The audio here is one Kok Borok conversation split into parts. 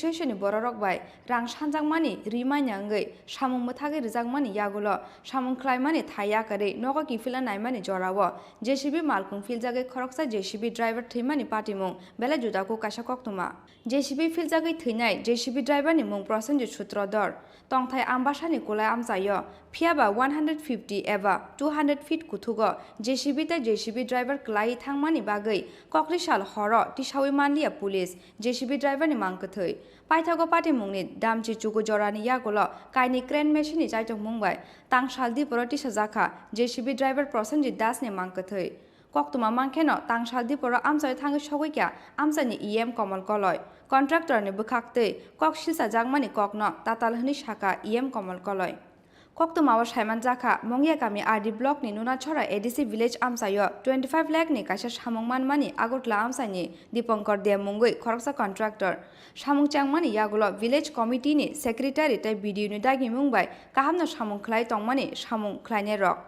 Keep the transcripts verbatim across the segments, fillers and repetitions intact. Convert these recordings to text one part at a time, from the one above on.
Association ni bororok bai rang sanjakmani rimanya wngwi samung mwthagwi rwjakmani yagulo samung khlaimani thai yakarwi nogo kiphilna naimani jorao J C B malkhung philjagwi khoroksa J C B driver thwimani patimung belai judaku kaisa koktwma. J C B philjagwi thwinai J C B driver ni mung Prosenjit Sutrodhor. Tongthai Ambasani kulai amchaio, phiyaba one hundred fifty eba two hundred feet kuthugo J C B tei J C B driver kwlaiwi thangmani bagwi kokri sal horo tisawi manliya police J C B driver ni mang kwthwi. Paithago patimungni damchi chuku jorani yagulo kainwi crane machine ni chaitokmung bai tangsal diporo tisajakha J C B driver Prosenjit Das ni mang kwthwi. Koktwma mankhe no tangsal diporo amchai thangwi sogwi kha amchaini E M Komol Koloi. Contractor ni bwkhak twi kok silchajakmani kokno tatal hwnwi sakha E M Komol Koloi. Koktwmao saimanjakha, Mongya kami R D block ni Nunachora A D C village amchaio twenty five lakh ni kaisa samung manmani Agartala amchaini Dipankar Dea mungwi khoroksa contractor. Samung chengmani yagulo village committee ni secretary tei B D O ni dagimung bai kahamno samung khlai tongmani samung khlainairok.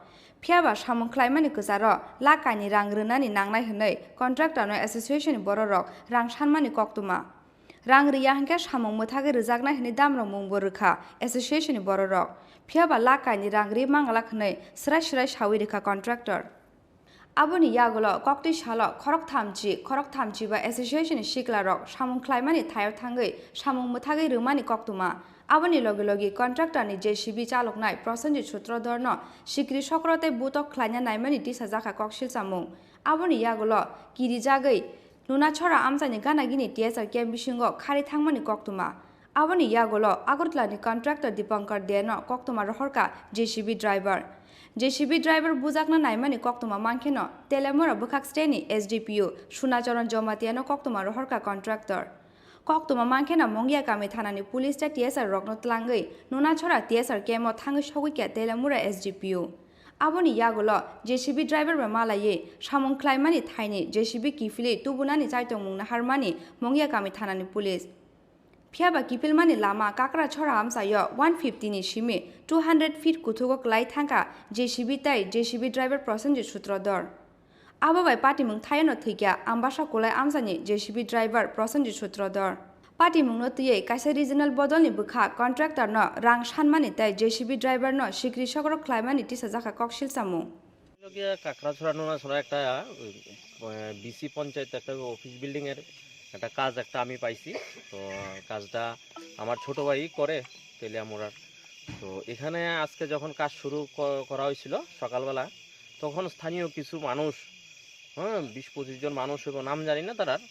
Phiyaba samung khlaimani kwcharo lakh kainwi rang rwnani nangnai hwnwi contractor no association ni bororok rang sanmani koktwma. Rang rwya hwnkhe samung mwthagwi rwjaknai hwnwi damrok mungbo rwkha association ni bororok. Phiyaba lakh kainwi rang rwi manglak hwnwi swrai swrai sawi rwkha contractor. Aboni yagulo koktwi salo khorok thamchi, khorok thamchi ba association ni siklarok samung khlaimani thaio thangwi samung mwthagwi rwmani koktwma. Aboni logi logi contractor ni J C B chaloknai Prosenjit Sutrodhor no sikri sokro tei butok khlaina naimani tisajakha koksil chamung. Aboni yagulo kirijagwi Nunachora amchaini gana gini T S R camp bisingo khari thangmani koktwma. Aboni yagulo Agartala ni contractor Dipankar Dea no koktwma rohorkha J C B driver. J C B driver bujakna naimani koktwma mankheno Telemura bwkhak steni S D P O Sunacharan Jamatia no koktwma rohorkha contractor. Koktwma mankheno Mongya kami thanani police tei T S R rokno tlangwi Nunachora T S R camp o thangwi sogwi kha Telemura S D P O. Aboni yagulo J C B driver bai malaiwi samung khlaimani thaini J C B kiphilwi tubunani chaitokmung naharmani Mongya kami thanani police. Phiyaba kiphilmani lama Kakrachora amchaio one fifty ni simi two hundred feet kuthugo kwlai thangkha J C B tei J C B driver Prosenjit Sutrodhor. Abo bai patimung thaiono thwikha Ambasa kulai amchani J C B driver Prosenjit Sutrodhor. Patimungno twiwi kaisa regional bodolni bwkha contractor no rang sanmani tei J C B driver no sikri sokro khlaimani tisajakha koksil chamung. Logia Kakrachora Nunachora ekta, ah, B C panchayat একটা office building এর একটা কাজ একটা আমি পাইছি। তো কাজটা আমার ছোট ভাই করে তেলিয়ামুড়ার। তো এখানে আজকে যখন কাজ শুরু ক-, করা হয়েছিল সকালবেলা, তখন স্থানীয় কিছু মানুষ, হ্যাঁ, বিশ পঁচিশ জন মানুষ এবং নাম জানি না তারার,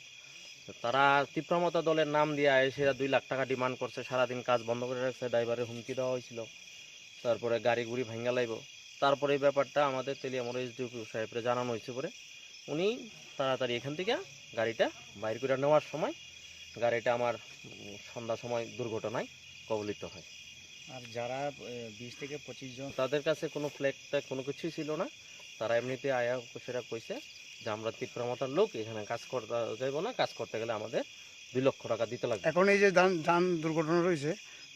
তারা তিপ্রামতা দলের নাম দিয়ে এসে দুই লাখ টাকা ডিমান্ড করছে, সারাদিন কাজ বন্ধ করে রাখছে, ড্রাইভারের হুমকি দেওয়া হয়েছিল, তারপরে গাড়ি গুড়ি ভাঙ্গা লাইব। তারপরে এই ব্যাপারটা আমাদের তেলিয়ামুড়া এসডিপিও সাহেবরে জানানো হয়েছে পরে, উনি তাড়াতাড়ি এখান থেকে গাড়িটা বাইর করে নেওয়ার সময় গাড়িটা আমার, উম, সন্ধ্যা সময় দুর্ঘটনায় কবলিত হয়। আর যারা, এ, বিশ থেকে পঁচিশ জন তাদের কাছে কোনো ফ্ল্যাগ ট্ল্যাগ কোনো কিছুই ছিল না, তারা এমনিতে আয়া সেটা কইছে যে আমরা তিপ্রামতার লোক, এখানে কাজ করতে যাইব না, কাজ করতে গেলে আমাদের দুই লক্ষ টাকা দিতে লাগবে। এখন এই যে যান, যান দুর্ঘটনা রয়েছে,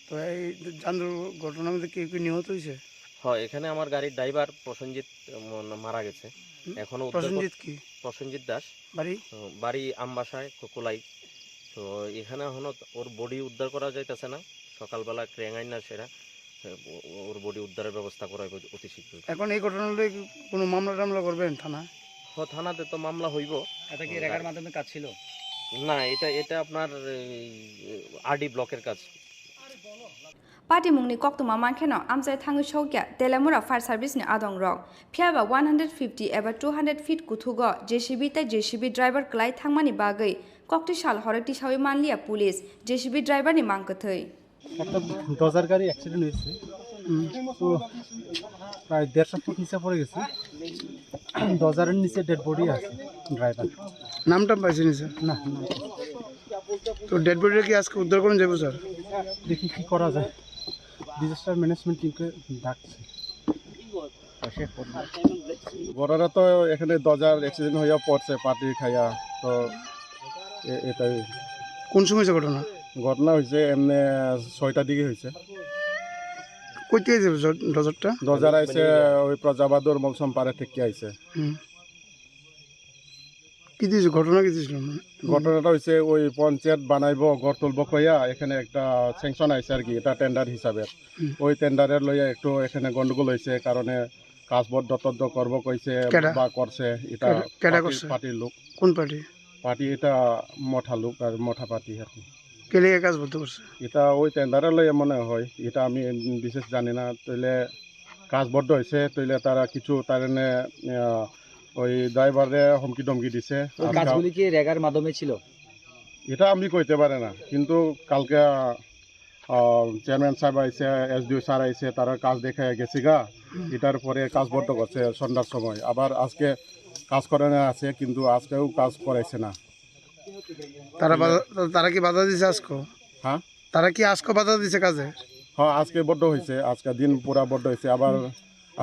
তো এই যান দুর্ঘটনার মধ্যে কেউ কি নিহত হয়েছে? হয়, এখানে আমার গাড়ির ড্রাইভার প্রসেনজিৎ, উম, মারা গেছে। হুম? এখনো উদ্ধার কর-, প্রসেনজিৎ কি? প্রসেনজিৎ দাস। বাড়ি? উম, বাড়ি আমবাসায়, কো-, কোলাই। তো এখানে এখনো ওর বডি উদ্ধার করা যাইতেছে না। সকালবেলা ক্রেন আইনা সেরা, ও-, ওর বডি উদ্ধারের ব্যবস্থা করা হবে অতি শীঘ্রই। এখন এই ঘটনা লইয়া কি কোনো মামলা টামলা করবেন থানা? হ, থানাতে তো মামলা হইব। এটা কি রেগার মাধ্যমে কাজ ছিল? না, এটা, এটা আপনার এই আরডি ব্লকের কাজ। Patimungni koktwma mankheno amchai thangwi sokya Telemura Fire Service ni adongrok. Phiyaba one hundred fifty eba two hundred feet kuthugo J C B tei J C B driver kwlai thangmani bagwi kokti sal horo tisawi manliya police J C B driver ni mang kwthwi. একটা ডজার গাড়ি অ্যাক্সিডেন্ট হয়েছে। হুম। তো প্রায় দেড়শো ফুট নিচে পড়ে গেছে। ডজারের নিচে ডেড বডি আছে ড্রাইভার। নামটা পাইছেন স্যার? না, না। তো ডেড বডিটা কি আজকে উদ্ধার করুন যাবো স্যার? দেখি কি করা যায়, ডিজাস্টার ম্যানেজমেন্ট টিমকে ডাকছি। ঘটনা তো এখানে ডজার অ্যাক্সিডেন্ট হয়ে পড়ছে, পাটি খাইয়া, তো এ-, এটাই। কোন সময় হয়েছে ঘটনা? ঘটনা হয়েছে এমনি ছয়টার দিকে হয়েছে। কই থেকে যাবে জ-, ডজারটা? ডজার আইছে ওই প্রজাবাদুর মলসম পাড়ে থেকে আইছে। হুম। কি দিয়েছে, ঘটনা কি দিয়েছিল? হুম। ঘটনাটা হইছে ওই পঞ্চায়েত বানাইবো, ঘর তুলবো কইয়া এখানে একটা স্যাংশন আইছে আর কি, এটা টেন্ডার হিসাবে। হুম। ওই টেন্ডারের লইয়া একটু এখানে গন্ডগোল হইছে, কারণে কাজ বন্ধ টন্ধ করবো কইছে কেডা? বা করছে, এটা কেডা, কেডা পার্টি, করছে? পার্টির লোক। কোন পার্টি? পার্টি এটা মঠা লোক আর মঠা পার্টি আর কি। কে লেগে কাজ বন্ধ করছে? এটা ওই টেন্ডারের লইয়া মনে হয়, এটা আমি বিশেষ জানি না। তাইলে কাজ বন্ধ হয়েছে, তাইলে তারা কিছু তার এনে, আহ, ওই ড্রাইভারে হুমকি ধমকি দিছে। ওই আর কা-, কাজগুলি কি রেগার মাধ্যমে ছিল? এটা আমি কইতে পারি না, কিন্তু কালকে, আহ, চেয়ারম্যান সাহেব আইছে, এসডিও স্যার আইছে, তারা কাজ দেখে গেছে গা। এটার পরে কাজ বন্ধ করছে সন্ধ্যার সময়, আবার আজকে কাজ করানো আছে, কিন্তু আজকেও কাজ করাইছে না। তারা বাধা, তারা কি বাধা দিছে আজকে? হ্যাঁ? তারা কি আজকে বাধা দিছে কাজে? হ্যাঁ, আজকে বন্ধ হয়েছে, আজকে দিন পুরা বন্ধ হয়েছে। আবার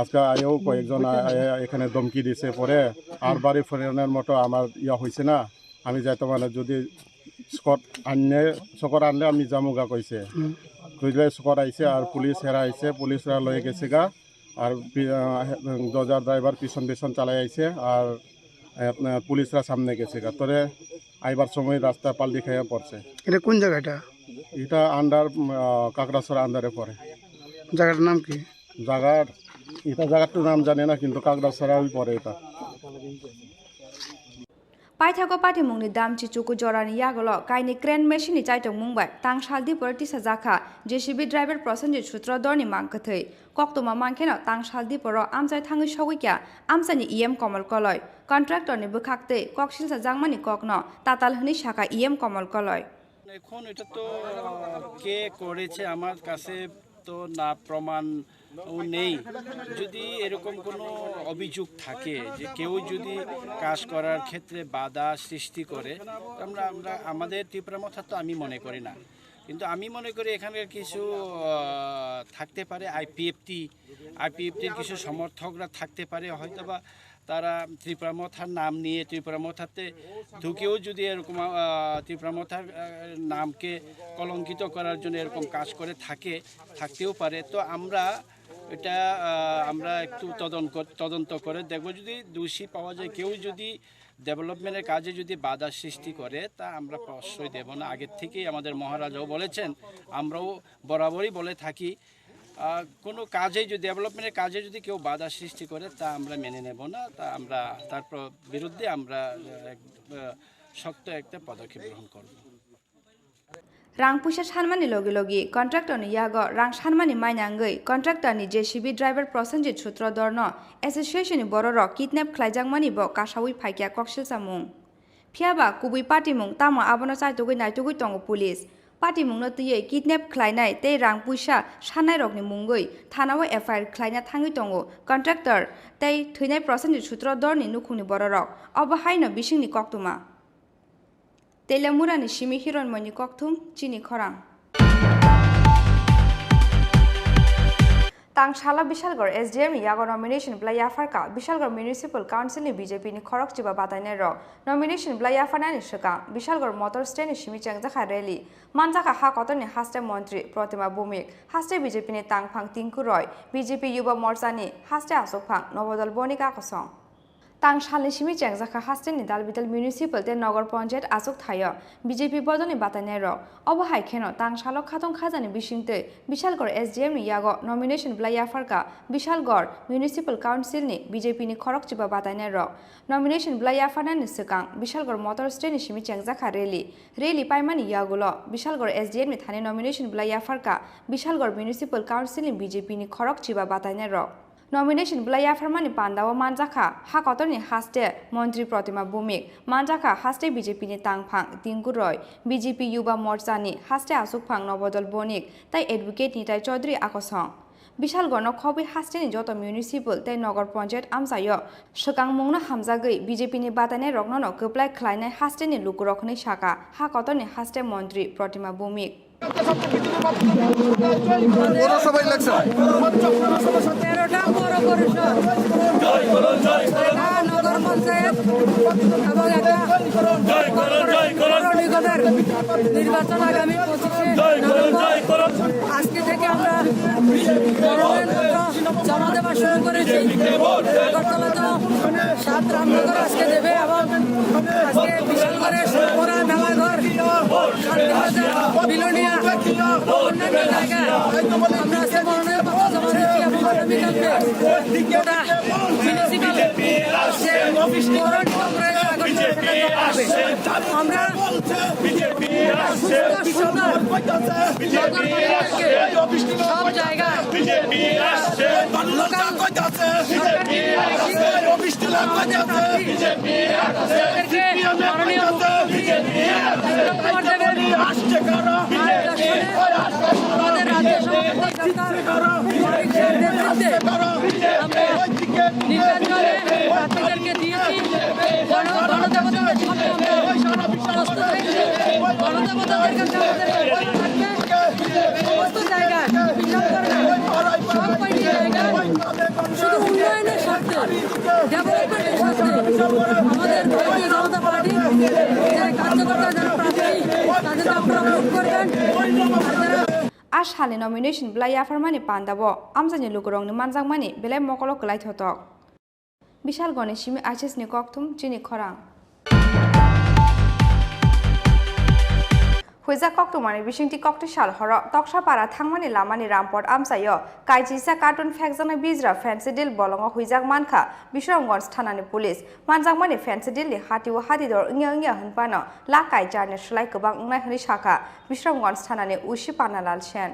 আজকে আয়ও কয়েকজন আ-, আ-, এখানে ধমকি দিছে, পরে আর বাড়ি ফেরানোর মতো আমার ইয়া হয়েছে না। আমি যাইতে মানে যদি স্কট আনলে, স্কট আনলে আমি যামুগা কইছে। হুম। বুঝলে স্কট আইছে আর পুলিশ হেরা আইছে, পুলিশরা লয়ে গেছে গা। আর পি-, আহ, দরজার ড্রাইভার পিছন পিছন চালাই আইছে, আর, আহ, আপনার পুলিশরা সামনে গেছে গা। তোরে আইবার সময় রাস্তা পাল্টি খাইয়া পড়ছে। এটা কোন জায়গা এটা? এটা আন্ডার, উম, আহ, কাকড়াছড়া আন্ডারে পড়ে। জায়গাটার নাম কি? জায়গার, এটা জায়গাটার নাম জানি না, কিন্তু কাকড়াছড়াই পড়ে এটা। Paithago patimungni damchi chuku jorani yagulo kainwi crane machine ni chaitokmung bai tangsal dipori tisajakha J C B driver Prosenjit Sutradharni mang kwthwi. Koktwma mankhe no tangsal diporo amchai thangwi sogwi kya amchaini E M Komol Koloi. Contractor ni bwkhak twi kok silsa jakmani kokno tatal hwnwi sakha E M Komol Koloi. এখন এটা তো, আহ, কে করেছে আমার কাছে তো না প্রমাণ ও নেই। যদি এরকম কোনো অভিযোগ থাকে যে কেউ যদি কাজ করার ক্ষেত্রে বাধা সৃষ্টি করে, তো আমরা, আমরা, আমাদের ত্রিপুরা মথা তো আমি মনে করি না। কিন্তু আমি মনে করি এখানকার কিছু, আহ, থাকতে পারে আইপিএফটি, আইপিএফটির কিছু সমর্থকরা থাকতে পারে, হয়তোবা তারা ত্রিপুরা মথার নাম নিয়ে ত্রিপুরা মথাতে ঢুকেও যদি এরকম, আহ, ত্রিপুরা মথার, আহ, নামকে কলঙ্কিত করার জন্য এরকম কাজ করে থাকে, থাকতেও পারে। তো আমরা এটা, আহ, আমরা একটু তদন্ত কর-, তদন্ত করে দেখব। যদি দোষী পাওয়া যায়, কেউ যদি ডেভেলপমেন্টের কাজে যদি বাধা সৃষ্টি করে, তা আমরা প্রশ্রয় দেব না। আগের থেকেই আমাদের মহারাজাও বলেছেন, আমরাও বরাবরই বলে থাকি, আহ, কোনো কাজে যদি, ডেভেলপমেন্টের কাজে যদি কেউ বাধা সৃষ্টি করে, তা আমরা মেনে নেব না। তা আমরা তার প্র-, বিরুদ্ধে আমরা, আহ, এক, আহ, শক্ত একটা পদক্ষেপ গ্রহণ করব। Rang puisa sanmani logi logi contractor ni yago rang sanmani mainangwi contractor ni J C B driver Prosenjit Sutradharno association ni bororok kidnap khlaijakmani bo kasawi phaikya koksilsa mung. Phiya ba kubui patimung tamo abono chaitugwi naitugwi tongo police. Patimungno twiwi kidnap khlainai tei rang puisa sannairokni mungwi thanao F I R khlaina thangwi tongo contractor tei thwinai Prosenjit Sutradharni nukhungni bororok. Obo haino bisingni koktwma. Telemurani simi Hironmoini kokthum chini khorang. Tangsalo Bishalgarh S D M ni yago nomination bwlai yapharkha Bishalgarh Municipal Council ni B J P ni khorok chiba batainai rok. Nomination bwlai yapharnani swkang Bishalgarh Motor Stand ni simi chengjakha rally. Manjakha ha kotorni haste montri Protima Bhumik, haste B J P ni tangphang Tinku Roy, B J P Yuba Morcha ni haste aswkphang Nobodol Bonik Akosong. Tang salni simi chengjakha hasteni dalbidal municipal tei nogor ponchayat achuk thaio B J P bodolni batainairok. Obo hai kheno tang salo khatong khajani bisingtwi Bishalgarh S D M ni yago nomination bwlai yapharkha Bishalgarh Municipal Council ni B J P ni khorok chiba batainairok. Nomination bwlai yapharnani swkang Bishalgarh Motor Stand ni simi chengjakha rally. Rally paimani yagulo Bishalgarh S D M ni thani nomination bwlai yapharkha Bishalgarh Municipal Council ni B J P ni khorok chiba batainairok. Nomination bwlai yapharmani pandao manjakha ha kotorni haste montri Protima Bhumik, manjakha haste B J P ni tangphang Tinku Roy, B J P Yuba Morcha ni haste aswkphang Nobodol Bonik tei advocate Nitai Chaudhary Akosong. Bishalgarhno khobwi hasteni joto municipal tei nogor ponchayat amchaio swkangmungno hamjagwi B J P ni batainairokno no kwplai khlainai hasteni lukurok hwnwi sakha ha kotorni haste montri Protima Bhumik. পৌরসভা ইলেকশন। তেরোটা পৌর পরিষদ, একটা নগর পঞ্চায়েত এবং একটা পৌর নিগমের নির্বাচন আগামী পঁচিশে নভেম্বর। আজকে থেকে আমরা মনোনয়নপত্র জমা দেওয়া শুরু করেছি। আগরতলা তো রামনগর আজকে দেবে এবং আজকে বিশাল করে সুরপুরা, মেলাঘর, শান্তিবাজার, বিলোনিয়া, অন্যান্য জায়গায় আমরা আজকে মনোনয়ন পত্র জমা দিচ্ছি এবং আগামীকালকে গোটা মিউনিসিপ্যাল যে বরণ সংক্রান্ত আগরতলা এলাকায় জমা দেবে। আমরা সুস্থ সুন্দর নগর বাসীদেরকে সব জায়গায় তাদেরকে মাননীয় মুখ্যমন্ত্রী আমাদের রাজ্য সভাপতি ডক্টর মানিক সাহের নেতৃত্বে আমরা নীলাঞ্জনে প্রার্থীদেরকে দিয়েছি। গণ-, গণদেবতাদের সামনে আমরা প্রস্তুত হয়েছি। গণদেবতাদের কাছে আমাদের আহ্বান থাকবে, সমস্ত জায়গায়, বিশাল করে সব কয়টি জায়গায় শুধু উন্নয়নের স্বার্থে, ডেভেলপমেন্টের স্বার্থে আমাদের ভারতীয় জনতা পার্টি যে কার্যকর্তা যারা প্রার্থী, তাদেরকে আপনারা ভোট করবেন। আর যারা A salni nomination belai yapharmani pandao amchaini lukurokni manjakmani belai mokolo kwlai thotok. Bishalgorni simi I C S ni kokthum chini khorang. Huijak koktwmani bisingtwi kokti sal horo Toksapara thangmani lamani Rampot amchaio kaisisa carton phekjaknai bijra Phensedyl bolongo huijak mankha Bishramganj thanani police. Manjakmani Phensedyl ni hatio hatidor wngya wngya hwnphano lakh kai charni slai kwbang wngnai hwnwi sakha Bishramganj thanani O C Panalal Sen.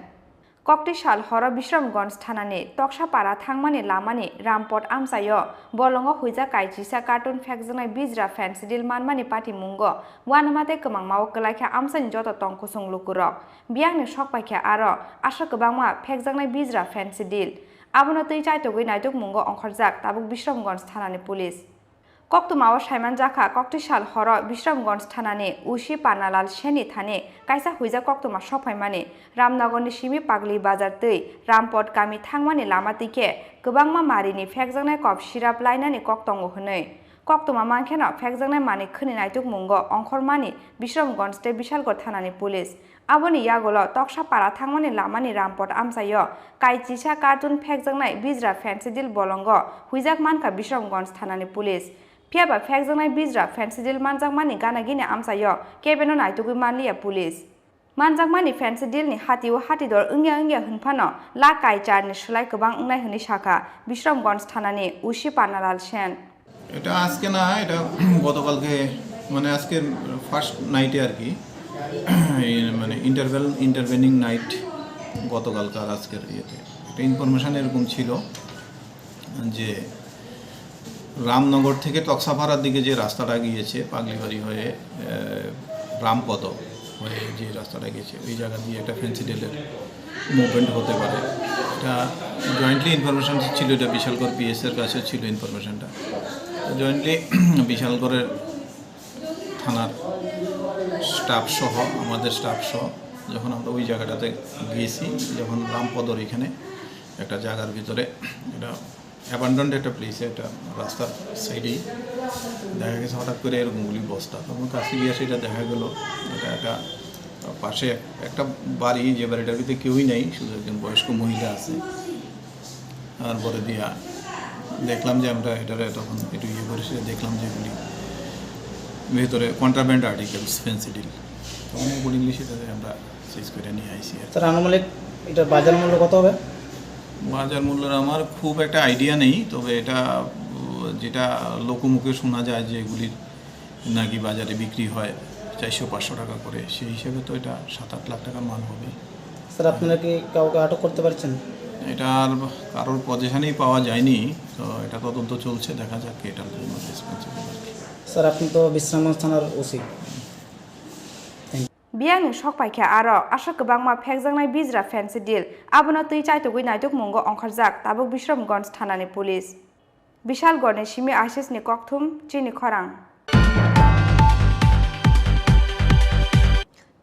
Kokti sal horo Bishramganj thanani Toksapara thangmani lamani Rampot amchaio bolongo huijak kaisisa carton phekjaknai bijra Phensedyl manmani patimungo uanama tei kwmangmao kwlaikha amchaini joto tong kusung lukurok. Biyangni sok paikha aro aswk kwbangma phekjaknai bijra Phensedyl. Abono twi chaitogwi naitukmungo ongkhorjak tabuk Bishramganj thanani police. Koktwmao saimanjakha, kokti sal horo Bishramganj thanani O C Panalal Senni thani kaisa huijak koktwma sokphaimani. Ramnagarni simi Pagli Bazar twi Rampot kami thangmani lama twi khe kwbangma marini phekjaknai kok sirap lainani kok tongo hwnwi. Koktwma mankheno phekjaknai manwi khwni naitukmungo ongkhormani Bishramganj tei Bishalgarh thanani police. Aboni yagulo Toksapara thangmani lamani Rampot amchaio kaisisa carton phekjaknai bijra Phensedyl bolongo huijak mankha Bishramganj thanani police. Phiyaba phekjaknai bijra Phensedyl manjakmani gana gini amchaio kebeno naitugwi manliya police. Manjakmani Phensedylni hatio hatidor wngya wngya hwnphano lakh kai charni slai kwbang wngnai hwnwi sakha Bishramganj thanani O C Panalal Sen. এটা আজকে না, এটা গতকালকে, মানে আজকে ফার্স্ট নাইটে আর কি, এই মানে ইন্টারভেল, ইন্টারভেনিং নাইট গতকালকার আজকের ইয়েতে একটা ইনফরমেশন এরকম ছিল যে রামনগর থেকে তক্সাপাড়ার দিকে যে রাস্তাটা গিয়েছে পাগলিবাড়ি হয়ে, আহ, রামপদ হয়ে যে রাস্তাটা গিয়েছে, ওই জায়গা দিয়ে একটা ফেন্সিডিলের মুভমেন্ট হতে পারে। এটা জয়েন্টলি ইনফরমেশন ছিল, এটা বিশালগড় পিএস এর কাছে ছিল ইনফরমেশনটা। জয়েন্টলি বিশালগড়ের থানার স্টাফ সহ, আমাদের স্টাফ সহ যখন আমরা ওই জায়গাটাতে গিয়েছি, যখন রামপদর এখানে একটা জায়গার ভিতরে, এটা অ্যাবান্ডন্ড একটা প্লেসে, একটা রাস্তার সাইডেই দেখা গেছে হঠাৎ করে এরকম গুলি বস্তা। তখন কাছে গিয়ে সেটা দেখা গেল, এটা একটা পাশে এক-, একটা বাড়ি, যে বাড়িটার ভিতরে কেউই নেই, শুধু একজন বয়স্ক মহিলা আছে। তারপরে দিয়া দেখলাম যে আমরা এটারে তখন একটু ইয়ে করে সেটা দেখলাম যে এগুলি ভেতরে কন্ট্রাব্যান্ড আর্টিকেলস, ফেন্সিডিল। তখন অ্যাকর্ডিংলি সেটাতে আমরা সিজ করে নিয়ে আইসি আর কি। স্যার, আনুমানিক এটার বাজার মূল্য কত হবে? বাজার মূল্যের আমার খুব একটা আইডিয়া নেই, তবে এটা, উম, যেটা লোকমুখে শোনা যায় যে এগুলির নাকি বাজারে বিক্রি হয় চারশো পাঁচশো টাকা করে, সেই হিসাবে তো এটা সাত আট লাখ টাকার মাল হবে। স্যার, আপনারা কি কাউকে আটক করতে পারছেন? এটা আর কারোর পজিশনেই পাওয়া যায়নি, তো এটা তদন্ত চলছে, দেখা যাক কে এটার জন্য রেসপন্সিবল আর কি। স্যার, আপনি তো বিশ্রামগঞ্জ থানার OC. Biyangni sok paikha aro aswk kwbangma phekjaknai bijra Phensedyl, abono twi chaitugwi naitukmungo ongkhorjak tabuk Bishramganj thanani police. Bishalgarhni simi I C S ni kokthum chini khorang.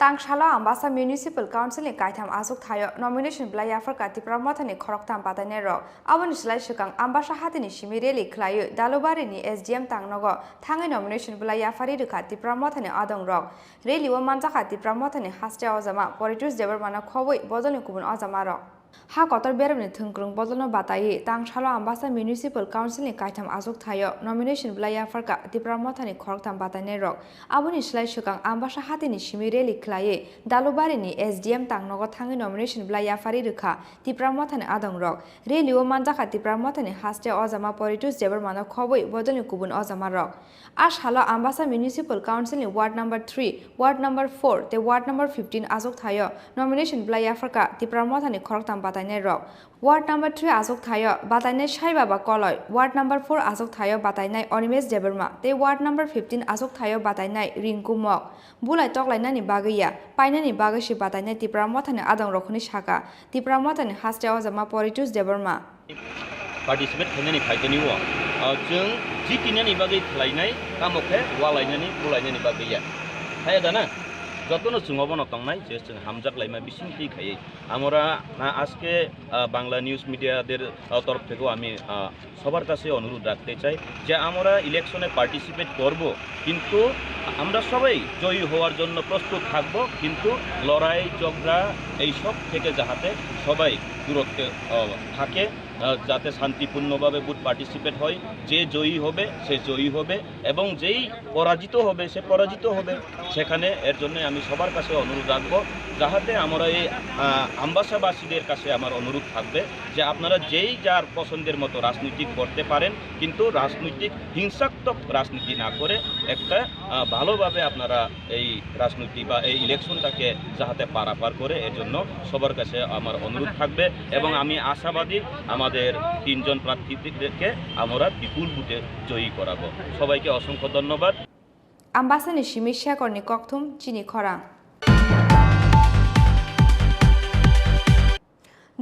Tangsalo Ambasa Municipal Council ni kaitham achuk thaio nomination belai yapharkha Tipra Mothani khoroktham batainai rok. Aboni slai swkang Ambasa hatini simi rally khlaiwi Dalubari ni S D M tangnogo thangwi nomination belai yapharwi rwkha Tipra Mothani adong rok. Rally o manjakha Tipra Mothani haste ojama Poritos Debbarmano khobwi bodolni kubun ojama rok. Ha kotor beremni thwngkwrwng bodolno bataiwi tangsalo Ambasa Municipal Council ni kaitham achuk thaio nomination bwlai yapharkha Tipra Mothani khoroktham batainairok. Aboni slai swkang Ambasa hatini simi rally khlaiwi Dalubari ni S D M tangnogo thangwi nomination bwlai yapharwi rwkha Tipra Mothani adongrok. Rally o manjakha Tipra Mothani haste ojama Poritus Debbarmano khobwi bodolni kubun ojamarok. A salo Ambasa Municipal Council ni Ward number three, Ward number four tei Ward number fifteen achuk thaio nomination bwlai yapharkha Tipra Mothani khoroktham batainairok. Ward number three achuk thaio batainai Sai Baba Koloi, Ward number four achuk thaio batainai Animesh Debbarma tei Ward number fifteen achuk thaio batainai Rinku Mok. Bulai toklainani bagwi ya, painani bagwi se batainai Tipra Mothani adongrok hwnwi sakha Tipra Mothani haste ojama Poritus Debbarma. Participate khainani phaitani o, ah, chwng jitinani bagwi khlainai, tamo khe walainani, bulainani bagwi ya. Haya da na? Jotono chwng obono tongnai je chwng hamjak laima bisingtwi khaiwi. Amora na aske, ah, Bangla news media der, ah, torf thekeo ami, ah, সবার কাছে অনুরোধ রাখতে চাই যে আমরা ইলেকশনে পার্টিসিপেট করব, কিন্তু আমরা সবাই জয়ী হওয়ার জন্য প্রস্তুত থাকব, কিন্তু লড়াই ঝগড়া এইসব থেকে যাহাতে সবাই দূরত্বে, আহ, থাকে, আহ, যাতে শান্তিপূর্ণভাবে ভোট পার্টিসিপেট হয়। যে জয়ী হবে সে জয়ী হবে এবং যেই পরাজিত হবে সে পরাজিত হবে। সেখানে এর জন্য আমি সবার কাছে অনুরোধ রাখবো, যাহাতে আমরা এই, আহ, আমবাসাবাসীদের কাছে আমার অনুরোধ থাকবে যে আপনারা যেই যার পছন্দের মতো রাজনীতি করতে পারেন, কিন্তু রাজনৈতিক হিংসাত্মক রাজনীতি না করে একটা, আহ, ভালোভাবে আপনারা এই রাজনীতি বা এই ইলেকশনটাকে যাহাতে পারাপার করে, এর জন্য সবার কাছে আমার অনুরোধ থাকবে এবং আমি আশাবাদী আমাদের তিনজন প্রার্থীদেরকে আমরা বিপুল ভোটে জয়ী করাবো। সবাইকে অসংখ্য ধন্যবাদ। Ambasani simi Shekorni kokthum chini khorang.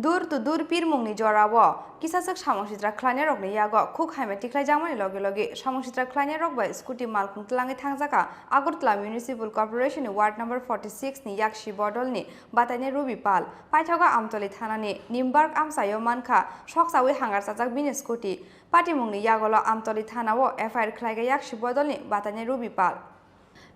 Dur to dur pirmungni jorao kisaswk samung sitra khlainairokni yago khuk haima tikhlaijakmani loge loge samung sitra khlainairok bai scooty malkhung tlangwi thangjakha Agartala Municipal Corporation ni Ward number forty six ni yakshi bodolni batainai Ruby Pal. Paithago Amtoli thanani Nimbark amchaio mankha sokchawi hangar chajak bini scooty. Patimungni yagolo Amtoli thanao F I R khlaikha yakshi bodolni batainai Ruby Pal.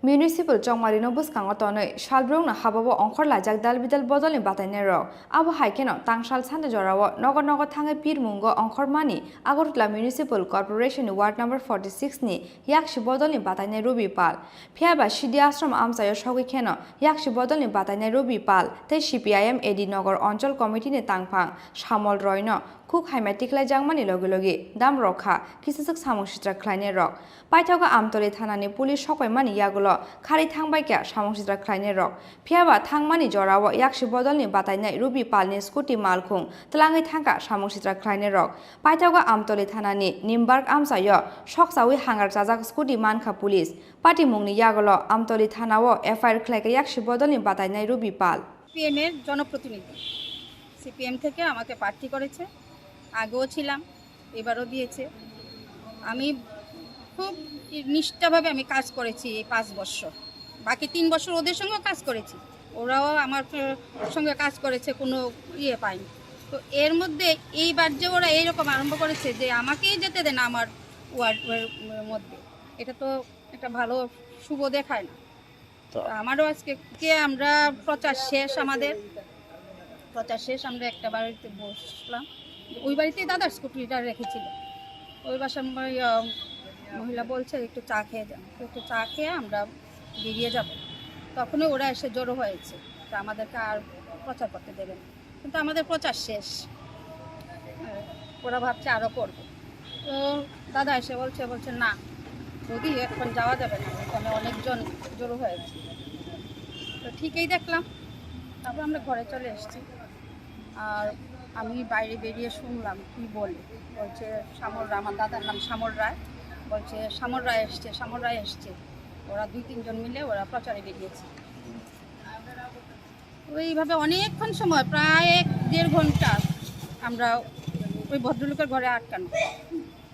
Municipal chongmarino bwskango tonwi salbrumno habao ongkhor laijak dalbidal bodolni batainairok. Abo hai kheno tangsal sande jorao nogo nogo thangwi pirmungo ongkhormani Agartala Municipal Corporation ni Ward number forty six ni yakshi bodolni batainai Ruby Pal. Phiyaba Sidi Ashram amchaio sogwi kheno yakshi bodolni batainai Ruby Pal tei C P I M A D Nogor Onchol Committee ni tangphang Samol Roy no khuk haima tikhlaijakmani loge loge dam rok kha kisaswk samung sitra khlainairok. Paithago Amtoli thanani police sokpaimani yagulo kharwi thangbaikha samung sitra khlainairok. Phiyaba thangmani jorao yakshi bodolni batainai Ruby Palni scooty malkhung tlangwi thangkha samung sitra khlainairok. Paithago Amtoli thanani Nimbark amchaio sokchawi hangar chajak scooty mankha police. Patimungni yagulo Amtoli thanao F I R khlaikha yakshi bodolni batainai Ruby Pal. CPM এর জনপ্রতিনিধি। সিপিএম থেকে আমাকে প্রার্থী করেছে, আগেও ছিলাম, এবারও দিয়েছে। আমি খুব নিষ্ঠাভাবে আমি কাজ করেছি এই পাঁচ বছর। বাকি তিন বছর ওদের সঙ্গেও কাজ করেছি, ওরাও আমার সঙ্গে কাজ করেছে, কোনো ইয়ে পায়নি। তো এর মধ্যে এইবার যে ওরা এইরকম আরম্ভ করেছে যে আমাকেই যেতে দেয় না আমার ওয়ার্ডের মধ্যে, এটা তো একটা ভালো শুভ দেখায় না। তো আমারও আজকে কে আমরা প্রচার শেষ আমাদের, প্রচার শেষ আমরা একটা বাড়িতে বসলাম, ওই বাড়িতেই দাদার স্কুটিটা রেখেছিল। ওই বাসার ম- ইয়া, মহিলা বলছে একটু চা খেয়ে যান, তো একটু চা খেয়ে আমরা বেরিয়ে যাব। তখনই ওরা এসে জড়ো হয়েছে, তা আমাদেরকে আর প্রচার করতে দেবে না। কিন্তু আমাদের প্রচার শেষ। ওরা ভাবছে আরও করবে। তো দাদা এসে বলছে, বলছে, "না, বৌদি, এখন যাওয়া যাবে না, এখানে অনেকজন জড়ো হয়েছে।" তো ঠিকই দেখলাম, তারপর আমরা ঘরে চলে এসেছি। আর আমি বাইরে বেরিয়ে শুনলাম কি বলে, বলছে, "শ্যামল রায়", আমার দাদার নাম শ্যামল রায়, বলছে, "শ্যামল রায় এসছে, শ্যামল রায় এসছে।" ওরা দুই তিনজন মিলে ওরা প্রচারে বেরিয়েছে। ওইভাবে অনেকক্ষণ সময়, প্রায় এক দেড় ঘন্টা আমরা ওই ভদ্রলোকের ঘরে আটকানো,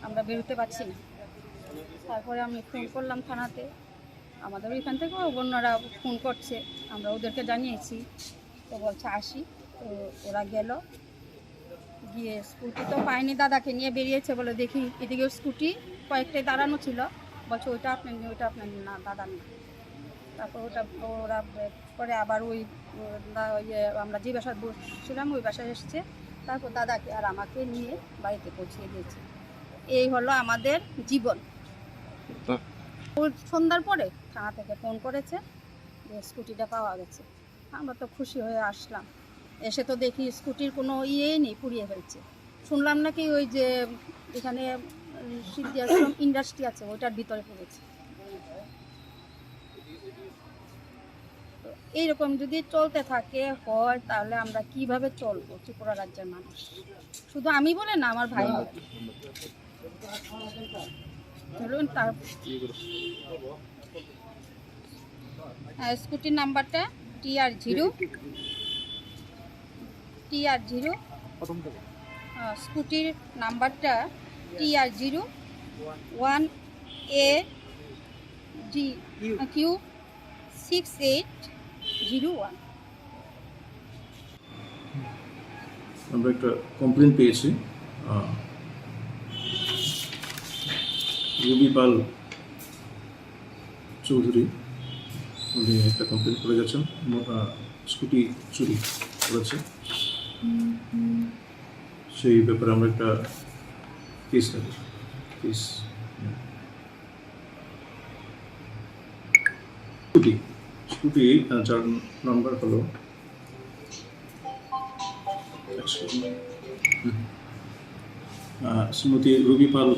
আমরা বেরোতে পারছি না। তারপরে আমি ফোন করলাম থানাতে, আমাদের ওইখান থেকে অন্যরা ফোন করছে, আমরা ওদেরকে জানিয়েছি। তো বলছে আসি, তো ওরা গেল, গিয়ে স্কুটি তো পায়নি, দাদাকে নিয়ে বেরিয়েছে বলে দেখি এদিকে স্কুটি কয়েকটাই দাঁড়ানো ছিল, বলছে ওইটা আপনার নেই, ওইটা আপনার না, দাদা নেই। তারপর ওটা ওরা পরে আবার ওই দা-, ইয়ে, আমরা যে বাসায় বসছিলাম, ওই বাসায় এসছে। তারপর দাদাকে আর আমাকে নিয়ে বাড়িতে পৌঁছিয়ে দিয়েছে। এই হলো আমাদের জীবন। বাহ। ও সন্ধ্যার পরে থানা থেকে ফোন করেছে যে স্কুটিটা পাওয়া গেছে। আমরা তো খুশি হয়ে আসলাম। এসে তো দেখি স্কুটির কোনো ইয়েই নেই, পুড়িয়ে ফেলছে। শুনলাম নাকি ওই যে এখানে, উম, সিদ্ধি আশ্রম ইন্ডাস্ট্রি আছে, ওইটার ভিতরে পড়েছে। তো এইরকম যদি চলতে থাকে হয়, তাহলে আমরা কিভাবে চলবো ত্রিপুরা রাজ্যের মানুষ? শুধু আমি বলে না, আমার ভাই বলে। চলুন, তার আহ, স্কুটির নাম্বারটা টি আর জিরো, টি আর জিরো। আহ, স্কুটির নাম্বারটা T R zero one A G Q six eight zero one. আমরা একটা কমপ্লেন পেয়েছি, আহ, রুবি পাল চৌধুরী, উনি একটা কমপ্লেন করে গেছেন, মো-, আহ, স্কুটি চুরি করেছে। সেই ব্যাপারে আমরা একটা কেস নেব। কেস স্কুটি, স্কুটি, আহ, যার নাম্বার হলো, আহ, শ্রীমতী রুবি পাল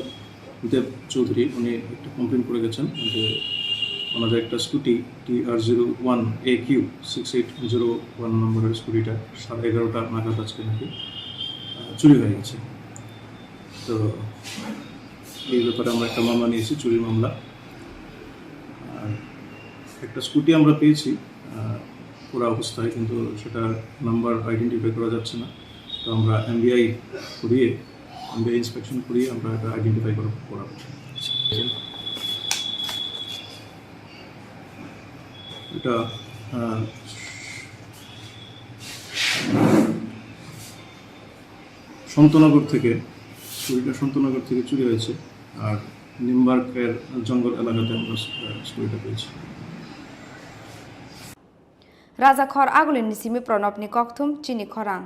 দেব চৌধুরী, উনি একটা কমপ্লেন করে গেছেন যে ওনাদের একটা scooty T R zero one A Q six eight zero one নম্বরের স্কুটিটা সাড়ে এগারোটা নাগাদ আজকে নাকি, আহ, চুরি হয়ে গেছে। তো এই ব্যাপারে আমরা একটা মামলা নিয়েছি, চুরির মামলা। আর একটা স্কুটি আমরা পেয়েছি, আহ, পুরা অবস্থায়, কিন্তু সেটার নাম্বার আইডেন্টিফাই করা যাচ্ছে না। তো আমরা এমবিআই করিয়ে, এমবিআই ইন্সপেকশন করিয়ে আমরা এটা আইডেন্টিফাই করা, করাবো। এটা, আহ, সন্তনগর থেকে, চুরিটা সন্তনগর থেকে চুরি হয়েছে। আর নিমবার্গের জঙ্গল এলাকাতে আমরা, আহ, চুরিটা পেয়েছি। Raja khor agulini simi Pranabni kokthum chini khorang.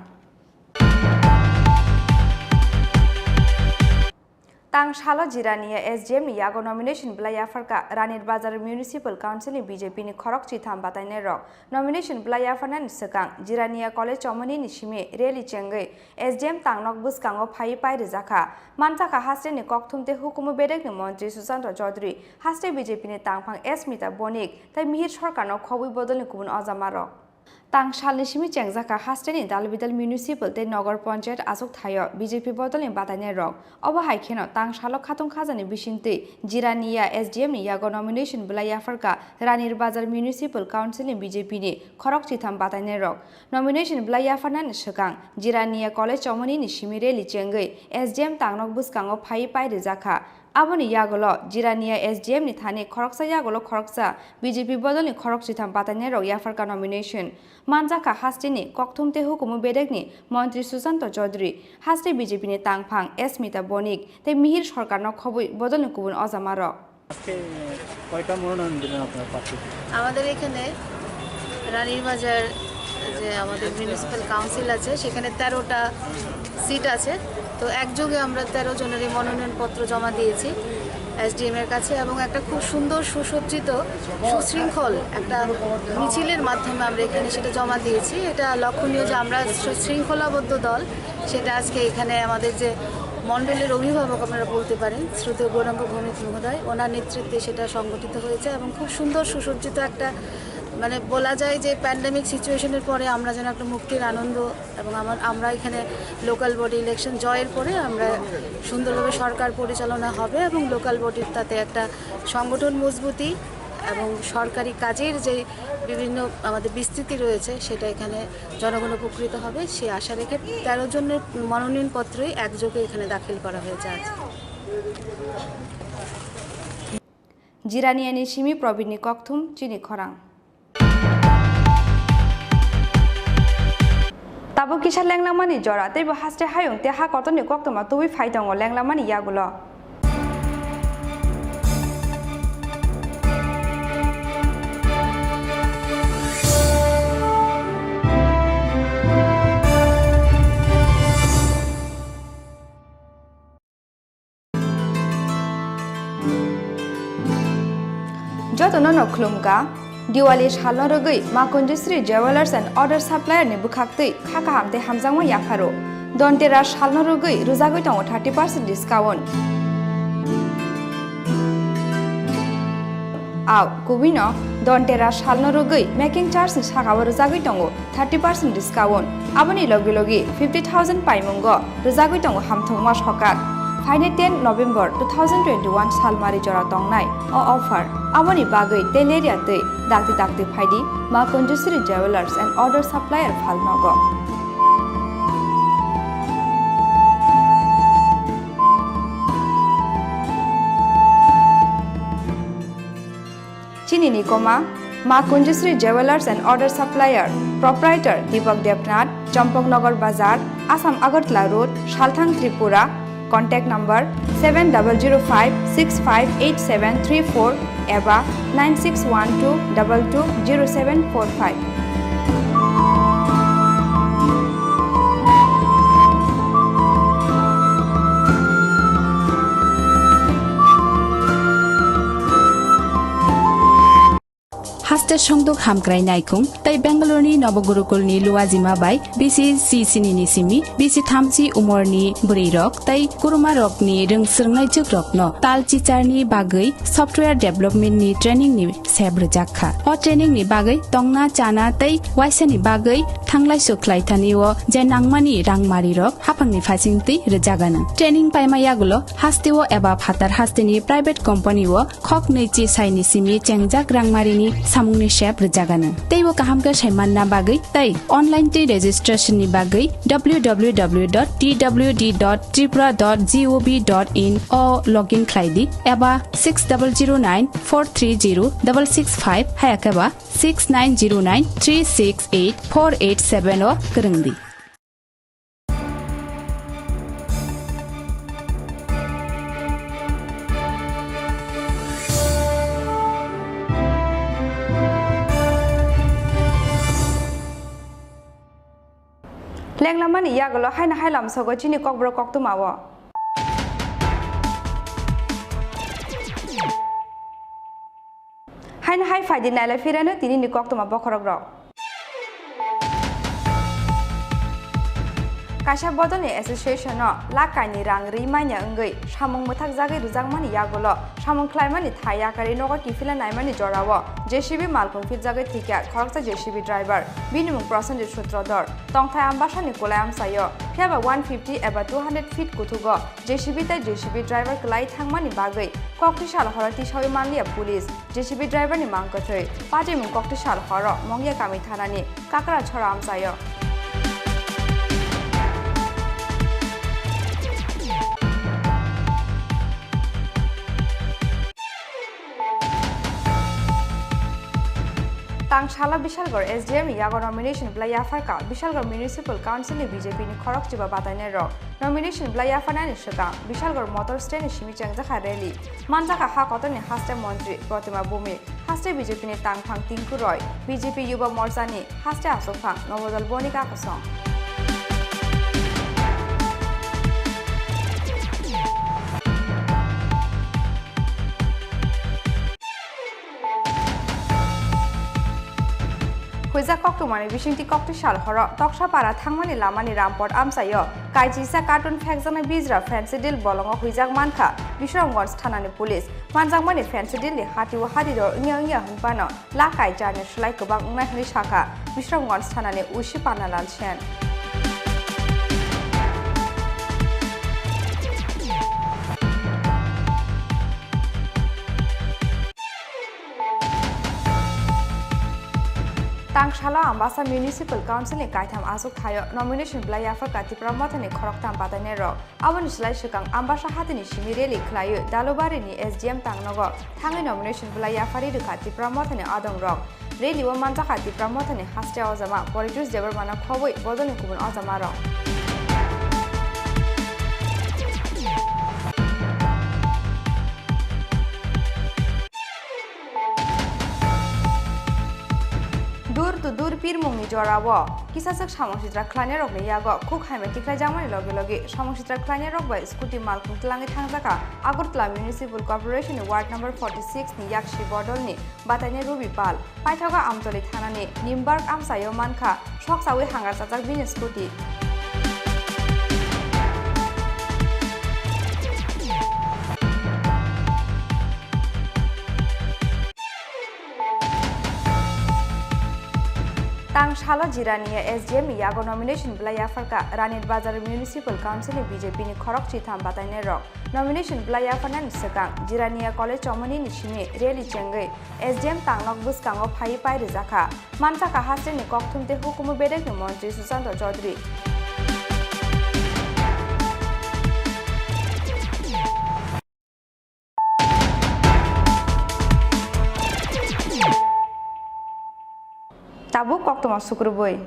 Tang salo Jirania S D M ni yago nomination belai yapharkha Ranir Bazar Municipal Council ni B J P ni khorok chitham batainai rok. Nomination belai yapharnani swkang Jirania College chomoni ni simi rally chengwi S D M tangnok bwskango phaiwi pai rijakha. Manjakha haste ni kokthum tei hukumu bedek ni montri Sushanta Chaudhary, haste B J P ni tangphang S Mita Bonik tei Mihir Sarkar no khobwi bodol ni kubun ojama rok. Tang salni simi chengjakha hasteni Dalbidal Municipal tei Nogor Panchayat achuk thaio B J P bodolni batainai rok. Obo hai kheno tang salo khatung khajani bisingtwi Jirania S D M ni yago nomination belai yapharkha Ranir Bazar Municipal Council ni B J P ni khorok chitham batainai rok. Nomination belai yapharnani swkang Jirania College chomoni ni simi rally chengwi S D M tangnok bwskango phaiwi pai rijakha. Aboni yagulo Jirania S D M ni thani khoroksa yagulo khoroksa B J P bodolni khorok chitham batainai rok yapharkha nomination. Manjakha hasteni kokthum tei hukumu bedekni montri Sushanta Chaudhary, haste B J P ni tangphang S Mita Bonik tei Mihir Sarkar no khobwi bodolni kubun ojama rok. আজকে কয়টা মনোনয়ন দিলেন আপনার প্রার্থী? আমাদের এখানে রানীর বাজার যে আমাদের মিউনিসিপ্যাল কাউন্সিল আছে, সেখানে তেরোটা সিট আছে। তো একযোগে আমরা তেরো জনেরই মনোনয়নপত্র জমা দিয়েছি এসডিএম এর কাছে, এবং একটা খুব সুন্দর, সুসজ্জিত, সুশৃঙ্খল একটা মিছিলের মাধ্যমে আমরা এখানে সেটা জমা দিয়েছি। এটা লক্ষণীয় যে আমরা শৃ-, শৃঙ্খলাবদ্ধ দল, সেটা আজকে এখানে আমাদের যে মণ্ডলের অভিভাবক আপনারা বলতে পারেন, শ্রদ্ধেয় গৌরাঙ্গ ভৌমিক মহোদয়, ওনার নেতৃত্বে সেটা সংগঠিত হয়েছে এবং খুব সুন্দর সুসজ্জিত একটা, মানে, বলা যায় যে প্যান্ডেমিক সিচুয়েশনের পরে আমরা যেন একটা মুক্তির আনন্দ, এবং আমার, আমরা এখানে লোকাল বডি ইলেকশন জয়ের পরে আমরা সুন্দরভাবে সরকার পরিচালনা হবে এবং লোকাল বডির তাতে একটা সংগঠন মজবুতি এবং সরকারি কাজের যে বিভিন্ন আমাদের বিস্তৃতি রয়েছে, সেটা এখানে জনগণ উপকৃত হবে, সেই আশা রেখে তেরো জনের মনোনয়নপত্রই একযোগে এখানে দাখিল করা হয়েছে আজ। Jiraniani simi Probinni kokthum chini khorang. Tabuk kisa lenglamani jora, teibo haste hayung tei ha kotorni koktwma tubui phai tongo lenglamani yagulo. Nono khulumkha, Diwali salno rwgwi Ma Kunjusri Jewellers and Order Supplier ni bwkhaktwi kha kaham tei hamjakma yapharo. Dhanteras salno rwgwi rwjagwi tongo thirty percent discount. Au, kubino Dhanteras salno rwgwi making charge ni sakao rwjagwi tongo thirty percent discount. Aboni logi logi fifty thousand paimungo rwjagwi tongo hamthwngma sokat. Phainai ten November two thousand twenty-one salmari jora tongnai o offer. Aboni bagwi tei lerya twi dakti dakti phaidi Ma Kunjusri Jewellers and Order Supplier phalnogo. Chini ni koma, Ma Kunjusri Jewellers and Order Supplier, Proprietor Deepak Debnath, Champaknagar Bazar, Assam Agartala Road, Salthang, Tripura. Contact number seven double zero five six five eight seven three four eba nine six one two double two zero seven four five. Haste songduk hamkrai naikung tei Bengaluru ni Nobo Gurukul ni Luajima bai B C C sini ni simi B C thamchi umor ni bwrwi rok tei kuruma rok ni rwng swrwngnai jwk rok no tal chichar ni bagwi software development ni training ni sep rwjak kha. O training ni bagwi tongna, chana tei waisa ni bagwi thanglai suk khlai thani o je nangmani rang mari rok haphang ni phasing twi rwjak anw. Training paima yagulo haste o eba phatar haste ni private company o khok nwi chi sai ni simi chengjak rang mari ni samung ni sep rwjak anw. Tei o kaham khe sai manna bagwi tei online twi registration ni bagwi W W W dot T W D dot tripura dot gov dot in o login khlai di eba six double zero nine four three zero double six five haya khe ba six nine zero nine three six eight four eight seven o kwrwng di. Lenglamani yagulo haino hai lamsogo chini kokborok koktwmao. Haino hai phaidi nailai phirano tinini koktwma bokhorokrok. Kaisa bodolni association-o lakh kaini rang rwi manya wngwi samung mwthakjagwi rwjakmani yagulo samung khlaimani thai yakarwi nogo kiphilna naimani jorao J C B malkhung phirjagwi thwikha khoroksa J C B driver, bini mung Prosenjit Sutrodhor. Tongthai Ambasani kulai amchaio, phiyaba one fifty eba two hundred feet kuthugo J C B tei J C B driver kwlai thangmani bagwi kokti sal horo tisawi manliya police. J C B driver ni mang kwthwi. Patimung kokti sal horo Mongya kami thanani Kakrachhora amchaio. Tang salo Bishalgarh S D M ni yago nomination belai yapharkha Bishalgarh Municipal Council ni B J P ni khorok chiba batainai rok. Nomination belai yapharnani swkang Bishalgarh Motor Stand ni simi chengjakha rally. Manjakha ha kotorni haste montri Protima Bhumik, haste B J P ni tangphang Tinku Roy, B J P Yuba Morcha ni haste aswkphang Nobodol Bonika Kosong. Huijak koktwmani bisingtwi kokti sal horo Toksapara thangmani lamani Rampot amchaio kaijisa carton phekjaknai bijra Phensedyl bolongo huijak mankha Bisramganj thanani police. Manjakmani Phensedyl ni hatio hadiro wngya wngya hwnphano lakai jarni slai kwbang wngnai hwnwi sakha Bisramganj thanani O C Panalal Sen. Tang salo Ambasa Municipal Council ni kaitham aswk thaio nomination belai yapharkha Tipra Mothani khoroktham batainai rok. Aboni slai swkang Ambasa hatini simi rally khlaiwi Dalubari ni S D M tangnogo thangwi nomination belai yapharwi rwkha Tipra Mothani adong rok. Rally o manjakha Tipra Mothani haste ojama Poritush Debbarmano khobwi bodolni kubun ojama rok. Dur Sudur pirmungni jorao kisaswk samung sitra khlainairokni yago khuk hamya tikhlaijakmani loge loge samung sitra khlainairok bai scooty malkhung twlangwi thangjakha Agartala Municipal Corporation ni Ward number forty six ni yakshi bodolni batainai Ruby Pal. Paithago Amtoli thanani Nimbark amchaio mankha, soksawi hangar chajak bini scooty. Tang salo Jirania S D M ni yago nomination belai yapharkha Ranit Bazar Municipal Council ni B J P ni khorok chitham batainairok. Nomination belai yapharnani swkang Jirania College chomoni ni simi rally chengwi S D M tangnok bwskango phaiwi pai rwjakha. Manjakha hasteni kokthum tei hukumu bedekni montri Sushanta Chaudhary. Tabuk koktwma sukrubwi.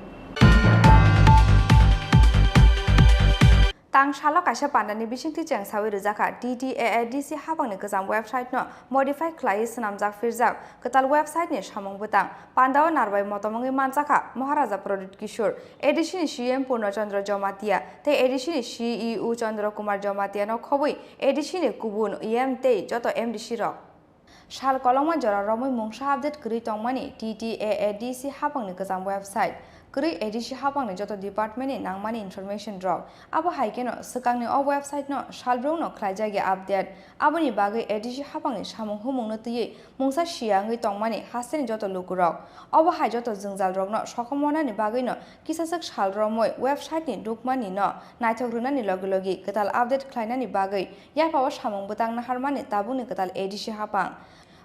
Tang salo kaisa pandani bisingtwi chengsawi rwjakha T T A A D C hapangni kwcham website no modify khlaiwi swnamjak phirjak kwtal website ni samung bwtang. Pandao narwai motom wngwi manjakha Maharaja Pradyut Kishore, A D C ni C E M Purno Chandra Jamatia tei A D C ni C E O Chandra Kumar Jamatia no khobwi A D C ni kubun E M tei joto M D C rok. Sal kolokma jora romwi mungsa update kwrwi tongmani T T A A D C hapangni kwcham website. Kwrwi A D C hapangni joto department ni nangmani information rok. Abo hai kheno swkangni o website no salbrumno khlaijak ya update. Aboni bagwi A D C hapangni samung humungno twiwi mungsa siya wngwi tongmani hasteni joto lukurok. Obo hai joto jwngjal rokno sokomornani bagwino kisaswk sal romwi website ni dukmani no naithok rwnani logi logi kwtal update khlainani bagwi yaphao samung bwtang naharmani tabukni kwtal A D C hapang.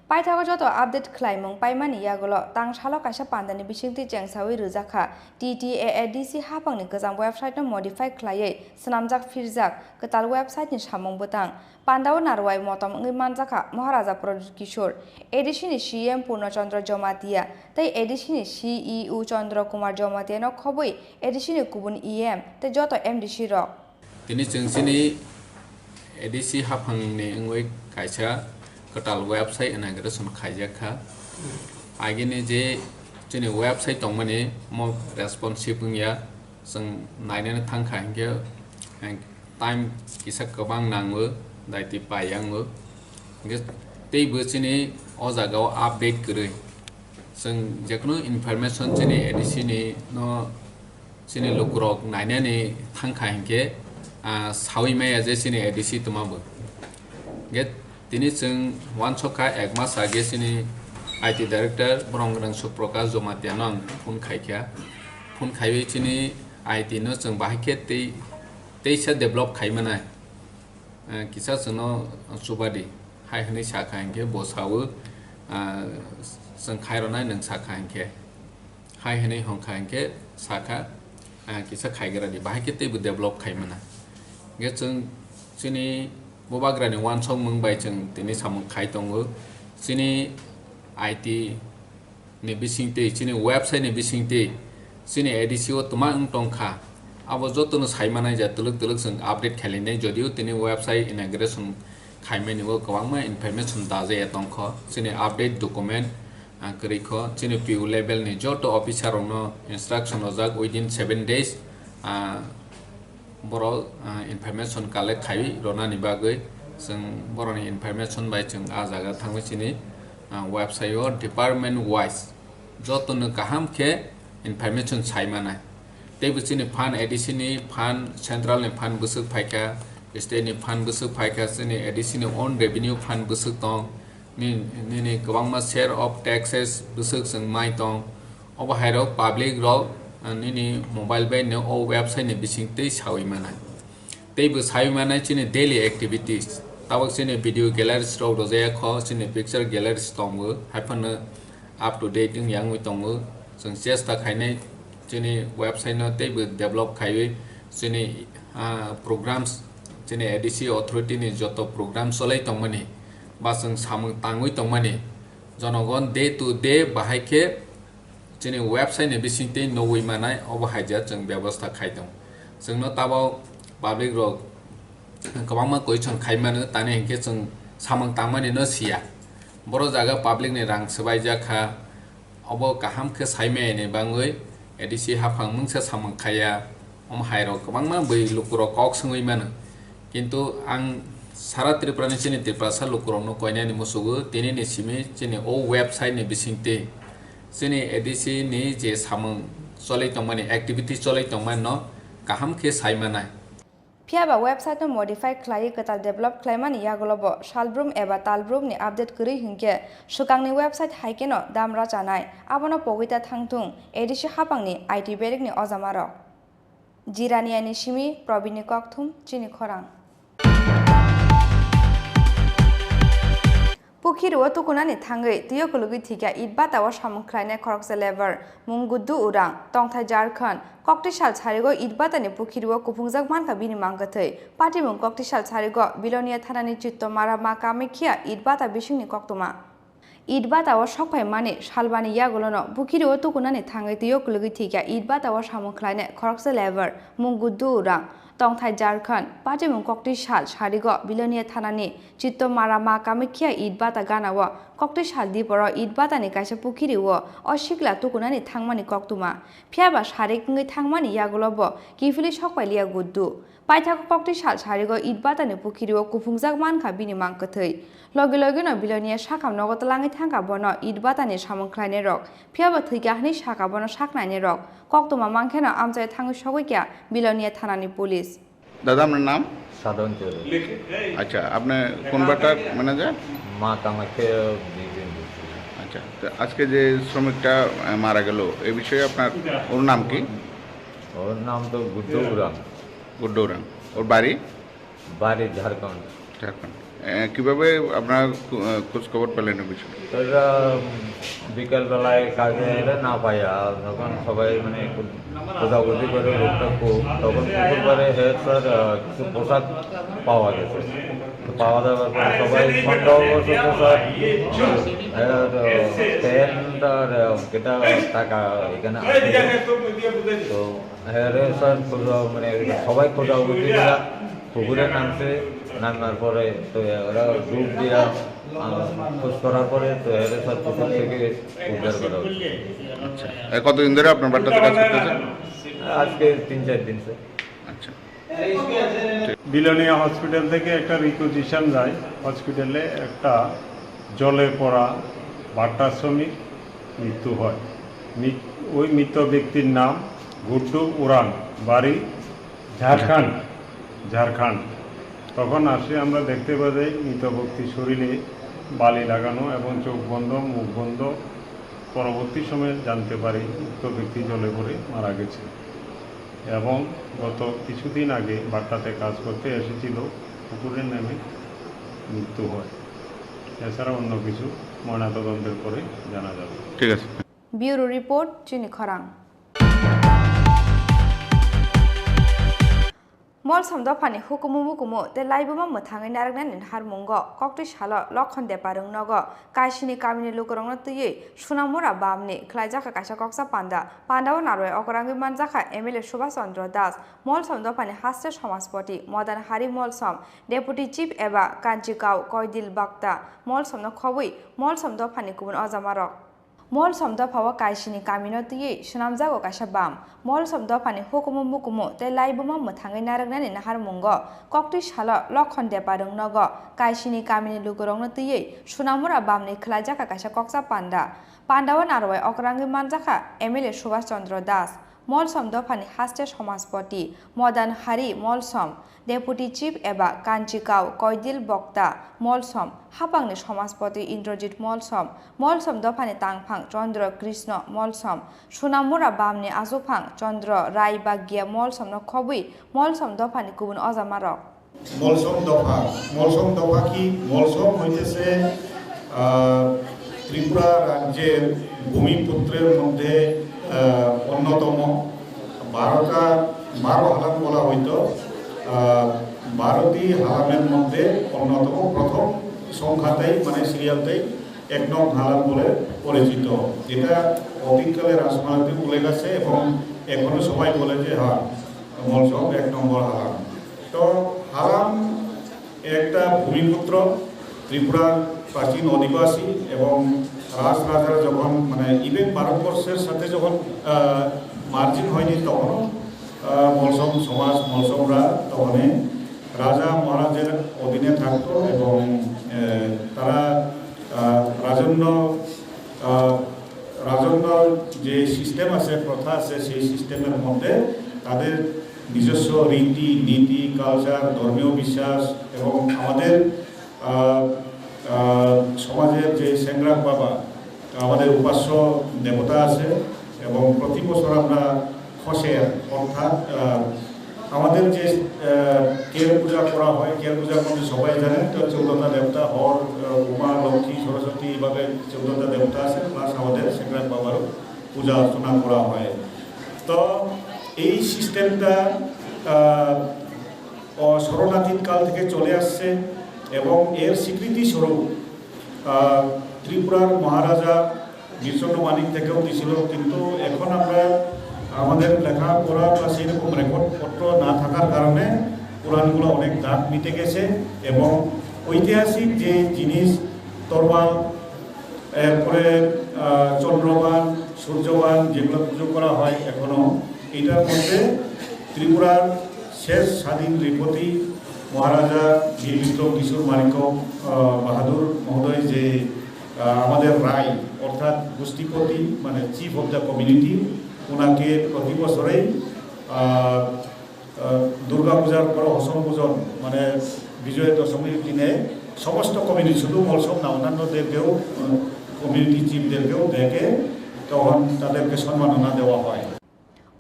Paithago joto update khlaimung paimani yagulo tang salo kaisa pandani bisingtwi chengsawi rwjakha T T A A D C hapangni kwcham website no modify khlaiwi swnamjak phirjak kwtal website ni samung bwtang. Pandao narwai motom wngwi manjakha Maharaja Pradyut Kishore, A D C ni C E M Purno Chandra Jamatia tei A D C ni C E O Chandra Kumar Jamatia no khobwi A D C ni kubun E M tei joto M D C rok. Tini chwng chini A D C haphangni wngwi kaisa kwtal website inauguration khaijak kha. Agini je chini website tongmani mo responsive wngya, chwng nainani thangkha hinkhe, eh, time kisa kwbang nango, daiti paiyango. Hinkhe teibo chini o jagao update kwrwi. Chwng jekono information chini A D C ni no chini lukurok nainani thangkha hinkhe, ah, sawi maya je chini A D C twmabo. Hinkhe tini chwng uansukha ek mas age chini I T director borok rang Suprakash Jamatia no ang phone khaikha. Phone khaiwi chini I T no chwng bahai khe tei, teisa develop khaimanai. Eh, kisa chwngno chubadi hai hwnwi sakha hinkhe bo sawi, ah, chwng khairwnai nwng sakha hinkhe. Hai hwnwi hwnkha hinkhe sakha, ah, kisa khaigradi, bahai khe teibo develop khaimana. Hinkhe chwng chini bubagrani uansukmung bai chwng tini samung khai tongo. Chini I T ni bisingtwi, chini website ni bisingtwi, chini A D C o twma wng tongkha. Abo jotono saimanai ja twlwk twlwk chwng update khailainai, jodio tini website inauguration khaimani o kwbangma information dajaya tongkho. Chini update document, ah, kwrwi kho, chini P O level ni joto officer rokno instruction rojak within seven days, ah, borok, ah, information collect khai ronani bagwi chwng borokni information bai chwng ah jaga thangwi chini, ah, website o department wise jotono kaham khe information sai manai. Teibo chini fund, A D C ni fund, central ni fund bwswk phaikha, state ni fund bwswk phaikha, chini A D C ni own revenue fund bwswk tong, ni, nini kwbangma share of taxes bwswk chwng mai tong. Obo hai rok public rok, ah, nini mobile bai no o website ni bising twi sawi manai. Teibo sawi manai chini daily activities. Tabok chini video galleries rok rojaya kho, chini picture galleries tongo, hai phano up to date wng yang wngwi tongo. Chwng chesta khainai chini website no teibo develop khaiwi chini, ah, programs, chini A D C authority ni joto program cholai tongmani ba chwng samung tangwi tongmani jonogon day to day bahai khe chini website ni bisingtwi nugwi manai, obo haija chwng bebosta khai tongo. Chwngno tabok public rok kwbangma question khai mano, tani hinkhe chwng samung tangmani no siya. Boro jaga public ni rang swbaijak kha, Obo kaham khe saimaya ni bangwi A D C haphang mungsa samung khaiya, omo hai rok kwbangma bwi lukurok kok swngwi mano. Kintu ang sara Tripura ni chini Tiprasa lukurokno koinani musugo, tini ni simi chini o website ni bisingtwi chini A D C ni je samung cholwi tongmani, activity cholwi tongmani no kaham khe sai manai. Phiya ba website no modify khlaiwi kwtal develop khlaimani yagulo bo salbrum eba talbrum ni update kwrwi hinkhe swkangni website hai kheno dam rachanai, abono pogwi ta thangthung A D C haphangni I T berikni ojamarok. Jiraniani simi Probinni kokthum chini khorang. Pukhiri o tukunani thangwi twiyo kulugwi thikya Itbata o samung khlainai khoroksa labour, mung Guddu Urang, tongthai Jharkhand, kokti sal sarigo Itbata ni pukhiri o kuphungjak mankha bini mangkwthwi. Patimung kokti sal sarigo Bilonia thanani Chittomara Ma Kamakhya Itbata bisingni koktwma. Itbata o sokphaimani salbani yagulono pukhiri o tukunani thangwi twiyo kulugwi thikya Itbata o samung khlainai khoroksa labour, mung Guddu Urang, tongthai Jharkhand, patimung kokti sal sarigo Bilonia thanani Chittomara Ma Kamakhya Itbata gana o kokti sal diporo Itbata ni kaisa pukhiri o o sikla tukunani thangmani koktwma. Phiya ba sarik wngwi thangmani yagulo bo kiphilwi sokpailiya Guddu. Paithago kokti sal sarigo Itbata ni pukhiri o kuphungjak mankha bini mangkwthwi. Logi logi no Bilonia sakam nogo twlangwi thangkha bono Itbata ni samung khlainai rok. Phiya bo thwikha hwnwi sakha bono saknainai rok. Koktwma mankheno amchai thangwi sogwi kha Bilonia thanani police. দাদা, আপনার নাম? সাধন চৌধুরী। আচ্ছা, আপনি কোন butter manager? মা কামাখ্যা বিল্ডিং। আচ্ছা, তো আজকে যে শ্রমিকটা, আহ, মারা গেল, এই বিষয়ে আপনার, ওর নাম কি? ওর নাম তো গুড্ডু উরাং। গুড্ডু উরাং। ওর বাড়ি? বাড়ি ঝাড়খণ্ড। ঝাড়খণ্ড। এ, কিভাবে আপনারা খু-, এ, খোঁজ খবর পেলেন এই বিষয়ে? তো এরা, উম, বিকালবেলায় কাজে এলে না পাই, আর তখন সবাই মানে একটু খোঁজাখুঁজি করে লোকটা খুব, তখন পুকুর পাড়ে হে স্যার, আহ, কিছু পোশাক পাওয়া গেছে। তো পাওয়া যাওয়ার পরে সবাই সন্দেহবশত স্যার, এর, আহ, প্যান্ট আর, আহ, এটা টাকা এখানে আছে। তো হ্যাঁ রে স্যার, খোঁজা, মানে, সবাই খোঁজাখুঁজি করা পুকুরে নামছে, নামার পরে তো ওরা ডুব দিয়া, আহ, খোঁজ করার পরে তো হ্যাঁ রে স্যার, পুকুর থেকে উদ্ধার করা হয়েছে। আচ্ছা, এ, কতদিন ধরে আপনার বাড়িটাতে কাজ করতেছে? আজকে তিন চার দিন স্যার। আচ্ছা। বিলোনিয়া হসপিটাল থেকে একটা রিকুইজিশন যায়, হসপিটালে একটা জলে পড়া বাট্টা শ্রমিক মৃত্যু হয়। মৃত-, ওই মৃত ব্যক্তির নাম গুড্ডু উরাং, বাড়ি ঝাড়খণ্ড, ঝাড়খণ্ড। তখন আসে আমরা দেখতে পাই যে মৃত ব্যক্তির শরীরে বালি লাগানো এবং চোখ বন্ধ, মুখ বন্ধ। পরবর্তী সময়ে জানতে পারি উক্ত ব্যক্তি জলে পড়ে মারা গেছে এবং গত কিছুদিন আগে বাট্টাতে কাজ করতে এসেছিল, পুকুরে নেমে মৃত্যু হয়। এছাড়া অন্য কিছু ময়নাতদন্তের পরে জানা যাবে। ঠিক আছে। Bureau report, Chini Khorang. Molsom dophani hukumu mukumu tei laibuma mwthangwi narwknani naharmungo koktwi salo Lokhon Depar wng nogo Kaisini kamini lukurokno twiwi Sunamura bamni khlaijak kaisa koksa panda. Pandao narwai okorangwi manjakha M L A Subhash Chandra Das, Molsom dophani haste somaspoti Modan Hari Molsom, Deputy Chief eba Kanchikau Koidil Bakta, Molsomno khobwi Molsom dophani kubun ojamarok. Molsom dophao Kaisini kamino twiwi swnamjago kaisa bam. Molsom dophani hukumu mukumu tei laibuma mwthangwi narwknani naharmungo koktwi salo Lokhon Depar wng nogo Kaisini kamini lukurokno twiwi Sunamura bamni khlaijakha kaisa koksa panda. Pandao narwai okorangwi manjakha M L A Subhash Chandra Das, Molsom dophani haste somaspoti Modan Hari Molsom, Deputy Chief eba Kanchikau Koidil Bokta Molsom, hapangni somaspoti Indrajit Molsom, Molsom dophani tangphang Chandra Krishna Molsom, Sunamura bamni achuphang Chandra Rai Bagya Molsomno khobwi Molsom dophani kubun ojamarok. Molsom দফা, মলসম দফা কি? মলসম হইতেছে, আহ, ত্রিপুরা রাজ্যের ভূমিপুত্রের মধ্যে, আহ, অন্যতম। বারোটা, বারো হালাম বলা হইতো। আহ, বারোটি হালামের মধ্যে অন্যতম, প্রথম সংখ্যাতেই, মানে সিরিয়ালতেই এক নং হালাম বলে পরিচিত, যেটা অতীতকালে রাজমালাতে উল্লেখ আছে এবং এখনো সবাই বলে যে, হ্যাঁ, মলসম এক নম্বর হালাম। তো হালাম একটা ভূমিপুত্র, ত্রিপুরার প্রাচীন অধিবাসী এবং রাজ রাজারা যখন, মানে, ইভেন ভারতবর্ষের সাথে যখন, আহ, মার্জিন হয়নি, তখনও, আহ, মলসম সমাজ, মলসমরা তখনই রাজা মহারাজের অধীনে থাকতো এবং, আহ, তারা, আহ, রাজন্য, আহ, রাজন্য যে সিস্টেম আছে, প্রথা আছে, সেই সিস্টেমের মধ্যে তাদের নিজস্ব রীতি, নীতি, কালচার, ধর্মীয় বিশ্বাস এবং আমাদের, আহ, আহ, সমাজের যে সেংগ্রাক বাবা, আমাদের উপাস্য দেবতা আছে এবং প্রতি বছর আমরা খসের অর্থাৎ, আহ, আমাদের যে, আহ, কের পূজা করা হয়, কের পূজার মধ্যে সবাই জানেন তো চৌদ্দটা দেবতা, হর, আহ, উমা, লক্ষ্মী, সরস্বতী, এইভাবে চৌদ্দটা দেবতা আছে, প্লাস আমাদের সেংগ্রাক বাবারও পূজা অর্চনা করা হয়। তো এই সিস্টেমটা, আহ, অ-, স্মরণাতীত কাল থেকে চলে আসছে এবং এর স্বীকৃতি স্বরূপ, আহ, ত্রিপুরার মহারাজা বীরচন্দ্র মানিক থেকেও দিছিল, কিন্তু এখন আমরা আমাদের লেখাপড়া বা সেই রকম রেকর্ড পত্র না থাকার কারণে পুরাণগুলো অনেক দাগ মিটে গেছে এবং ঐতিহাসিক যে জিনিস তরোয়াল, এরপরে, আহ, চন্দ্রবান, সূর্যবান যেগুলো পুজো করা হয় এখনো, এটার মধ্যে ত্রিপুরার শেষ স্বাধীন নৃপতি মহারাজা বীর বিক্রম কিশোর মাণিক্য, আহ, বাহাদুর মহোদয় যে, আহ, আমাদের রায় অর্থাৎ গোষ্ঠীপতি, মানে চিফ অফ দ্য কমিউনিটি, ওনাকে প্রতি বছরেই, আহ, আহ, দুর্গা পূজার পর অসম পূজন, মানে বিজয় দশমীর দিনে সমস্ত কমিউনিটি, শুধু মলসম না, অন্যান্য দেরকেও, আহ, কমিউনিটি চিফদেরকেও ডেকে তখন তাদেরকে সম্মাননা দেওয়া হয়।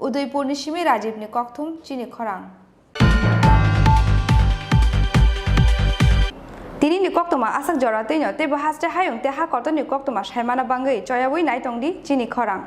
Udaipurni simi Rajibni kokthum chini khorang. Tinini koktwma aswk jora twino teibo haste hayung tei ha kotorni koktwma saimana bagwi choyaui nai tongdi chini khorang.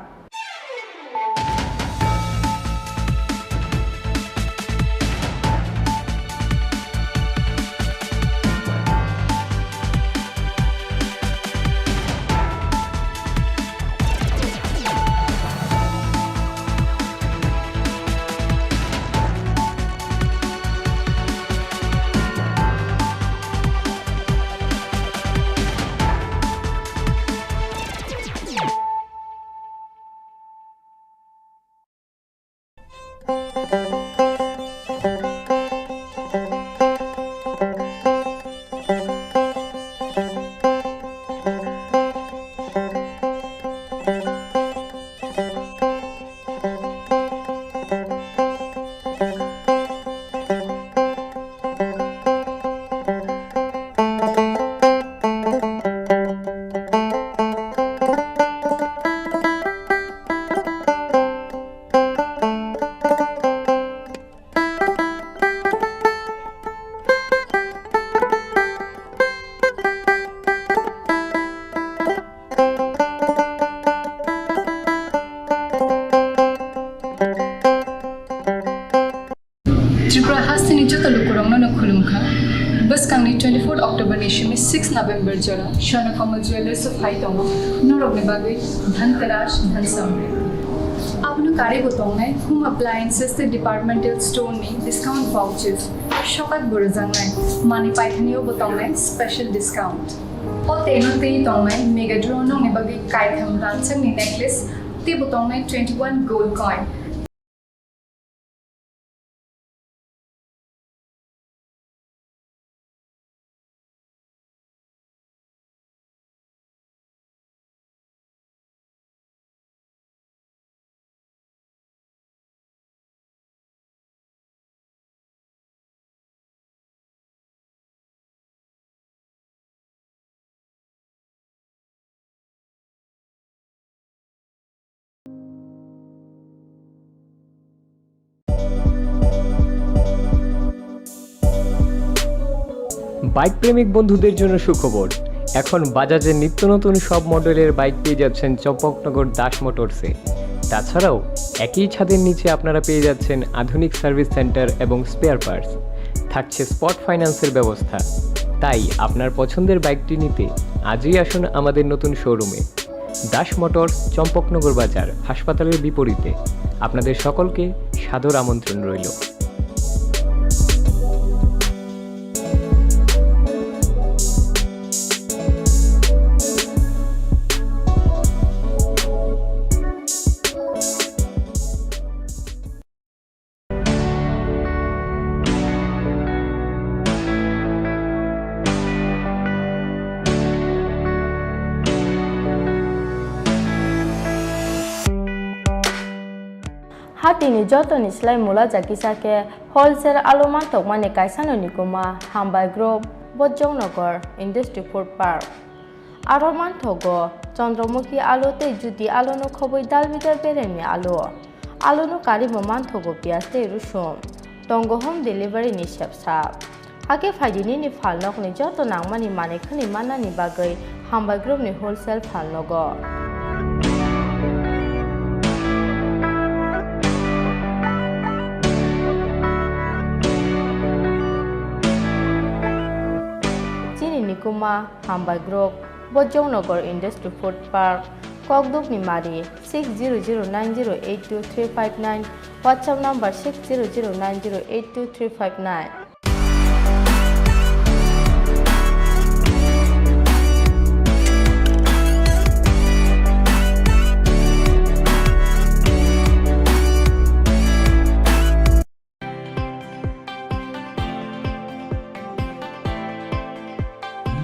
Tripura hasteni joto lukurokno no khulumkha. Bwskangni twenty-fourth October ni simi six November jora Swarna Kamal Jewellers o phai tongo norokni bagwi Dhanteras, Dhan Samriddhi. Abono karwi bo tongnai home appliances tei departmental store ni discount vouchers, sokat bo rwjaknai manwi paithani o bo tongnai special discount. O tei no tei tongnai mega draw nokni bagwi kaitham rangchakni necklace tei bo tongnai twenty-one gold coin. Bike প্রেমিক বন্ধুদের জন্য সুখবর, এখন বাজাজের নিত্য নতুন সব মডেলের বাইক পেয়ে যাচ্ছেন চম্পকনগর দাস মোটরসে। তাছাড়াও একই ছাদের নিচে আপনারা পেয়ে যাচ্ছেন আধুনিক সার্ভিস সেন্টার এবং স্পেয়ার পার্টস। থাকছে স্পট ফাইন্যান্সের ব্যবস্থা। তাই আপনার পছন্দের বাইকটি নিতে আজই আসুন আমাদের নতুন শোরুমে। দাস মোটরস, চম্পকনগর বাজার, হাসপাতালের বিপরীতে। আপনাদের সকলকে সাদর আমন্ত্রণ রইল। Atini jotoni slai mula ja kisa khe wholesale alu mantokmani kaisano nikuma Hambai Group, Bojongnagar Industry Food Park. Aro manthogo Chandramukhi alu tei Jyoti aluno khobwi dalbidal beremni alu. Aluno karwi bo manthogo piyaj tei rusum. Tongo home delivery ni sepsa. Hakhe phaidi nini phalnokni joto nangmani manwi khwnwi mannani bagwi Hambai Group ni wholesale phalnogo. Chini nikuma Hambai Group, Bojongnagar Industry Food Park, Kokdukni Mari, six zero zero nine zero eight two three five nine, WhatsApp number six zero zero nine zero eight two three five nine.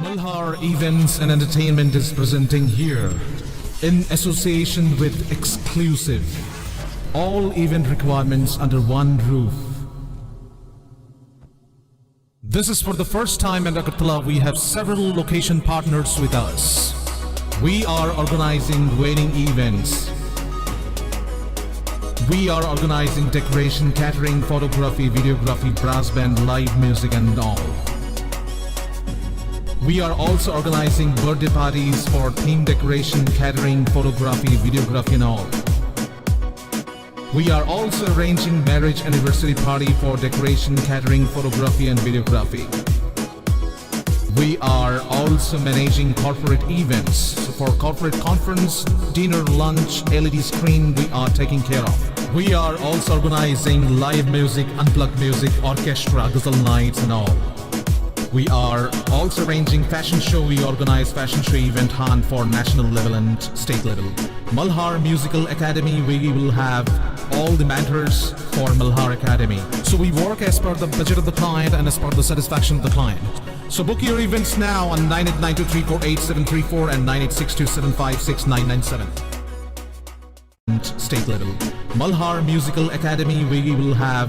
Malhar Events and Entertainment is presenting here, in association with Exclusive, all event requirements under one roof. This is for the first time in Agartala. We have several location partners with us. We are organizing wedding events. We are organizing decoration, catering, photography, videography, brass band, live music and all. We are also organizing birthday parties for theme decoration, catering, photography, videography and all. We are also arranging marriage anniversary party for decoration, catering, photography and videography. We are also managing corporate events. So for corporate conference, dinner, lunch, L E D screen, we are taking care of. We are also organizing live music, unplugged music, orchestra, ghazal nights and all. We are also arranging fashion show. We organize fashion show event hunt for national level and state level. Malhar Musical Academy, we will have all the mentors for Malhar Academy. So we work as per the budget of the client and as per the satisfaction of the client. So book your events now on nine eight nine two three four eight seven three four and nine eight six two seven five six nine nine seven. State level. Malhar Musical Academy, we will have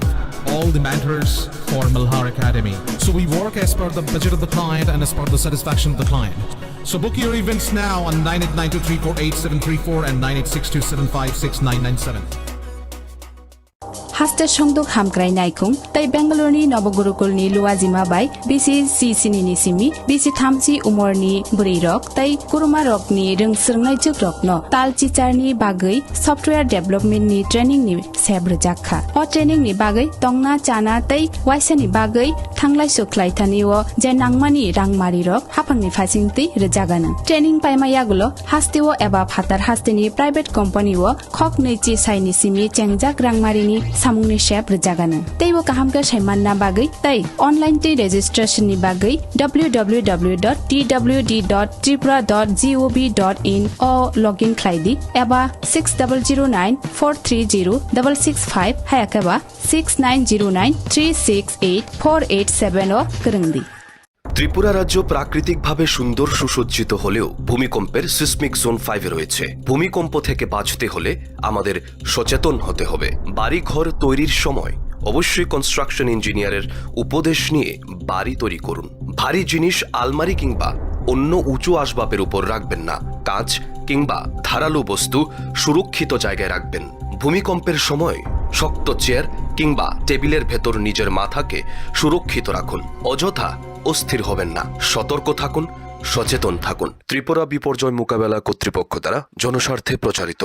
all the mentors for Malhar Academy. So we work as per the budget of the client and as per the satisfaction of the client. So book your events now on nine eight nine two three four eight seven three four and nine eight six two seven five six nine nine seven. Haste songduk hamkrai naikung tei Bengaluru ni Nobogurukulni Luajima bai B C C sinini simi B C thamchi umorni bwrwirok tei kwrwmarokni rwngswrwngnaijwkrokno tal chicharni bagwi software development ni training ni sep rwjak kha. O training ni bagwi tongna, chana tei waisani bagwi thanglai suklaithani o je nangmani rangmarirok haphangni phaisingtwi rwjaganw. Training paima yagulo hasteo eba phatar hasteni private company o khok nwi chi saini simi chengjak rangmarini samungni sep rwjaganw. Teibo kaham khe saimanna bagwi tei online twi registration ni bagwi W W W dot T W D dot tripura dot gov dot in o login khlai di eba six double zero nine four three zero double six five hayakhe ba six nine zero nine three six eight four eight seven o kwrwng di. Tripura রাজ্য প্রাকৃতিকভাবে সুন্দর সুসজ্জিত হলেও ভূমিকম্পের seismic zone ফাইভে রয়েছে। ভূমিকম্প থেকে বাঁচতে হলে আমাদের সচেতন হতে হবে। বাড়িঘর তৈরির সময় অবশ্যই কনস্ট্রাকশন ইঞ্জিনিয়ারের উপদেশ নিয়ে বাড়ি তৈরি করুন। ভারী জিনিস আলমারি কিংবা অন্য উঁচু আসবাবের উপর রাখবেন না। কাঁচ কিংবা ধারালো বস্তু সুরক্ষিত জায়গায় রাখবেন। ভূমিকম্পের সময় শক্ত চেয়ার কিংবা টেবিলের ভেতর নিজের মাথাকে সুরক্ষিত রাখুন। অযথা অস্থির হবেন না। সতর্ক থাকুন, সচেতন থাকুন। ত্রিপুরা বিপর্যয় মোকাবেলা কর্তৃপক্ষ দ্বারা জনস্বার্থে প্রচারিত।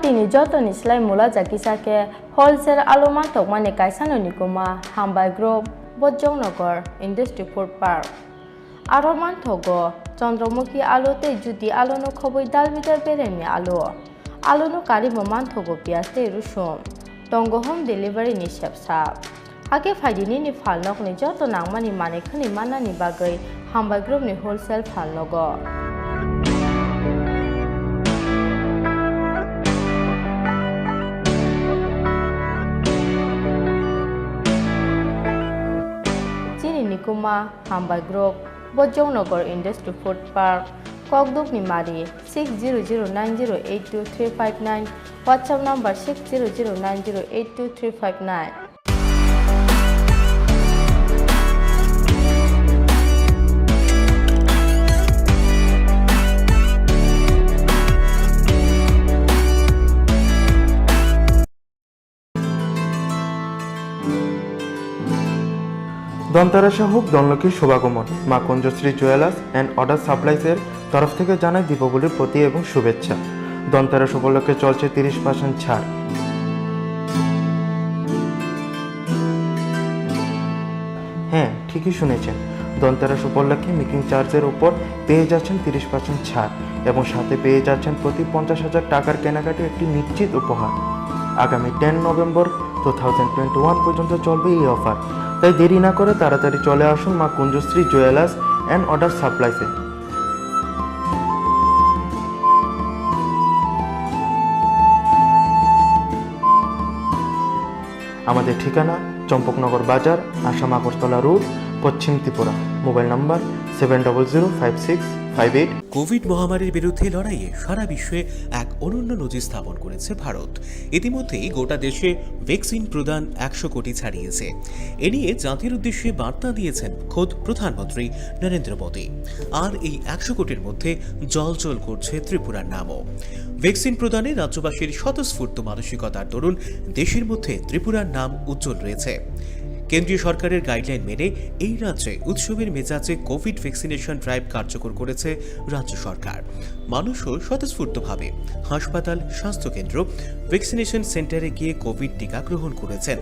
Tini jotoni slai mula jakisa khe wholesale alu mantokmani kaisano nikuma Hambai Group, Bojongnagar Industry Food Park. Aro manthogo Chandramukhi alu tei Jyoti aluno khobwi dal bidal beremni alu. Aluno karwi bo manthogo piyaj tei rusum. Tongo home delivery ni sepsa. Hakhe phaidi nini phalnokni joto nangmani manwi khwnwi mannani bagwi Hambai Group ni wholesale phalnogo. Chini nikuma Hambai Group, Bojongnagar Industry Food Park, Kokdukni Mari, six zero zero nine zero eight two three five nine, WhatsApp number six zero zero nine zero eight two three five nine. Dhonterasa huk Dhonlokhi Shubhagomon, Ma Kunjosri Jewellers and Order Supplies এর তরফ থেকে জানাই দীপাবলির প্রতি এবং শুভেচ্ছা। ধনতেরাস উপলক্ষে চলছে তিরিশ পার্সেন্ট ছাড়। হ্যাঁ, ঠিকই শুনেছেন, ধনতেরাস উপলক্ষে মেকিং চার্জের উপর পেয়ে যাচ্ছেন তিরিশ পার্সেন্ট ছাড় এবং সাথে পেয়ে যাচ্ছেন প্রতি পঞ্চাশ হাজার টাকার কেনাকাটি একটি নিশ্চিত উপহার। আগামী ten November two thousand twenty one পর্যন্ত চলবে এই অফার, তাই দেরি না করে তাড়াতাড়ি চলে আসুন মা কুঞ্জশ্রী জুয়েলার্স অ্যান্ড অর্ডার সাপ্লাইসে। আমাদের ঠিকানা চম্পকনগর বাজার, আসাম আগরতলা রোড, পশ্চিম Tripura. Mobile number seven double zero five six five eight. Covid মহামারীর বিরুদ্ধে লড়াইয়ে সারা বিশ্বে এক অনন্য নজির স্থাপন করেছে ভারত। ইতিমধ্যেই গোটা দেশে ভ্যাকসিন প্রদান একশো কোটি ছাড়িয়েছে। এ নিয়ে জাতির উদ্দেশ্যে বার্তা দিয়েছেন খোদ প্রধানমন্ত্রী নরেন্দ্র মোদী। আর এই একশো কোটির মধ্যে জ্বলজ্বল করছে ত্রিপুরার নামও। ভ্যাকসিন প্রদানে রাজ্যবাসীর স্বতঃস্ফূর্ত মানসিকতার দরুন দেশের মধ্যে ত্রিপুরার নাম উজ্জ্বল রয়েছে। কেন্দ্রীয় সরকারের গাইডলাইন মেনে এই রাজ্যে উৎসবের মেজাজে কোভিড ভ্যাকসিনেশন ড্রাইভ কার্যকর করেছে রাজ্য সরকার। মানুষও স্বতঃস্ফূর্তভাবে হাসপাতাল, স্বাস্থ্যকেন্দ্র, ভ্যাকসিনেশন সেন্টারে গিয়ে কোভিড টিকা গ্রহণ করেছেন।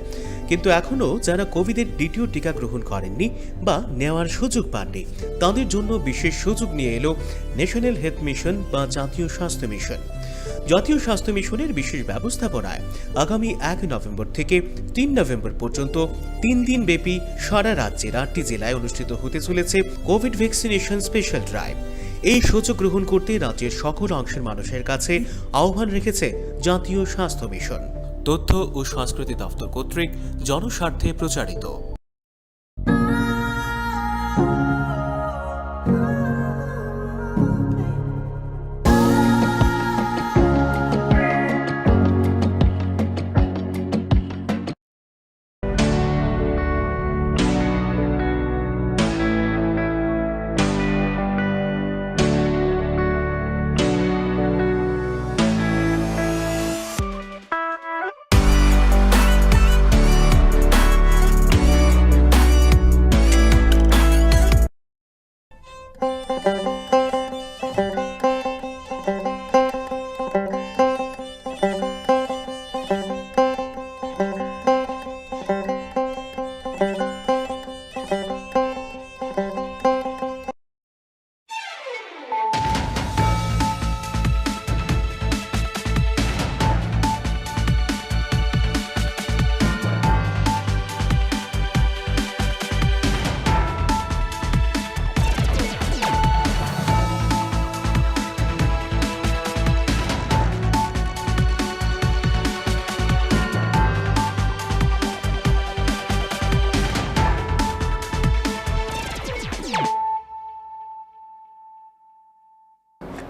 কিন্তু এখনও যারা কোভিডের দ্বিতীয় টিকা গ্রহণ করেননি বা নেওয়ার সুযোগ পাননি, তাদের জন্য বিশেষ সুযোগ নিয়ে এলো ন্যাশনাল হেলথ মিশন বা জাতীয় স্বাস্থ্য মিশন। জাতীয় স্বাস্থ্য মিশনের বিশেষ ব্যবস্থাপনায় আগামী এক নভেম্বর থেকে তিন নভেম্বর পর্যন্ত তিন দিন ব্যাপী সারা রাজ্যের আটটি জেলায় অনুষ্ঠিত হতে চলেছে কোভিড ভ্যাকসিনেশন স্পেশাল ড্রাইভ। এই সুযোগ গ্রহণ করতে রাজ্যের সকল অংশের মানুষের কাছে আহ্বান রেখেছে জাতীয় স্বাস্থ্য মিশন। তথ্য ও সংস্কৃতি দপ্তর কর্তৃক জনস্বার্থে প্রচারিত।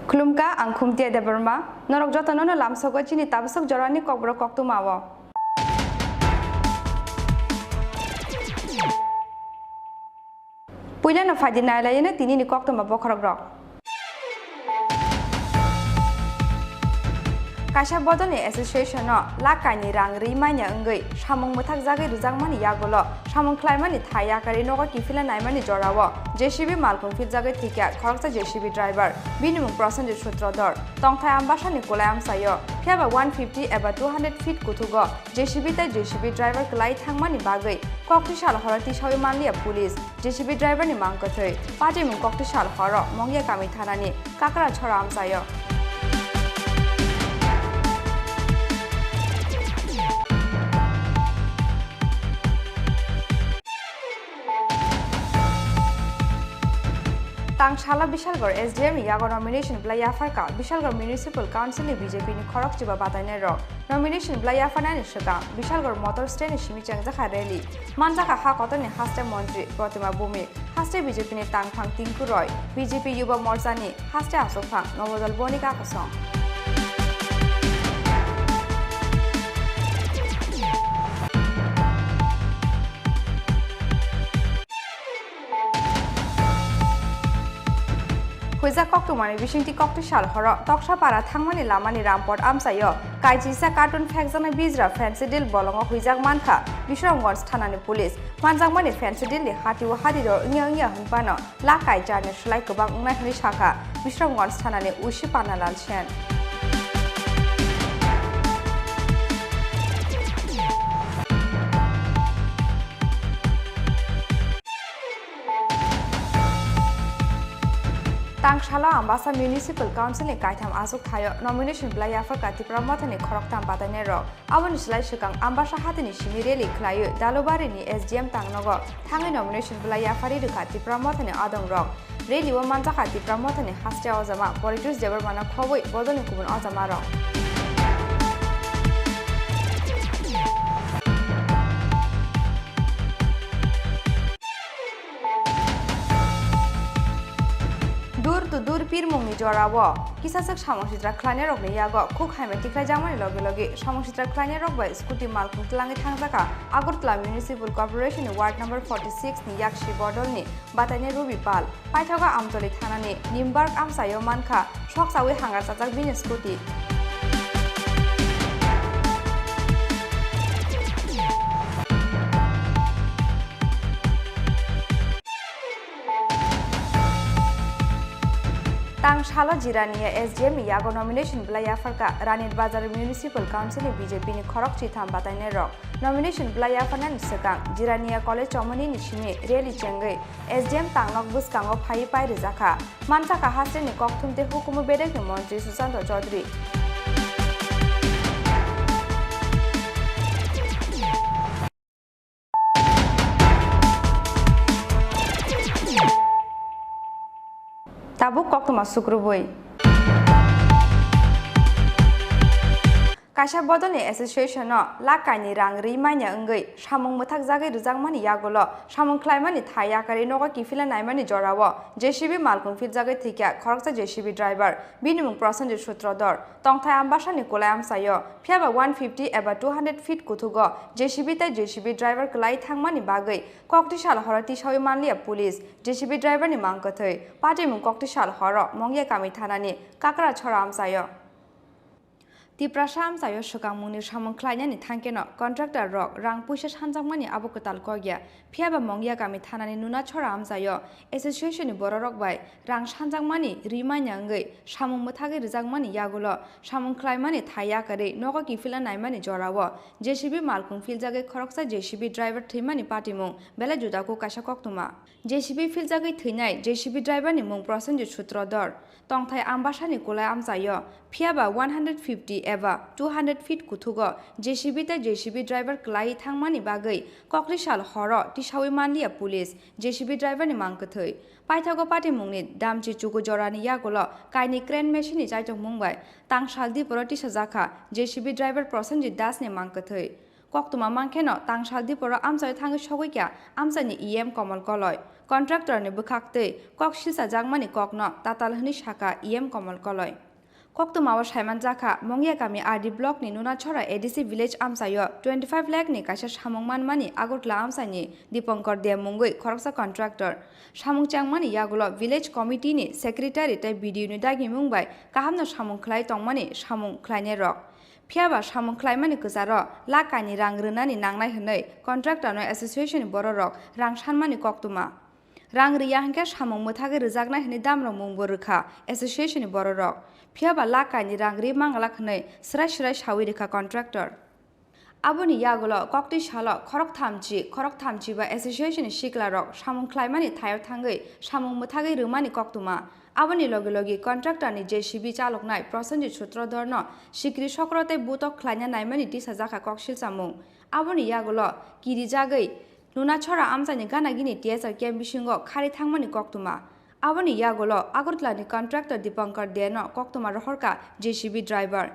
Khulumkha, ang Khumtia Debbarma. Norok jotono no lamsogo chini tabasok jorani kokborok koktwma o. Puilano phaidi nailaino tinini koktwma bokhorokrok. Kaisa bodolni association-no lakh kainwi rang rwi manya wngwi samung mwthakjagwi rwjakmani yagulo samung khlaimani thai yakarwi nogo kiphilna naimani jorao J C B malkhung philjagwi thwikha khoroksa J C B driver, bini mung Prosenjit Sutradhar. Tongthai Ambasani kulai amchaio, phiyaba one fifty eba two hundred feet kuthugo J C B tei J C B driver kwlai thangmani bagwi kokthwi sal horo tisawi manliya police. J C B driver ni mang kwthwi, patimung kokthwi sal horo Mongya kami thanani Kakra chora amchaio. Tang salo Bishalgarh S D M ni yago nomination belai yapharkha Bishalgarh Municipal Council ni B J P ni khorok chiba batainai rok. Nomination belai yapharnani swkang Bishalgarh motor stand ni simi chengjakha rally. Manjakha ha kotorni haste montri Protima Bhumik, haste B J P ni tangphang Tinku Roy, B J P Yuba Morcha ni haste achukphang Nobodol Bonika Kosong. Huijak koktwmani bisingtwi koktwi sal horo Toksapara thangmani lamani Rampot amchaio kaisisa carton phekjaknai bijra Phensedyl bolongo huijak mankha Bisramganj thanani police. Manjakmani Phensedyl ni hatio hatiro wngya wngya hwnphano lakh kai charni slai kwbang wngnai hwnwi sakha Bisramganj thanani O C Panalal Sen. Tang salo Ambasa Municipal Council ni kaitham achuk thaio nomination belai yapharkha Tipra Mothani khoroktham batainai rok. Aboni slai swkang Ambasa hatini simi rally khlaiwi Dalubari ni S D M tangnogo thangwi nomination belai yapharwi rwkha Tipra Mothani adong rok. Rally o manjakha Tipra Mothani haste ojama Politus Debbarmano khobwi bodolni kubun ojama rok. Door to door pirmungni jorao kisaswk samung sitra khlainairokni yago khuk hamya tikhlaijakmani logi logi samung sitra khlainairok bai scooty malkhung tlangwi thangjakha Agartala Municipal Corporation ni Ward number forty six ni yaksi bodolni batainai Ruby Pal. Paithago Amtoli thanani Nimbark amchaio mankha sok chawi hangar chajak bini scooty. Tang salo Jirania S D M ni yago nomination belai yapharkha Ranit Bazar Municipal Council ni B J P ni khorok chitham batainai rok. Nomination belai yapharnani swkang Jirania College chomoni ni simi rally chengwi S D M tangnok bwskango phaiwi pai rwjakha. Manjakha hasteni kokthum tei hukumu bedekni montri Sushanta Chaudhary. Tabuk koktwma sukrubui. Kaisa bodolni association-no lakh kainwi rang rwi manya wngwi samung mwthakjagwi rwjakmani yagulo samung khlaimani thai yakarwi nogo kiphilna naimani jorao J C B malkhung philjagwi thwikha khoroksa J C B driver, bini mung Prosenjit Sutradhar. Tongthai Ambasani kulai amchaio, phiyaba one fifty eba two hundred feet kuthugo J C B tei J C B driver kwlai thangmani bagwi kokthwi sal horo tisawi manliya police. J C B driver ni mang kwthwi, patimung kokthwi sal horo Mongya kami thanani Kakra chora amchaio. Tiprasa amchaio swkangmungni samung khlainani thangkeno contractor rok rang puisa sanjakmani abo kwtal kokya. Phiyaba Mongya kami thanani Nuna Chora amchaio association ni bororok bai rang sanjakmani rimanya wngwi samung mwthagwi rwjakmani yagulo samung khlaimani thai yakarwi nogo kiphilna naimani jorao J C B malkhung philjagwi khoroksa J C B driver thwimani patimung belai juda kuk kaisa koktwma. J C B philjagwi thwinai J C B driver ni mung Prosenjit Sutradhar. Tongthai Ambasani kulai amchaio, phiyaba one hundred fifty eba two hundred feet kuthugo J C B tei J C B driver kwlaiwi thangmani bagwi kokri sal horo tisawi manliya police J C B driver ni mang kwthwi. Paithago patimungni Damchi chuku jorani yagulo kainwi crane machine ni chaitokmung bai tangsal diporo tisajakha J C B driver Prosenjit Das ni mang kwthwi. Koktwma mankheno tangsal diporo amchai thangwi sogwi kha amchaini E M Komol Koloi. Contractor ni bwkhak twi kok silsajakmani kokno tatal hwnwi sakha E M Komol Koloi. Koktwmao saimanjakha, Mongya kami R D block ni Nunachora A D C village amchaio twenty five lakh ni kaisa samung manmani Agartala amchaini Dipankar Deb mungwi khoroksa contractor. Samung changmani yagulo village committee ni secretary tei B D O ni dagimung bai kahamno samung khlai tongmani samung khlainairok. Phiyaba samung khlaimani kwcharo lakh kainwi rang rwnani nangnai hwnwi contractor no association ni bororok rang sanmani koktwma. Rang riya hwnkhe samung mwthagwi rwjaknai hwnwi damrok mungbo rwkha association ni bororok. Phiyaba lakh kainwi rang ri manglak hwnwi swrai swrai sawi rwkha contractor. Aboni yagulo koktwi salo khorok thamchi, khorok thamchi ba association ni siklarok samung khlaimani thaio thangwi samung mwthagwi rwmani koktwma. Aboni logi logi contractor ni J C B chaloknai Prosenjit Sutradhar no sikri sokro tei butok khlaina naimani tisajakha kok silchamung. Aboni yagulo kirijagwi Nunachora amchaini gana gini T S R camp bisingo khari thangmani koktwma. Aboni yagulo Agartala ni contractor Dipankar Deb no koktwma rohorkha J C B driver.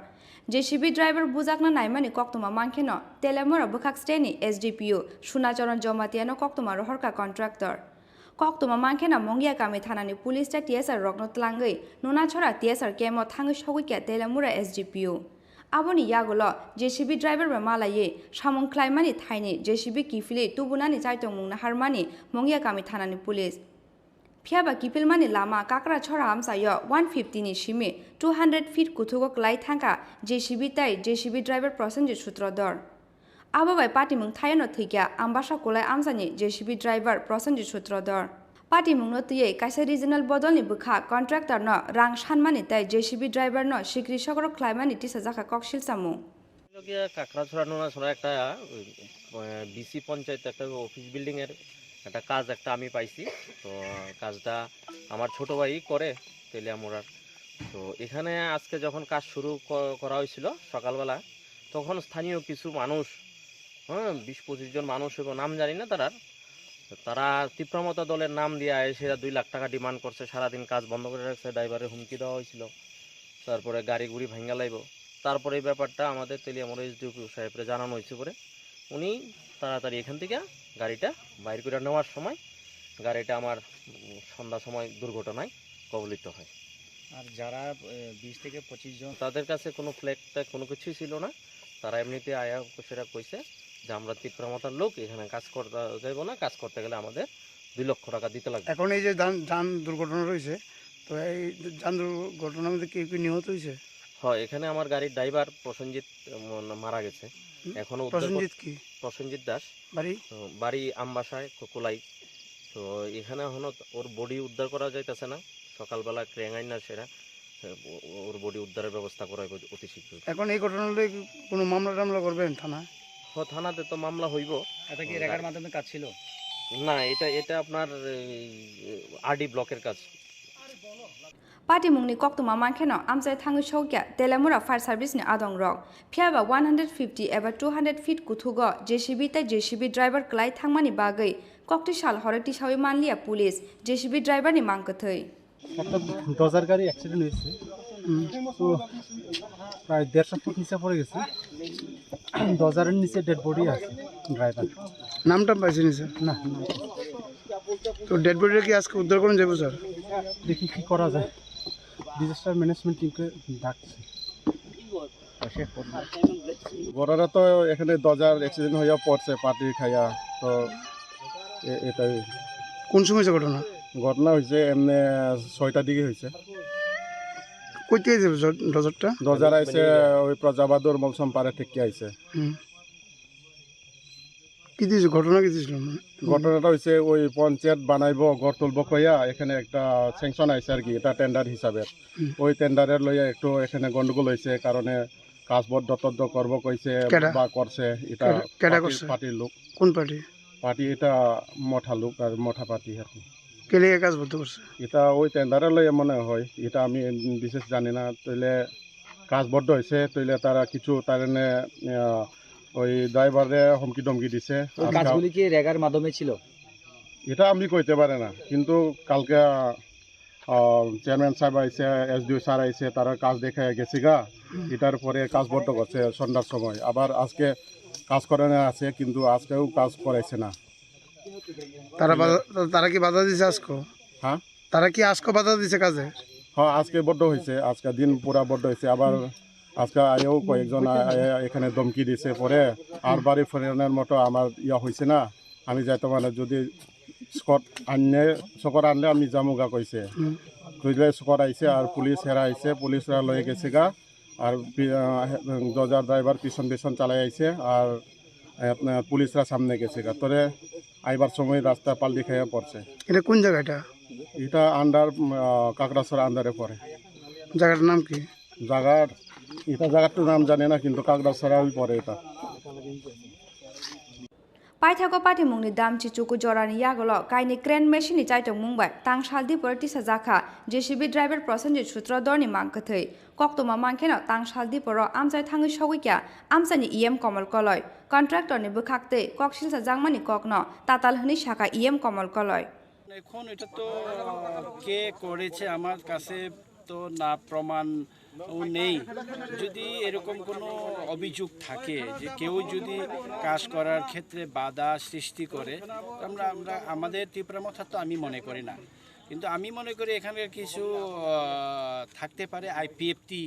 J C B driver bujakna naimani koktwma mankheno Telemura bwkhak steni S D P O Sunacharan Jamatia no koktwma rohorkha contractor. Koktwma mankheno Mongya kami thanani police tei T S R rokno tlangwi Nunachora T S R camp o thangwi sogwikha Telemura S D P O. Aboni yagulo J C B driver bai malaiwi samung khlaimani thaini J C B kiphilwi tubunani chaitongmung naharmani Mongya kami thanani police. Phiyaba kiphilmani lama Kakrachora amchaio one fifty ni simi two hundred feet kuthugo klai thangkha J C B tei J C B driver Prosenjit Sutradhar. Abo bai patimung thaiono thwikha Ambasa Kulai amchaini J C B driver Prosenjit Sutradhar. Patimungno twiwi kaisa regional bodolni bwkha contractor no rang sanmani tei J C B driver no sikri sokro khlaimani tisajakha kok silchamung. Logia Kakrachora Nunachora একটা, আহ, B C panchayat একটা office building এর একটা কাজ একটা আমি পাইছি। তো কাজটা আমার ছোট ভাই করে তেলিয়ামুড়ার। তো এখানে আজকে যখন কাজ শুরু ক-, করা হয়েছিল সকালবেলা, তখন স্থানীয় কিছু মানুষ, হ্যাঁ, বিশ পঁচিশ জন মানুষ এবং নাম জানি না তারার, তারা তীব্রমতা দলের নাম দিয়ে এসে দুই লাখ টাকা ডিমান্ড করছে, সারাদিন কাজ বন্ধ করে রাখছে, ড্রাইভারের হুমকি দেওয়া হয়েছিল, তারপরে গাড়ি গুড়ি ভাঙ্গা লাইব। তারপরে এই ব্যাপারটা আমাদের তেলিয়ামুড়া এসডিপিও সাহেবরে জানানো হয়েছে পরে, উনি তাড়াতাড়ি এখান থেকে গাড়িটা বাইর করে নেওয়ার সময় গাড়িটা আমার, উম, সন্ধ্যা সময় দুর্ঘটনায় কবলিত হয়। আর যারা, এ, বিশ থেকে পঁচিশ জন তাদের কাছে কোনো ফ্ল্যাগ ট্যাগ কোনো কিছুই ছিল না, তারা এমনিতে আয়া সেটা কইছে যে আমরা তিপ্রা মতার লোক, এখানে কাজ করতে যাইব না, কাজ করতে গেলে আমাদের দুই লক্ষ টাকা দিতে লাগবে। এখন এই যে যান, যান দুর্ঘটনা রয়েছে, তো এই যান দুর্ঘটনার মধ্যে কেউ কি নিহত হয়েছে? হয়, এখানে আমার গাড়ির ড্রাইভার প্রসেনজিৎ, উম, মারা গেছে। হুম? এখনো উদ্ধার কর-, প্রসেনজিৎ কি? প্রসেনজিৎ দাস। বাড়ি? উম, বাড়ি আমবাসায়, কো-, কোলাই। তো এখানে এখনো ওর বডি উদ্ধার করা যাইতেছে না, সকালবেলা ক্রেন আইনা সেরা, হ্যাঁ, ও-, ওর বডি উদ্ধারের ব্যবস্থা করা হবে অতি শীঘ্রই। এখন এই ঘটনা লইয়া কি কোনো মামলা টামলা করবেন থানায়? হ, থানাতে তো মামলা হইব। এটা কি হুম, রেগার গাড়ি। মাধ্যমে কাজ ছিল? না, এটা, এটা আপনার এই আরডি ব্লকের কাজ। Patimungni koktwma mankheno amchai thangwi sokya Telemura Fire Service ni adongrok. Phiyaba one hundred fifty eba two hundred feet kuthugo J C B tei J C B driver kwlai thangmani bagwi kokti sal horo tisawi manliya police J C B driver ni mangkwthwi. একটা ডজার গাড়ি অ্যাক্সিডেন্ট হয়েছে। হুম। তো প্রায় দেড়শো ফুট নিচে পড়ে গেছে। ডজারের নিচে ডেড বডি আছে ড্রাইভার। নামটা পাইছেন স্যার? না, না। তো ডেড বডিটা কি আজকে উদ্ধার করুন যাবো স্যার? দেখি কি করা যায়, ডিজাস্টার ম্যানেজমেন্ট টিমকে ডাকছি। ঘটনা তো এখানে ডজার অ্যাক্সিডেন্ট হইয়া পড়ছে, পার্টি খাইয়া, তো এ-, এটাই। কোন সময় হয়েছে ঘটনা? ঘটনা হয়েছে এমনি ছয়টার দিকে হয়েছে। কই থেকে যাবে জ-, ডজারটা? ডজার আইছে ওই প্রজাবাদুর মলসম পাড়া থেকে আইছে। হুম। কি দিয়েছে? ঘটনা কি দিয়েছিল? ঘটনাটা হয়েছে ওই পঞ্চায়েত বানাইবো, ঘর তুলবো কইয়া এখানে একটা স্যাংশন আইছে আর কি, এটা টেন্ডার হিসাবে। হুম। ওই টেন্ডারের লইয়া একটু এখানে গন্ডগোল হয়েছে, কারণে কাজ বন্ধ টন্ধ করবো কইছে কেডা? বা করছে, এটা কেডা, কেডা পার্টির, করছে? পার্টির লোক। কোন পার্টি? পার্টি এটা মঠা লোক আর মঠা পার্টি আর কি। কে লেগে কাজ বন্ধ করছে? এটা ওই টেন্ডারের লইয়া মনে হয়, এটা আমি বিশেষ জানি না। তাইলে কাজ বন্ধ হয়েছে, তাইলে তারা কিছু তার এনে, আহ, ওই ড্রাইভারে হুমকি ধমকি দিছে। ওই আর কাজগুলি কি রেগার মাধ্যমে ছিল? এটা আমি কইতে পারি না, কিন্তু কালকে, আহ, চেয়ারম্যান সাহেব আইছে, এসডিও স্যার আইছে, তারা কাজ দেখে গেছে গা। এটার পরে কাজ বন্ধ করছে সন্ধ্যার সময়, আবার আজকে কাজ করানো আছে, কিন্তু আজকেও কাজ করাইছে না। তারা বাধা, তারা কি বাধা দিছে আজকে? হ্যাঁ? তারা কি আজকে বাধা দিছে কাজে? হ্যাঁ, আজকে বন্ধ হয়েছে, আজকে দিন পুরা বন্ধ হয়েছে। আবার আজকে আয়েও কয়েকজন আ-, আয়ে এখানে ধমকি দিছে, পরে আর বাড়ি ফেরানোর মতো আমার ইয়া হয়েছে না। আমি যাইতে মানে যদি স্কট আনলে, স্কট আনলে আমি যামুগা কইছে। হুম। কইলে স্কট আইছে আর পুলিশ হেরা আইছে, পুলিশরা লয়ে গেছে গা। আর পি-, আহ, দরজার ড্রাইভার পিছন পিছন চালাই আইছে আর, আহ, পুলিশরা সামনে গেছে গা। তোরে আইবার সময় রাস্তা পাল্টি খাইয়া পড়ছে। এটা কোন জায়গা এটা? এটা আন্ডার, উম, আহ, কাকড়াছড়া আন্ডারে পড়ে। জায়গাটার নাম কি? জায়গার, এটা জায়গার তো নাম জানি না, কিন্তু কাকড়াছড়া ওই পড়ে এটা। Paithago patimungni damchi chuku jorani yagulo kainwi crane machine ni chaitokmung bai tangsal diporo tisajakha J C B driver Prosenjit Sutradharni mangkwthwi. Koktwma mankheno tangsal diporo amchai thangwi sogwikya amchaini E M Komol Koloi. Contractor ni bwkhaktwi koksilsa jakmani kokno tatal hwnwi sakha E M Komol Koloi. এখন এটা তো, আহ, কে করেছে আমার কাছে তো না প্রমাণ ও নেই। যদি এরকম কোনো অভিযোগ থাকে যে কেউ যদি কাজ করার ক্ষেত্রে বাধা সৃষ্টি করে, আমরা, আমরা, আমাদের ত্রিপুরা মথা তো আমি মনে করি না। কিন্তু আমি মনে করি এখানকার কিছু, আহ, থাকতে পারে আইপিএফটি,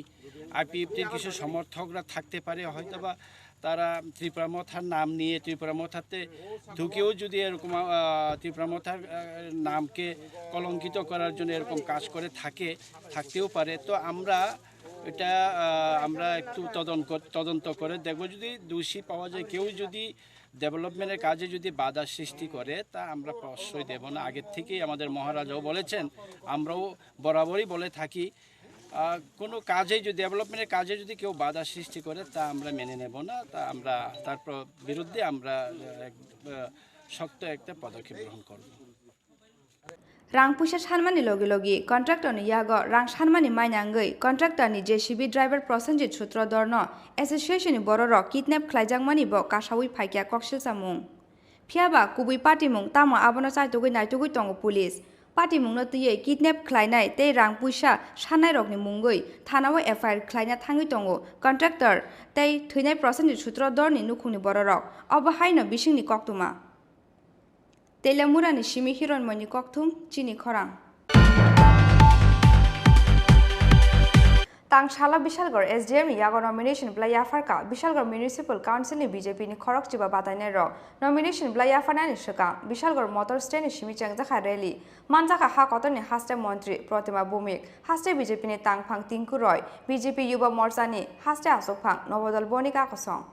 আইপিএফটির কিছু সমর্থকরা থাকতে পারে, হয়তোবা তারা ত্রিপুরা মথার নাম নিয়ে ত্রিপুরা মথাতে ঢুকেও যদি এরকম, আহ, ত্রিপুরা মথার, আহ, নামকে কলঙ্কিত করার জন্য এরকম কাজ করে থাকে, থাকতেও পারে। তো আমরা এটা, আহ, আমরা একটু তদন্ত কর-, তদন্ত করে দেখব। যদি দোষী পাওয়া যায়, কেউ যদি ডেভেলপমেন্টের কাজে যদি বাধা সৃষ্টি করে, তা আমরা প্রশ্রয় দেব না। আগের থেকেই আমাদের মহারাজাও বলেছেন, আমরাও বরাবরই বলে থাকি, আহ, কোনো কাজে যদি, ডেভেলপমেন্টের কাজে যদি কেউ বাধা সৃষ্টি করে, তা আমরা মেনে নেব না। তা আমরা তার প্র-, বিরুদ্ধে আমরা, আহ, এক, আহ, শক্ত একটা পদক্ষেপ গ্রহণ করব। Rang puisa sanmani logi logi contractor ni yago rang sanmani mainangwi contractor ni J C B driver Prosenjit Sutradharno association ni bororok kidnap khlaijakmani bo kasawi phaikya koksilsamung. Phiyaba kubui patimung tamo abono chaitugwi naitugwi tongo police. Patimungno twiwi kidnap khlainai tei rang puisa sannairokni mungwi thanao F I R khlaina thangwi tongo contractor tei thwinai Prosenjit Sutradharni nukhungni bororok. Obo haino bisingni koktwma. Telamurani simi Hironmoini kokthum chini khorang. Tangsalo Bishalgarh S D M ni yago nomination bwlai yapharkha Bishalgarh Municipal Council ni B J P ni khorok chiba batainai rok. Nomination bwlai yapharnani swkang Bishalgarh Motor Stand ni simi chengjakha rally. Manjakha ha kotorni haste montri Protima Bhumik, haste B J P ni tangphang Tinku Roy, B J P Yuba Morcha ni haste aswkphang Nobodol Bonik akosong.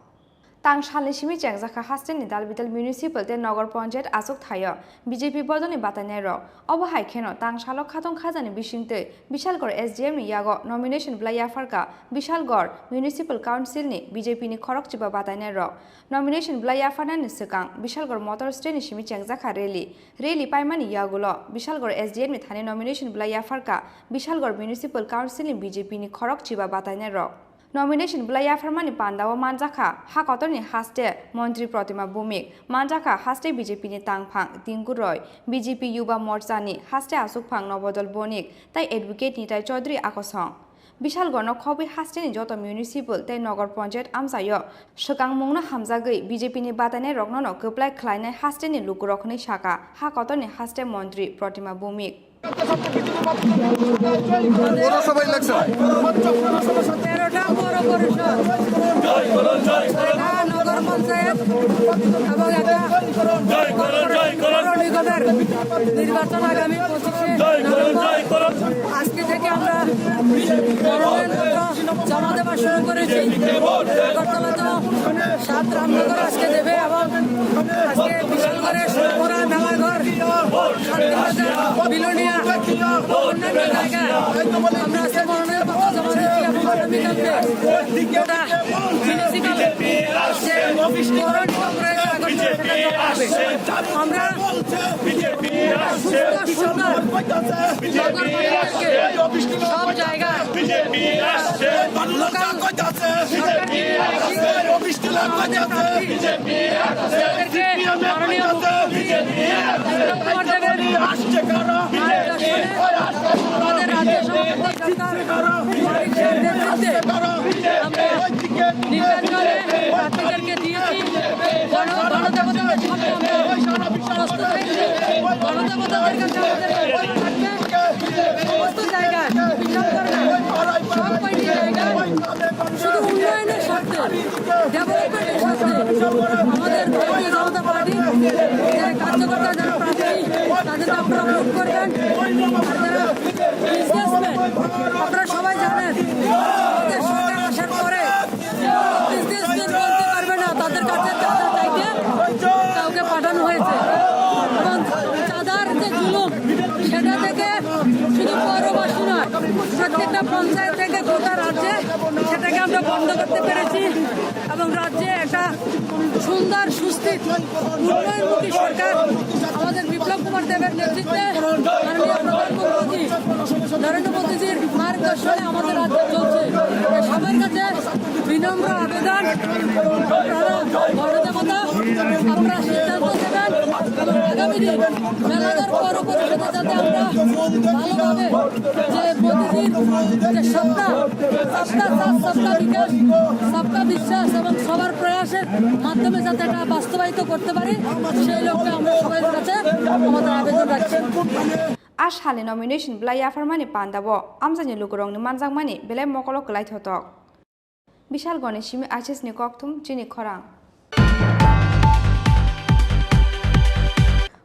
Tang salni simi chengjakha hasteni dalbidal municipal tei nogor ponchayat achuk thaio B J P bodolni batainairok. Obo hai kheno tang salo khatong khajani bisingtwi Bishalgarh S D M ni yago nomination bwlai yapharkha Bishalgarh Municipal Council ni B J P ni khorok chiba batainairok. Nomination bwlai yapharnani swkang Bishalgarh Motor Stand ni simi chengjakha rally. Rally paimani yagulo Bishalgarh S D M ni thani nomination bwlai yapharkha Bishalgarh Municipal Council ni B J P ni khorok chiba batainairok. Nomination bwlai yapharmani pandao manjakha ha kotorni haste Montri Protima Bhumik, manjakha haste B J P ni tangphang Tinku Roy, B J P Yuba Morcha ni haste achukphang Nobodol Bonik tei Advocate Nitai Chaudhary akosong. Bishalgarhno khobwi hasteni joto municipal tei nogor ponchayat amchaio swkangmungno hamjagwi B J P ni batainairoknono kwplai khlainai hasteni lukurok hwnwi sakha ha kotorni haste Montri Protima Bhumik. পৌরসভা ইলেকশন। তেরোটা পৌর পরিষদ এবং একটা নগর পঞ্চায়েত এবং একটা পৌর নিগমের নির্বাচন আগামী পঁচিশে নভেম্বর। আজকে থেকে আমরা মনোনয়নপত্র জমা দেওয়া শুরু করেছি। আগরতলা তো সাত রামনগর আজকে দেবে এবং আজকে বিশাল করে সোনামুড়া মেলাঘর, শান্তিবাজার, বিলোনিয়া, অন্যান্য জায়গায় আমরা আজকে মনোনয়নপত্র জমা দিচ্ছি এবং আগামীকালকে গোটা মিউনিসিপ্যাল যে পৌর নিগম রয়েছে, আগরতলা সেটা জমা হবে। আমরা সুস্থ, সুন্দর নগর বাসীদেরকে সব জায়গায় লোকাল সরকারি তাদেরকে মাননীয় মুখ্যমন্ত্রী দেবেন। আমাদের রাজ্য সভাপতি তথা নেতৃত্বে আমরা নির্বাচনে প্রার্থীদেরকে দিয়েছি। গণ-, গণদেবতাদের সামনে আমরা প্রস্তুত হয়েছি। গণদেবতাদের কাছে আমাদের আহ্বান থাকবে, সমস্ত জায়গায় শুধু উন্নয়নের স্বার্থে, ডেভেলপমেন্টের স্বার্থে আমাদের ভারতীয় জনতা পার্টি যে কার্যকর্তা যারা প্রার্থী, তাদেরকে আপনারা ভোট করবেন। আর যারা বিজনেসম্যান, আপনারা সবাই জানেন, আমাদের সরকার আসার পরে বিজনেসম্যান বলতে পারবে না, তাদের কাছে চাঁদা চাইতে কাউকে পাঠানো হয়েছে। এবং চাঁদার যে জুলুম, সেটা থেকে শুধু পৌরবাসী নয়, প্রত্যেকটা পঞ্চায়েত থেকে গোটা রাজ্যে সেটাকে আমরা বন্ধ করতে পেরেছি এবং রাজ্যে একটা সুন্দর সুস্থির উন্নয়নমুখী সরকার আমাদের বিপ্লব কুমার দেবের নেতৃত্বে মাননীয় প্রধানমন্ত্রী নরেন্দ্র মোদীজির মার্গদর্শনে আমাদের রাজ্য চলছে। তাই সবার কাছে বিনম্র আবেদন, আপনারা গণদেবতা, আপনারা সিদ্ধান্ত দেবেন এবং আগামী দিন মেলাঘর পৌর পরিষদে যাতে আমরা ভালোভাবে যে মোদীজির যে সবকা, সবকা সাথ, সবকা বিকাশ, সবকা বিশ্বাস এবং সবার প্রয়াসের মাধ্যমে যাতে এটা বাস্তবায়িত করতে পারি, সেই লক্ষ্যে আমরা সবার কাছে আমাদের আবেদন রাখছি। A salni nomination belai yapharmani pandao amchaini lukurokni manjakmani belai mokolo kwlai thotok. Bishalgorni simi I C S ni kokthum chini khorang.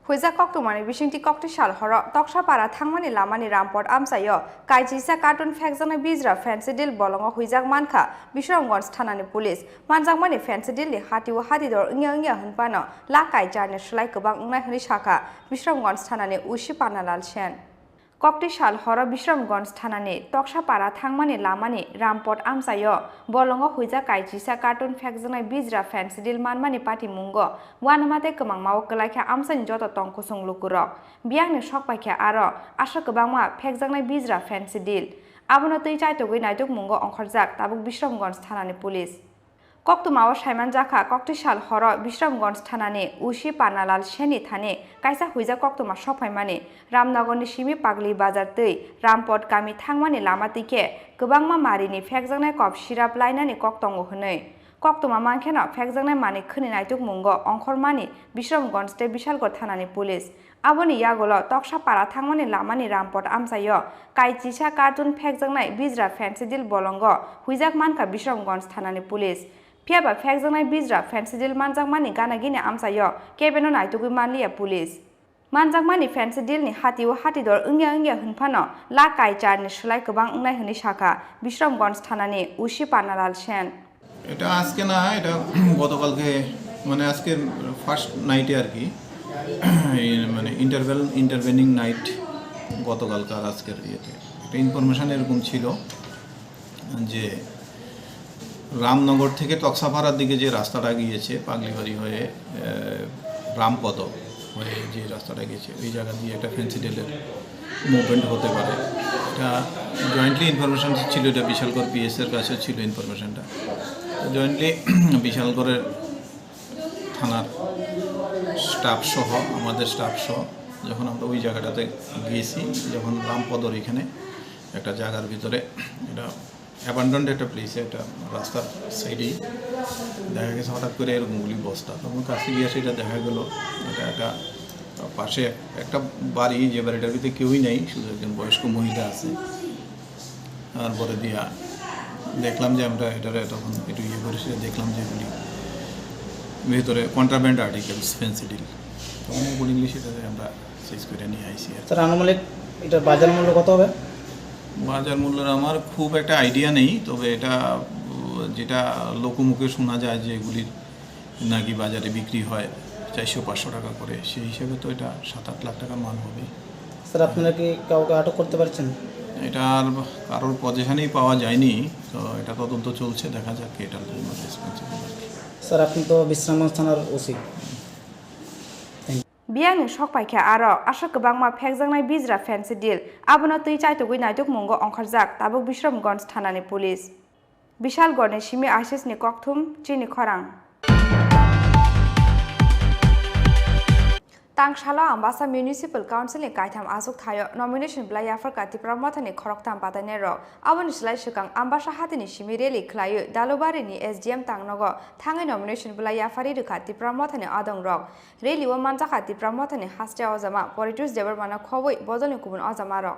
Huijak koktwmani bisingtwi kokti sal horo Toksapara thangmani lamani Rampot amchaio kaijisa carton phekjaknai bijra Phensedyl bolongo huijak mankha Bisramganj thanani police. Manjakmani Phensedylni hatio hatidor wngya wngya hwnphano lakh kai charni slai kwbang wngnai hwnwi sakha Bisramganj thanani O C Panalal Sen. Kokti sal horo Bisramganj thanani Toksapara thangmani lamani Rampot amchaio bolongo huijak kaijisa carton phekjaknai bijra Phensedyl manmani patimungo uanama tei kwmangmao kwlaikha amchaini joto tong kusung lukurok. Biyangni sok paikha aro aswk kwbangma phekjaknai bijra Phensedyl. Abono twi chaitugwi naitukmungo ongkhorjak tabuk Bisramganj thanani police. Koktwmao saimanjakha, kokti sal horo Bisramganj thanani O C Panalal Senni thani kaisa huijak koktwma sokphaimani. Ramnagarni simi Pagli Bazar twi Rampot kami thangmani lama twi khe kwbangma marini phekjaknai kok sirap lainani kok tongo hwnwi. Koktwma mankheno phekjaknai manwi khwni naitukmungo ongkhormani Bisramganj tei Bishalgarh thanani police. Aboni yagulo Toksapara thangmani lamani Rampot amchaio kaijisa carton phekjaknai bijra Phensedyl bolongo huijak mankha Bisramganj thanani police. Phiyaba phekjaknai bijra Phensedyl manjakmani gana gini amchaio kebeno naitugwi manliya police. Manjakmani Phensedylni hatio hatidor wngya wngya hwnphano lakh kai charni slai kwbang wngnai hwnwi sakha Bisramganj thanani O C Panalal Sen. এটা আজকে না, এটা গতকালকে, মানে আজকে ফার্স্ট নাইটে আর কি। এই মানে ইন্টারভেল, ইন্টারভেনিং নাইট গতকালকার আজকের ইয়েতে একটা ইনফরমেশন এরকম ছিল যে রামনগর থেকে তক্সাপাড়ার দিকে যে রাস্তাটা গিয়েছে পাগলিবাড়ি হয়ে, আহ, রামপদ হয়ে যে রাস্তাটা গিয়েছে, ওই জায়গা দিয়ে একটা ফেন্সিডিলের মুভমেন্ট হতে পারে। এটা জয়েন্টলি ইনফরমেশন ছিল, এটা বিশালগড় পিএস এর কাছে ছিল ইনফরমেশনটা। তো জয়েন্টলি বিশালগড়ের থানার স্টাফ সহ, আমাদের স্টাফ সহ যখন আমরা ওই জায়গাটাতে গিয়েছি, যখন রামপদর এখানে একটা জায়গার ভিতরে, এটা অ্যাবান্ডন্ড একটা প্লেসে, একটা রাস্তার সাইডেই দেখা গেছে হঠাৎ করে এরকম গুলি বস্তা। তখন কাছে গিয়ে সেটা দেখা গেল, এটা একটা পাশে এক-, একটা বাড়ি, যে বাড়িটার ভিতরে কেউই নেই, শুধু একজন বয়স্ক মহিলা আছে। তারপরে দিয়া দেখলাম যে আমরা এটারে তখন একটু ইয়ে করে সেটা দেখলাম যে এগুলি ভিতরে কন্ট্রাব্যান্ড আর্টিকেলস, ফেন্সিডিল। তখন অ্যাকর্ডিংলি সেটাতে আমরা সিজ করে নিয়ে আইসি আর কি। স্যার, আনুমানিক এটার বাজার মূল্য কত হবে? বাজার মূল্যের আমার খুব একটা আইডিয়া নেই, তবে এটা, উম, যেটা লোকমুখে শোনা যায় যে এগুলির নাকি বাজারে বিক্রি হয় চারশো পাঁচশো টাকা করে, সেই হিসাবে তো এটা সাত আট লাখ টাকার মাল হবে। স্যার, আপনারা কি কাউকে আটক করতে পারছেন? এটা আর কারোর পজিশনেই পাওয়া যায়নি, তো এটা তদন্ত চলছে, দেখা যাক কে এটার জন্য রেসপন্সিবল আর কি। স্যার, আপনি তো বিশ্রামগঞ্জ থানার OC. Biyangni sok paikha aro aswk kwbangma phekjaknai bijra Phensedyl, abono twi chaitugwi naitukmungo ongkhorjak tabuk Bisramganj thanani police. Bishalgarhni simi I C S ni kokthum chini khorang. Tangsalo Ambasa Municipal Council ni kaitham achuk thaio nomination belai yapharkha Tipra Mothani khoroktham batainai rok. Aboni slai swkang Ambasa hatini simi rally khlaiwi Dalubari ni S D M tangnogo thangwi nomination belai yaphari rwkha Tipra Mothani adong rok. Rally o manjakha Tipra Mothani haste ojama Poritosh Debbarmano khobwi bodolni kubun ojama rok.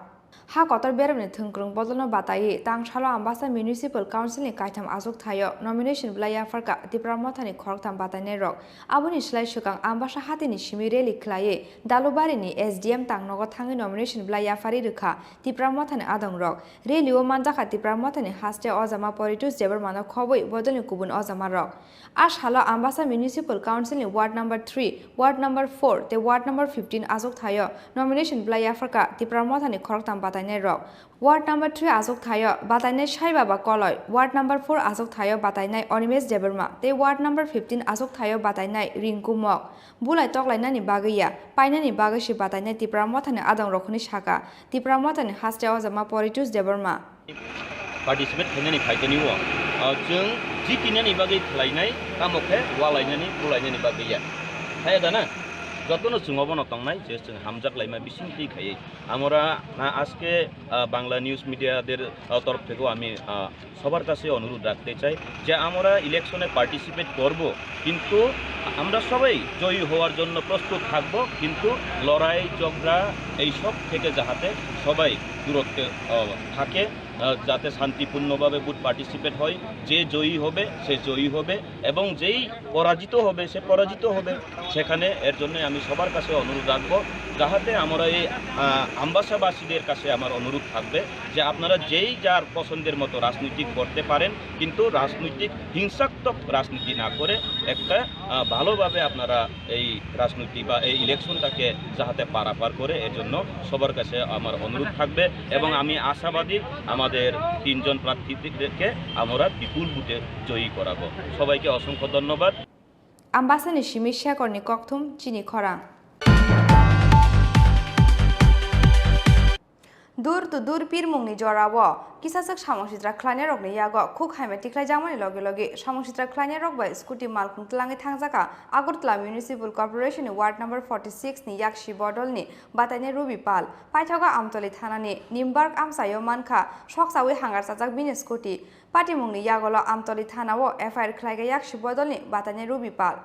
Ha kotor beremni thwngkwrwng bodolno bataiwi tangsalo Ambasa Municipal Council ni kaitham achuk thaio nomination bwlai yapharkha Tipra Mothani khoroktham batainairok. Aboni slai swkang Ambasa hatini simi rally khlaiwi Dalubari ni S D M tangnogo thangwi nomination bwlai yapharwi rwkha Tipra Mothani adongrok. Rally o manjakha Tipra Mothani haste ojama Poritus Debbarmano khobwi bodolni kubun ojamarok. A salo Ambasa Municipal Council ni Ward number three, Ward number four tei Ward number fifteen achuk thaio nomination bwlai yapharkha Tipra Mothani khoroktham batainairok. Ward number three achuk thaio batainai Sai Baba Koloi, Ward number four achuk thaio batainai Animesh Debbarma tei Ward number fifteen achuk thaio batainai Rinku Mok. Bulai toklainani bagwi ya, painani bagwi se batainai Tipra Mothani adongrok hwnwi sakha Tipra Mothani haste ojama Poritus Debbarma. Participate khainani phaikani o, ah, chwng jitinani bagwi khlainai, tamo khe walainani, bulainani bagwi ya. Haya da na? Jotono chwng obono tongnai je chwng hamjak laima bisingtwi khaiwi. Amora na aske, ah, Bangla news media der, ah, তরফ থেকেও আমি, ah, সবার কাছে অনুরোধ রাখতে চাই যে আমরা ইলেকশনে পার্টিসিপেট করব, কিন্তু আমরা সবাই জয়ী হওয়ার জন্য প্রস্তুত থাকব, কিন্তু লড়াই ঝগড়া এইসব থেকে যাহাতে সবাই দূরত্বে, আহ, থাকে, আহ, যাতে শান্তিপূর্ণভাবে ভোট পার্টিসিপেট হয়। যে জয়ী হবে সে জয়ী হবে এবং যেই পরাজিত হবে সে পরাজিত হবে। সেখানে এর জন্য আমি সবার কাছে অনুরোধ রাখবো, যাহাতে আমরা এই, আহ, আমবাসাবাসীদের কাছে আমার অনুরোধ থাকবে যে আপনারা যেই যার পছন্দের মতো রাজনীতি করতে পারেন, কিন্তু রাজনৈতিক হিংসাত্মক রাজনীতি না করে একটা, আহ, ভালোভাবে আপনারা এই রাজনীতি বা এই ইলেকশনটাকে যাহাতে পারাপার করে, এর জন্য সবার কাছে আমার অনুরোধ থাকবে এবং আমি আশাবাদী আমাদের তিনজন প্রার্থীদেরকে আমরা বিপুল ভোটে জয়ী করাবো। সবাইকে অসংখ্য ধন্যবাদ। Ambasani simi Shekhorni kokthum chini khorang. Dur to dur pirmungni jorao kisaswk samung sitra khlainairokni yago khuk haima tikhlaijakmani loge loge samung sitra khlainairok bai scooty malkhung twlangwi thangjakha Agartala Municipal Corporation ni Ward number forty six ni yaksi bodolni batainai Ruby Pal. Paithago Amtoli thanani Nimbark amchaio mankha soksawi hangar chajak bini scooty. Patimungni yagolo Amtoli thanao F I R khlaikha yaksi bodolni batainai Ruby Pal.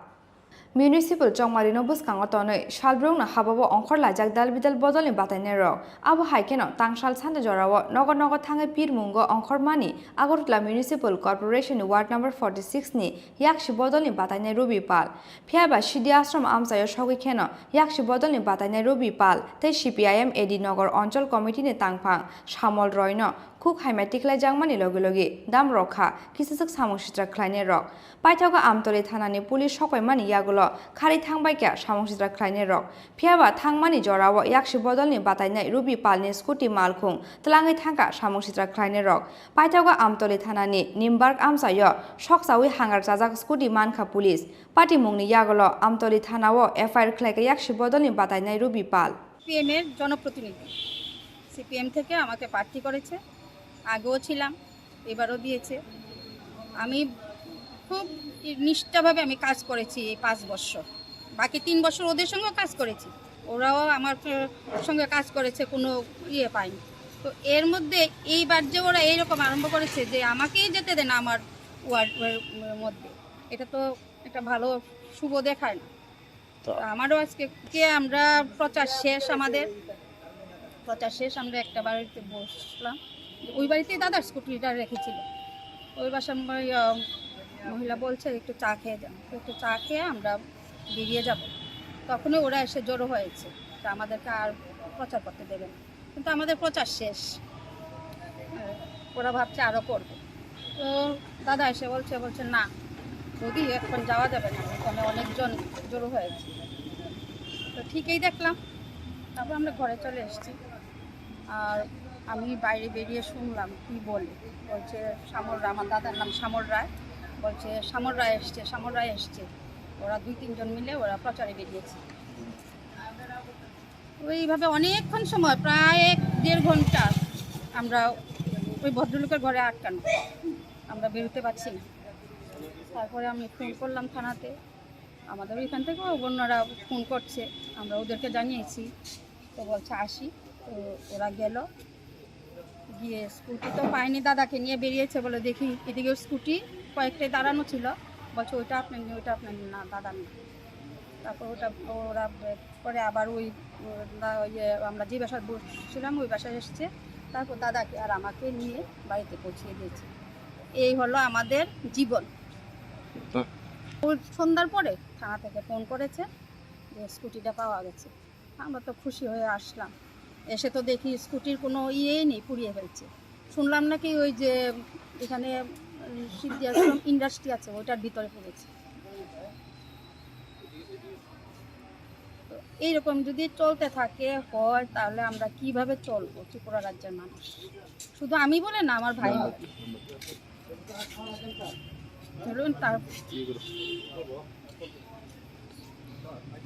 Municipal chongmarino bwskango tonwi salbrumno habao ongkhor laijak dalbidal bodolni batainairok. Abo hai kheno tangsal sande jorao nogo nogo thangwi pirmungo ongkhormani Agartala Municipal Corporation ni Ward number forty six ni yaksi bodolni batainai Ruby Pal. Phiyaba Sidi Ashram amchaio sogwi kheno yaksi bodolni batainai Ruby Pal tei C P I M A D Nogor Onchol Committee ni tangphang Samol Roy no khuk haima tikhlaijakmani loge loge dam rok kha kisaswk samung sitra khlainai rok. Paithago Amtoli thanani police sokpaimani yagulo kharwi thangbaikha samung sitra khlainai rok. Phiyaba thangmani jorao yaksi bodolni batainai Ruby Palni scooty malkhung twlangwi thangkha samung sitra khlainai rok. Paithago Amtoli thanani Nimbark amchaio soksawi hangar chajak scooty mankha police. Patimungni yagulo Amtoli thanao F I R khlaikha yaksi bodolni batainai Ruby Pal. CPM এর জনপ্রতিনিধি। সিপিএম থেকে আমাকে প্রার্থী করেছে, আগেও ছিলাম, এবারও দিয়েছে। আমি খুব নিষ্ঠাভাবে আমি কাজ করেছি এই পাঁচ বছর। বাকি তিন বছর ওদের সঙ্গেও কাজ করেছি, ওরাও আমার সঙ্গে কাজ করেছে, কোনো ইয়ে পায়নি। তো এর মধ্যে এইবার যে ওরা এইরকম আরম্ভ করেছে যে আমাকেই যেতে দেয় না আমার ওয়ার্ডের মধ্যে, এটা তো একটা ভালো শুভ দেখায় না। তো আমারও আজকে কে আমরা প্রচার শেষ আমাদের, প্রচার শেষ আমরা একটা বাড়িতে বসলাম, ওই বাড়িতেই দাদার স্কুটিটা রেখেছিল। ওই বাসার ম-, ইয়া, মহিলা বলছে একটু চা খেয়ে যান, একটু চা খেয়ে আমরা বেরিয়ে যাব। তখনই ওরা এসে জড়ো হয়েছে, তা আমাদেরকে আর প্রচার করতে দেবে না। কিন্তু আমাদের প্রচার শেষ। ওরা ভাবছে আরও করবে। তো দাদা এসে বলছে, বলছে, "না বৌদি, এখন যাওয়া যাবে না, এখানে অনেকজন জড়ো হয়েছে।" তো ঠিকই দেখলাম, তারপর আমরা ঘরে চলে এসেছি। আর আমি বাইরে বেরিয়ে শুনলাম কি বলে, বলছে শ্যামল রায়, আমার দাদার নাম শ্যামল রায়, বলছে, "শ্যামল রায় এসছে, শ্যামল রায় এসছে।" ওরা দুই তিনজন মিলে ওরা প্রচারে বেরিয়েছে। ওইভাবে অনেকক্ষণ সময়, প্রায় এক দেড় ঘন্টা আমরা ওই ভদ্রলোকের ঘরে আটকানো, আমরা বেরোতে পারছি না। তারপরে আমি ফোন করলাম থানাতে, আমাদের ওইখান থেকে ওনারা ফোন করছে, আমরা ওদেরকে জানিয়েছি। তো বলছে আসি, তো ওরা গেল, গিয়ে স্কুটি তো পায়নি, দাদাকে নিয়ে বেরিয়েছে বলে দেখি এদিকে স্কুটি কয়েকটাই দাঁড়ানো ছিল, বলছে ওইটা আপনার নেই, ওইটা আপনার নেই, না দাদা নেই। তারপর ওটা ওরা পরে আবার ওই, ও, দা-, ইয়ে, আমরা যে বাসায় বসছিলাম, ওই বাসায় এসছে। তারপর দাদাকে আর আমাকে নিয়ে বাড়িতে পৌঁছিয়ে দিয়েছে। এই হলো আমাদের জীবন। তা- ও সন্ধ্যার পরে থানা থেকে ফোন করেছে যে স্কুটিটা পাওয়া গেছে। আমরা তো খুশি হয়ে আসলাম। এসে তো দেখি স্কুটির কোনো ইয়েই নেই, পুড়িয়ে ফেলছে। শুনলাম নাকি ওই যে এখানে, উম, সিদ্ধি আশ্রম ইন্ডাস্ট্রি আছে, ওইটার ভিতরে পড়েছে। তো এইরকম যদি চলতে থাকে হয়, তাহলে আমরা কিভাবে চলবো ত্রিপুরা রাজ্যের মানুষ? শুধু আমি বলে না, আমার ভাই বলে। চলুন, তার,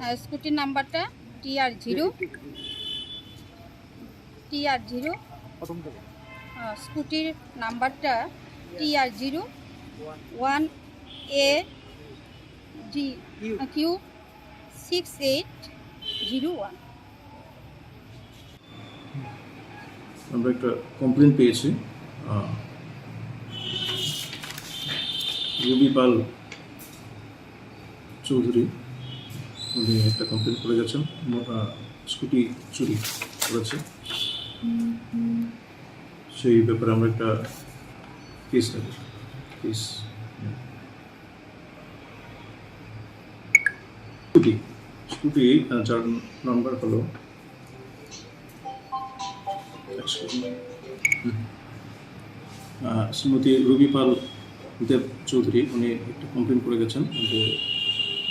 আহ, স্কুটির নাম্বারটা টি আর জিরো, টি আর জিরো, আহ, স্কুটির নাম্বারটা T R zero one A D Q six eight zero one. আমরা একটা কমপ্লেন পেয়েছি, আহ, রুবি পাল চৌধুরী, উনি একটা কমপ্লেন করে গেছেন, মো-, আহ, স্কুটি চুরি করেছে। সেই ব্যাপারে আমরা একটা কেস নেব। কেস স্কুটি, স্কুটি, আহ, যার নাম্বার হলো, আহ, শ্রীমতী রুবি পাল দেব চৌধুরী, উনি একটা কমপ্লেন করে গেছেন যে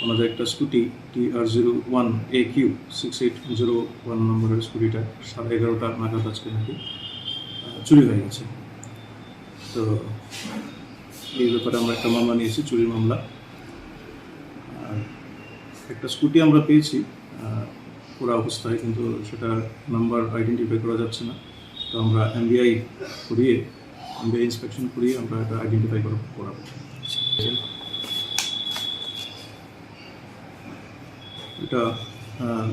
ওনাদের একটা scooty T R zero one A Q six eight zero one নম্বরের স্কুটিটা সাড়ে এগারোটা নাগাদ আজকে নাকি, আহ, চুরি হয়ে গেছে। তো এই ব্যাপারে আমরা একটা মামলা নিয়েছি, চুরির মামলা। আর একটা স্কুটি আমরা পেয়েছি, আহ, পোড়া অবস্থায়, কিন্তু সেটার নাম্বার আইডেন্টিফাই করা যাচ্ছে না। তো আমরা এমবিআই করিয়ে, এমবিআই ইন্সপেকশন করিয়ে আমরা এটা আইডেন্টিফাই করা, করাবো। এটা, আহ,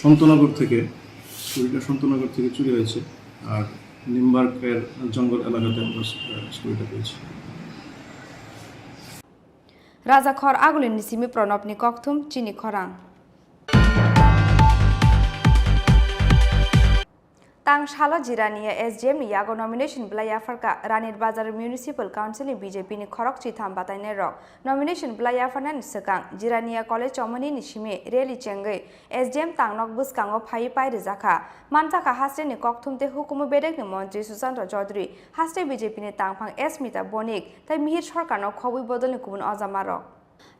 সন্তনগর থেকে, স্কুটিটা সন্তনগর থেকে চুরি হয়েছে। আর নিমবার্গের জঙ্গল এলাকাতে আমরা স্কুটিটা পেয়েছি। Rajakhor Agulini simi Pranabni kokthum chini khorang. Tang salo Jirania S D M ni yago nomination bwlai yapharkha Ranir Bazar Municipal Council ni B J P ni khorok chitham batainai rok. Nomination bwlai yapharnani swkang Jirania College chomoni ni simi rally chengwi S D M tangnok bwskango phaiwi pai rijak kha. Manjakha haste ni kokthum tei hukumu bedek ni montri Sushanta Chaudhary, haste B J P ni tangphang S Mita Bonik tei mihir sorkar no khobwi bodol ni kubun ojama rok.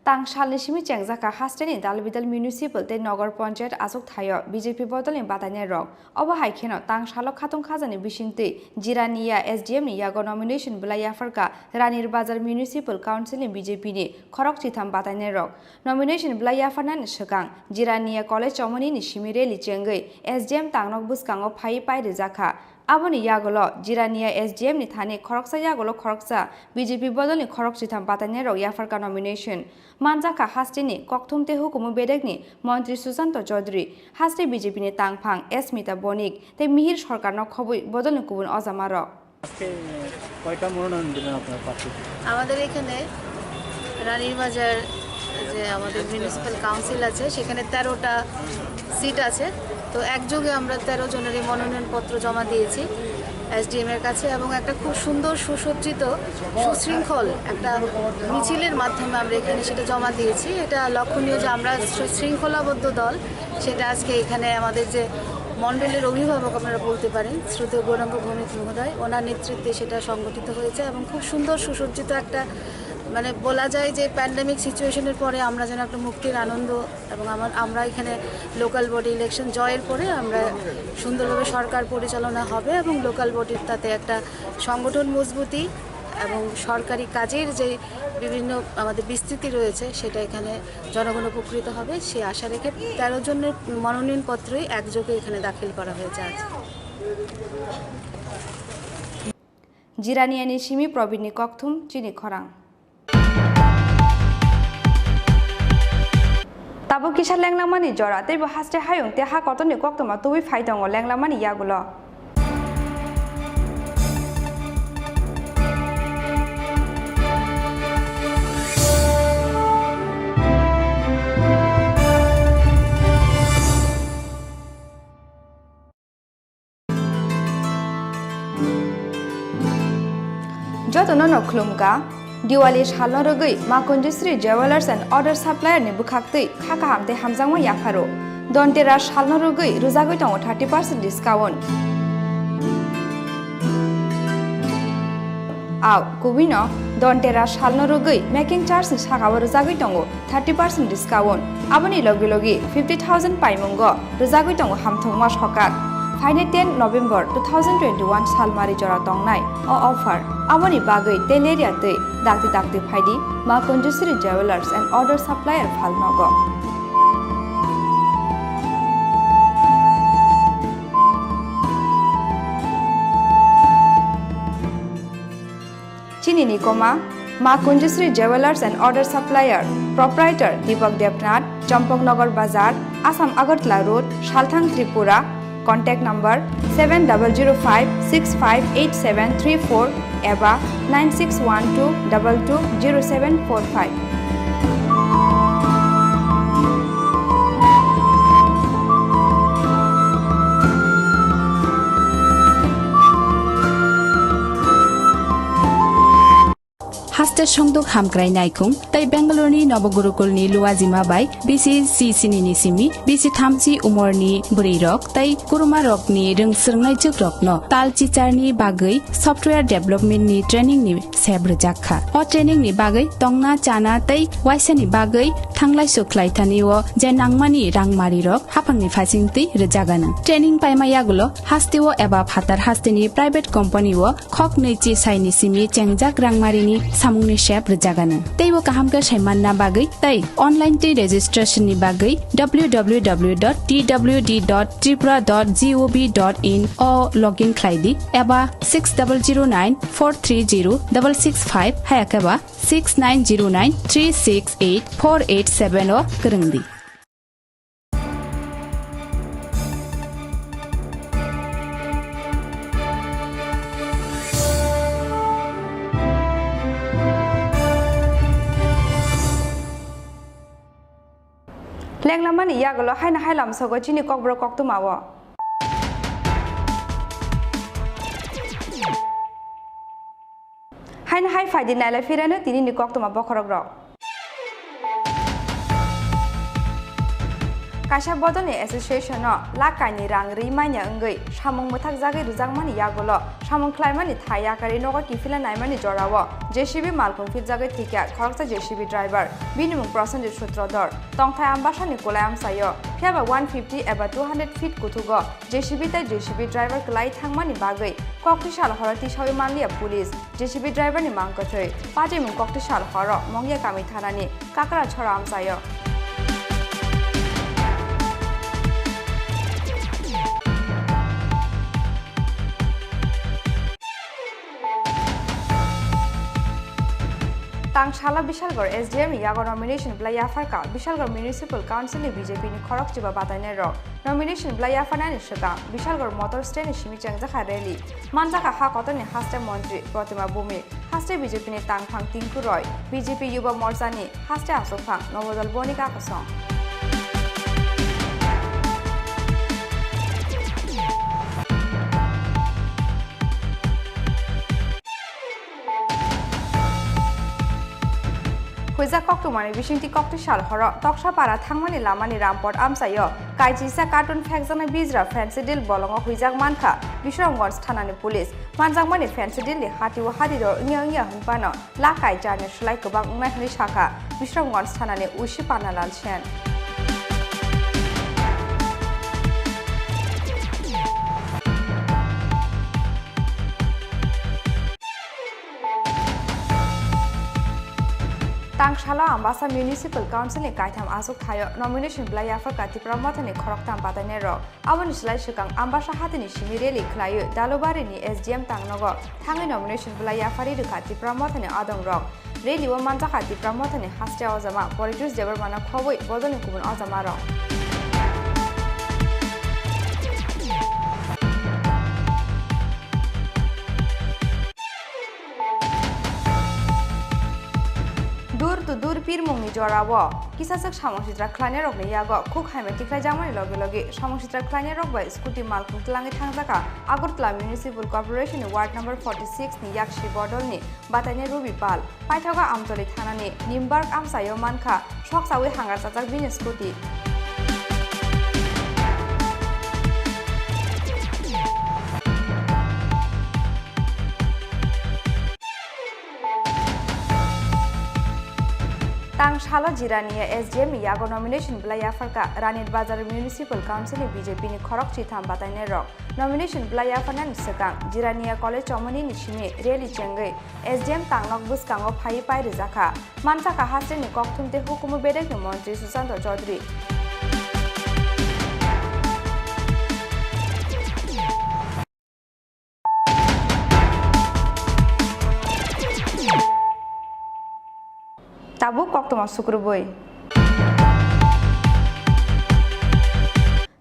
Tang salni simi chengjak kha haste ni Dalbidal Municipal tei Nogor Panchayat achuk thaio B J P bodol ni batainai rok. Obo hai kheno tang salo khatung khajani bisingtwi Jirania S D M ni yago nomination bwlai yapharkha Ranir Bazar Municipal Council ni B J P ni khorok chitham batainai rok. Nomination bwlai yapharnani swkang Jirania College chomoni ni simi rally chengwi S D M tangnok bwskango phaiwi pai rijak kha. Aboni yagulo Jirania S D M ni thani khoroksa yagulo khoroksa B J P bodolni khorok chitham batainai rok yapharkha nomination. Manjakha hasteni kokthum tei hukumu bedekni montri Sushanta Chaudhary, haste B J P ni tangphang S Mita Bonik tei mihir sorkarno khobwi bodolni kubun ojama rok. আজকে কয়টা মনোনয়ন দিলেন আপনার প্রার্থী? আমাদের এখানে রানীর বাজার যে আমাদের মিউনিসিপ্যাল কাউন্সিল আছে, সেখানে তেরোটা সিট আছে। তো একযোগে আমরা তেরো জনেরই মনোনয়নপত্র জমা দিয়েছি এসডিএম এর কাছে, এবং একটা খুব সুন্দর সুসজ্জিত সুশৃঙ্খল একটা মিছিলের মাধ্যমে আমরা এখানে সেটা জমা দিয়েছি। এটা লক্ষণীয় যে আমরা শৃঙ্খলাবদ্ধ দল, সেটা আজকে এখানে আমাদের যে মণ্ডলের অভিভাবক আপনারা বলতে পারেন, শ্রদ্ধেয় গৌরাঙ্গ ভৌমিক মহোদয়, ওনার নেতৃত্বে সেটা সংগঠিত হয়েছে এবং খুব সুন্দর সুসজ্জিত একটা, মানে, বলা যায় যে প্যান্ডেমিক সিচুয়েশনের পরে আমরা যেন একটা মুক্তির আনন্দ, এবং আমার, আমরা এখানে লোকাল বডি ইলেকশন জয়ের পরে আমরা সুন্দরভাবে সরকার পরিচালনা হবে এবং লোকাল বডির তাতে একটা সংগঠন মজবুতি এবং সরকারি কাজের যে বিভিন্ন আমাদের বিস্তৃতি রয়েছে, সেটা এখানে জনগণ উপকৃত হবে, সেই আশা রেখে তেরো জনের মনোনয়নপত্রই একযোগে এখানে দাখিল করা হয়েছে আজ। Jiraniani simi Probinni kokthum chini khorang. Tabuk kisa lenglamani jora, teibo haste hayung tei ha kotorni koktwma tubui phai tongo lenglamani yagulo. Jotono no khulumkha. Diwali salno rwgwi Ma Kunjusri Jewellers and Order Supplier ni bwkhaktwi kha kaham tei hamjakma yapharo. Dhanteras salno rwgwi rwjagwi tongo thirty percent discount. Au, kubui no Dhanteras salno rwgwi making charge ni saka o rwjagwi tongo thirty percent discount. Aboni logi logi fifty thousand paimungo rwjagwi tongo hamthwngma sokak. Phainai ten November two thousand twenty-one salmari jora tongnai o offer. Aboni bagwi tei lerya twi dakti dakti phaidi Ma Kunjusri Jewellers and Order Supplier phalnogo. Chini ni koma, Ma Kunjusri Jewellers and Order Supplier, Proprietor Deepak Debnath, Champaknagar Bazar, Assam Agartala Road, Salthang, Tripura. Contact number seven double zero five six five eight seven three four eba nine six one two double two zero seven four five. Haste songduk hamkrai naikhung tei Bengaluru ni Nobo Gurukul ni Luajima bai B C C sini ni simi B C thamchi umor ni bwrwi rok tei kuruma rok ni rwng swrwngnai jwk rok no tal chichar ni bagwi software development ni training ni sep rwjak kha. O training ni bagwi tongna, chana tei waisa ni bagwi thanglai sukhlai thani o je nangmani rangmari rok haphang ni phaising twi rwjak anw. Training paima yagulo haste o eba phatar haste ni private company o khok nwi chi sai ni simi chengjak rangmari ni samung ni sep rwjak anw. Tei o kaham khe sai manna bagwi tei online twi registration ni bagwi W W W dot T W D dot tripura dot gov dot in o login khlai di eba six double zero nine four three zero double six five haya khe ba six nine zero nine three six eight four eight seven o kwrwng di. Lenglamani yagulo haino hai lamsogo chini kokborok koktwmao. Haino hai phaidi nailai phirano tinini koktwma bokhorokrok. Kaisa bodolni association-o lakh kaini rang rwi manya wngwi samung mwthakjagwi rwjakmani yagulo samung khlaimani thai yakarwi nogo kiphilna naimani jorao J C B malkhung phirjagwi thwikha khoroksa J C B driver, bini mung Prosenjit Sutrodhor. Tongthai Ambasani kulai amchaio, phiyaba one fifty eba two hundred feet kuthugo J C B tei J C B driver kwlai thangmani bagwi kokti sal horo tisawi manliya police. J C B driver ni mang kwthwi. Pajimung kokti sal horo Mongya kami thanani Kakrachhora amchaio. Tang salo Bishalgarh S D M ni yago nomination belai yapharkha Bishalgarh Municipal Council ni B J P ni khorok chiba batainai rok. Nomination belai yapharnani swkang Bishalgarh Motor Stand ni simi chengjakha rally. Manjakha ha kotorni haste montri Protima Bhumik, haste B J P ni tangphang Tinku Roy, B J P Yuba Morcha ni haste aswkphang Nobodol Bonika Kosong. Huijak koktwmani bisingtwi kokti sal horo Toksapara thangmani lamani Rampot amchaio kaijisa carton phekjaknai bijra Phensedyl bolongo huijak mankha Bisramganj thanani police. Manjakmani Phensedyl ni hatio hadiro wngya wngya hwnphano lakai jarni slai kwbang wngnai hwnwi sakha Bisramganj thanani O C Panalal Sen. Tang salo Ambasa Municipal Council ni kaitham aswk thaio nomination belai yapharkha Tipra Mothani khoroktham batainai rok. Aboni slai swkang Ambasa hatini simi rally khlaiwi Dalubari ni S D M tangnogo thangwi nomination belai yaphari rwkha Tipra Mothani adong rok. Rally o manjakha Tipra Mothani haste ojama Poritosh Debbarmano khobwi bodolni kubun ojama rok. Door to door Pirmungni jorao kisaswk samung sitra khlainairokni yago khuk hamya tikhlaijakmani logi logi samung sitra khlainairok bai scooty malkhung tlangwi thangjakha Agartala Municipal Corporation ni Ward number forty six ni yakshi bodolni batainai Ruby Pal. Paithago Amtoli thanani Nimbark amchaio mankha, soksawi hangar chajak bini scooty. Tang salo Jirania S D M ni yago nomination belai yapharkha Ranit Bazar Municipal Council ni B J P ni khorok chitham batainairok. Nomination belai yapharnani swkang Jirania College chomoni ni simi rally chengwi S D M tangnok bwskango phaiwi pai rwjakha. Manjakha hasteni kokthum tei hukumu bedekni montri Sushanta Chaudhary. Tabuk koktwma sukrubui.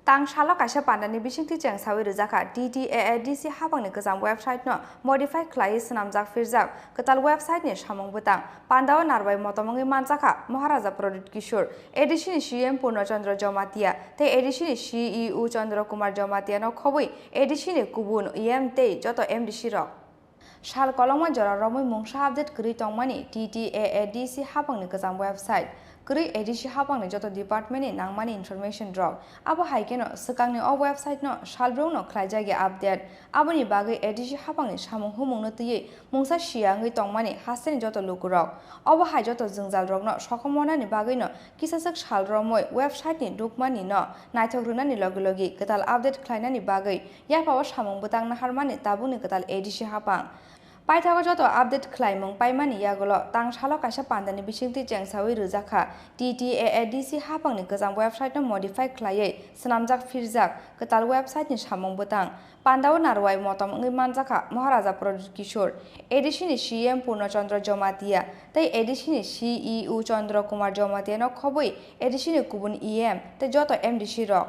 Tang salo kaisa pandani bisingtwi chengsawi rwjakha T T A A D C hapangni kwcham website no modify khlaiwi swnamjak phirjak kwtal website ni samung bwtang. Pandao narwai motom wngwi manjakha Maharaja Pradyut Kishore, A D C ni C E M Purna Chandra Jamatia tei A D C ni C E O Chandra Kumar Jamatia no khobwi A D C ni kubun E M tei joto M D C rok. Sal kolokma jora romwi mungsa update kwrwi tongmani T T A A D C hapangni kwcham website. Kwrwi A D C hapangni joto department ni nangmani information rok. Abo hai kheno swkangni o website no salbrumno khlaijak ya update. Aboni bagwi A D C hapangni samung humungno twiwi mungsa siya wngwi tongmani hasteni joto lukurok. Obo hai joto jwngjal rokno sokomornani bagwino kisaswk sal romwi website ni dukmani no naithok rwnani logi logi kwtal update khlainani bagwi Yaphao samung bwtang naharmani tabukni kwtal A D C hapang. Paithago joto update khlaimung paimani yagulo tang salo kaisa pandani bisingtwi chengsawi rwjakha T T A A D C hapangni kwcham website no modify khlaiwi swnamjak phirjak kwtal website ni samung bwtang. Pandao narwai motom wngwi manjakha Maharaja Pradyut Kishore, A D C ni C E M Purna Chandra Jamatia tei A D C ni C E O Chandra Kumar Jamatia no khobwi A D C ni kubun E M tei joto M D C rok.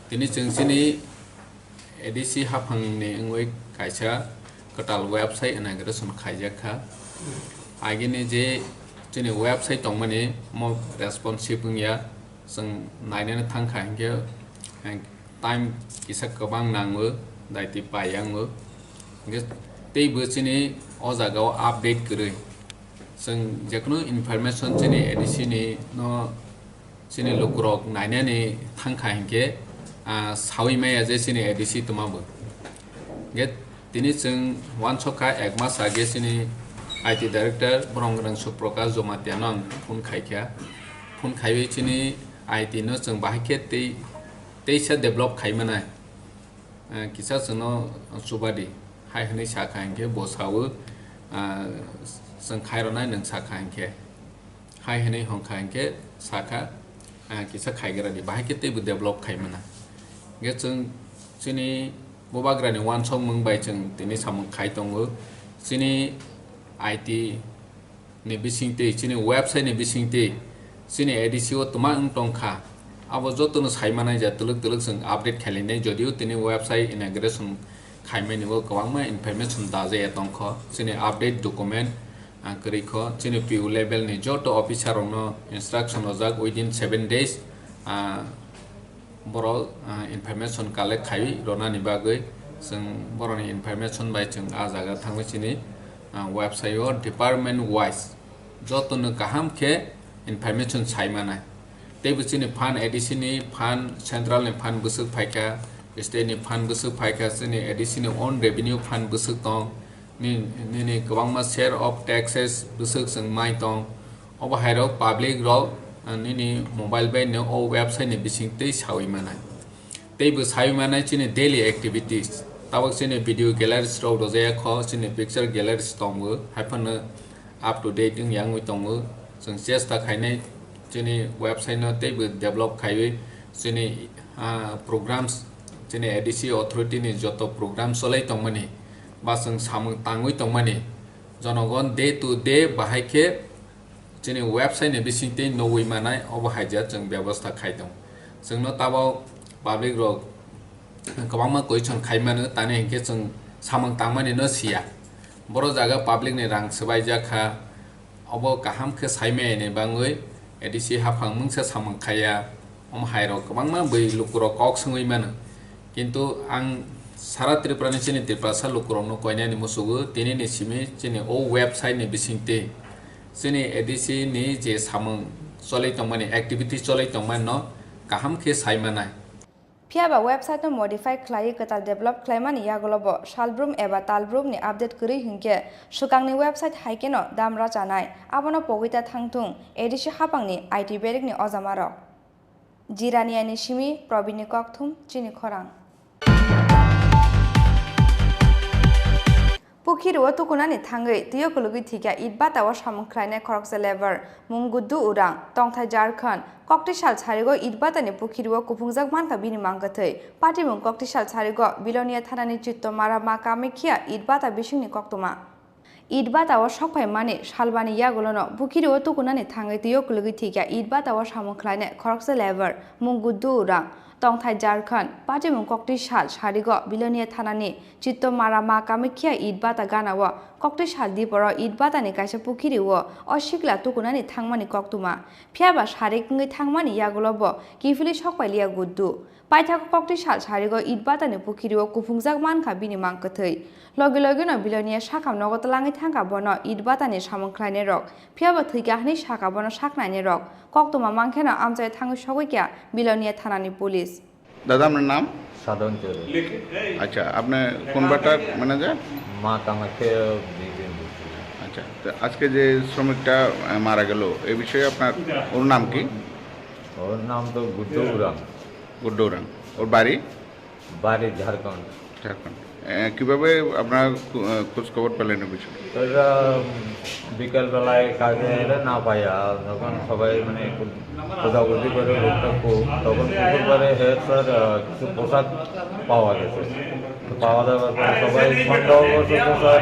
Tini chwng chini A D C haphangni wngwi kaisa kwtal website inauguration khaijak kha. Agini je chini website tongmani mo responsive wngya, chwng nainani thangkha hinkhe time kisa kwbang nango, daiti paiya wngo. Hinkhe teibo chini o jagao update kwrwi. Chwng jekheno information chini A D C ni no chini lukurok nainani thangkha hinkhe, ah, sawi maya je chini A D C twmabo. Hinkhe tini chwng uansukha ek mas age chini I T director borong gwnang Suprakash Jamatia no ang phone khaikha. Phone khaiwi chini I T no chwng bahai khe tei, teisa develop khaimanai. Ah, kisa chwngno chubadi hai hwnwi sakha hinkhe bo sawi, ah, chwng khairwnai nwng sakha hinkhe. Hai hwnwi hwnkha hinkhe sakha, ah, kisa khaigradi, bahai khe teibo develop khaimana. Hinkhe chwng chini bubagrani uansukmung bai chwng tini samung khai tongo. Chini I T ni bisingtwi, chini website ni bisingtwi, chini A D C o twma wng tongkha. Abo jotono saimanai ja twlwk twlwk chwng update khailainai, jodio tini website inauguration khaimani o kwbangma information dajaya tongkho. Chini update document, ah, kwrwi kho, chini P O level ni joto officer rokno instruction rojak within seven days, ah, borok, ah, information collect khai ronani bagwi chwng borokni information bai chwng ah jaga thangwi chini, ah, website o department wise jotono kaham khe information sai manai. Teibo chini fund, A D C ni fund, central ni fund bwswk phaikha, state ni fund bwswk phaikha, chini A D C ni own revenue fund bwswk tong, ni-, nini kwbangma share of taxes bwswk chwng mai tong. Obo hai rok public rok, ah, nini mobile bai no o website ni bising twi sawi manai. Teibo sawi manai chini daily activities. Tabok chini video galleries rok rojaya kho, chini picture galleries tongo, hai phano up to date wng ya wngwi tongo. Chwng chesta khainai chini website no teibo develop khaiwi chini, ah, programs, chini A D C authority ni joto program cholai tongmani ba chwng samung tangwi tongmani jonogon day to day bahai khe chini website ni bisingtwi nugwi manai, obo haija chwng bebosta khai tongo. Chwngno tabok public rok kwbangma question khai mano, tani hinkhe chwng samung tangmani no siya. Boro jaga public ni rang swbaijak kha, Obo kaham khe saimaya ni bangwi A D C haphang mungsa samung khaiya, omo hai rok kwbangma bwi lukurok kok swngwi mano. Kintu ang sara Tripura ni chini Tiprasa lukurokno koinani musugo, tini ni simi chini o website ni bisingtwi chini A D C ni je samung cholwi tongmani, activity cholwi tongmani no kaham khe sai manai. Phiya ba website no modify khlaiwi kwtal develop khlaimani yagulo bo salbrum eba talbrum ni update kwrwi hinkhe swkangni website hai kheno dam rachanai, abono pogwi ta thangthung A D C haphangni I T berikni ojamarok. Jiraniani simi Probinni kokthum chini khorang. Pukhiri o tukunani thangwi twiyo kulugwi thwikha Itbata o samung khlainai khoroksa labour, mung Guddu Urang, tongthai Jharkhand. Kokti sal sarigo Itbata ni pukhiri o kuphungjak mankha bini mangkwthwi. Patimung kokti sal sarigo Bilonia thanani Chittomara Ma Kamakhya Itbata bisingni koktwma. Itbata o sokphaimani salbani yagulono pukhiri o tukunani thangwi twiyo kulugwi thwikha Itbata o samung khlainai khoroksa labour, mung Guddu Urang, tongthai Jharkhand. Patimung kokti sal sarigo Bilonia thanani Chittomara Ma Kamakhya Itbata gana o kokti sal diporo Itbata ni kaisa pukhiri o o sikla tukunani thangmani koktwma. Phiya ba sarik wngwi thangmani yagulo bo kiphilwi sokpailiya Guddu. Paithago kokti sal sarigo Itbata ni pukhiri o kuphungjak mankha bini mangkwthwi. Logi logi no Bilonia sakham nogo twlangwi thangkha bono Itbata ni samung khlainai rok. Phiya bo thwikha hwnwi sakha bono saknainai rok. Koktwma mankheno amchai thangwi sogwikha Bilonia thanani police. দাদা, আপনার নাম? সাধন চৌধুরী। আচ্ছা, আপনি কোন butter manager? মা কামাখ্যা বিল্ডিং। আচ্ছা, তো আজকে যে শ্রমিকটা, আহ, মারা গেল, এই বিষয়ে আপনার, ওর নাম কি? ওর নাম তো গুড্ডু উরাং। গুড্ডু উরাং। ওর বাড়ি? বাড়ি ঝাড়খণ্ড। ঝাড়খণ্ড। এ, কিভাবে আপনারা খু-, এ, খোঁজ খবর পেলেন এ বিষয়ে? ওরা, উম, বিকালবেলায় কাজে এলে না পাইয়া, যখন সবাই মানে একটু খোঁজাখুঁজি করে লোকটা খুব, তখন পুকুর পাড়ে হে স্যার, আহ, কিছু পোশাক পাওয়া গেছে। তো পাওয়া যাওয়ার পরে সবাই সন্দেহ করছে তো স্যার,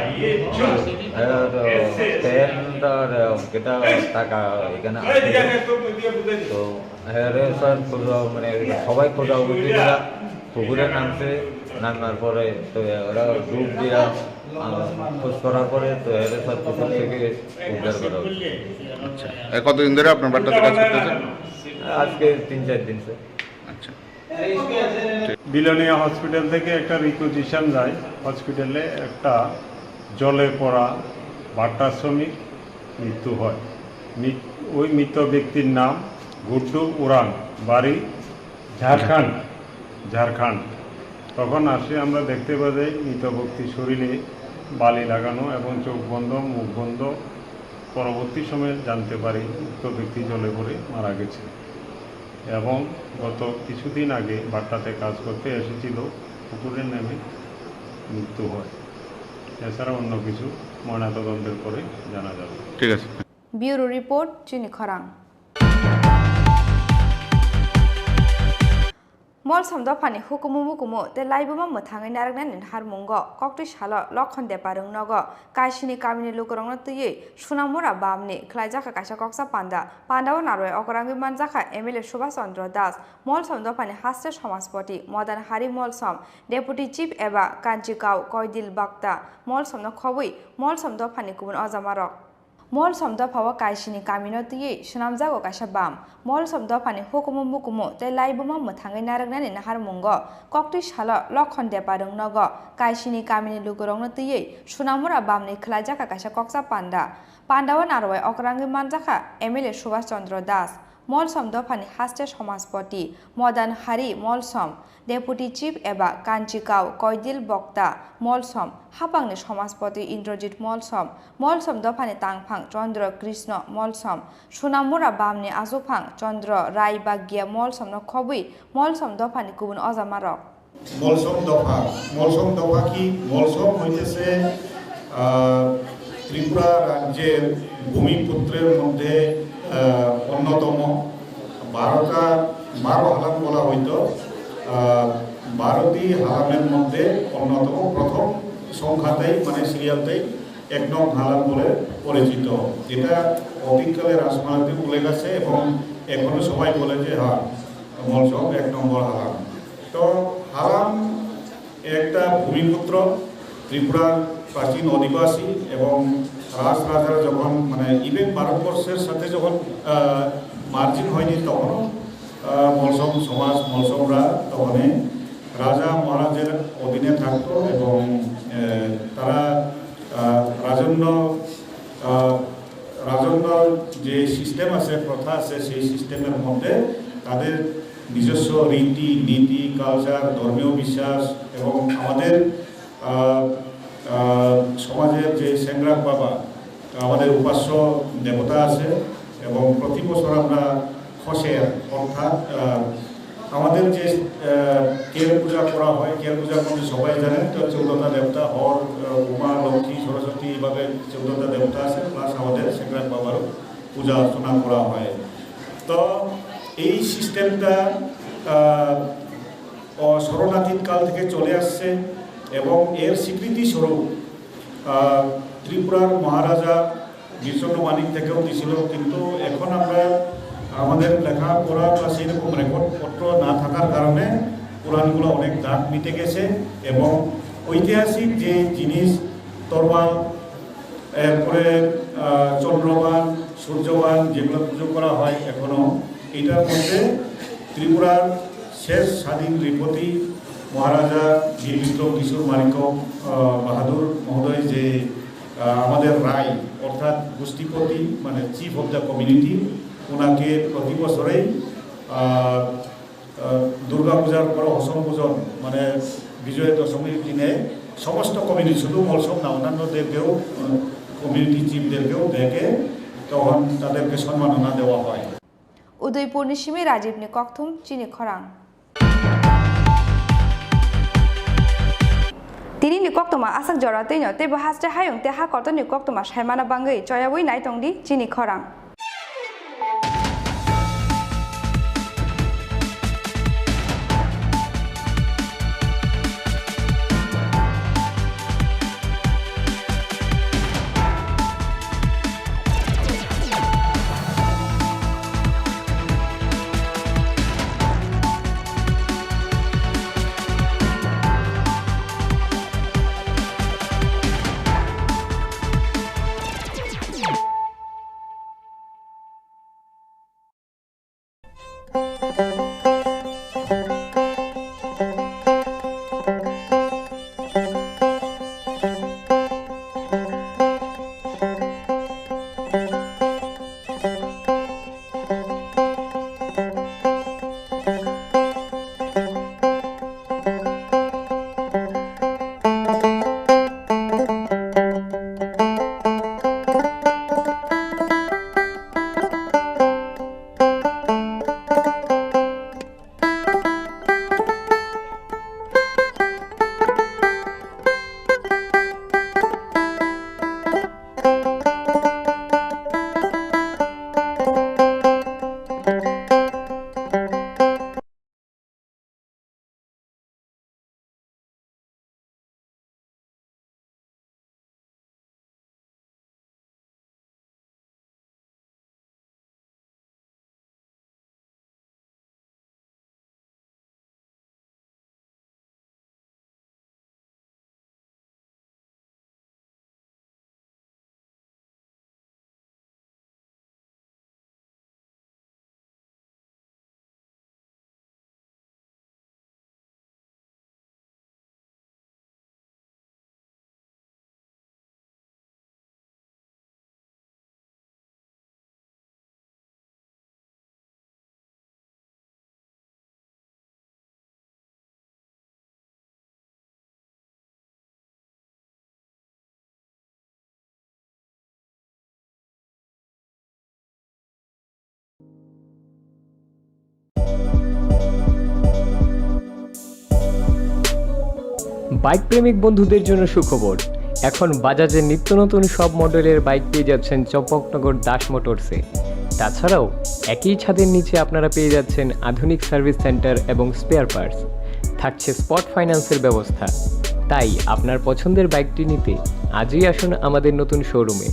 হে তো প্যান্ট আর, আহ, এটা টাকা এখানে আছে। তো হ্যাঁ রে স্যার, খোঁজা, মানে, সবাই খোঁজাখুঁজি করা পুকুরে নামছে, নামার পরে তো ওরা ডুব দিয়া, আহ, খোঁজ করার পরে তো এরে স্যার পুকুর থেকে উদ্ধার করা হয়েছে। আচ্ছা, এ, কতদিন ধরে আপনার বাড়িটাতে কাজ করতেছে? আজকে তিন চার দিন স্যার। আচ্ছা। বিলোনিয়া হসপিটাল থেকে একটা রিকুইজিশন যায়, হসপিটালে একটা জলে পড়া ভাট্টা শ্রমিক মৃত্যু হয়। মৃত-, ওই মৃত ব্যক্তির নাম গুড্ডু উরাং, বাড়ি ঝাড়খণ্ড, ঝাড়খণ্ড। তখন আসে আমরা দেখতে পাই যে মৃত ব্যক্তির শরীরে বালি লাগানো এবং চোখ বন্ধ, মুখ বন্ধ। পরবর্তী সময়ে জানতে পারি উক্ত ব্যক্তি জলে পড়ে মারা গেছে এবং গত কিছুদিন আগে ভাট্টাতে কাজ করতে এসেছিল, পুকুরে নেমে মৃত্যু হয়। এছাড়া অন্য কিছু ময়নাতদন্তের পরে জানা যাবে। ঠিক আছে। Bureau report, Chini Khorang. Molsom dophani hukumu mukumu tei laibuma mwthangwi narwknani naharmungo koktwi salo Lokhon Deparwng nogo Kaisini kamini lukurokno twiwi Sunamura bamni khwlaijakha kaisa koksa panda. Pandao narwai okrangwi manjakha M L A Subhash Chandra Das, Molsom dophani haste somajpoti Modan Hari Molsom, Deputy Chief eba Kanchikau Koidil Bakta, Molsomno khobwi Molsom dophani kubun ojamarok. Molsom dophao Kaisini kamino twiwi swnamjago kaisa bam. Molsom dophani hukumu mukumu tei laibuma mwthangwi narwknani naharmungo koktwi salo Lokhon Deparwng nogo Kaisini kamini lukurokno twiwi Sunamura bamni khwlaijakha kaisa koksa panda. Pandao narwai okrangwi manjakha M L A Subhash Chandra Das, Molsom dophani haste somajpoti Modan Hari Molsom, Deputy Chief eba Kanchikau Koidil Bokta Molsom, hapangni somajpoti Indrajit Molsom, Molsom dophani tangphang Chandra Krishna Molsom, Sunamura bamni ajuphang Chandra Rai Bagya Molsomno khobwi Molsom dophani kubun ojamarok. Molsom দফা, মলসম দফা কি? মলসম হইতেছে, আহ, ত্রিপুরা রাজ্যের ভূমিপুত্রের মধ্যে, আহ, অন্যতম। বারোটা, বারো হালাম বলা হইতো। আহ, বারোটি হালামের মধ্যে অন্যতম, প্রথম সংখ্যাতেই, মানে সিরিয়ালতেই এক নং হালাম বলে পরিচিত, যেটা অতীতকালে রাজমালাতে উল্লেখ আছে এবং এখনো সবাই বলে যে, হ্যাঁ, মলসম এক নম্বর হালাম। তো হালাম একটা ভূমিপুত্র, ত্রিপুরার প্রাচীন অধিবাসী এবং রাজ রাজারা যখন, মানে, ইভেন ভারতবর্ষের সাথে যখন, আহ, মার্জিং হয়নি, তখনও, আহ, মলসম সমাজ, মলসমরা তখনই রাজা মহারাজের অধীনে থাকতো এবং, আহ, তারা, আহ, রাজন্য, আহ, রাজন্য যে সিস্টেম আছে, প্রথা আছে, সেই সিস্টেমের মধ্যে তাদের নিজস্ব রীতি, নীতি, কালচার, ধর্মীয় বিশ্বাস এবং আমাদের, আহ, আহ, সমাজের যে সেংগ্রাক বাবা, আমাদের উপাস্য দেবতা আছে এবং প্রতি বছর আমরা খসের অর্থাৎ, আহ, আমাদের যে, আহ, কের পূজা করা হয়, কের পূজার মধ্যে সবাই জানেন তো চৌদ্দটা দেবতা, হর, আহ, উমা, লক্ষ্মী, সরস্বতী, এইভাবে চৌদ্দটা দেবতা আছে, প্লাস আমাদের সেংগ্রাক বাবারও পূজা অর্চনা করা হয়। তো এই সিস্টেমটা, আহ, অ-, স্মরণাতীত কাল থেকে চলে আসছে এবং এর স্বীকৃতি স্বরূপ, আহ, ত্রিপুরার মহারাজা বীরচন্দ্র মানিক থেকেও দিছিল, কিন্তু এখন আমরা আমাদের লেখাপড়া বা সেই রকম রেকর্ড পত্র না থাকার কারণে পুরাণগুলো অনেক দাগ মিটে গেছে এবং ঐতিহাসিক যে জিনিস তরোয়াল, এরপরে, আহ, চন্দ্রবান, সূর্যবান যেগুলো পুজো করা হয় এখনো, এটার মধ্যে ত্রিপুরার শেষ স্বাধীন নৃপতি মহারাজা বীর বিক্রম কিশোর মাণিক্য, আহ, বাহাদুর মহোদয় যে, আহ, আমাদের রায় অর্থাৎ গোষ্ঠীপতি, মানে চিফ অফ দ্য কমিউনিটি, ওনাকে প্রতি বছরেই, আহ, আহ, দুর্গা পূজার পর হসম পূজন, মানে বিজয় দশমীর দিনে সমস্ত কমিউনিটি, শুধু মলসম না, অন্যান্য দেবকেও, আহ, কমিউনিটি চিফদেরকেও ডেকে তখন তাদেরকে সম্মাননা দেওয়া হয়। Udaipurni simi Rajibni kokthum chini khorang. Tinini koktwma aswk jora twino teibo haste hayung tei ha kotorni koktwma saimana bagwi choyaui nai tongdi chini khorang. Bike প্রেমিক বন্ধুদের জন্য সুখবর, এখন বাজাজের নিত্য নতুন সব মডেলের বাইক পেয়ে যাচ্ছেন চম্পকনগর দাস মোটরসে। তাছাড়াও একই ছাদের নিচে আপনারা পেয়ে যাচ্ছেন আধুনিক সার্ভিস সেন্টার এবং স্পেয়ার পার্টস। থাকছে স্পট ফাইন্যান্সের ব্যবস্থা। তাই আপনার পছন্দের বাইকটি নিতে আজই আসুন আমাদের নতুন শোরুমে।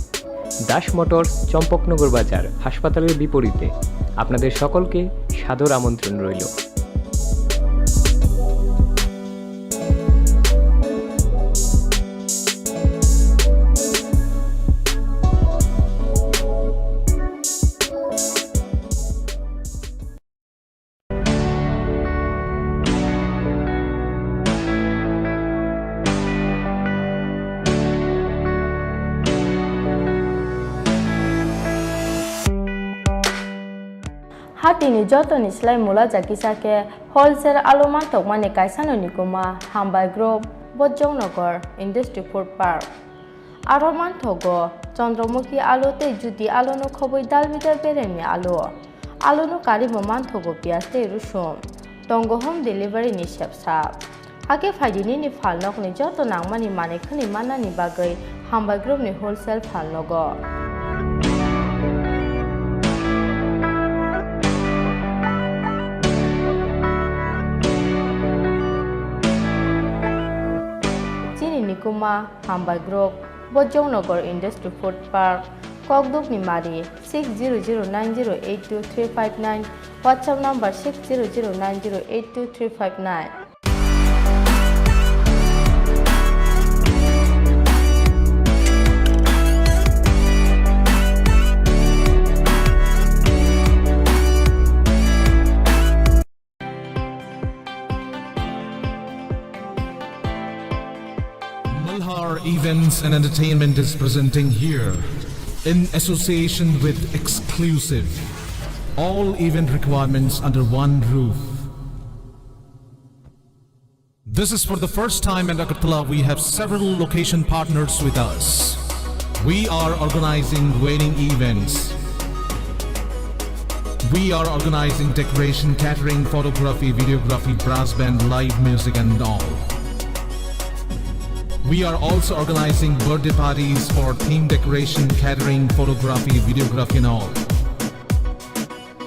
দাস মোটরস, চম্পকনগর বাজার, হাসপাতালের বিপরীতে। আপনাদের সকলকে সাদর আমন্ত্রণ রইল। Atini jotoni slai mula jakisa khe wholesale alu mantokmani kaisano nikuma Hambai Group, Bojongnagar Industry Food Park. Aro manthogo Chandramukhi alu tei Jyoti aluno khobwi dal bidal beremni alu. Aluno karwi bo manthogo piyaj tei rusum. Tongo home delivery ni sepsa. Hakhe phaidi nini phalnokni joto nangmani manwi khwnwi mannani bagwi Hambai Group ni wholesale phalnogo. Chini nikuma Hambai Group, Bojongnagar Industry Food Park, Kokdukni Mari, six zero zero nine zero eight two three five nine, WhatsApp number six zero zero nine zero eight two three five nine. Malhar Events and Entertainment is presenting here, in association with Exclusive, all event requirements under one roof. This is for the first time in Agartala. We have several location partners with us. We are organizing wedding events. We are organizing decoration, catering, photography, videography, brass band, live music and all. We are also organizing birthday parties for theme decoration, catering, photography, videography and all.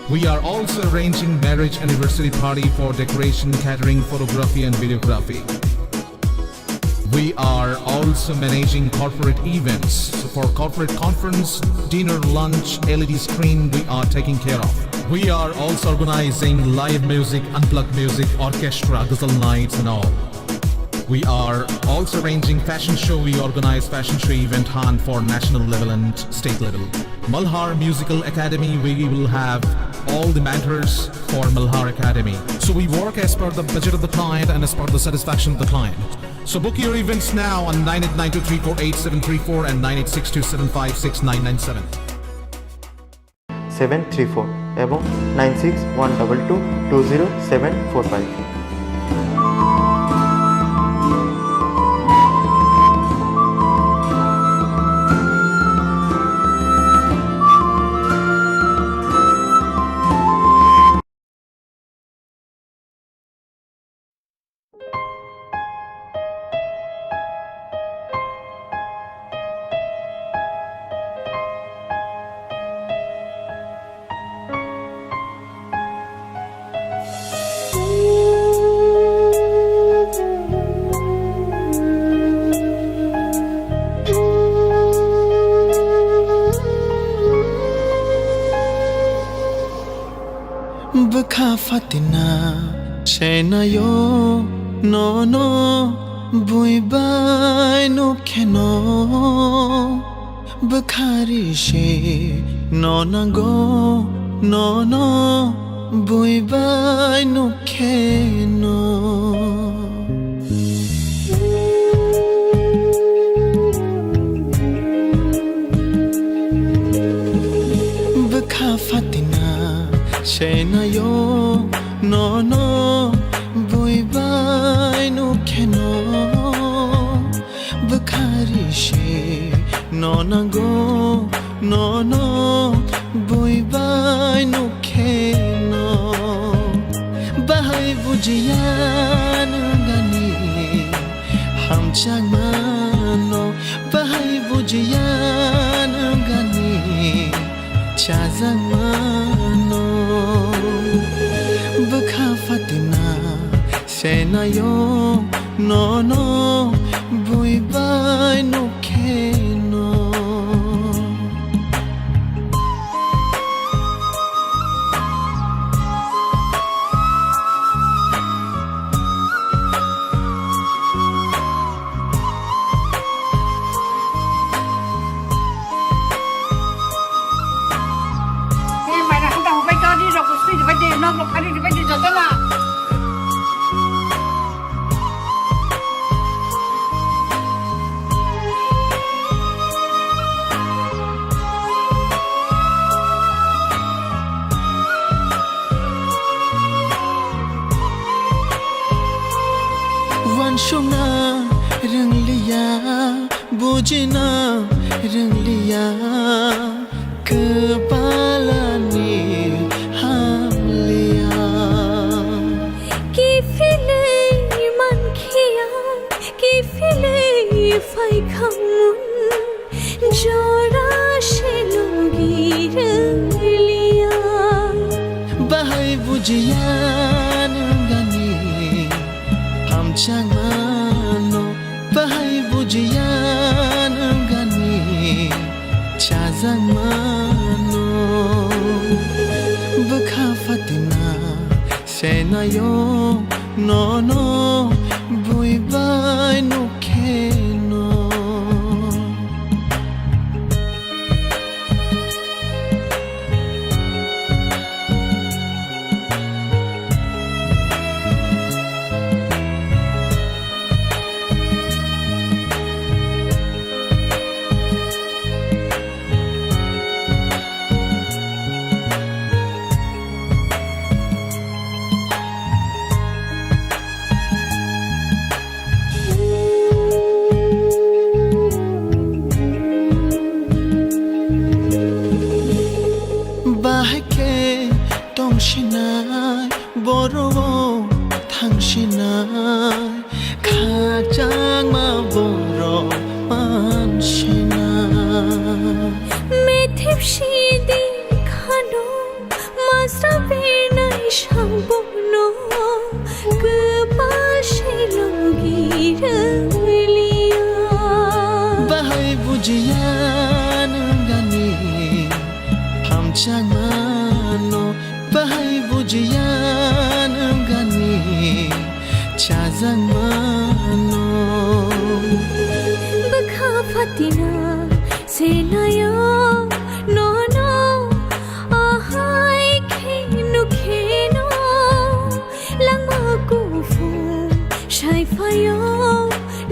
We are also arranging marriage anniversary party for decoration, catering, photography and videography. We are also managing corporate events. So for corporate conference, dinner, lunch, L E D screen, we are taking care of. We are also organizing live music, unplugged music, orchestra, ghazal nights and all. We are also arranging fashion show. We organize fashion show event hunt for national level and state level. Malhar Musical Academy, we will have all the mentors for Malhar Academy. So we work as per the budget of the client and as per the satisfaction of the client. So book your events now on nine eight nine two three four eight seven three four and nine eight six two seven five six nine nine seven. Seven three four এবং nine six one double two two zero seven four five. Bwkha fatina senayo nono bui bai nukheno. Bwkha ri se no nango nono bui bai nukheno. Bwkha fatina senayo nono bui bai nukheno. Bwkha ri se no nango nono bui bai nukheno. Bahai bujiya nangani hamjakmano, bahai bujiya nangani chajakmano. Bwkha fatina senayo nono bui bai nukheno. Ni maina hanta hubai to ni rok sui ribai de, nok rok phari ribai de, joto na. Sungna rwngliya, bujina rwngliya, kwpalani hamliya. Kiphilwi mankhiya, kiphilwi phaikhamun, jora se logi rwngliya. Bahai bujiya nang ani hamjakmano, bahai bujiya nang ani chajakmano. Bwkha phatina senayo nono buibai nukheno. Bahai khe tongsinai, boro-o thangsinai, khachangma borok mansinai. Methip sidi khano, masra bernai sangbono, kwpal se logi rwngliya. Bahai bujiya nang ani hamjakmano, bahai bujiya nang ani chajakmano. Bwkha phatina senayo nono, ahai khe nukheno, langma kuphum saiphayo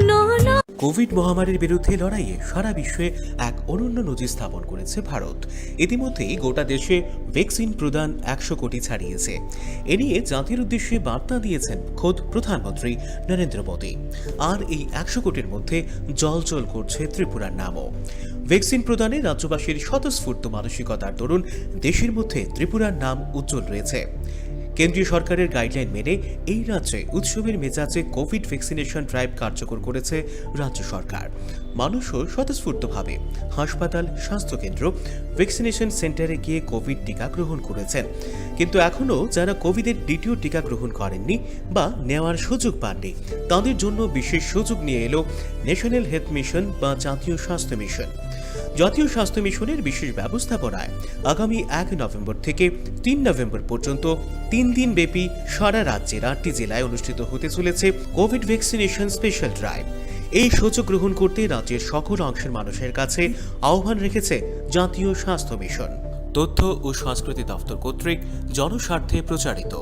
nono. Covid মহামারীর বিরুদ্ধে লড়াইয়ে সারা বিশ্বে এক অনন্য নজির স্থাপন করেছে ভারত। ইতিমধ্যেই গোটা দেশে ভ্যাকসিন প্রদান একশো কোটি ছাড়িয়েছে। এ নিয়ে জাতির উদ্দেশ্যে বার্তা দিয়েছেন খোদ প্রধানমন্ত্রী নরেন্দ্র মোদী। আর এই একশো কোটির মধ্যে জ্বলজ্বল করছে ত্রিপুরার নামও। ভ্যাকসিন প্রদানে রাজ্যবাসীর স্বতঃস্ফূর্ত মানসিকতার দরুন দেশের মধ্যে ত্রিপুরার নাম উজ্জ্বল রয়েছে। কেন্দ্রীয় সরকারের গাইডলাইন মেনে এই রাজ্যে উৎসবের মেজাজে কোভিড ভ্যাকসিনেশন ড্রাইভ কার্যকর করেছে রাজ্য সরকার। মানুষও স্বতঃস্ফূর্তভাবে হাসপাতাল, স্বাস্থ্যকেন্দ্র, ভ্যাকসিনেশন সেন্টারে গিয়ে কোভিড টিকা গ্রহণ করেছেন। কিন্তু এখনও যারা কোভিডের দ্বিতীয় টিকা গ্রহণ করেননি বা নেওয়ার সুযোগ পাননি, তাদের জন্য বিশেষ সুযোগ নিয়ে এলো ন্যাশনাল হেলথ মিশন বা জাতীয় স্বাস্থ্য মিশন। জাতীয় স্বাস্থ্য মিশনের বিশেষ ব্যবস্থাপনায় আগামী এক নভেম্বর থেকে তিন নভেম্বর পর্যন্ত তিন দিন ব্যাপী সারা রাজ্যের আটটি জেলায় অনুষ্ঠিত হতে চলেছে কোভিড ভ্যাকসিনেশন স্পেশাল ড্রাইভ। এই সুযোগ গ্রহণ করতে রাজ্যের সকল অংশের মানুষের কাছে আহ্বান রেখেছে জাতীয় স্বাস্থ্য মিশন। তথ্য ও সংস্কৃতি দপ্তর কর্তৃক জনস্বার্থে প্রচারিত।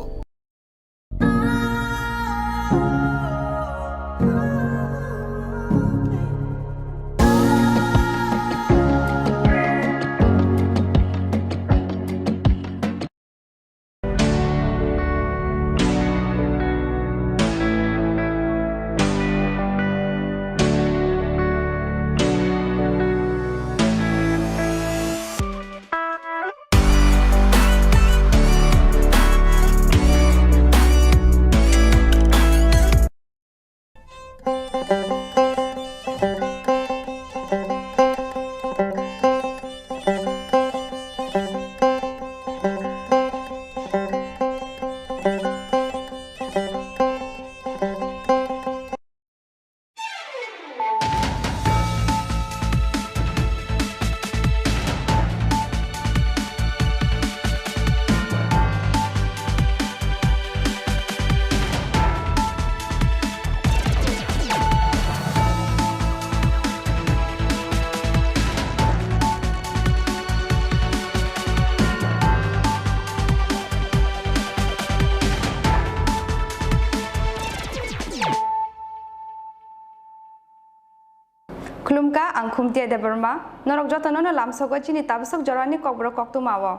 Khulumkha, ang Khumtia Debbarma. Norok jotono no lamsogo chini tabasok jorani kokborok koktwma o.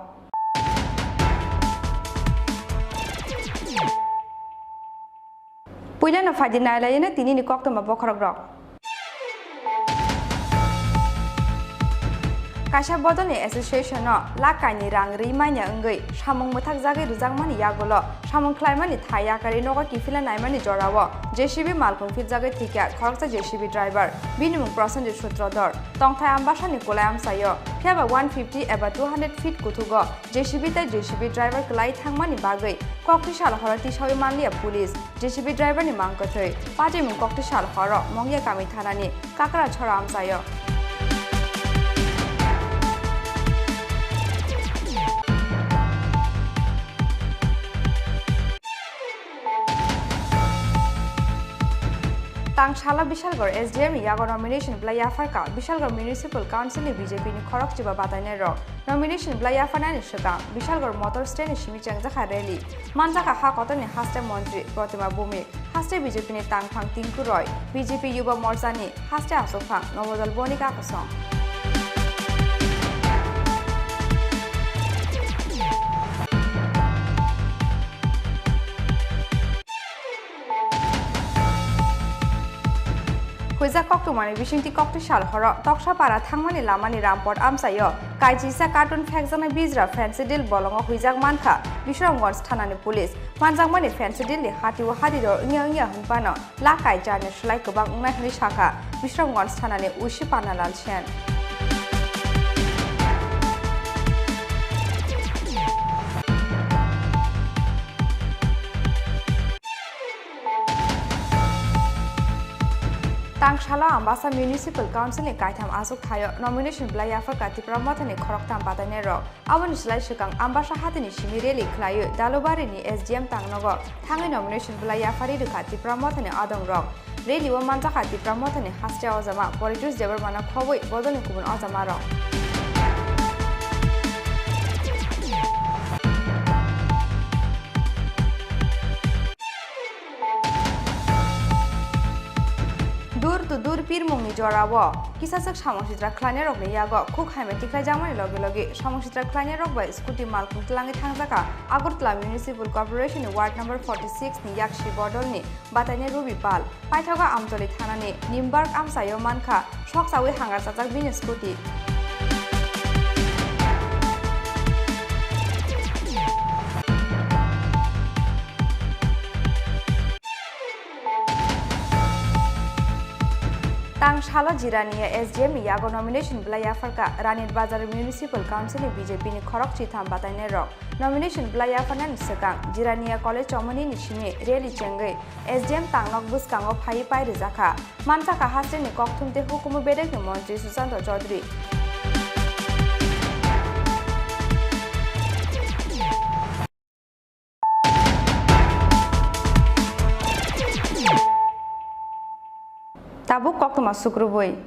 Puilano phaidi nailaino tinini koktwma bokhorokrok. Kaisa bodolni association-o lakh kainwi rang rwi manya wngwi samung mwthakjagwi rwjakmani yagulo samung khlaimani thai yakarwi nogo kiphilna naimani jorao J C B malkhung philjagwi thwikha khoroksa J C B driver, bini mung Prosenjit Sutrodhor. Tongthai Ambasani kulai amchaio, phiyaba one fifty eba two hundred feet kuthugo J C B tei J C B driver kwlai thangmani bagwi koktwisa horo tisawi manliya police. J C B driver ni mang kwthwi, patimung koktwisa horo Mongya kami thanani Kakrachhora amchaio. Tang salo Bishalgarh S D M ni yago nomination belai yapharkha. Bishalgarh Municipal Council ni B J P ni khorok chiba batainai rok nomination belai yapharnani swkang Bishalgarh motor stand ni simi chengjakha rally. Manjakha ha kotorni haste montri Protima Bhumik, haste B J P ni tangphang Tinku Roy, B J P Yuba Morcha ni haste achukphang Nobodol Bonika Kosong. Huijak koktwmani bisingtwi koktwisa horo Toksapara thangmani lamani Rampot amchaio kaijisa carton phekjaknai bijra Phensedyl bolongo huijak mankha Bisramganj thanani police. Manjakmani Phensedyl ni hatio hadidor wngya wngya hwnphano lakh kai charni slai kwbang wngnai hwnwi sakha Bisramganj thanani O C Pannalal Sen. Tang salo Ambasa Municipal Council ni kaitham achuk thaio nomination belai yapharkha Tipra Mothani khoroktham batainai rok. Aboni slai swkang Ambasa hatini simi rally khlaiwi Dalubari ni S D M tangnogo thangwi nomination belai yapharwi rwkha Tipra Mothani adong rok. Rally o manjakha Tipra Mothani haste ojama Politus Debbarmano khobwi bodolni kubun ojama rok. Dur to dur pirmungni jorao kisaswk samung sitra khlainairokni yago khuk hamya tikhlaijakmani loge loge samung sitra khlainairok bai scooty malkhung twlangwi thangjakha Agartala Municipal Corporation ni Ward number forty six ni Yakshi Bodolni batainai Ruby Pal. Paithago Amtoli thanani Nimbark amchaio mankha soksawi hangar chajak bini scooty. Tang salo Jirania S D M ni yago nomination belai yapharkha Ranit Bazar Municipal Council ni B J P ni khorok chitham batainai rok. Nomination belai yapharnani swkang Jirania College chomoni ni simi rally chengwi S D M tangnok bwskango phaiwi pai rwjakha. Manjakha hasteni kokthum tei hukumu bedekni montri Sushanta Chaudhary. Tabuk koktwma sukrubui.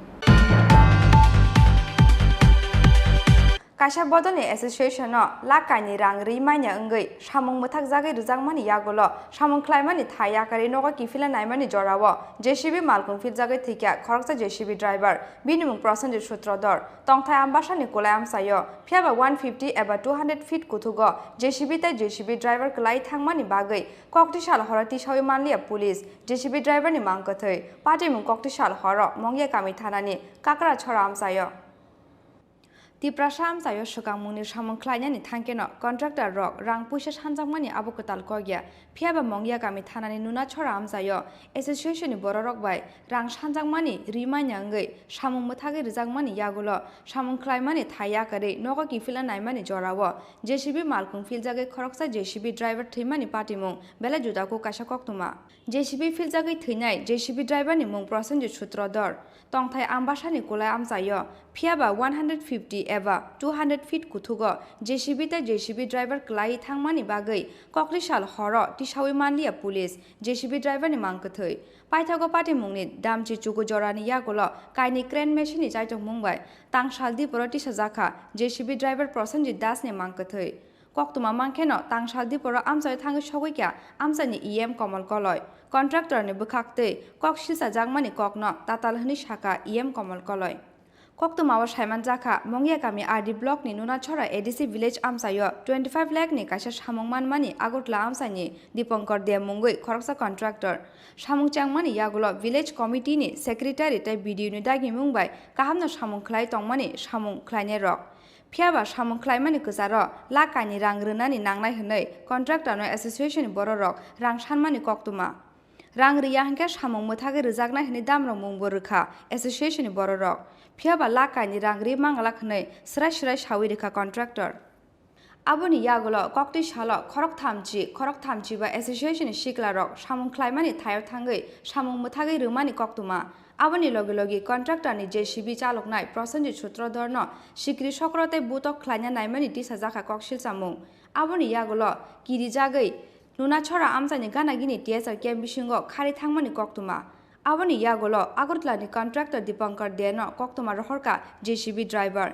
Kaisa bodolni association-o lakh kainwi rang rwi manya wngwi samung mwthakjagwi rwjakmani yagulo samung khlaimani thai yakarwi nogo kiphilna naimani jorao J C B malkhung philjagwi thwikha khoroksa J C B driver, bini mung Prosenjit Sutrodhor. Tongthai Ambasani kulai amchaio, phiyaba one fifty eba two hundred feet kuthugo J C B tei J C B driver kwlai thangmani bagwi koktwisa horo tisawi manliya police. J C B driver ni mang kwthwi, patimung koktwisa horo Mongya kami thanani Kakrachhora amchaio. Tiprasa amchaio swkangmungni samung khlainani thangkeno contractor rok rang puisa sanjakmani abo kwtal kokya. Phiyaba Mongya kami thanani Nunachhora amchaio association ni bororok bai rang sanjakmani rimanya wngwi samung mwthagwi rwjakmani yagulo samung khlaimani thai yakarwi nogo kiphilna naimani jorao J C B malkhung philjagwi khoroksa J C B driver thwimani patimung belai juda kuk kaisa koktwma. J C B philjagwi thwinai J C B driver ni mung Prosenjit Sutrodhor. Tongthai Ambasani kulai amchaio, phiyaba one hundred fifty eba two hundred feet kuthugo J C B tei J C B driver kwlaiwi thangmani bagwi koktwisa horo tisawi manliya police. J C B driver ni mang kwthwi. Paithago patimungni Damchi chuku jorani yagulo kainwi crane machine ni chaitokmung bai tangsal diporo tisajakha J C B driver Prosenjit Das ni mang kwthwi. Koktwma mankhe no tangsal diporo amchai thangwi sogwi kha amchaini E M Komol Koloi. Contractor ni bwkhak twi kok silchajakmani kokno tatal hwnwi sakha E M Komol Koloi. Koktwmao saimanjakha, Mongya kami R D block ni Nunachora A D C village amchaio twenty five lakh ni kaisa samung manmani Agartala amchaini Dipankar Deb mungwi khoroksa contractor. Samung changmani yagulo village committee ni secretary tei B D O ni dagimung bai kahamno samung khlai tongmani samung khlainairok. Phiyaba samung khlaimani kwcharo lakh kainwi rang rwnani nangnai hwnwi contractor no association ni bororok rang sanmani koktwma. Rang rwya hwnkhe samung mwthagwi rwjaknai hwnwi damrok mungbo rwkha association ni bororok. Phiyaba lakh kainwi rang rwi manglak hwnwi swrai swrai sawi rwkha contractor. Aboni yagulo koktwi salo khorok thamchi, khorok thamchi ba association ni siklarok samung khlaimani thaio thangwi samung mwthagwi rwmani koktwma. Aboni logi logi contractor ni J C B chaloknai Prosenjit Sutradhar no sikri sokro tei butok khlaina naimani tisajakha kok silchamung. Aboni yagulo kirijagwi Nunachora amchaini gana gini T S R camp bisingo khari thangmani koktwma. Aboni yagulo Agartala ni contractor Dipankar Deb no koktwma rohorkha J C B driver.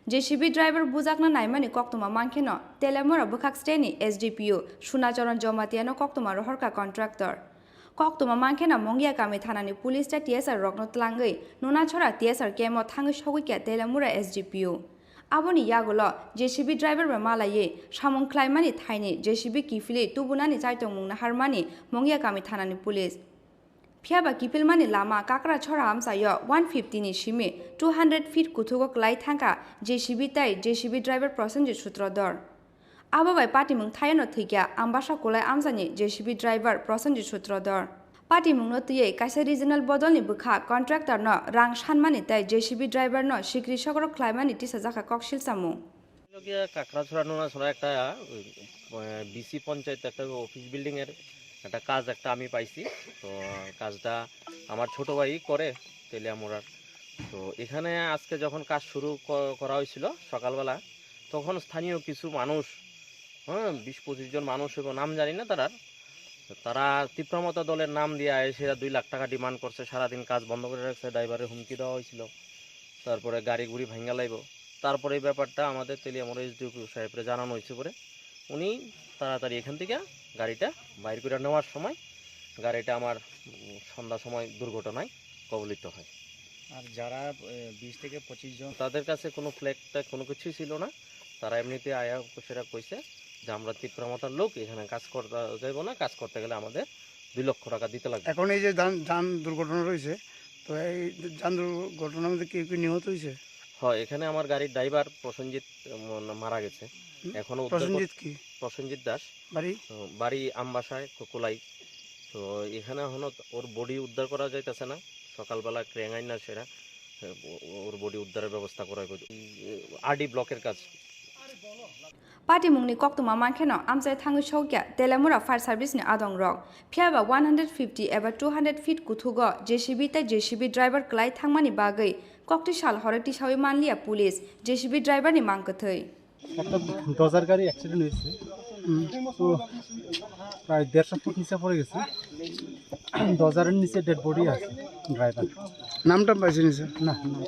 J C B driver bujakna naimani koktwma mankheno Telemura bwkhak steni S D P O Sunacharan Jamatia no koktwma rohorkha contractor. Koktwma mankheno Mongya kami thanani police tei T S R rokno tlangwi Nunachora T S R camp o thangwi sogwikha Telemura S D P O. Aboni yagulo J C B driver bai malaiwi samung khlaimani thaini J C B kiphilwi tubunani chaitongmung naharmani Mongya kami thanani police. Phiyaba kiphilmani lama Kakrachora amchaio one fifty ni simi two hundred feet kuthugo kwlai thangkha J C B tei J C B driver Prosenjit Sutradhar. Abo bai patimung thaiyano thwikha Ambasa Kulai amchaini J C B driver Prosenjit Sutradhar. Patimungno twiwi kaisa regional bodolni bwkha contractor no rang sanmani tei J C B driver no sikri sokro khlaimani tisajakha kok silchamung. Logia Kakrachora Nunachora একটা, আহ, B C panchayat একটা office building এর একটা কাজ একটা আমি পাইছি। তো কাজটা আমার ছোট ভাই করে তেলিয়ামুড়ার। তো এখানে আজকে যখন কাজ শুরু ক-, করা হয়েছিল সকালবেলা, তখন স্থানীয় কিছু মানুষ, হ্যাঁ, বিশ পঁচিশ জন মানুষ এবং নাম জানি না তারার, তারা তিপ্রামতা দলের নাম দিয়ে এসে দুই লাখ টাকা ডিমান্ড করছে, সারাদিন কাজ বন্ধ করে রাখছে, ড্রাইভারের হুমকি দেওয়া হয়েছিল, তারপরে গাড়ি গুড়ি ভাঙ্গা লাইব। তারপরে এই ব্যাপারটা আমাদের তেলিয়ামুড়া এসডিপিও সাহেবরে জানানো হয়েছে পরে উনি তাড়াতাড়ি এখান থেকে গাড়িটা বাইর করে নেওয়ার সময় গাড়িটা আমার, উম, সন্ধ্যা সময় দুর্ঘটনায় কবলিত হয়। আর যারা, এ, বিশ থেকে পঁচিশ জন তাদের কাছে কোনো ফ্ল্যাগ ট্যাগ কোনো কিছুই ছিল না, তারা এমনিতে আয়া সেটা কইছে যে আমরা তিপ্রামতার লোক, এখানে কাজ করতে যাইব না, কাজ করতে গেলে আমাদের দুই লক্ষ টাকা দিতে লাগবে। এখন এই যে যান, যান দুর্ঘটনা রয়েছে, তো এই যান দুর্ঘটনার মধ্যে কেউ কি নিহত হয়েছে? হয়, এখানে আমার গাড়ির ড্রাইভার প্রসেনজিৎ, উম, মারা গেছে। হুম? এখনো উদ্ধার কর-, প্রসেনজিৎ কি? প্রসেনজিৎ দাস। বাড়ি? উম, বাড়ি আমবাসায়, কুকুলাই। তো এখানে এখনো ওর বডি উদ্ধার করা যাইতেছে না, সকালবেলা ক্রেন আইন না সেটা, ও-, ওর বডি উদ্ধারের ব্যবস্থা করা হবে। আরডি ব্লকের কাজ। Patimungni koktwma mankheno amchai thangwi sokya Telemura Fire Service ni adongrok. Phiyaba one hundred fifty eba two hundred feet kuthugo J C B tei J C B driver kwlai thangmani bagwi kokti sal horo tisawi manliya police J C B driver ni mang kwthwi. একটা ডজার গাড়ি অ্যাক্সিডেন্ট হয়েছে। হুম। তো প্রায় দেড়শো ফুট নিচে পড়ে গেছে। ডজারের নিচে ডেড বডি আছে ড্রাইভার। নামটা পাইছেন স্যার? না, না।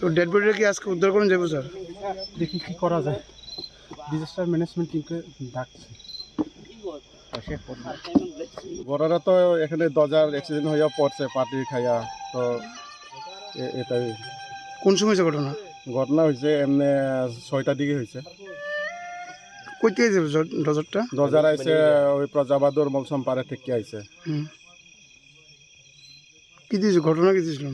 তো ডেড বডিটা কি আজকে উদ্ধার করুন যাবো স্যার? দেখি কি করা যায়, ডিজাস্টার ম্যানেজমেন্ট টিমকে ডাকছি। ঘটনা তো এখানে ডজার অ্যাক্সিডেন্ট হইয়া পড়ছে, পাটি খাইয়া। তো এ-, এটাই। কোন সময় হয়েছে ঘটনা? ঘটনা হয়েছে এমনি ছয়টার দিকে হয়েছে। কই থেকে যাবে ডজারটা? ডজার আইছে ওই প্রজাবাদুর মলসম পাড়ে থেকে আইছে। হুম। কি দিয়েছে? ঘটনা কি দিয়েছিল?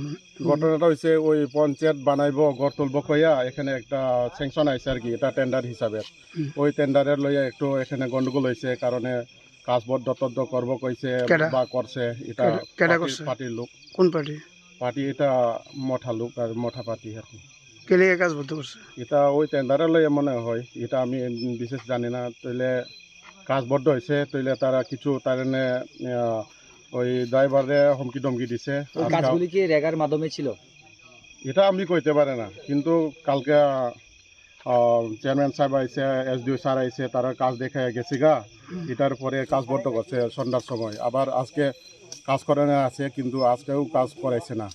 ঘটনাটা হয়েছে ওই পঞ্চায়েত বানাইবো, ঘর তুলবো কইয়া এখানে একটা স্যাংশন আইছে আর কি, এটা টেন্ডার হিসাবে। হুম। ওই টেন্ডারের লইয়া একটু এখানে গন্ডগোল হয়েছে, কারণে কাজ বন্ধ টন্ধ করবো কইছে কেডা? বা করছে, এটা কেডা, কেডা পার্টি, করছে? পার্টির লোক। কোন পার্টি? পার্টি এটা মঠা লোক আর মঠা পার্টি আর কি। কে লিগে কাজ বন্ধ করছে? এটা ওই টেন্ডারের লইয়া মনে হয়, এটা আমি বিশেষ জানি না। তাইলে কাজ বন্ধ হয়েছে, তাইলে তারা কিছু তার এনে, আহ, ওই ড্রাইভাররে হুমকি ধমকি দিছে। ওই আর কাজগুলি কি রেগার মাধ্যমে ছিল? এটা আমি কইতে পারি না, কিন্তু কালকে, আহ, চেয়ারম্যান সাহেব আইছে, এসডিও স্যার আইছে, তারা কাজ দেখে গেছে গা। এটার পরে কাজ বন্ধ করছে সন্ধ্যার সময়, আবার আজকে কাজ করানো আছে, কিন্তু আজকেও কাজ করাইছে না।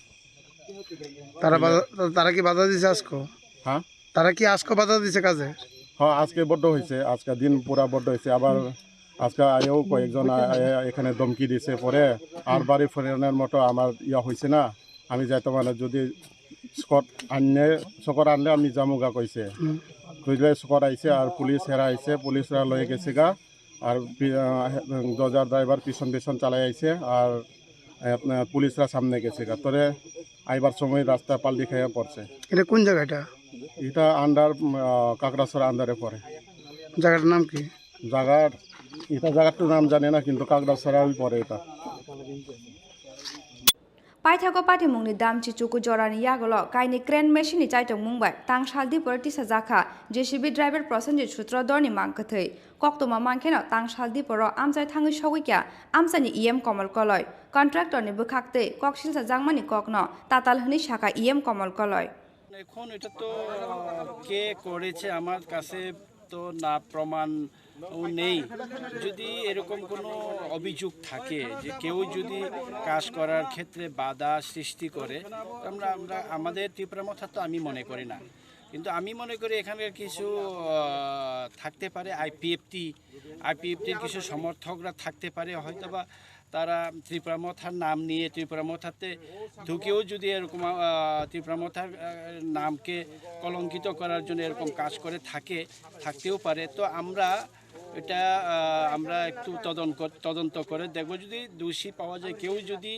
তারা বাধা, তারা কি বাধা দিছে আজকে? হ্যাঁ? তারা কি আজকে বাধা দিছে কাজে? হ্যাঁ, আজকে বন্ধ হয়েছে, আজকে দিন পুরা বন্ধ হয়েছে। আবার আজকে আয়েও কয়েকজন আ-, আয়া এখানে ধমকি দিছে, পরে আর বাড়ি ফেরানোর মতো আমার ইয়া হয়েছে না। আমি যাইতে মানে যদি স্কট আনলে, স্কট আনলে আমি যামুগা কইছে। হুম। কইলে স্কট আইছে আর পুলিশ এরা আইছে, পুলিশরা লয়ে গেছে গা। আর পি-, আহ, দরজার ড্রাইভার পিছন পিছন চালাই আইছে আর, আহ, আপনার পুলিশরা সামনে গেছে গা। তোরে আইবার সময় রাস্তা পাল্টি খাইয়া পড়ছে। এটা কোন জায়গা এটা? এটা আন্ডার, উম, আহ, কাকড়াছড়া আন্ডারে পড়ে। জায়গাটার নাম কি? জায়গার, এটা জায়গার তো নাম জানি না, কিন্তু কাকড়াছড়াই পড়ে এটা। Paithago patimungni damchi chuku jorani yagulo kainwi crane machine ni chaitokmung bai tangsal diporo tisajak kha J C B driver Prosenjit Sutradharni mang kwthwi. Koktwma mankheno tangsal diporo amchai thangwi sogwi kha amchaini E M Komol Koloi. Contractor ni bwkhak twi kok silsa jakmani kokno tatal hwnwi sakha E M Komol Koloi. এখন এটা তো, আহ, কে করেছে আমার কাছে তো না প্রমাণ ও নেই। যদি এরকম কোনো অভিযোগ থাকে যে কেউ যদি কাজ করার ক্ষেত্রে বাধা সৃষ্টি করে, আমরা, আমরা, আমাদের ত্রিপুরা মথা তো আমি মনে করি না। কিন্তু আমি মনে করি এখানকার কিছু, আহ, থাকতে পারে আইপিএফটি, আইপিএফটির কিছু সমর্থকরা থাকতে পারে, হয়তোবা তারা ত্রিপুরা মথার নাম নিয়ে ত্রিপুরা মথাতে ঢুকেও যদি এরকম, আহ, ত্রিপুরা মথার, আহ, নামকে কলঙ্কিত করার জন্য এরকম কাজ করে থাকে, থাকতেও পারে। তো আমরা এটা, আহ, আমরা একটু তদন্ত কর-, তদন্ত করে দেখব। যদি দোষী পাওয়া যায়, কেউ যদি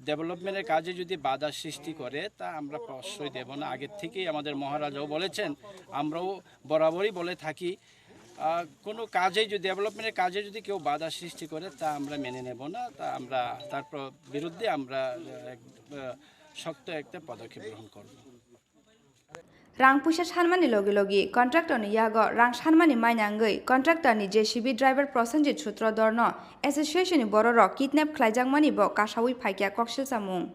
ডেভেলপমেন্টের কাজে যদি বাধা সৃষ্টি করে, তা আমরা প্রশ্রয় দেব না। আগের থেকেই আমাদের মহারাজাও বলেছেন, আমরাও বরাবরই বলে থাকি, আহ, কোনো কাজে যদি, ডেভেলপমেন্টের কাজে যদি কেউ বাধা সৃষ্টি করে, তা আমরা মেনে নেব না। তা আমরা তার প্র-, বিরুদ্ধে আমরা, আহ, এক, আহ, শক্ত একটা পদক্ষেপ গ্রহণ করব। Rang puisa sanmani logi logi contractor ni yago rang sanmani mainangwi contractor ni J C B driver Prosenjit Sutradharno association ni bororok kidnap khlaijakmani bo kasawi phaikha koksil samung.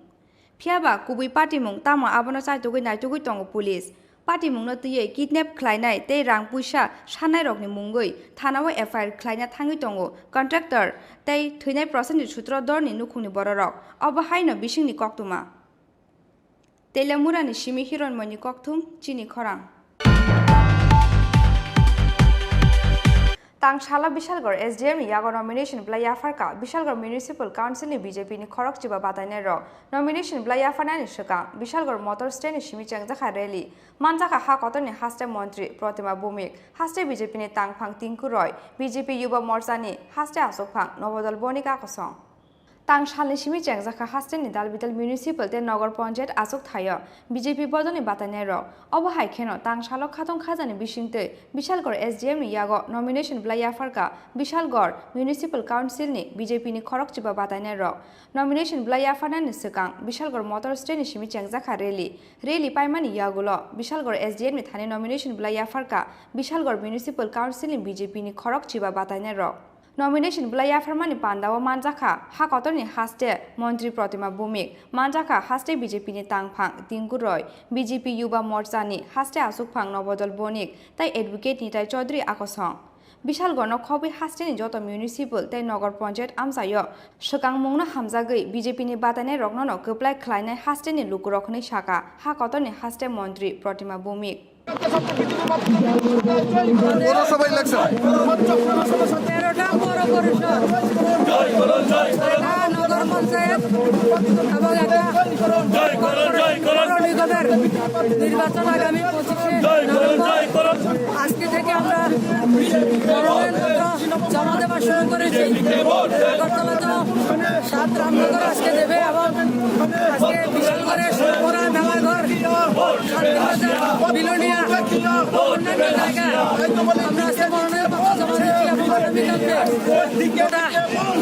Phiya ba kubui patimung tamo abono chaitugwi naitugwi tongo police. Patimungno twiwi kidnap khlainai tei rang puisa sannairokni mungwi thanao F I R khlaina thangwi tongo contractor tei thwinai Prosenjit Sutradharni nukhungni bororok. Obo haino bisingni koktwma. Telamurani simi Hironmoini kokthum chini khorang. Tangsala Bishalgarh S D M ni yago nomination bwlai yapharkha Bishalgarh Municipal Council ni B J P ni khorok chiba batainai rok. Nomination bwlai yapharnani swkang Bishalgarh Motor Stand ni simi chengjakha rally. Manjakha ha kotorni haste montri Protima Bhumik, haste B J P ni tangphang Tinku Roy, B J P Yuba Morcha ni haste aswkphang Nobodol Bonik akosong. Tang salni simi chengjakha hasteni dalbidal municipal tei nogor ponchayat achuk thaio B J P bodolni batainairok. Obo hai kheno tang salo khatong khajani bisingtwi Bishalgarh S D M ni yago nomination bwlai yapharkha Bishalgarh Municipal Council ni B J P ni khorok chiba batainairok. Nomination bwlai yapharnani swkang Bishalgarh Motor Stand ni simi chengjakha rally. Rally paimani yagulo Bishalgarh S D M ni thani nomination bwlai yapharkha Bishalgarh Municipal Council ni B J P ni khorok chiba batainairok. Nomination bwlai yapharmani pandao manjakha ha kotorni haste montri Protima Bhumik, manjakha haste B J P ni tangphang Tinku Roy, B J P Yuba Morcha ni haste aswkphang Nobodol Bonik tei advocate Nitai Chaudhary akosong. Bishalgarhno khobwi hasteni joto municipal tei nogor ponchayat amchaio swkangmungno hamjagwi B J P ni batainairoknono kwplai khlainai hasteni lukurok hwnwi sakha ha kotorni haste montri Protima Bhumik. পৌরসভা ইলেকশন। তেরোটা পৌর পরিষদ, ছয়টা নগর পঞ্চায়েত এবং একটা পৌর নিগমের নির্বাচন আগামী পঁচিশে নভেম্বর। আজকে থেকে আমরা মনোনয়নপত্র জমা দেওয়া শুরু করেছি। আগরতলা তো সাত রামনগর আজকে দেবে এবং আজকে বিশাল করে সোনামুড়া মেলাঘর, শান্তিবাজার, বিলোনিয়া, অন্যান্য জায়গায় আমরা আজকে মনোনয়নপত্র জমা দিচ্ছি এবং আগামীকালকে গোটা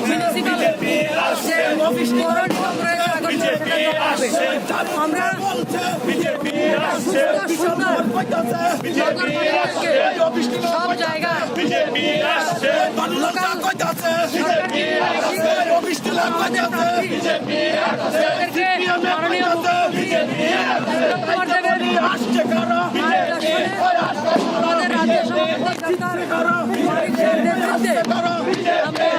মিউনিসিপ্যাল যে পৌর নিগম রয়েছে, আগরতলা সেটা জমা হবে। আমরা সুস্থ, সুন্দর সব জায়গায় লোকাল সরকারি তাদেরকে মাননীয় মুখ্যমন্ত্রী উত্তর দেবেন। মার্চ আসনে আমাদের রাজ্য সভাপতি ডক্টর মানিক সাহার নেতৃত্বে আমরা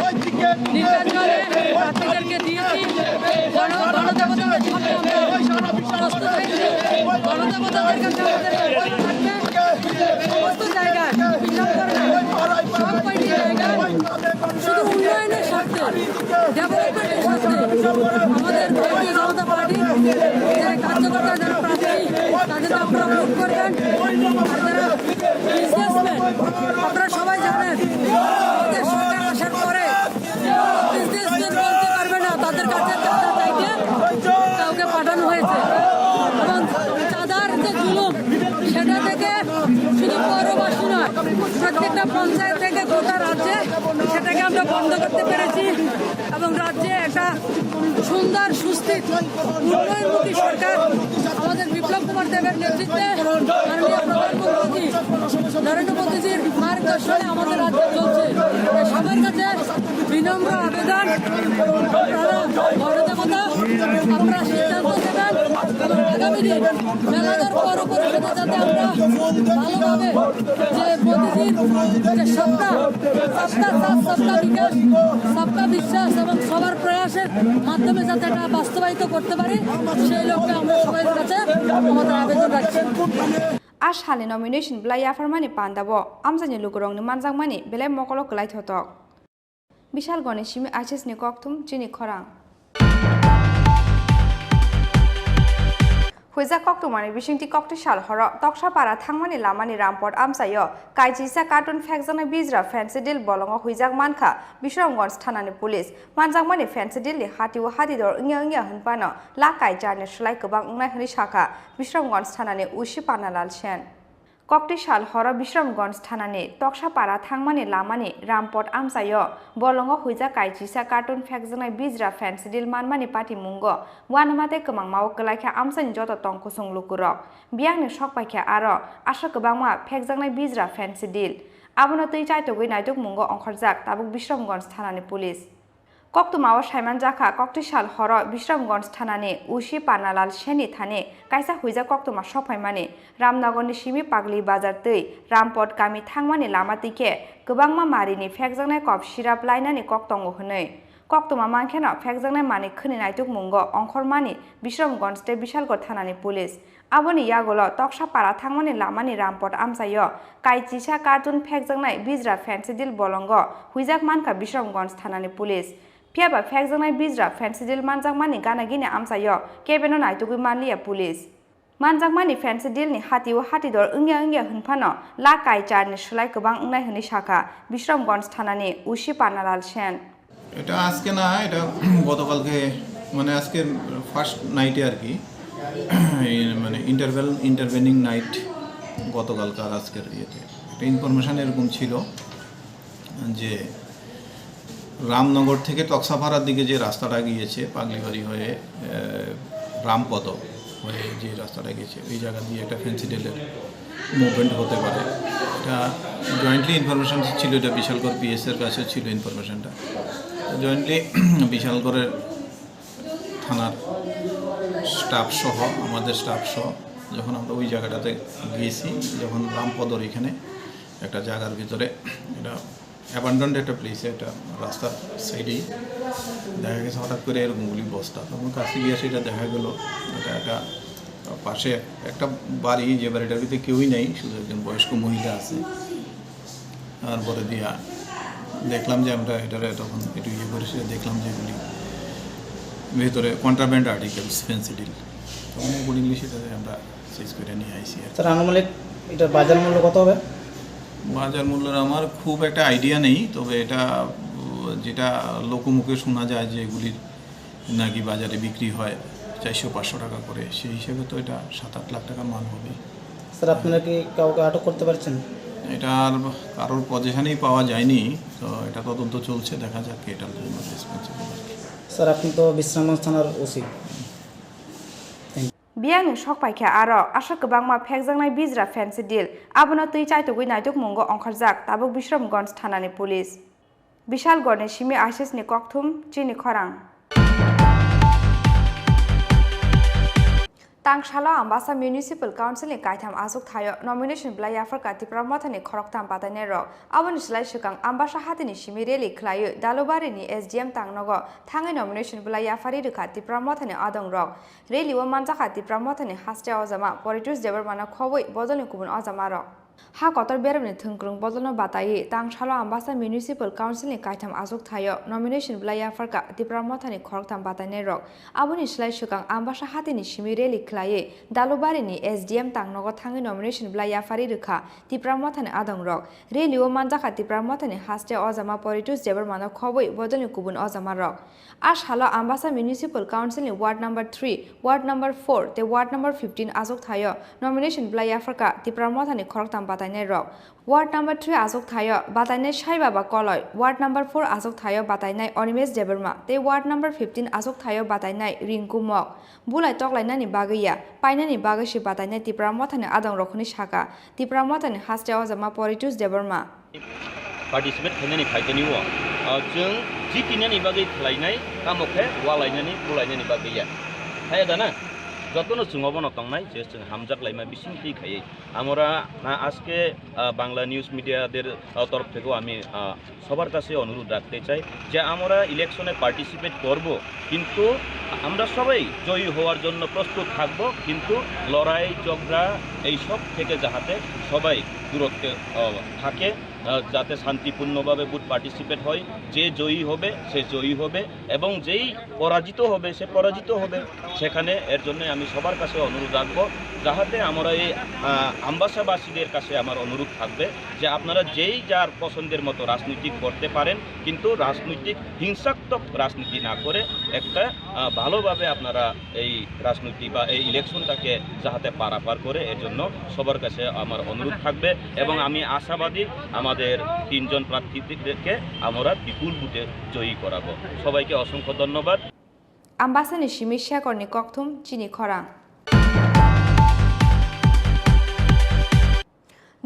নির্বাচনে প্রার্থীদেরকে দিয়েছি। গণ-, গণদেবতাদের সামনে আমরা প্রস্তুত হয়েছি। গণদেবতাদের কাছে আমাদের আহ্বান থাকবে, সমস্ত জায়গায় বিশাল ধরনের সব কয়টি জায়গায় শুধু উন্নয়নের স্বার্থে, ডেভেলপমেন্টের স্বার্থে আমাদের ভারতীয় জনতা পার্টি যে কার্যকর্তা যারা প্রার্থী তাদেরকে আপনারা ভোট করবেন। আর যারা বিজনেসম্যান, আপনারা সবাই জানেন, আমাদের সরকার আসার পরে বিজনেসম্যান বলতে পারবে না, তাদের কাছে চাঁদা চাইতে কাউকে পাঠানো হয়েছে। এবং চাঁদার যে জুলুম, সেটা থেকে শুধু পৌরবাসী নয়, প্রত্যেকটা পঞ্চায়েত থেকে গোটা রাজ্যে সেটাকে আমরা বন্ধ করতে পেরেছি। এবং রাজ্যে একটা সুন্দর, সুস্থির, উন্নয়নমুখী সরকার আমাদের বিপ্লব কুমার দেবের নেতৃত্বে মাননীয় প্রধানমন্ত্রী নরেন্দ্র মোদীজির মার্গদর্শনে আমাদের রাজ্য চলছে। তাই সবার কাছে বিনম্র আবেদন, আপনারা গণদেবতা, আপনারা সিদ্ধান্ত দেবেন এবং আগামী দিন মেলাঘর পৌর পরিষদে যাতে আমরা ভালোভাবে যে মোদীজির যে সবকা, সবকা সাথ, সবকা বিকাশ, সবকা বিশ্বাস এবং সবার প্রয়াসের মাধ্যমে যাতে এটা বাস্তবায়িত করতে পারি, সেই লক্ষ্যে আমরা সবার কাছে আমাদের আবেদন রাখছি। A salni nomination belai yapharmani pandao amchaini lukurokni manjakmani belai mokolo kwlai thotok. Bishalgorni simi I C S ni kokthum chini khorang. Huijak koktwmani bisingtwi kokti sal horo Toksapara thangmani lamani Rampot amchaio kaichisa carton phekjaknai bijra Phensedyl bolongo huijak mankha Bisramganj thanani police. Manjakmani Phensedylni hatio hatidor wngya wngya hwnphano lakh kai charni slai kwbang wngnai hwnwi sakha Bisramganj thanani O C Panalal Sen. Kokti sal horo Bisramganj thanani Toksapara thangmani lamani Rampot amchaio bolongo huijak kaichisa carton phekjaknai bijra Phensedyl manmani patimungo uanama tei kwmangmao kwlaikha amchaini joto tongkusung lukurok. Biyangni sok paikha aro aswk kwbangma phekjaknai bijra Phensedyl. Abono twi chaitogwi naitukmungo ongkhorjak tabuk Bisramganj thanani police. Koktwmao saimanjakha, kokti sal horo Bisramganj thanani O C Panalal Senni thani kaisa huijak koktwma sokphaimani, Ramnagarni simi Pagli Bazar twi Rampot kami thangmani lama twi khe kwbangma marini phekjaknai kok sirap lainani kok tongo hwnwi. Koktwma mankheno phekjaknai manwi khwni naitukmungo ongkhormani Bisramganj tei Bishalgarh thanani police. Aboni yagulo Toksapara thangmani lamani Rampot amchaio kaichisa carton phekjaknai bijra Phensedyl bolongo huijak mankha Bisramganj thanani police. Phiyaba phekjaknai bijra Phensedyl manjakmani gana gini amchaio kebeno naitugwi manliya police. Manjakmani Phensedylni hatio hatidor wngya wngya hwnphano lakh kai charni slai kwbang wngnai hwnwi sakha Bisramganj thanani O C Panalal Sen. এটা আজকে না, এটা গতকালকে, মানে আজকে ফার্স্ট নাইটে আর কি, এই মানে ইন্টারভেল, ইন্টারভেনিং নাইট গতকালকার আজকের ইয়েতে একটা ইনফরমেশন এরকম ছিল যে রামনগর থেকে তক্সাপাড়ার দিকে যে রাস্তাটা গিয়েছে পাগলিবাড়ি হয়ে, আহ, রামপদ হয়ে যে রাস্তাটা গেছে, ওই জায়গা দিয়ে একটা ফেন্সিডিলের মুভমেন্ট হতে পারে। এটা জয়েন্টলি ইনফরমেশন ছিল, এটা বিশালগড় পিএস এর কাছে ছিল ইনফরমেশনটা। জয়েন্টলি বিশালগড়ের থানার স্টাফ সহ, আমাদের স্টাফ সহ যখন আমরা ওই জায়গাটাতে গিয়েছি, যখন রামপদর এখানে একটা জায়গার ভিতরে এটা অ্যাবান্ডন্ড একটা প্লেসে, একটা রাস্তার সাইডেই দেখা গেছে হঠাৎ করে এরকম গুলি বস্তা। তখন কাছে গিয়ে সেটা দেখা গেল, এটা একটা পাশে একটা বাড়ি, যে বাড়িটার ভিতরে কেউই নেই, শুধু একজন বয়স্ক মহিলা আছে। তারপরে দিয়া দেখলাম যে আমরা এটারে তখন একটু ইয়ে করে সেটা দেখলাম যে এগুলি ভেতরে কন্ট্রাব্যান্ড আর্টিকেলস, ফেন্সিডিল, তখন অ্যাকর্ডিংলি সেটাতে আমরা সিজ করে নিয়ে আইসি আর কি। স্যার, আনুমানিক এটার বাজার মূল্য কত হবে? বাজার মূল্যের আমার খুব একটা আইডিয়া নেই, তবে এটা, উম, যেটা লোকমুখে শোনা যায় যে এগুলির নাকি বাজারে বিক্রি হয় চারশো পাঁচশো টাকা করে, সেই হিসেবে তো এটা সাত আট লাখ টাকার মাল হবে। স্যার, আপনারা কি কাউকে আটক করতে পারছেন? এটা আর কারোর পজিশনেই পাওয়া যায়নি, তো এটা তদন্ত চলছে, দেখা যাক কে এটার জন্য রেসপন্সিবল আর কি। স্যার, আপনি তো বিশ্রামগঞ্জ থানার OC. Biyangni sok paikha aro aswk kwbangma phekjaknai bijra Phensedyl, abono twi chaitugwi naitukmungo ongkhorjak tabuk Bisramganj thanani police. Bishalgarhni simi I C S ni kokthum chini khorang. Tangsalo Ambasa Municipal Council ni kaitham achuk thaio nomination belai yapharkha Tipra Mothani khoroktham batainai rok. Aboni slai swkang Ambasa hatini simi rally khlaiwi Dalubari ni S D M tangnogo thangwi nomination belai yapharwi rwkha Tipra Mothani adong rok. Rally o manjakha Tipra Mothani haste ojama Poritosh Debbarmano khobwi bodolni kubun ojama rok. Ha kotor beremni thwngkwrwng bodolno bataiwi tangsalo Ambasa Municipal Council ni kaitham achuk thaio nomination bwlai yapharkha Tipra Mothani khoroktham batainairok. Aboni slai swkang Ambasa hatini simi rally khlaiwi Dalubari ni S D M tangnogo thangwi nomination bwlai yapharwi rwkha Tipra Mothani adongrok. Rally o manjakha Tipra Mothani haste ojama Poritus Debbarmano khobwi bodolni kubun ojamarok. A salo Ambasa Municipal Council ni Ward number three, Ward number four tei Ward number fifteen achuk thaio nomination bwlai yapharkha Tipra Mothani khoroktham batainairok. Ward number three achuk thaio batainai Sai Baba Koloi, Ward number four achuk thaio batainai Animesh Debbarma tei Ward number fifteen achuk thaio batainai Rinku Mok. Bulai toklainani bagwi ya, painani bagwi se batainai Tipra Mothani adongrok hwnwi sakha Tipra Mothani haste ojama Poritus Debbarma. Participate khainani phaikani o, ah, chwng jitinani bagwi khlainai, tamo khe walainani, bulainani bagwi ya. Haya da na? Jotono chwng obono tongnai je chwng hamjak laima bising twi khaiwi. Amora na aske, ah, Bangla news media der, ah, তরফ থেকেও আমি, ah, সবার কাছে অনুরোধ রাখতে চাই যে আমরা ইলেকশনে পার্টিসিপেট করব, কিন্তু আমরা সবাই জয়ী হওয়ার জন্য প্রস্তুত থাকব, কিন্তু লড়াই ঝগড়া এইসব থেকে যাহাতে সবাই দূরত্বে, আহ, থাকে, আহ, যাতে শান্তিপূর্ণভাবে ভোট পার্টিসিপেট হয়। যে জয়ী হবে সে জয়ী হবে এবং যেই পরাজিত হবে সে পরাজিত হবে। সেখানে এর জন্য আমি সবার কাছে অনুরোধ রাখবো, যাহাতে আমরা এই, আহ, আমবাসাবাসীদের কাছে আমার অনুরোধ থাকবে যে আপনারা যেই যার পছন্দের মতো রাজনীতি করতে পারেন, কিন্তু রাজনৈতিক হিংসাত্মক রাজনীতি না করে একটা, আহ, ভালোভাবে আপনারা এই রাজনীতি বা এই ইলেকশনটাকে যাহাতে পারাপার করে, এর জন্য সবার কাছে আমার অনুরোধ থাকবে এবং আমি আশাবাদী আমাদের তিনজন প্রার্থীদেরকে আমরা বিপুল ভোটে জয়ী করাবো। সবাইকে অসংখ্য ধন্যবাদ। Ambasani simi Shekhorni kokthum chini khorang.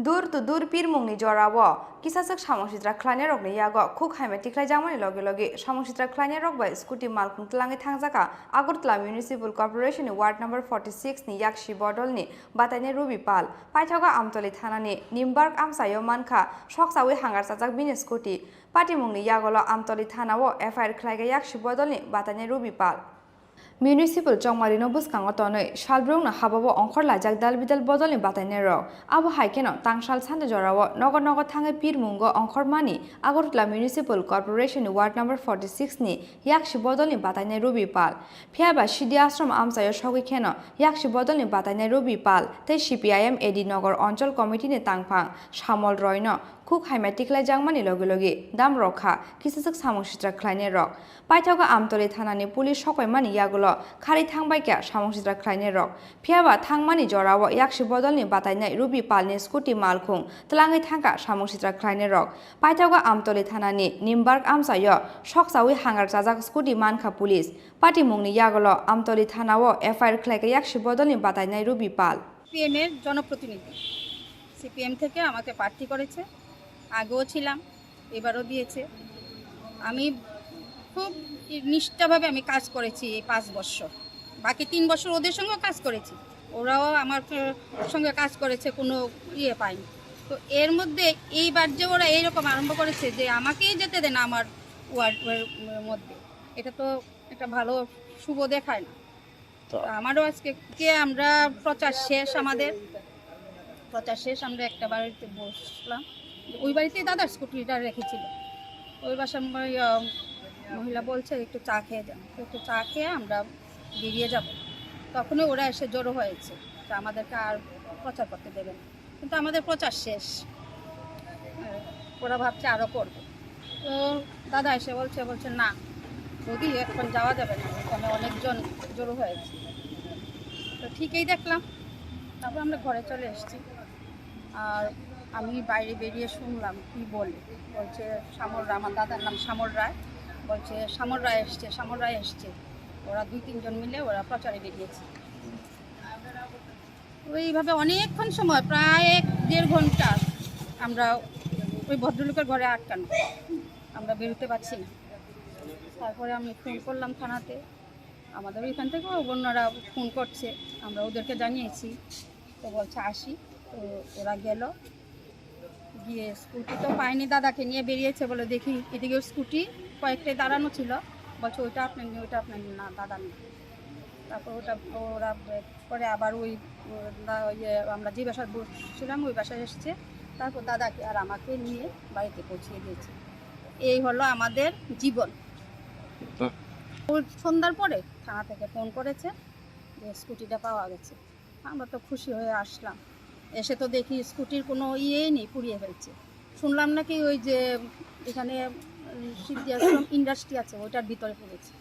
Dur to dur pirmungni jorao kisaswk samung sitra khlainairokni yago khuk haima tikhlaijakmani loge loge samung sitra khlainairok bai scooty malkhung twlangwi thangjakha Agartala Municipal Corporation ni Ward number forty six ni yaksi bodolni batainai Ruby Pal. Paithago Amtoli thanani Nimbark amchaio mankha soksawi hangar chajak bini scooty. Patimungni yagolo Amtoli thanao F I R khlaikha yaksi bodolni batainai Ruby Pal. Municipal chongmarino bwskango tonwi salbrumno habao ongkhor laijak dalbidal bodolni batainairok. Abo hai kheno tangsal sande jorao nogo nogo thangwi pirmungo ongkhormani Agartala Municipal Corporation ni Ward number forty six ni yaksi bodolni batainai Ruby Pal. Phiyaba Sidi Ashram amchaio sogwi kheno yaksi bodolni batainai Ruby Pal tei C P I M A D Nogor Onchol Committee ni tangphang Samol Roy no khuk haima tikhlaijakmani loge loge dam rok kha kisaswk samung sitra khlainai rok. Paithago Amtoli thanani police sokpaimani yagulo kharwi thangbaikha samung sitra khlainai rok. Phiyaba thangmani jorao yaksi bodolni batainai Ruby Palni scooty malkhung twlangwi thangkha samung sitra khlainai rok. Paithago Amtoli thanani Nimbark amchaio soksawi hangar chajak scooty mankha police. Patimungni yagulo Amtoli thanao F I R khlaikha yaksi bodolni batainai Ruby Pal. CPM এর জনপ্রতিনিধি। সিপিএম থেকে আমাকে প্রার্থী করেছে, আগেও ছিলাম, এবারও দিয়েছে। আমি খুব নিষ্ঠাভাবে আমি কাজ করেছি এই পাঁচ বছর। বাকি তিন বছর ওদের সঙ্গেও কাজ করেছি, ওরাও আমার সঙ্গে কাজ করেছে, কোনো ইয়ে পায়নি। তো এর মধ্যে এইবার যে ওরা এইরকম আরম্ভ করেছে যে আমাকেই যেতে দেন আমার ওয়ার্ডের মধ্যে, এটা তো একটা ভালো শুভ দেখায় না। তো আমারও আজকে কে আমরা প্রচার শেষ আমাদের, প্রচার শেষ আমরা একটা বাড়িতে বসলাম, ওই বাড়িতেই দাদার স্কুটিটা রেখেছিল। ওই বাসার ম-, ইয়া, মহিলা বলছে একটু চা খেয়ে যান, একটু চা খেয়ে আমরা বেরিয়ে যাব। তখনই ওরা এসে জড়ো হয়েছে, তো আমাদেরকে আর প্রচার করতে দেবে না। কিন্তু আমাদের প্রচার শেষ। হ্যাঁ, ওরা ভাবছে আরও করবে। তো দাদা এসে বলছে, বলছে, "না বৌদি, এখন যাওয়া যাবে না, এখানে অনেকজন জড়ো হয়েছে।" তো ঠিকই দেখলাম, তারপর আমরা ঘরে চলে এসেছি। আর আমি বাইরে বেরিয়ে শুনলাম কি বলে, বলছে, "শ্যামল রায়", আমার দাদার নাম শ্যামল রায়, বলছে, "শ্যামল রায় এসছে, শ্যামল রায় এসছে।" ওরা দুই তিনজন মিলে ওরা প্রচারে বেরিয়েছে। ওইভাবে অনেকক্ষণ সময়, প্রায় এক দেড় ঘন্টা আমরা ওই ভদ্রলোকের ঘরে আটকানো, আমরা বেরোতে পারছি না। তারপরে আমি ফোন করলাম থানাতে, আমাদের ওইখান থেকে ওনারা ফোন করছে, আমরা ওদেরকে জানিয়েছি। তো বলছে আসি, তো ওরা গেল, গিয়ে স্কুটি তো পায়নি, দাদাকে নিয়ে বেরিয়েছে বলে দেখি এদিকে স্কুটি, কয়েকটাই দাঁড়ানো ছিল, বলছে ওইটা আপনার নেই, ওইটা আপনার নেই, না দাদা নেই। তারপর ওটা ওরা পরে আবার ওই, ওরা ইয়ে, আমরা যে বাসায় বসছিলাম ওই বাসায় এসছে, তারপর দাদাকে আর আমাকে নিয়ে বাড়িতে পৌঁছিয়ে দিয়েছে। এই হলো আমাদের জীবন। ও সন্ধ্যার পরে থানা থেকে ফোন করেছে যে স্কুটিটা পাওয়া গেছে। আমরা তো খুশি হয়ে আসলাম। এসে তো দেখি স্কুটির কোনো ইয়েই নেই, পুড়িয়ে ফেলছে। শুনলাম নাকি ওই যে এখানে, উম, সিদ্ধি আশ্রম ইন্ডাস্ট্রি আছে, ওইটার ভিতরে পড়েছে।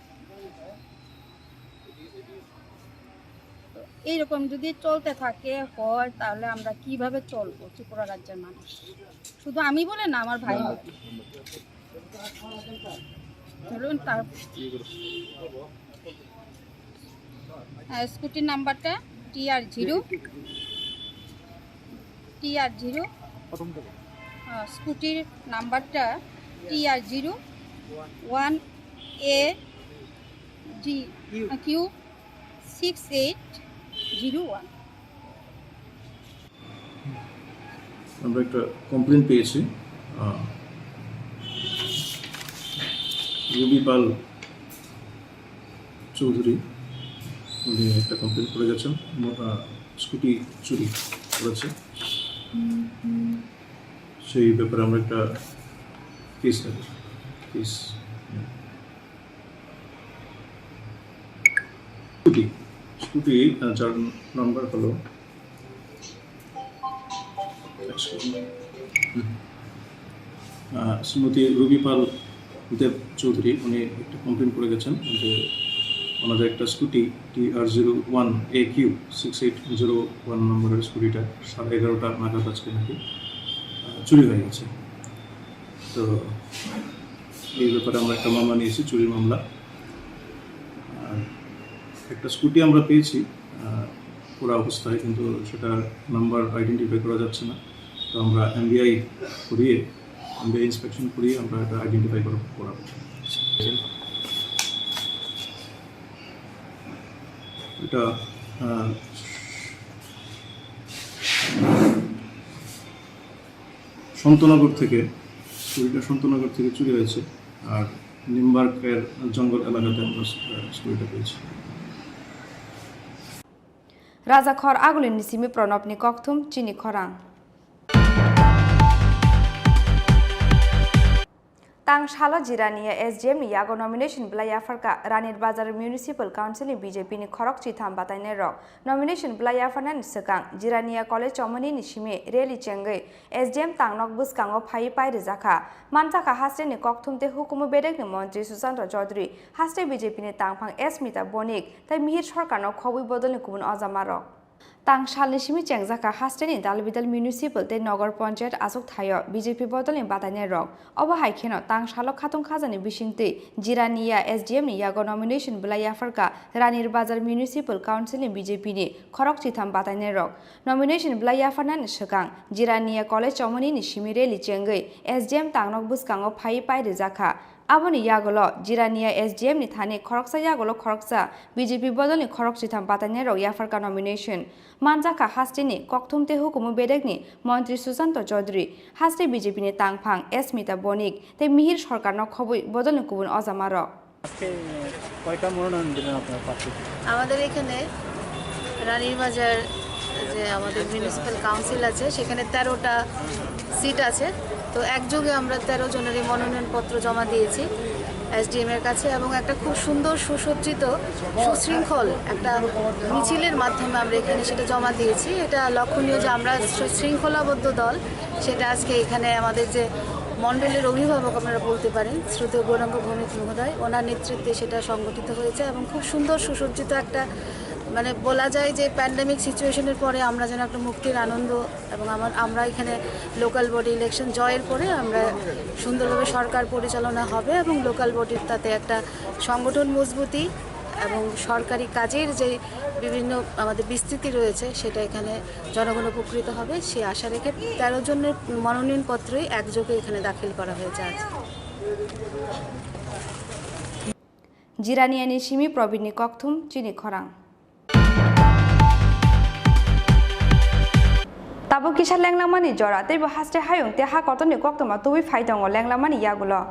তো এইরকম যদি চলতে থাকে হয়, তাহলে আমরা কিভাবে চলবো ত্রিপুরা রাজ্যের মানুষ? শুধু আমি বলে না, আমার ভাই বলে। চলুন, তার, আহ, স্কুটির নাম্বারটা টি আর জিরো, টি আর জিরো, আহ, স্কুটির নাম্বারটা T R zero one A D Q six eight zero one. আমরা একটা কমপ্লেন পেয়েছি, আহ, রুবি পাল চৌধুরী, উনি একটা কমপ্লেন করে গেছেন, মো-, আহ, স্কুটি চুরি করেছে। সেই ব্যাপারে আমরা একটা কেস, কেস স্কুটি, স্কুটি, আহ, যার নাম্বার হলো, আহ, শ্রীমতী রুবি পাল দেব চৌধুরী, উনি একটা কমপ্লেন করে গেছেন যে ওনাদের একটা scooty T R zero one A Q six eight zero one নম্বরের স্কুটিটা সাড়ে এগারোটা নাগাদ আজকে নাকি, আহ, চুরি হয়ে গেছে। তো এই ব্যাপারে আমরা একটা মামলা নিয়েছি, চুরির মামলা। আর একটা স্কুটি আমরা পেয়েছি, আহ, পোড়া অবস্থায়, কিন্তু সেটার নাম্বার আইডেন্টিফাই করা যাচ্ছে না। তো আমরা এমবিআই করিয়ে, এমবিআই ইন্সপেকশন করিয়ে আমরা এটা আইডেন্টিফাই করা, করাবো। এটা, আহ, সন্তনগর থেকে, স্কুটিটা সন্তনগর থেকে চুরি হয়েছে। আর নিমবার্কের জঙ্গল এলাকাতে আমরা, আহ, স্কুটিটা পেয়েছি। Rajakhor Agulini simi Pranabni kokthum chini khorang. Tang salo Jirania S D M ni yago nomination belai yapharkha Ranir Bazar Municipal Council ni B J P ni khorok chitham batainai rok. Nomination belai yapharnani swkang Jirania College chomoni ni simi rally chengwi S D M tangnok bwskango phaiwi pai rijak kha. Manjakha haste ni kokthum tei hukumu bedek ni montri Sushanta Chaudhary, haste B J P ni tangphang S Mita Bonik tei Mihir Sarkar no khobwi bodol ni kubun ojama rok. Tang salni simi chengjak kha haste ni Dalbidal Municipal tei Nogor Panchayat achuk thaio B J P bodol ni batainai rok. Obo hai kheno tang salo khatung khajani bisingtwi Jirania S D M ni yago nomination belai yapharkha Ranir Bazar Municipal Council ni B J P ni khorok chitham batainai rok. Nomination belai yapharnani swkang Jirania College chomoni ni simi rally chengwi S D M tangnok bwskango phaiwi pai rijak kha. Aboni yagulo Jirania S D M ni thani khoroksa yagulo khoroksa B J P bodolni khorok chitham batainai rok yapharkha nomination. Manjakha hasteni kokthum tei hukumu bedekni montri Sushanta Chaudhary, haste B J P ni tangphang S Mita Bonik tei Mihir Sarkarno khobwi bodolni kubun ojama rok. আজকে কয়টা মনোনয়ন দিলেন আপনার প্রার্থী? আমাদের এখানে রানীর বাজার যে আমাদের মিউনিসিপ্যাল কাউন্সিল আছে, সেখানে তেরোটা সিট আছে। তো একযোগে আমরা তেরো জনেরই মনোনয়নপত্র জমা দিয়েছি এসডিএম এর কাছে, এবং একটা খুব সুন্দর, সুসজ্জিত, সুশৃঙ্খল একটা মিছিলের মাধ্যমে আমরা এখানে সেটা জমা দিয়েছি। এটা লক্ষণীয় যে আমরা শৃঙ্খলাবদ্ধ দল, সেটা আজকে এখানে আমাদের যে মণ্ডলের অভিভাবক আপনারা বলতে পারেন, শ্রদ্ধেয় গৌরাঙ্গ ভৌমিক মহোদয়, ওনার নেতৃত্বে সেটা সংগঠিত হয়েছে এবং খুব সুন্দর, সুসজ্জিত একটা, মানে, বলা যায় যে প্যান্ডেমিক সিচুয়েশনের পরে আমরা যেন একটা মুক্তির আনন্দ, এবং আমার, আমরা এখানে লোকাল বডি ইলেকশন জয়ের পরে আমরা সুন্দরভাবে সরকার পরিচালনা হবে এবং লোকাল বডির তাতে একটা সংগঠন মজবুতি এবং সরকারি কাজের যে বিভিন্ন আমাদের বিস্তৃতি রয়েছে, সেটা এখানে জনগণ উপকৃত হবে, সেই আশা রেখে তেরো জনের মনোনয়নপত্রই একযোগে এখানে দাখিল করা হয়েছে আজ। Jiraniani simi Probinni kokthum chini khorang. Tabuk kisa lenglamani jora, teibo haste hayung tei ha kotorni koktwma tubui phai tongo lenglamani yagulo.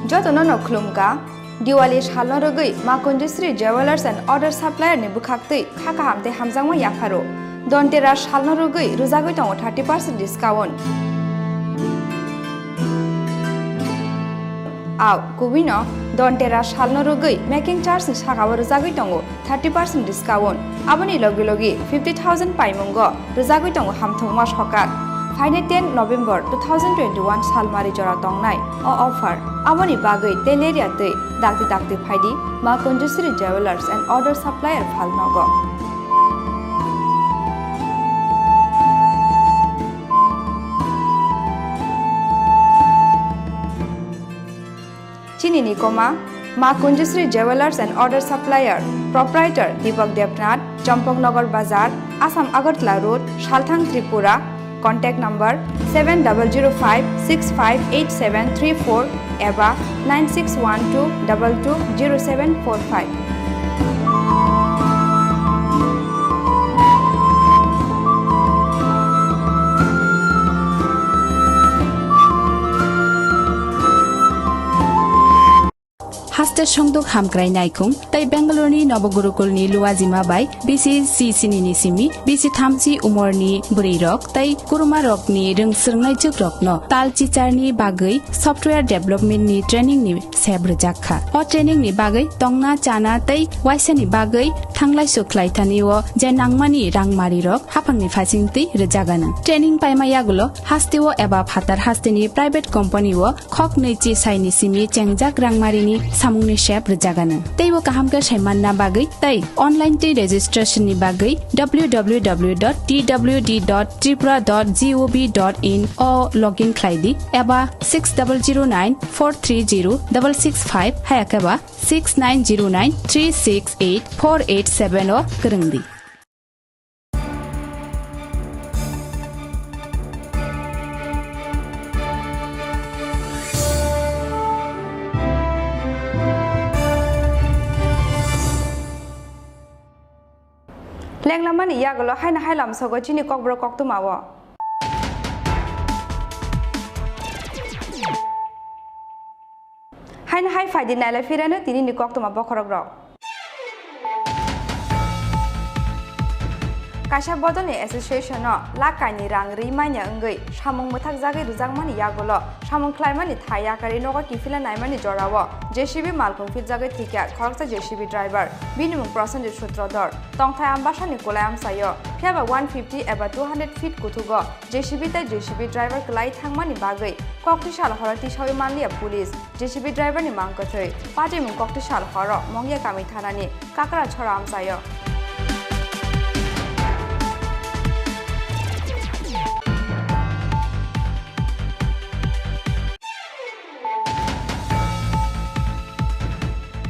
Jotono no khulumkha, Diwali salno rwgwi Ma Kunjusri Jewellers and Order Supplier ni bwkhaktwi kha kaham tei hamjakma yapharo. Dhanteras salno rwgwi rwjagwi tongo thirty percent discount. Au, kubui no Dhanteras salno rwgwi making charge ni saka o rwjagwi tongo thirty percent discount. Aboni logi logi fifty thousand paimungo rwjagwi tongo hamthwngma sokat. Phainai ten November two thousand twenty-one salmari jora tongnai o offer. Aboni bagwi tei lerya twi dakti dakti phaidi Ma Kunjusri Jewellers and Order Supplier phalnogo. Chini ni koma, Ma Kunjusri Jewellers and Order Supplier, Proprietor Deepak Debnath, Champaknagar Bazar, Assam Agartala Road, Salthang, Tripura. Contact number seven double zero five six five eight seven three four eba nine six one two double two zero seven four five. Haste songduk hamkrai naikung tei Bangalore ni Nobogurukul ni luajima bai B C C sini ni simi B C thamchi umor ni bwrwi rok tei kuruma rok ni rwng swrwngnai jwk rok no tal chichar ni bagwi software development ni training ni sep rwjak kha. O training ni bagwi tongna, chana tei waisa ni bagwi thanglai sukhlai thani o je nangmani rangmari rok haphang ni phaising twi rwjagano. Training paima yagulo haste o eba phatar haste ni private company o khok nwi chi sai ni simi chengjak rangmari ni samung ni sep rwjagano. Tei o kaham khe sai manna bagwi tei online twi registration ni bagwi W W W dot T W D dot tripura dot gov dot in o login khlai di eba six double zero nine four three zero double six five haya khe ba six nine zero nine three six eight four eight seven o kwrwng di. Lenglamani yagulo haino hai lamsogo chini kokborok koktwmao. Haino hai phaidi nailai phirano tinini koktwma bokhorok rok. Kaisa bodolni association-o lakh kainwi rang rwi manya wngwi samung mwthakjagwi rwjakmani yagulo samung khlaimani thai yakarwi nogo kiphilna naimani jorao J C B malkhung philjagwi thwikha khoroksa J C B driver, bini mung Prosenjit Sutrodhor. Tongthai Ambasani kulai amchaio, phiyaba one fifty eba two hundred feet kuthugo J C B tei J C B driver kwlai thangmani bagwi koktwisa horo tisawi manliya police. J C B driver ni mang kwthwi, patimung koktwisa horo Mongya kami thanani Kakrachhora amchaio.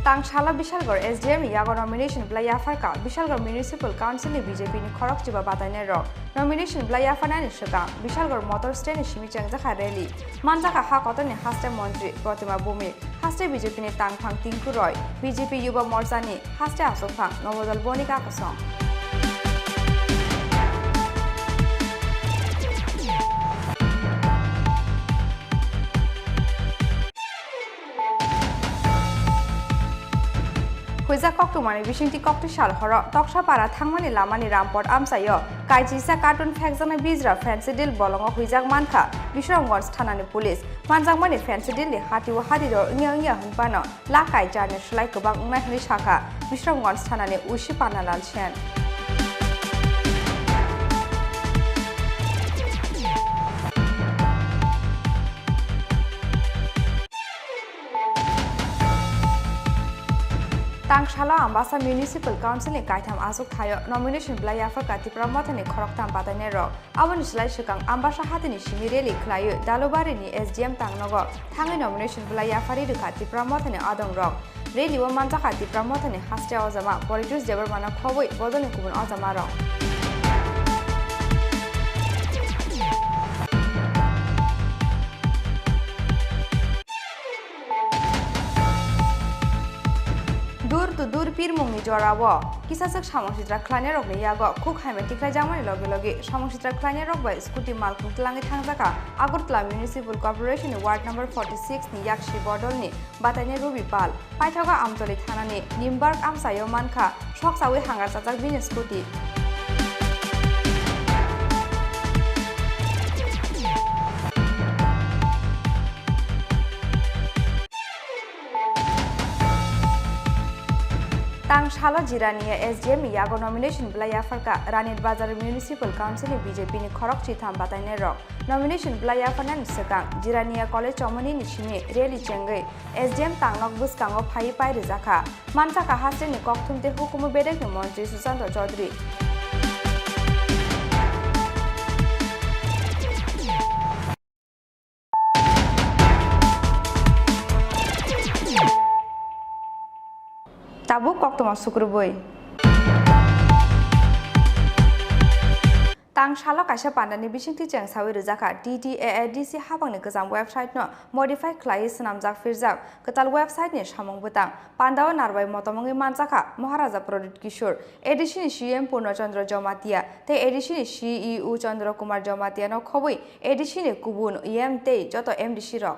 Tang salo Bishalgarh S D M ni yago nomination belai yapharkha Bishalgarh Municipal Council ni B J P ni khorok chiba batainai rok. Nomination belai yapharnani swkang Bishalgarh Motor Stand ni simi chengjakha rally. Manjakha ha kotorni haste montri Protima Bhumik, haste B J P ni tangphang Tinku Roy, B J P Yuba Morcha ni haste achukphang Nobodol Bonika Kosong. Huijak koktwmani bisingtwi koktwi sal horo Toksapara thangmani lamani Rampot amchaio kaisisa carton phekjaknai bijra Phensedyl bolongo huijak mankha Bisramganj thanani police. Manjakmani Phensedyl ni hatio hadi dor wngya wngya hwnphano lakh kai charni slai kwbang wngnai hwnwi sakha Bisramganj thanani O C Panalal Sen. Tang salo Ambasa Municipal Council ni kaitham achuk thaio nomination belai yapharkha Tipra Mothani khoroktham batainai rok. Aboni slai swkang Ambasa hatini simi rally khlaiwi Dalubari ni S D M tangnogo thangwi nomination belai yapharwi rwkha Tipra Mothani adong rok. Rally o manjakha Tipra Mothani haste ojama Politus Debbarmano khobwi bodolni kubun ojama rok. Door to door Pirmungni jorao kisaswk samung sitra khlainairokni yago khuk hamya tikhlaijakmani logi logi samung sitra khlainairok bai scooty malkhung tlangwi thangjakha Agartala Municipal Corporation ni Ward number forty six ni yakshi bodolni batainai Ruby Pal. Paithago Amtoli thanani Nimbark amchaio mankha, soksawi hangar chajak bini scooty. Tang salo Jirania S D M ni yago nomination bwlai yapharkha Ranit Bazar Municipal Council ni B J P ni khorok chitham batainairok. Nomination bwlai yapharnani swkang Jirania College chomoni ni simi rally chengwi S D M tangnok bwskango phaiwi pai rwjakha. Manjakha hasteni kokthum tei hukumu bedekni montri Sushanta Chaudhary. Tabuk koktwma sukrubui. Tang salo kaisa pandani bisingtwi chengsawi rwjakha T T A A D C hapangni kwcham website no modify khlaiwi swnamjak phirjak kwtal website ni samung bwtang. Pandao narwai motom wngwi manjakha Maharaja Pradyut Kishore, A D C ni C E M Purna Chandra Jamatia tei A D C ni C E O Chandra Kumar Jamatia no khobwi A D C ni kubun E M tei joto M D C rok.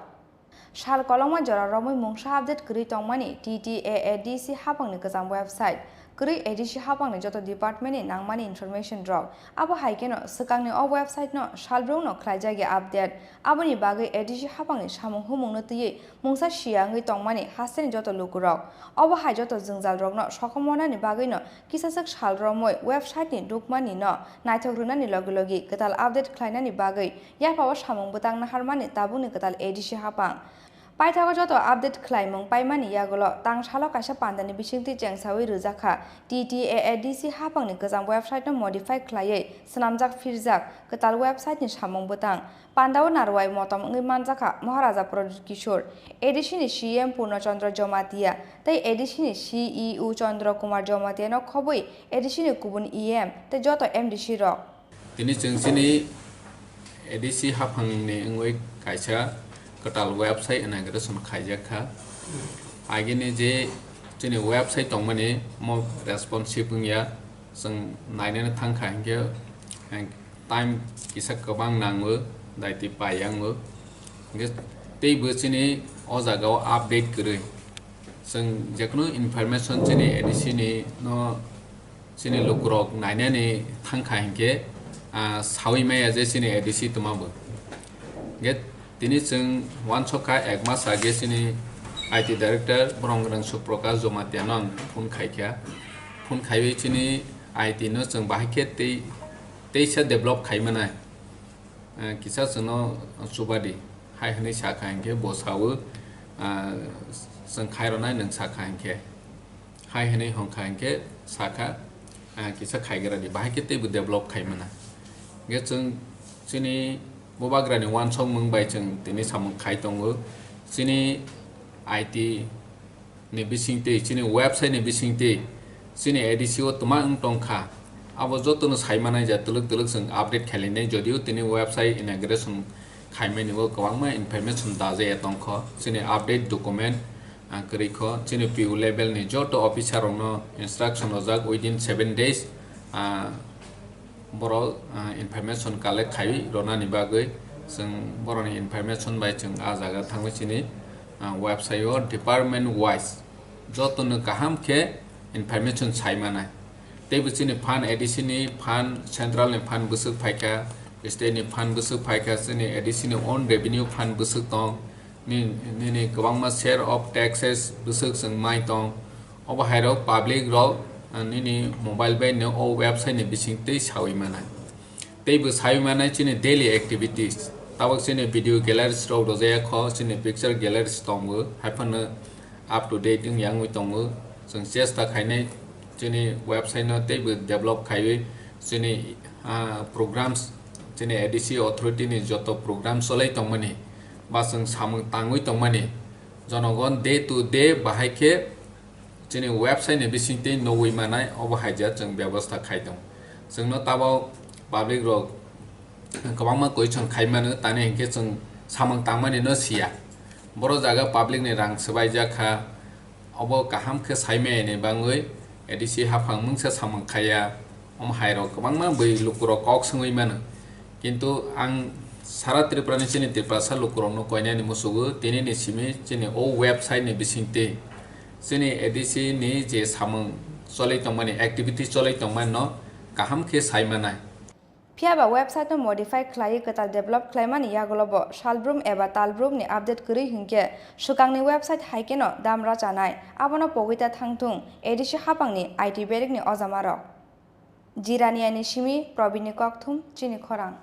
Sal kolokma jora romwi mungsa update kwrwi tongmani T T A A D C hapangni kwcham website. Kwrwi A D C hapangni joto department ni nangmani information rok. Abo hai kheno swkangni o website no salbrumno khlaijak ya update. Aboni bagwi A D C hapangni samung humungno twiwi mungsa siya wngwi tongmani hasteni joto lukurok. Obo hai joto jwngjal rokno sokomornani bagwino kisaswk sal romwi website ni dukmani no naithok rwnani logi logi kwtal update khlainani bagwi yaphao samung bwtang naharmani tabukni kwtal A D C hapang. Paithago joto update khlaimung paimani yagulo tang salo kaisa pandani bisingtwi chengsawi rwjakha T T A A D C hapangni kwcham website no modify khlaiwi swnamjak phirjak kwtal website ni samung bwtang. Pandao narwai motom wngwi manjakha Maharaja Pradyut Kishore, A D C ni C E M Purna Chandra Jamatia tei A D C ni C E O Chandra Kumar Jamatia no khobwi A D C ni kubun E M tei joto M D C rok. Tini chwng chini A D C haphangni wngwi kaisa kwtal website inauguration khaijak kha. Agini je chini website tongmani mo responsive wngya, chwng nainani thangkha hinkhe, eh, time kisa kwbang nango, daiti paiya wngo. Hinkhe teibo chini o jagao update kwrwi. Chwng jekheno information chini A D C ni no chini lukurok nainani thangkha hinkhe, ah, sawi maya je chini A D C twmabo. Hinkhe tini chwng uansukha ek mas age chini I T director borok gwnang Suprakash Jamatia no ang phone khaikha. Phone khaiwi chini I T no chwng bahai khe tei, teisa develop khaimanai. Eh, kisa chwngno chubadi hai hwnwi sakha hinkhe bo sawi, ah, chwng khairwnai nwng sakha hinkhe. Hai hwnwi hwnkha hinkhe sakha, ah, kisa khaigradi, bahai khe teibo develop khaimana. Hinkhe chwng chini bubagrani uansukmung bai chwng tini samung khai tongo. Chini I T ni bisingtwi, chini website ni bisingtwi, chini A D C o twma wng tongkha. Abo jotono saimanai ja twlwk twlwk chwng update khailainai, jodio tini website inauguration khaimani o kwbangma information dajaya tongkho. Chini update document, ah, kwrwi kho, chini P O level ni joto officer rokno instruction rojak within seven days, ah, borok, ah, information collect khai ronani bagwi chwng borokni information bai chwng ah jaga thangwi chini, ah, website o department wise jotono kaham khe information sai manai. Teibo chini fund, A D C ni fund, central ni fund bwswk phaikha, state ni fund bwswk phaikha, chini A D C ni own revenue fund bwswk tong, ni-, nini kwbangma share of taxes bwswk chwng mai tong. Obo hai rok public rok, ah, nini mobile bai no o website ni bising twi sawi manai. Teibo sawi manai chini daily activities. Tabok chini video galleries rok rojaya kho, chini picture galleries tongo, hai phano up to date wng yangwi tongo. Chwng chesta khainai chini website no teibo develop khaiwi chini, ah, programs, chini A D C authority ni joto program cholai tongmani ba chwng samung tangwi tongmani jonogon day to day bahai khe chini website ni bisingtwi nugwi manai, obo haija chwng bebostha khai tongo. Chwngno tabok public rok kwbangma question khai mano, tani hinkhe chwng samung tangmani no siya. Boro jaga public ni rang swbaijak kha, Obo kaham khe saimaya ni bangwi A D C haphang mungsa samung khaiya, omo hairok kwbangma bwi lukurok kok swngwi mano. Kintu ang sara Tripura ni chini Tiprasa lukurokno koinani musugo, tini ni simi chini o website ni bisingtwi chini A D C ni je samung cholwi tongmani, activity cholwi tongmani no kaham khe sai manai. Phiya ba website no modify khlaiwi kwtal develop khlaimani yagulo bo salbrum eba talbrum ni update kwrwi hinkhe swkangni website hai kheno dam rachanai, abono pogwi ta thangthung A D C haphangni I T berikni ojamarok. Jiraniani simi Probinni kokthum chini khorang.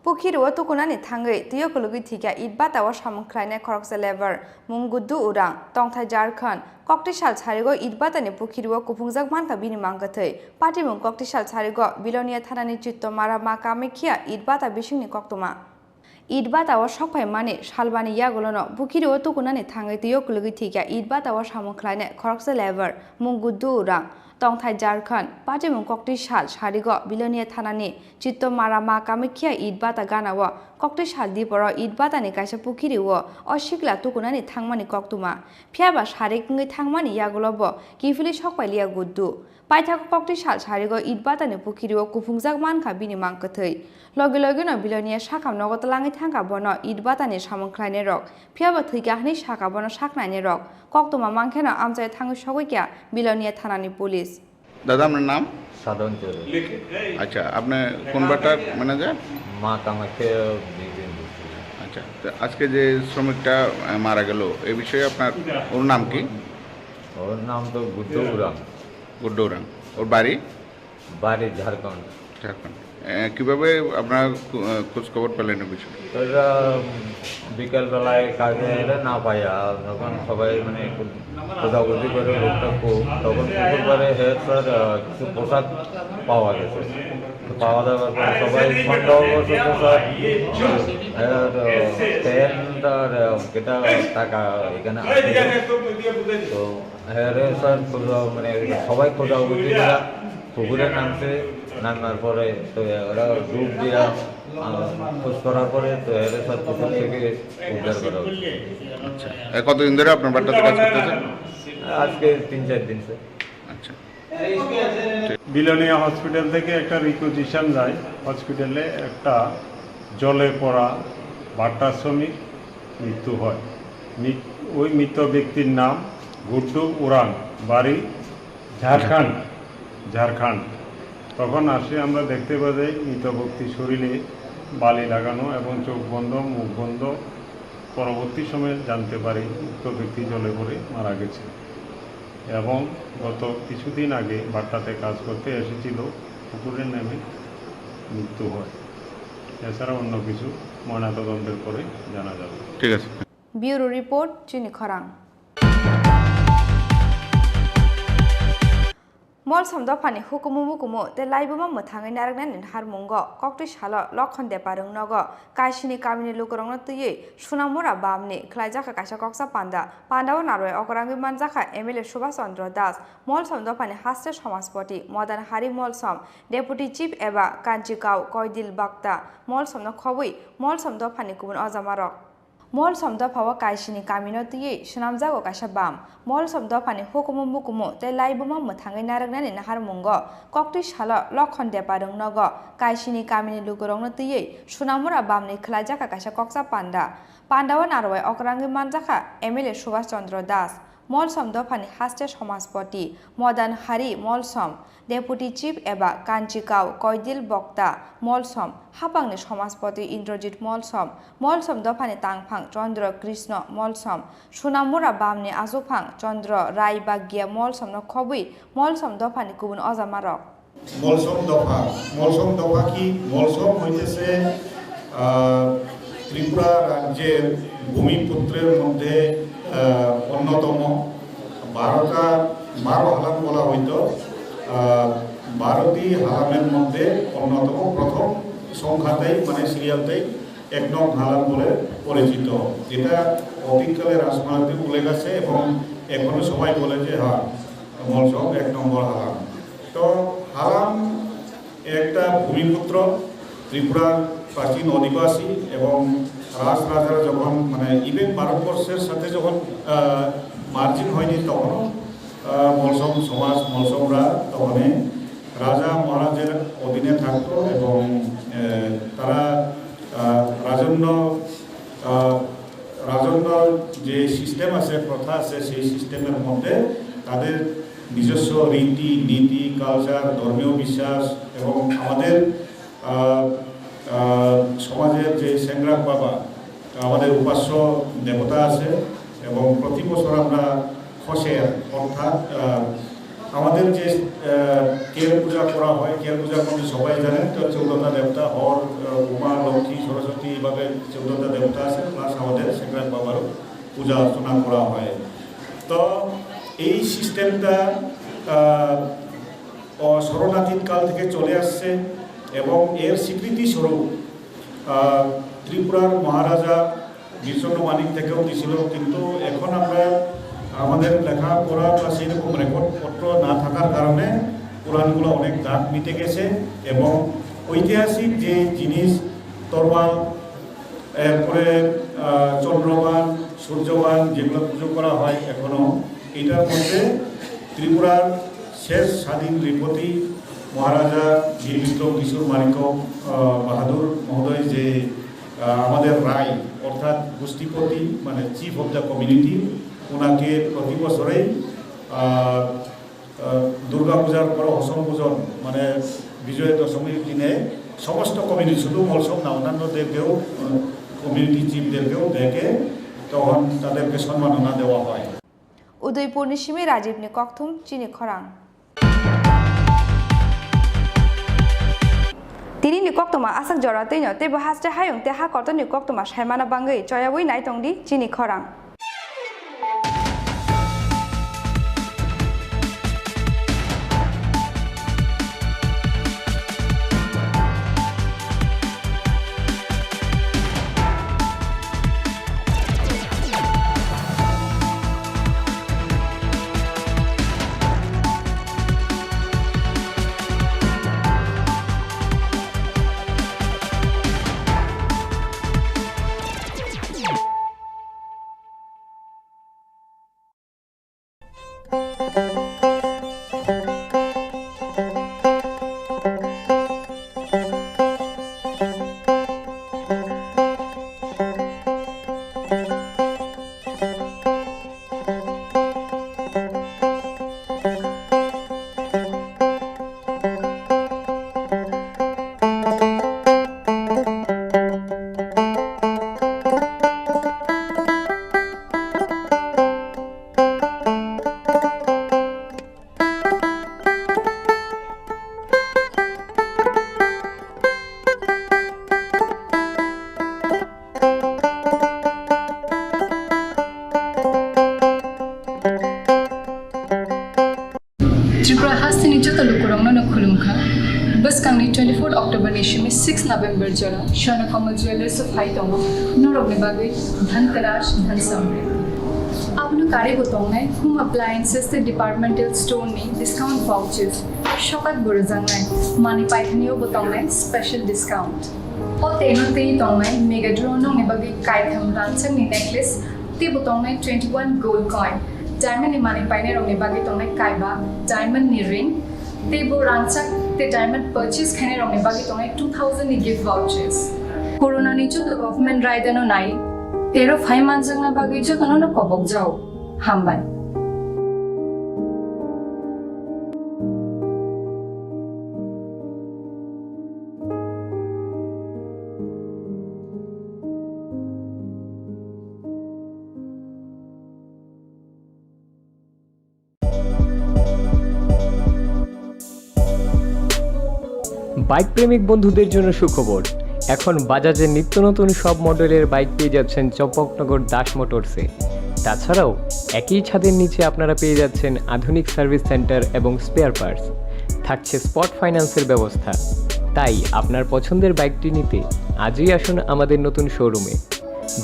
Pukhiri o tukunani thangwi twiyo kulugwi thwikha Itbata o samung khlainai khoroksa labour, mung Guddu Urang, tongthai Jharkhand. Kokti sal sarigo Itbata ni pukhiri o kuphungjak mankha bini mang kwthwi. Patimung kokti sal sarigo Bilonia thanani Chittomara Ma Kamakhya Itbata bisingni koktwma. Itbata o sokphaimani salbani yagulono pukhiri o tukunani thangwi twiyo kulugwi thwikha Itbata o samung khlainai khoroksa labour, mung Guddu Urang, tongthai Jharkhand. Patimung kokti sal sarigo Bilonia thanani Chittomara Ma Kamakhya Itbata gana o kokti sal diporo Itbata ni kaisa pukhiri o o sikla tukunani thangmani koktwma. Phiya ba sarik wngwi thangmani yagulo bo kiphilwi sokpailiya Guddu. Paithago kokti sal sarigo Itbata ni pukhiri o kuphungjak mankha bini mang kwthwi. Logi logi no Bilonia sakham nogo twlangwi thangkha bono Itbata ni samung khlainai rok. Phiya bo thwikha hwnwi sakha bono saknainai rok. Koktwma mankheno amchai thangwi sogwikha Bilonia thanani police. দাদা, আপনার নাম? সাধন চৌধুরী। আচ্ছা, আপনি কোন butter manager? মা কামাখ্যা বিল্ডিং। আচ্ছা, তো আজকে যে শ্রমিকটা আহ, মারা গেল, এই বিষয়ে আপনার, ওর নাম কি? ওর নাম তো গুড্ডু উরাং। গুড্ডু উরাং। ওর বাড়ি? বাড়ি ঝাড়খণ্ড। ঝাড়খণ্ড। আহ, কিভাবে আপনারা খু- আহ, খোঁজ খবর পেলেন এই বিষয়ে? ওরা বিকালবেলায় কাজে এলে না পাইয়া, যখন সবাই মানে একটু খোঁজাখুঁজি করে লোকটা খুব, তখন পুকুর পাড়ে হে স্যার, আহ, কিছু পোশাক পাওয়া গেছে। তো পাওয়া যাওয়ার পরে সবাই সন্দেহ করছে যে স্যার, এর, আহ, প্যান্ট আর, আহ, এটা টাকা এখানে আছে। তো হ্যাঁ রে স্যার, খোঁজা, মানে, সবাই খোঁজাখুঁজি করা পুকুরে নামছে, নামার পরে তো ওরা ডুব দিয়া, আহ, খোঁজ করার পরে তো হ্যাঁ রে স্যার, পুকুর থেকে উদ্ধার করা হচ্ছে। আচ্ছা, এ, কতদিন ধরে আপনার বাড়িটাতে কাজ করতেছে? আজকে তিন চার দিন স্যার। আচ্ছা। বিলোনিয়া হসপিটাল থেকে একটা রিকুইজিশন যায়, হসপিটালে একটা জলে পড়া ভাট্টা শ্রমিক মৃত্যু হয়। মৃত- ওই মৃত ব্যক্তির নাম গুড্ডু উরাং, বাড়ি ঝাড়খণ্ড। ঝাড়খণ্ড। তখন আসে আমরা দেখতে পাই যে মৃত ব্যক্তির শরীরে বালি লাগানো এবং চোখ বন্ধ, মুখ বন্ধ। পরবর্তী সময়ে জানতে পারি উক্ত ব্যক্তি জলে পড়ে মারা গেছে এবং গত কিছুদিন আগে ভাট্টাতে কাজ করতে এসেছিল, পুকুরে নেমে মৃত্যু হয়। এছাড়া অন্য কিছু ময়নাতদন্তের পরে জানা যাবে। ঠিক আছে। Bureau report, Chini Khorang. Molsom dophani hukumu mukumu tei laibuma mwthangwi narwknani naharmungo koktwi salo Lokhon Deparwng nogo Kaisini kamini lukurokno twiwi Sunamura bamni khwlaijakha kaisa koksa panda. Pandao narwai okrangwi manjakha M L A Subhash Chandra Das, Molsom dophani haste Somajpoti Modan Hari Molsom, Deputy Chief eba Kanchikau Koidil Bakta, Molsomno khobwi Molsom dophani kubun ojamarok. Molsom dophao Kaisini kamino twiwi swnamjago kaisa bam. Molsom dophani hukumu mukumu tei laibuma mwthangwi narwknani naharmungo koktwi salo Lokhon Deparwng nogo Kaisini kamini lukurokno twiwi Sunamura bamni khwlaijakha kaisa koksa panda. Pandao narwai okrangwi manjakha M L A Subhash Chandra Das, Molsom dophani haste Somajpoti Modan Hari Molsom, Deputy Chief eba Kanchikau Koidil Bokta Molsom, hapangni Somajpoti Indrajit Molsom, Molsom dophani tangphang Chandra Krishna Molsom, Sunamura bamni achuphang Chandra Rai Bagya Molsomno khobwi Molsom dophani kubun ojamarok. Molsom দফা, মলসম দফা কি? মলসম হইতেছে, আহ, ত্রিপুরা রাজ্যের ভূমিপুত্রের মধ্যে, আহ, অন্যতম। বারোটা, বারো হালাম বলা হইতো। আহ, বারোটি হালামের মধ্যে অন্যতম, প্রথম সংখ্যাতেই, মানে সিরিয়ালতেই এক নং হালাম বলে পরিচিত, যেটা অতীতকালে রাজমালাতে উল্লেখ আছে এবং এখনো সবাই বলে যে, হ্যাঁ, মলসম এক নম্বর হালাম। তো হালাম একটা ভূমিপুত্র, ত্রিপুরার প্রাচীন অধিবাসী এবং রাজ রাজারা যখন, মানে, ইভেন ভারতবর্ষের সাথে যখন, আহ, মার্জিং হয়নি, তখনও, আহ, মলসম সমাজ, মলসমরা তখনই রাজা মহারাজের অধীনে থাকতো এবং, আহ, তারা, আহ, রাজন্য, আহ, রাজন্য যে সিস্টেম আছে, প্রথা আছে, সেই সিস্টেমের মধ্যে তাদের নিজস্ব রীতি, নীতি, কালচার, ধর্মীয় বিশ্বাস এবং আমাদের, আহ, আহ, সমাজের যে সেংগ্রাক বাবা, আমাদের উপাস্য দেবতা আছে এবং প্রতি বছর আমরা খসের অর্থাৎ, আহ, আমাদের যে, আহ, কের পূজা করা হয়, কের পূজার মধ্যে সবাই জানেন তো চৌদ্দটা দেবতা, হর, আহ, উমা, লক্ষ্মী, সরস্বতী, এইভাবে চৌদ্দটা দেবতা আছে, প্লাস আমাদের সেখানে বাবার পূজা অর্চনা করা হয়। তো এই সিস্টেমটা, আহ, অ-, স্মরণাতীত কাল থেকে চলে আসছে এবং এর স্বীকৃতি স্বরূপ, আহ, ত্রিপুরার মহারাজা বীরচন্দ্র মানিক থেকেও দিছিল, কিন্তু এখন আমরা আমাদের লেখাপড়া বা সেই রকম রেকর্ড পত্র না থাকার কারণে পুরাণগুলো অনেক দাগ মিটে গেছে এবং ঐতিহাসিক যে জিনিস তরোয়াল, এরপরে, আহ, চন্দ্রবান, সূর্যবান যেগুলো পুজো করা হয় এখনো, এটার মধ্যে ত্রিপুরার শেষ স্বাধীন নৃপতি মহারাজা বীর বিক্রম কিশোর মাণিক্য, আহ, বাহাদুর মহোদয় যে, আহ, আমাদের রায় অর্থাৎ গোষ্ঠীপতি, মানে চিফ অফ দ্য কমিউনিটি, ওনাকে প্রতি বছরেই, আহ, আহ, দুর্গা পূজার পরে অসম পূজন, মানে বিজয় দশমীর দিনে সমস্ত কমিউনিটি, শুধু মলসম না, অন্যান্য দেরকেও, আহ, কমিউনিটি চিফদেরকেও ডেকে তখন তাদেরকে সম্মাননা দেওয়া হয়। Udaipurni simi Rajibni kokthum chini khorang. Tinini koktwma aswk jora twino teibo haste hayung tei ha kotorni koktwma saimana bagwi choyaui naitongdi chini khorang. Tripura hasteni joto lukurokno no khulumkha. Bwskangni twenty-fourth October ni simi six November jora Swarna Kamal Jewellers o phai tongo norokni bagwi Dhanteras, Dhan Samriddhi. Abono karwi bo tongnai home appliances tei departmental store ni discount vouchers. Sokat bo rwjaknai manwi paithani o bo tongnai special discount. O tei no tei tongnai mega draw nokni bagwi kaitham rangchakni necklace tei bo tongnai twenty-one gold coin. Diamond ni manwi painai rokni bagwi tongnai kaiba diamond ni ring tei bo rangchak tei diamond purchase khainai rokni bagwi tongnai two thousand ni gift vouchers. Corona ni joto government raida no nai tero phai manjakna bagwi jotono no kobok jao. Hambai. Bike প্রেমিক বন্ধুদের জন্য সুখবর, এখন বাজাজের নিত্য নতুন সব মডেলের বাইক পেয়ে যাচ্ছেন চম্পকনগর দাস মোটরসে। তাছাড়াও একই ছাদের নিচে আপনারা পেয়ে যাচ্ছেন আধুনিক সার্ভিস সেন্টার এবং স্পেয়ার পার্টস। থাকছে স্পট ফাইন্যান্সের ব্যবস্থা। তাই আপনার পছন্দের বাইকটি নিতে আজই আসুন আমাদের নতুন শোরুমে।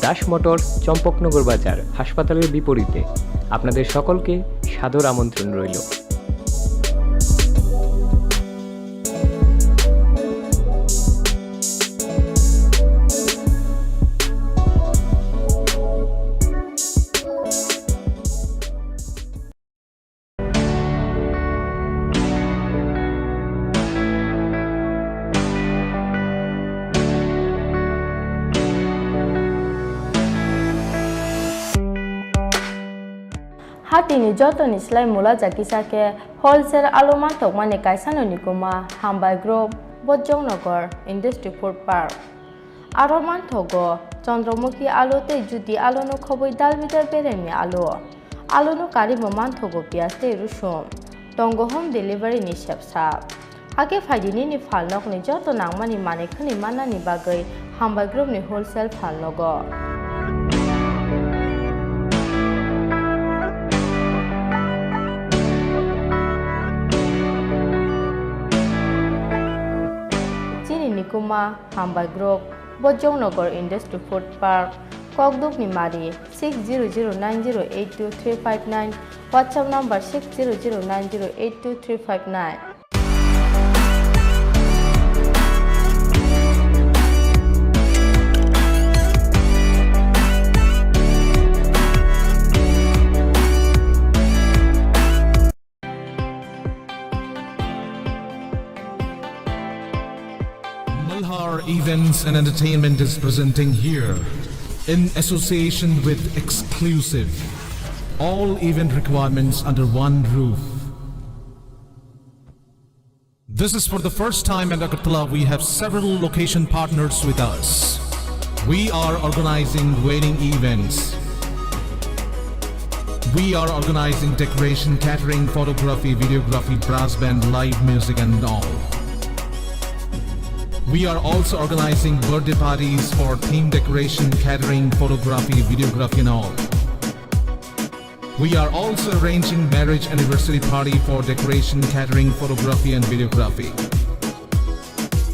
দাস মোটরস, চম্পকনগর বাজার, হাসপাতালের বিপরীতে। আপনাদের সকলকে সাদর আমন্ত্রণ রইল। Atini jotoni slai mula jakisa khe wholesale alu mantokmani kaisano nikuma Hambai Group, Bojongnagar Industry Food Park. Aro manthogo Chandramukhi alu tei Jyoti aluno khobwi dal bidal beremni alu. Aluno karwi bo manthogo piyaj tei rusum. Tongo home delivery ni sepsa. Hakhe phaidi nini phalnokni joto nangmani manwi khwnwi mannani bagwi Hambai Group ni wholesale phalnogo. Chini nikuma Hambai Group, Bojongnagar Industry Food Park, Kokdukni Mari, six zero zero nine zero eight two three five nine, WhatsApp number six zero zero nine zero eight two three five nine. Malhar Events and Entertainment is presenting here, in association with Exclusive, all event requirements under one roof. This is for the first time at Agartala. We have several location partners with us. We are organizing wedding events. We are organizing decoration, catering, photography, videography, brass band, live music and all. We are also organizing birthday parties for theme decoration, catering, photography, videography and all. We are also arranging marriage anniversary party for decoration, catering, photography and videography.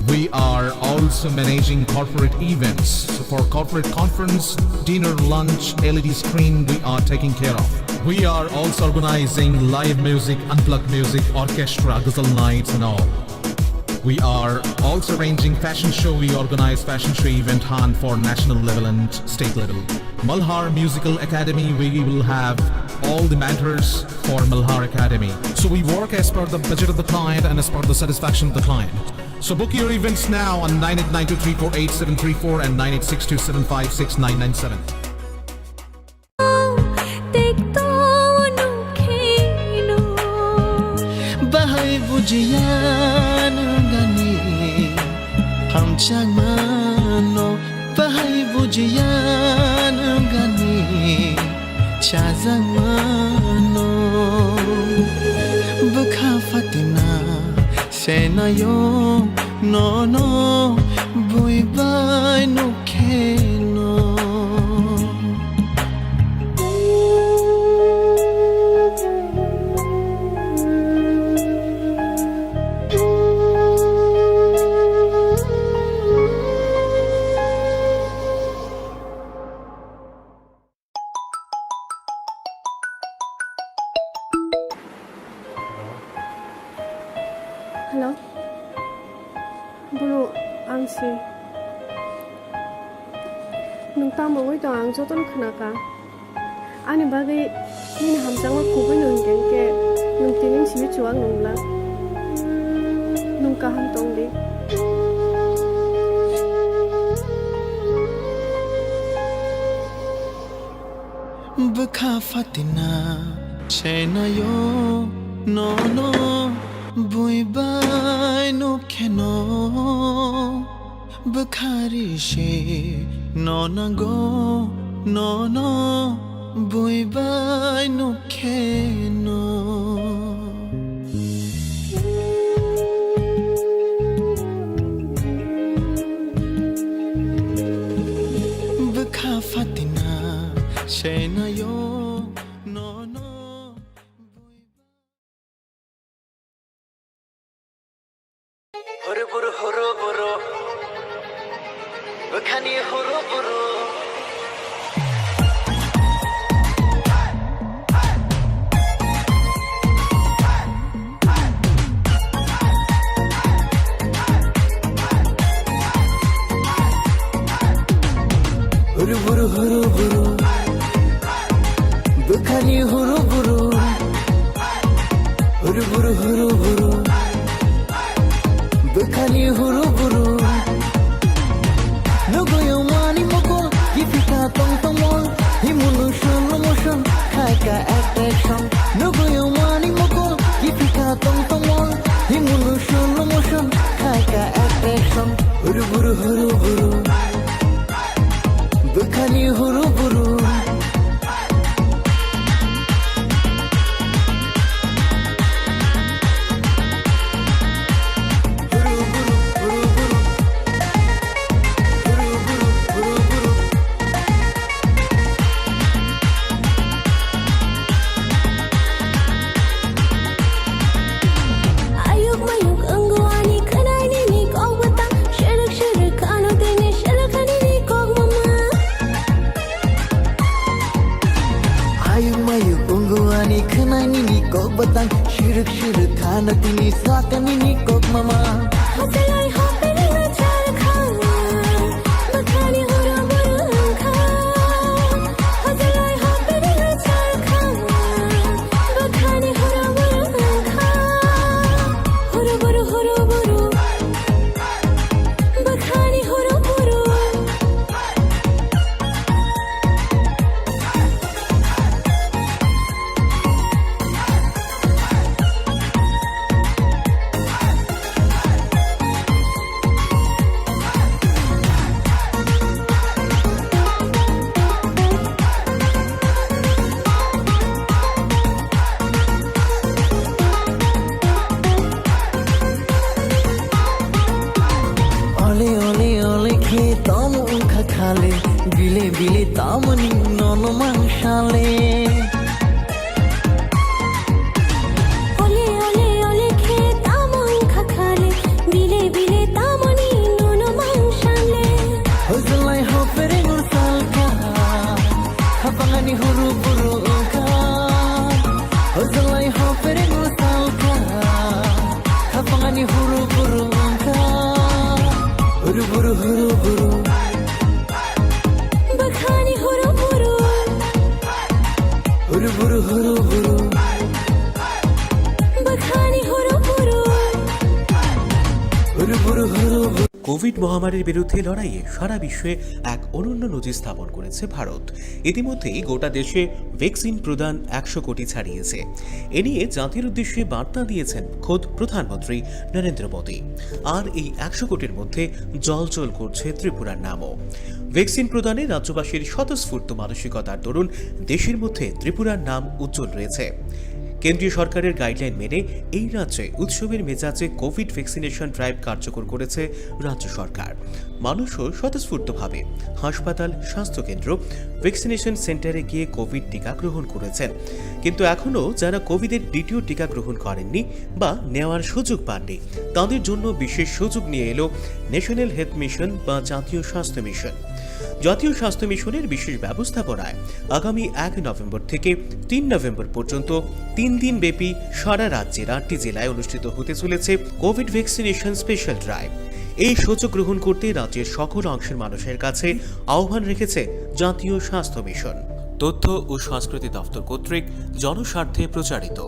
We are also managing corporate events. So for corporate conference, dinner, lunch, L E D screen, we are taking care of. We are also organizing live music, unplugged music, orchestra, ghazal nights and all. We are also arranging fashion show. We organize fashion show event hunt for national level and state level. Malhar Musical Academy, we will have all the mentors for Malhar Academy. So we work as per the budget of the client and as per the satisfaction of the client. So book your events now on nine eight nine two three four eight seven three four and nine eight six two seven five six nine nine seven. Bahai bujiya nungani hamchangmano, bahai bujiya nungani chajangmano. Bwkha fatina senayo nono bui bai nukheno. Hello. Bro, ang se. Nwng tamo wngwi tong, ang jotono khwnakha. Ani bagwi nini hamjakma kubui no hwnkhe, hwnkhe nwng tini simi chuwak nung bla. Nwng kaham tong di. Bwkha fatina senayo nono bui bai nukheno. Bwkhari se no nango nono bui bai nukheno. Bwkha fatina senayo nono. Huru buru huru buru. Bwkhani huru buru. Huru buru huru buru. Bwkhani huru buru. Huru buru huru buru. Bwkhani huru buru. Nugwi wngmani mokol, gifika tong tong mol. Himulu slow motion, khaika attraction. Huru buru. Ayuk mayuk wngwi khwnai nini kok bwtang, sirwk sirwk khano tini sirwk kha nini kok mama. Ayuk mayuk wngwi khwnai nini kok bwtang, sirwk sirwk khano tini sakha nini kok mama. Hasalai hapeni char kha, bwkhani huru buru wngkha. Hasalai hapeni char kha, bwkhani huru buru wngkha. Huru buru, huru buru. Bwkhani huru buru. Ole, ole, ole, khe tamo wngkha khale, bile, bile, tamoni nono mangsale. Ole, ole, ole, khe tamo wngkha khale, bile, bile, tamoni nono mangsale. Hojlai hopere ngor salka, hapangani huru buru wngkha. Hojlai hopere ngor salka, hapangani huru buru wngkha. Huru buru, huru buru. Bwkhani huru buru. Huru buru, huru buru. Bwkhani huru buru. Huru buru, huru buru. Covid মহামারীর বিরুদ্ধে লড়াইয়ে সারা বিশ্বে এক অনন্য নজির স্থাপন করেছে ভারত। ইতিমধ্যেই গোটা দেশে ভ্যাকসিন প্রদান একশো কোটি ছাড়িয়েছে। এ নিয়ে জাতির উদ্দেশ্যে বার্তা দিয়েছেন খোদ প্রধানমন্ত্রী নরেন্দ্র মোদী। আর এই একশো কোটির মধ্যে জ্বলজ্বল করছে ত্রিপুরার নামও। ভ্যাকসিন প্রদানে রাজ্যবাসীর স্বতঃস্ফূর্ত মানসিকতার দরুন দেশের মধ্যে ত্রিপুরার নাম উজ্জ্বল রয়েছে। কেন্দ্রীয় সরকারের গাইডলাইন মেনে এই রাজ্যে উৎসবের মেজাজে কোভিড ভ্যাকসিনেশন ড্রাইভ কার্যকর করেছে রাজ্য সরকার। মানুষও স্বতঃস্ফূর্তভাবে হাসপাতাল, স্বাস্থ্যকেন্দ্র, ভ্যাকসিনেশন সেন্টারে গিয়ে কোভিড টিকা গ্রহণ করেছেন। কিন্তু এখনও যারা কোভিডের দ্বিতীয় টিকা গ্রহণ করেননি বা নেওয়ার সুযোগ পাননি, তাদের জন্য বিশেষ সুযোগ নিয়ে এলো ন্যাশনাল হেলথ মিশন বা জাতীয় স্বাস্থ্য মিশন। জাতীয় স্বাস্থ্য মিশনের বিশেষ ব্যবস্থাপনায় আগামী এক নভেম্বর থেকে তিন নভেম্বর পর্যন্ত তিন দিন ব্যাপী সারা রাজ্যের আটটি জেলায় অনুষ্ঠিত হতে চলেছে কোভিড ভ্যাকসিনেশন স্পেশাল ড্রাইভ। এই সুযোগ গ্রহণ করতে রাজ্যের সকল অংশের মানুষের কাছে আহ্বান রেখেছে জাতীয় স্বাস্থ্য মিশন। তথ্য ও সংস্কৃতি দপ্তর কর্তৃক জনস্বার্থে প্রচারিত।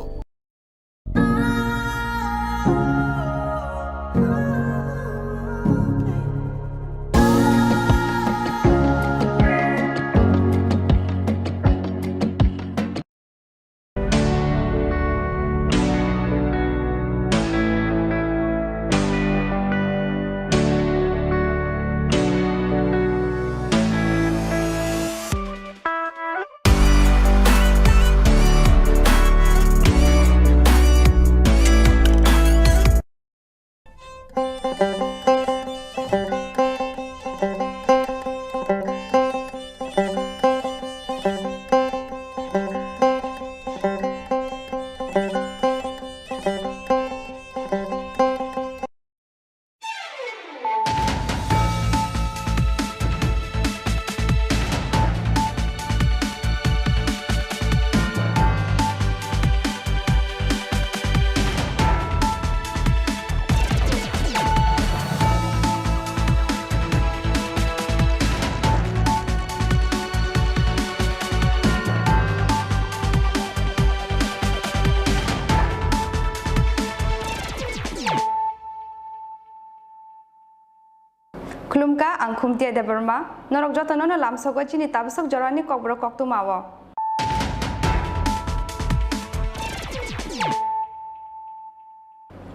Khulumkha, ang Khumtia Debbarma. Norok jotono no lamsogo chini tabasok jorani kokborok koktwma o.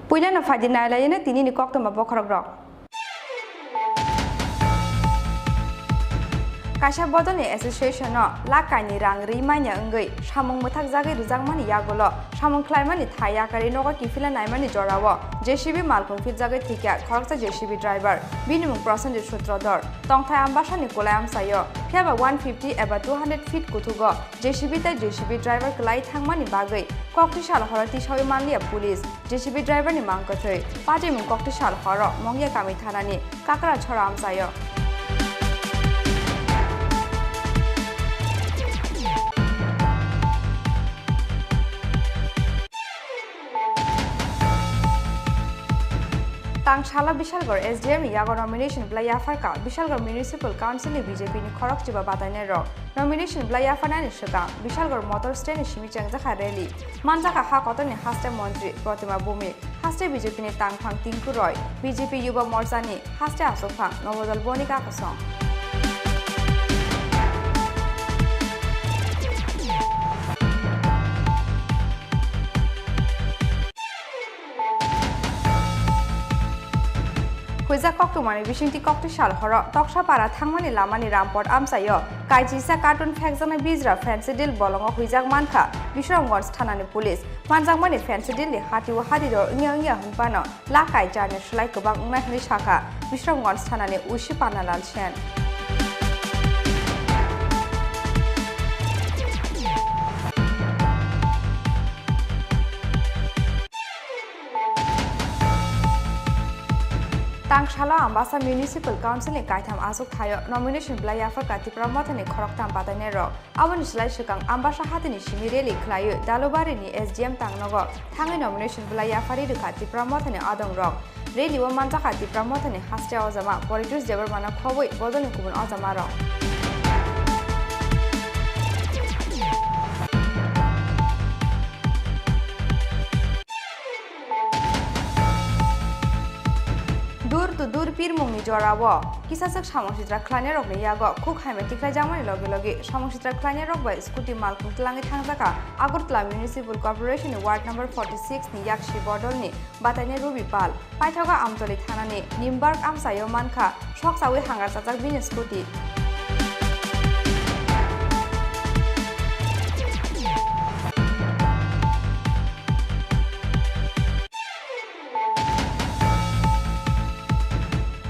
Puilano phaidi nailaino tinini koktwma bokhorokrok. Kaisa bodolni association-no lakh kainwi rang rwi manya wngwi samung mwthakjagwi rwjakmani yagulo samung khlaimani thai yakarwi nogo kiphilna naimani jorao J C B malkhung philjagwi thwikha khoroksa J C B driver. Bini mung Prosenjit Sutradhar. Tongthai Ambasani kulai amchaio. Phiyaba one fifty eba two hundred feet kuthugo J C B tei J C B driver kwlai thangmani bagwi kokti sal horo tisawi manliya police. J C B driver ni mang kwthwi. Patimung kokti sal horo Mongya kami thanani Kakra chora amchaio. Tang salo Bishalgarh S D M ni yago nomination belai yapharkha Bishalgarh Municipal Council ni B J P ni khorok chiba batainai rok. Nomination belai yapharnani swkang Bishalgarh motor stand ni simi chengjakha rally. Manjakha ha kotorni haste montri Protima Bhumik, haste B J P ni tangphang Tinku Roy, B J P Yuba Morcha ni haste aswkphang Nobodol Bonika Kosong. Huijak koktwmani bisingtwi kokti sal horo Toksapara thangmani lamani Rampot amchaio kaijisa carton phekjaknai bijra Phensedyl bolongo huijak mankha Bisramganj thanani police. Manjakmani Phensedyl ni hatio hadiro wngya wngya hwnphano lakai jarni slai kwbang wngnai hwnwi sakha Bisramganj thanani O C Panalal Sen. Tang salo Ambasa Municipal Council ni kaitham achuk thaio nomination belai yapharkha Tipra Mothani khoroktham batainai rok. Aboni slai swkang Ambasa hatini simi rally khlaiwi Dalubari ni S D M tangnogo thangwi nomination belai yapharwi rwkha Tipra Mothani adong rok. Rally o manjakha Tipra Mothani haste ojama Poritus Debbarmano khobwi bodolni kubun ojama rok. Door to door pirmungni jorao kisaswk samung sitra khlainairokni yago khuk hamya tikhlaijakmani logi logi samung sitra khlainairok bai scooty malkhung twlangwi thangjakha Agartala Municipal Corporation ni Ward number forty six ni yaksi bodolni batainai Ruby Pal. Paithago Amtoli thanani Nimbark amchaio mankha sok chawi hangar chajak bini scooty.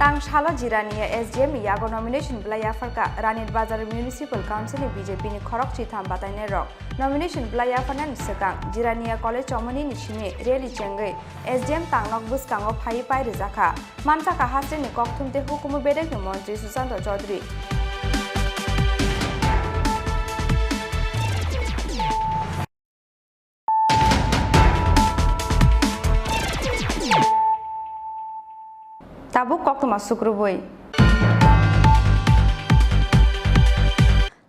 Tang salo Jirania S D M ni yago nomination belai yapharkha Ranit Bazar Municipal Council ni B J P ni khorok chitham batainai rok. Nomination belai yapharnani swkang Jirania College chomoni ni simi rally chengwi S D M tangnok bwskango phaiwi pai rwjakha. Manjakha hasteni kokthum tei hukumu bedekni montri Sushanta Chaudhary. Tabuk koktwma sukrubui.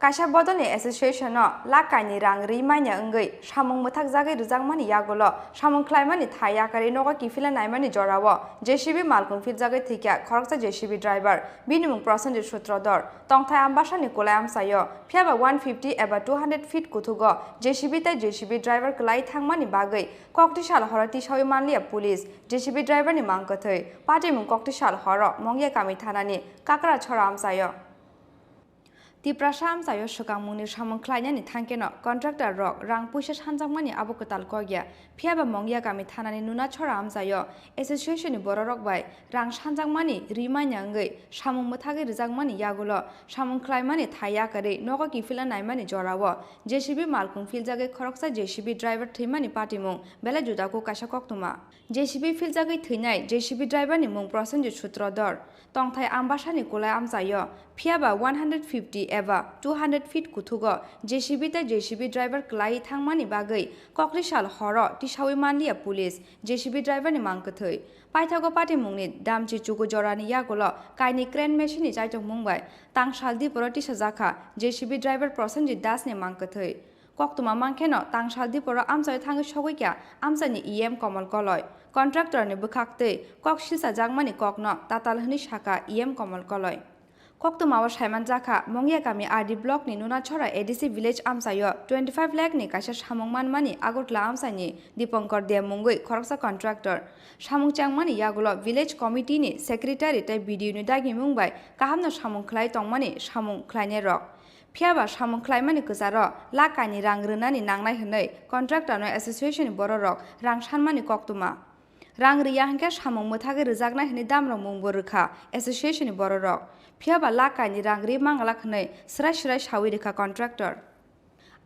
Kaisa bodolni association-no lakh kainwi rang rwi manya wngwi samung mwthakjagwi rwjakmani yagulo samung khlaimani thai yakarwi nogo kiphilna naimani jorao J C B malkhung philjagwi thwikha khoroksa J C B driver, bini mung Prosenjit Sutradhar. Tongthai Ambasani kulai amchaio, phiyaba one fifty eba two hundred feet kuthugo J C B tei J C B driver kwlai thangmani bagwi kokti sal horo tisawi manliya police. J C B driver ni mang kwthwi, patimung kokti sal horo Mongya kami thanani Kakra chora amchaio. Tiprasa amchaio swkangmungni samung khlainani thangkeno contractor rok rang puisa sanjakmani abo kwtal kokya. Phiyaba Mongya kami thanani Nunachora amchaio association ni bororok bai rang sanjakmani rimanya wngwi samung mwthagwi rwjakmani yagulo samung khlaimani thai yakarwi nogo kiphilna naimani jorao J C B malkhung philjagwi khoroksa J C B driver thwimani patimung belai juda kuk kaisa koktwma. J C B philjagwi thwinai J C B driver ni mung Prosenjit Sutradhar. Tongthai Ambasani kulai amchaio, phiyaba one hundred fifty eba two hundred feet kuthugo J C B tei J C B driver kwlaiwi thangmani bagwi kokri sal horo tisawi manliya police J C B driver ni mang kwthwi. Paithago patimungni Damchi chuku jorani yagulo kainwi crane machine ni chaitokmung bai tangsal diporo tisajakha J C B driver Prosenjit Das ni mang kwthwi. Koktwma mankhe no tangsal diporo amchaio thangwi sogwi kha amchaini E M Komol Koloi. Contractor ni bwkhak twi kok silchajakmani kokno tatal hwnwi sakha E M Komol Koloi. Koktwmao saimanjakha, Mongya kami R D block ni Nunachora A D C village amchaio twenty five lakh ni kaisa samung manmani Agartala amchaini Dipankar Deb mungwi khoroksa contractor. Samung chengmani yagulo village committee ni secretary tei B D O ni dagimung bai kahamno samung khlai tongmani samung khlainairok. Phiyaba samung khlaimani kwcharo lakh kainwi rang rwnani nangnai hwnwi contractor no association ni bororok rang sanmani koktwma. Rang riya hwnkhe samung mwthagwi rwjaknai hwnwi damrok mungbo rwkha association ni bororok. Phiyaba lakh kainwi rang ri manglak hwnwi swrai swrai sawi rwkha contractor.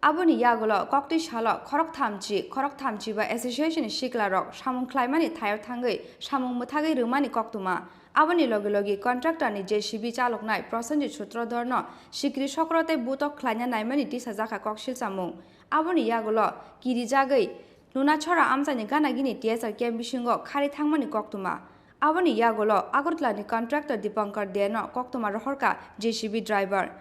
Aboni yagulo koktwi salo khorok thamchi, khorok thamchi ba association ni siklarok samung khlaimani thaio thangwi samung mwthagwi rwmani koktwma. Aboni logi logi contractor ni J C B chaloknai Prosenjit Sutradhar no sikri sokro tei butok khlaina naimani tisajakha kok silchamung. Aboni yagulo kirijagwi Nunachora amchaini gana gini T S R camp bisingo khari thangmani koktwma. Aboni yagulo Agartala ni contractor Dipankar Deno koktwma rohorkha J C B driver.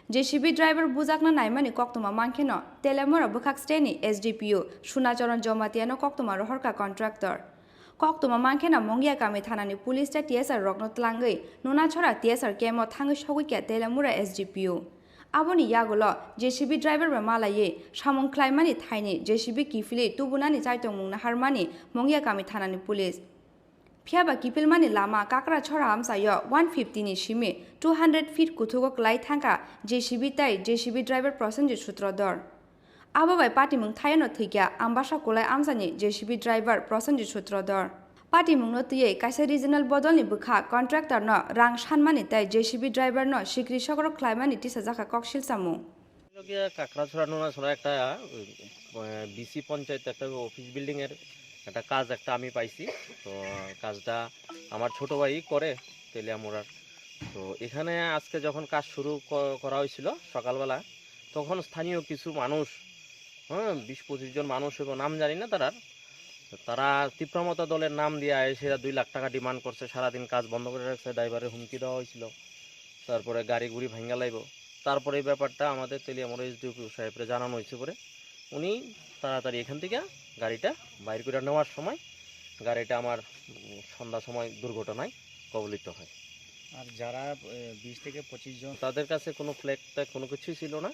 J C B driver bujakna naimani koktwma mankheno Telemura bwkhak steni S D P O Sunacharan Jamatia no koktwma rohorkha contractor. Koktwma mankheno Mongya kami thanani police tei T S R rokno tlangwi Nunachora T S R camp o thangwi sogwikha Telemura S D P O. Aboni yagulo J C B driver bai malaiwi samung khlaimani thaini J C B kiphilwi tubunani chaitongmung naharmani Mongya kami thanani police. Phiyaba kiphilmani lama Kakrachora amchaio one fifty ni simi two hundred feet kuthugo klai thangkha J C B tei J C B driver Prosenjit Sutradhar. Abo bai patimung thaiono thwikha Ambasa Kulai amchaini J C B driver Prosenjit Sutradhar. Patimungno twiwi kaisa regional bodolni bwkha contractor no rang sanmani tei J C B driver no sikri sokro khlaimani tisajakha kok silchamung. Logia Kakrachora Nunachora একটা, আহ, B C panchayat একটা office building এর একটা কাজ একটা আমি পাইছি। তো কাজটা আমার ছোট ভাই করে তেলিয়ামুড়ার। তো এখানে আজকে যখন কাজ শুরু ক-, করা হয়েছিল সকালবেলা, তখন স্থানীয় কিছু মানুষ, হ্যাঁ, বিশ পঁচিশ জন মানুষ এবং নাম জানি না তারার, তারা তীব্রমতা দলের নাম দিয়ে এসে দুই লাখ টাকা ডিমান্ড করছে, সারাদিন কাজ বন্ধ করে রাখছে, ড্রাইভারের হুমকি দেওয়া হয়েছিল, তারপরে গাড়ি গুড়ি ভাঙ্গা লাইব। তারপরে এই ব্যাপারটা আমাদের তেলিয়ামুড়া এসডিপিও সাহেবরে জানানো হয়েছে পরে উনি তাড়াতাড়ি এখান থেকে গাড়িটা বাইর করে নেওয়ার সময় গাড়িটা আমার, উম, সন্ধ্যার সময় দুর্ঘটনায় কবলিত হয়। আর যারা, এ, বিশ থেকে পঁচিশ জন তাদের কাছে কোনো ফ্ল্যাগ ট্যাগ কোনো কিছুই ছিল না,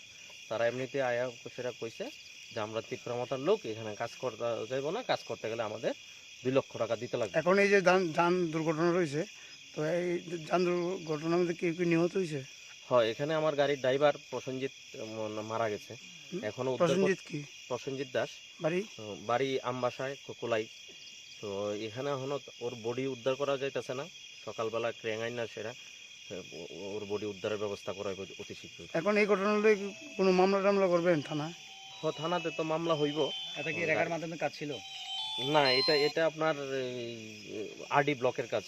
তারা এমনিতে আয়া সেটা কইছে যে আমরা তিপ্রা মথার লোক, এখানে কাজ করতে যাইব না, কাজ করতে গেলে আমাদের দুই লক্ষ টাকা দিতে লাগবে। এখন এই যে যান, যান দুর্ঘটনা রয়েছে, তো এই যান দুর্ঘটনার মধ্যে কেউ কি নিহত হয়েছে? হয়, এখানে আমার গাড়ির ড্রাইভার প্রসেনজিৎ, উম, মারা গেছে। হুম? এখনো উদ্ধার কর-, প্রসেনজিৎ কি? প্রসেনজিৎ দাস। বাড়ি? উম, বাড়ি আমবাসায়, কো-, কোলাই। তো এখানে এখনো ওর বডি উদ্ধার করা যাইতেছে না, সকালবেলা ক্রেন আইন না সেটা। ও-, ওর বডি উদ্ধারের ব্যবস্থা করা হইব অতি শীঘ্রই। এখন এই ঘটনা লইয়া কি কোনো মামলা টামলা করবেন থানায়? হ, থানাতে তো মামলা হইব। এটা কি রেগার মাধ্যমে কাজ ছিল? না, এটা, এটা আপনার এই আরডি ব্লকের কাজ।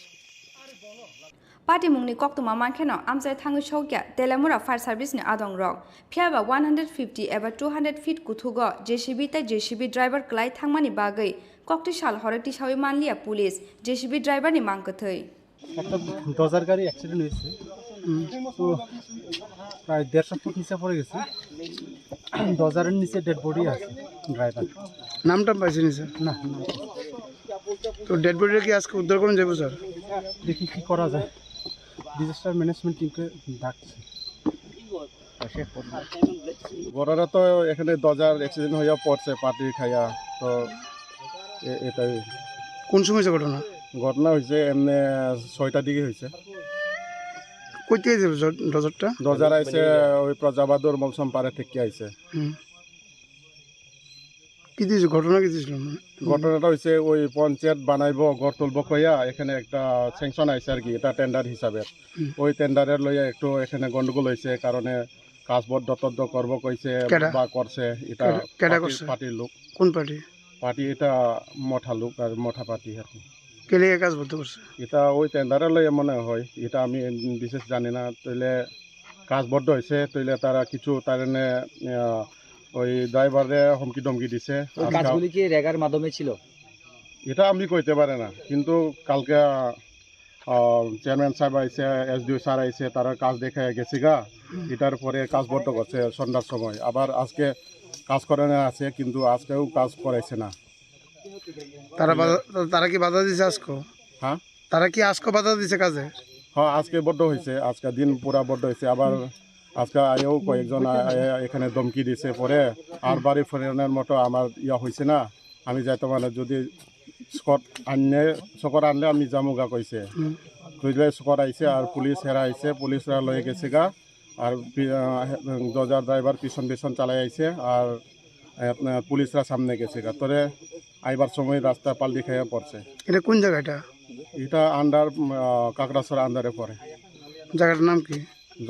Patimungni koktwma mankheno amchai thangwi sokya Telemura Fire Service ni adongrok. Phiyaba one hundred fifty eba two hundred feet kuthugo J C B tei J C B driver kwlai thangmani bagwi koktwi sal horo tisawi manliya police J C B driver ni mang kwthwi. একটা ডজার গাড়ি অ্যাক্সিডেন্ট হয়েছে। হুম। তো প্রায় দেড়শো ফুট নিচে পড়ে গেছে। ডজারের নিচে ডেড বডি আছে ড্রাইভার। নামটা পাইছেন স্যার? না, না। তো ডেড বডিটা কি আজকে উদ্ধার করুন যাবো স্যার? দেখি কি করা যায়, ডিজাস্টার ম্যানেজমেন্ট টিমকে ডাকছি। ঘটনা তো এখানে ডজার অ্যাক্সিডেন্ট হইয়া পড়ছে পার্টি খাইয়া, তো এ-, এটাই। কোন সময় হয়েছে ঘটনা? ঘটনা হয়েছে এমনি ছয়টার দিকে হয়েছে। কই থেকে এসেছিল জ-, ডজারটা? ডজার আইছে ওই প্রজাবাদুর মলসম পাড়া থেকে আইছে। হুম। কি দিয়েছে? ঘটনা কি দিয়েছিল? মানে, ঘটনাটা হয়েছে ওই পঞ্চায়েত বানাইবো, ঘর তুলবো কইয়া এখানে একটা স্যাংশন আইছে আর কি, এটা টেন্ডার হিসাবে। হুম। ওই টেন্ডারের লইয়া একটু এখানে গন্ডগোল হয়েছে, কারণে কাজ বন্ধ টন্ধ করবো কইছে কেডা? বা করছে, এটা কেডা, কেডা পার্টি, করছে? পার্টির লোক। কোন পার্টি? পার্টি এটা মঠা লোক আর মঠা পার্টি আর কি। কে লিগে কাজ বন্ধ করছে? এটা ওই টেন্ডারের লইয়া মনে হয়, এটা আমি বিশেষ জানি না। তাইলে কাজ বন্ধ হয়েছে, তাইলে তারা কিছু তার এনে, আহ, ওই ড্রাইভারে হুমকি ধমকি দিছে। ওই আজকে কাজগুলি কি রেগার মাধ্যমে ছিল? এটা আমি কইতে পারি না, কিন্তু কালকে, আহ, চেয়ারম্যান সাহেব আইছে, এসডিও স্যার আইছে, তারা কাজ দেখে গেছে গা। এটার পরে কাজ বন্ধ করছে সন্ধ্যার সময়, আবার আজকে কাজ করানো আছে, কিন্তু আজকেও কাজ করাইছে না। তারা বাধা, তারা কি বাধা দিছে আজকে? হ্যাঁ? তারা কি আজকে বাধা দিছে কাজে? হ্যাঁ, আজকে বন্ধ হয়েছে, আজকে দিন পুরা বন্ধ হয়েছে। আবার আজকে আয়েও কয়েকজন আ-, আয়ে এখানে ধমকি দিছে, পরে আর বাড়ি ফেরানোর মতো আমার ইয়া হয়েছে না। আমি যাইতে মানে যদি স্কট আনলে, স্কট আনলে আমি যামুগা কইছে। হুম। কইলে স্কট আইছে আর পুলিশ হেরা আইছে, পুলিশরা লয়ে গেছে গা। আর পি-, আহ, দরজার ড্রাইভার পিছন পিছন চালাই আইছে আর, আহ, পুলিশরা সামনে গেছে গা। তোরে আইবার সময় রাস্তা পাল্টি খাইয়া পড়ছে। এটা কোন জায়গা এটা? এটা আন্ডার, আহ, কাকড়াছড়া আন্ডারে পড়ে। জায়গাটার নাম কি?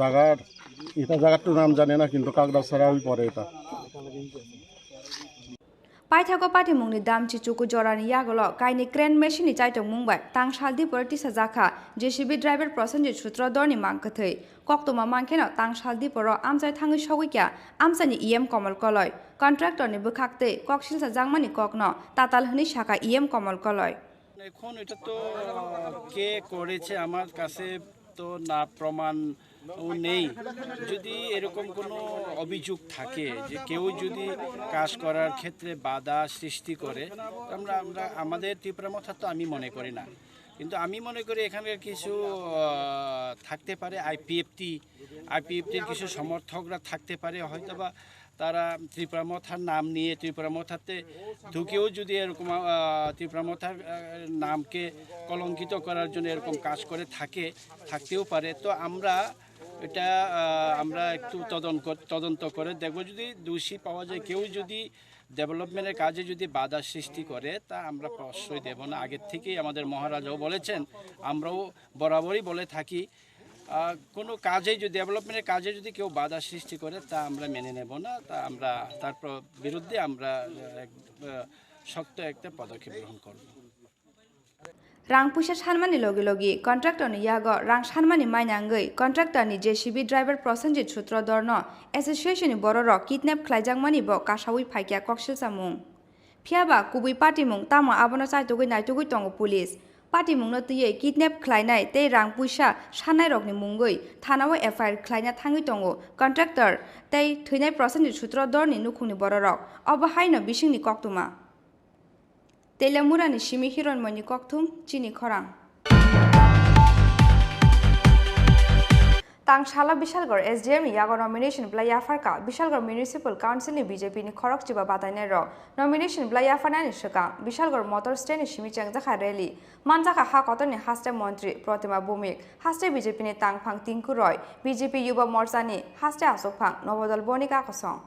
জায়গার, এটা জায়গাটার নাম জানি না, কিন্তু কাকড়াছড়া ওই পড়ে এটা। Paithago patimungni damchi chuku jorani yagulo kainwi crane machine ni chaitokmung bai tangsal diporo tisajakha J C B driver Prosenjit Sutradharni mangkwthwi. Koktwma mankheno tangsal diporo amchai thangwi sogwikya amchaini E M Komol Koloi. Contractor ni bwkhaktwi koksilsa jakmani kokno tatal hwnwi sakha E M Komol Koloi. এখন এটা তো কে করেছে আমার কাছে তো না প্রমাণ ও নেই। যদি এরকম কোনো অভিযোগ থাকে যে কেউ যদি কাজ করার ক্ষেত্রে বাধা সৃষ্টি করে, আমরা, আমরা, আমাদের ত্রিপুরা মথা তো আমি মনে করি না। কিন্তু আমি মনে করি এখানকার কিছু, আহ, থাকতে পারে আইপিএফটি, আইপিএফটির কিছু সমর্থকরা থাকতে পারে, হয়তোবা তারা ত্রিপুরা মথার নাম নিয়ে ত্রিপুরা মথাতে ঢুকেও যদি এরকম, আহ, ত্রিপুরা মথার, আহ, নামকে কলঙ্কিত করার জন্য এরকম কাজ করে থাকে, থাকতেও পারে। তো আমরা এটা, আহ, আমরা একটু তদন্ত কর-, তদন্ত করে দেখব। যদি দোষী পাওয়া যায়, কেউ যদি ডেভেলপমেন্টের কাজে যদি বাধা সৃষ্টি করে, তা আমরা প্রশ্রয় দেব না। আগের থেকেই আমাদের মহারাজাও বলেছেন, আমরাও বরাবরই বলে থাকি, আহ, কোনো কাজে যদি, ডেভেলপমেন্টের কাজে যদি কেউ বাধা সৃষ্টি করে, তা আমরা মেনে নেব না। তা আমরা তার প্র-, বিরুদ্ধে আমরা, আহ, এক, আহ, শক্ত একটা পদক্ষেপ গ্রহণ করব। Rang puisa sanmani logi logi contractor ni yago rang sanmani manya wngwi contractor ni J C B driver Prosenjit Sutradharno association ni bororok kidnap khlaijakmani bo kasawi phaikya koksilsa mung. Phiya ba kubui patimung tamo abono chaitugwi naitugwi tongo police. Patimungno twiwi kidnap khlainai tei rang puisa sannairokni mungwi thanao F I R khlaina thangwi tongo contractor tei thwinai Prosenjit Sutradharni nukhungni bororok. Obo haino bisingni koktwma. Telamurani simi Hironmoini kokthum chini khorang. Tangsalo Bishalgarh S D M ni yago nomination belai yapharkha Bishalgarh Municipal Council ni B J P ni khorok chiba batainai rok. Nomination belai yapharnani swkang Bishalgarh Motor Stand ni simi chengjakha rally. Manjakha ha kotorni haste montri Protima Bhumik, haste B J P ni tangphang Tinku Roy, B J P Yuba Morcha ni haste achukphang Nobodol Bonik akosong.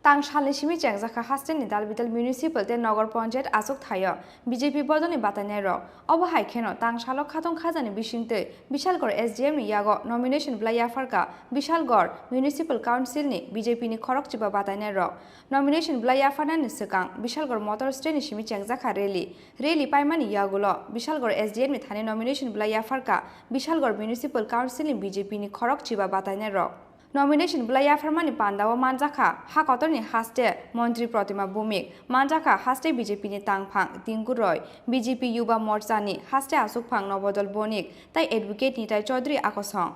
Tang salni simi chengjakha hasteni dalbidal municipal tei nogor ponchayat achuk thaio B J P bodolni batainairok. Obo hai kheno tang salo khatong khajani bisingtwi Bishalgarh S D M ni yago nomination belai yapharkha Bishalgarh Municipal Council ni B J P ni khorok chiba batainairok. Nomination belai yapharnani swkang Bishalgarh Motor Stand ni simi chengjakha rally. Rally paimani yagulo Bishalgarh S D M ni thani nomination belai yapharkha Bishalgarh Municipal Council ni B J P ni khorok chiba batainairok. Nomination belai yapharmani pandao manjakha ha kotorni haste montri Protima Bhumik, manjakha haste B J P ni tangphang Tinku Roy, B J P Yuba Morcha ni haste achukphang Nobodol Bonik tei advocate Nitai Chaudhary akosong.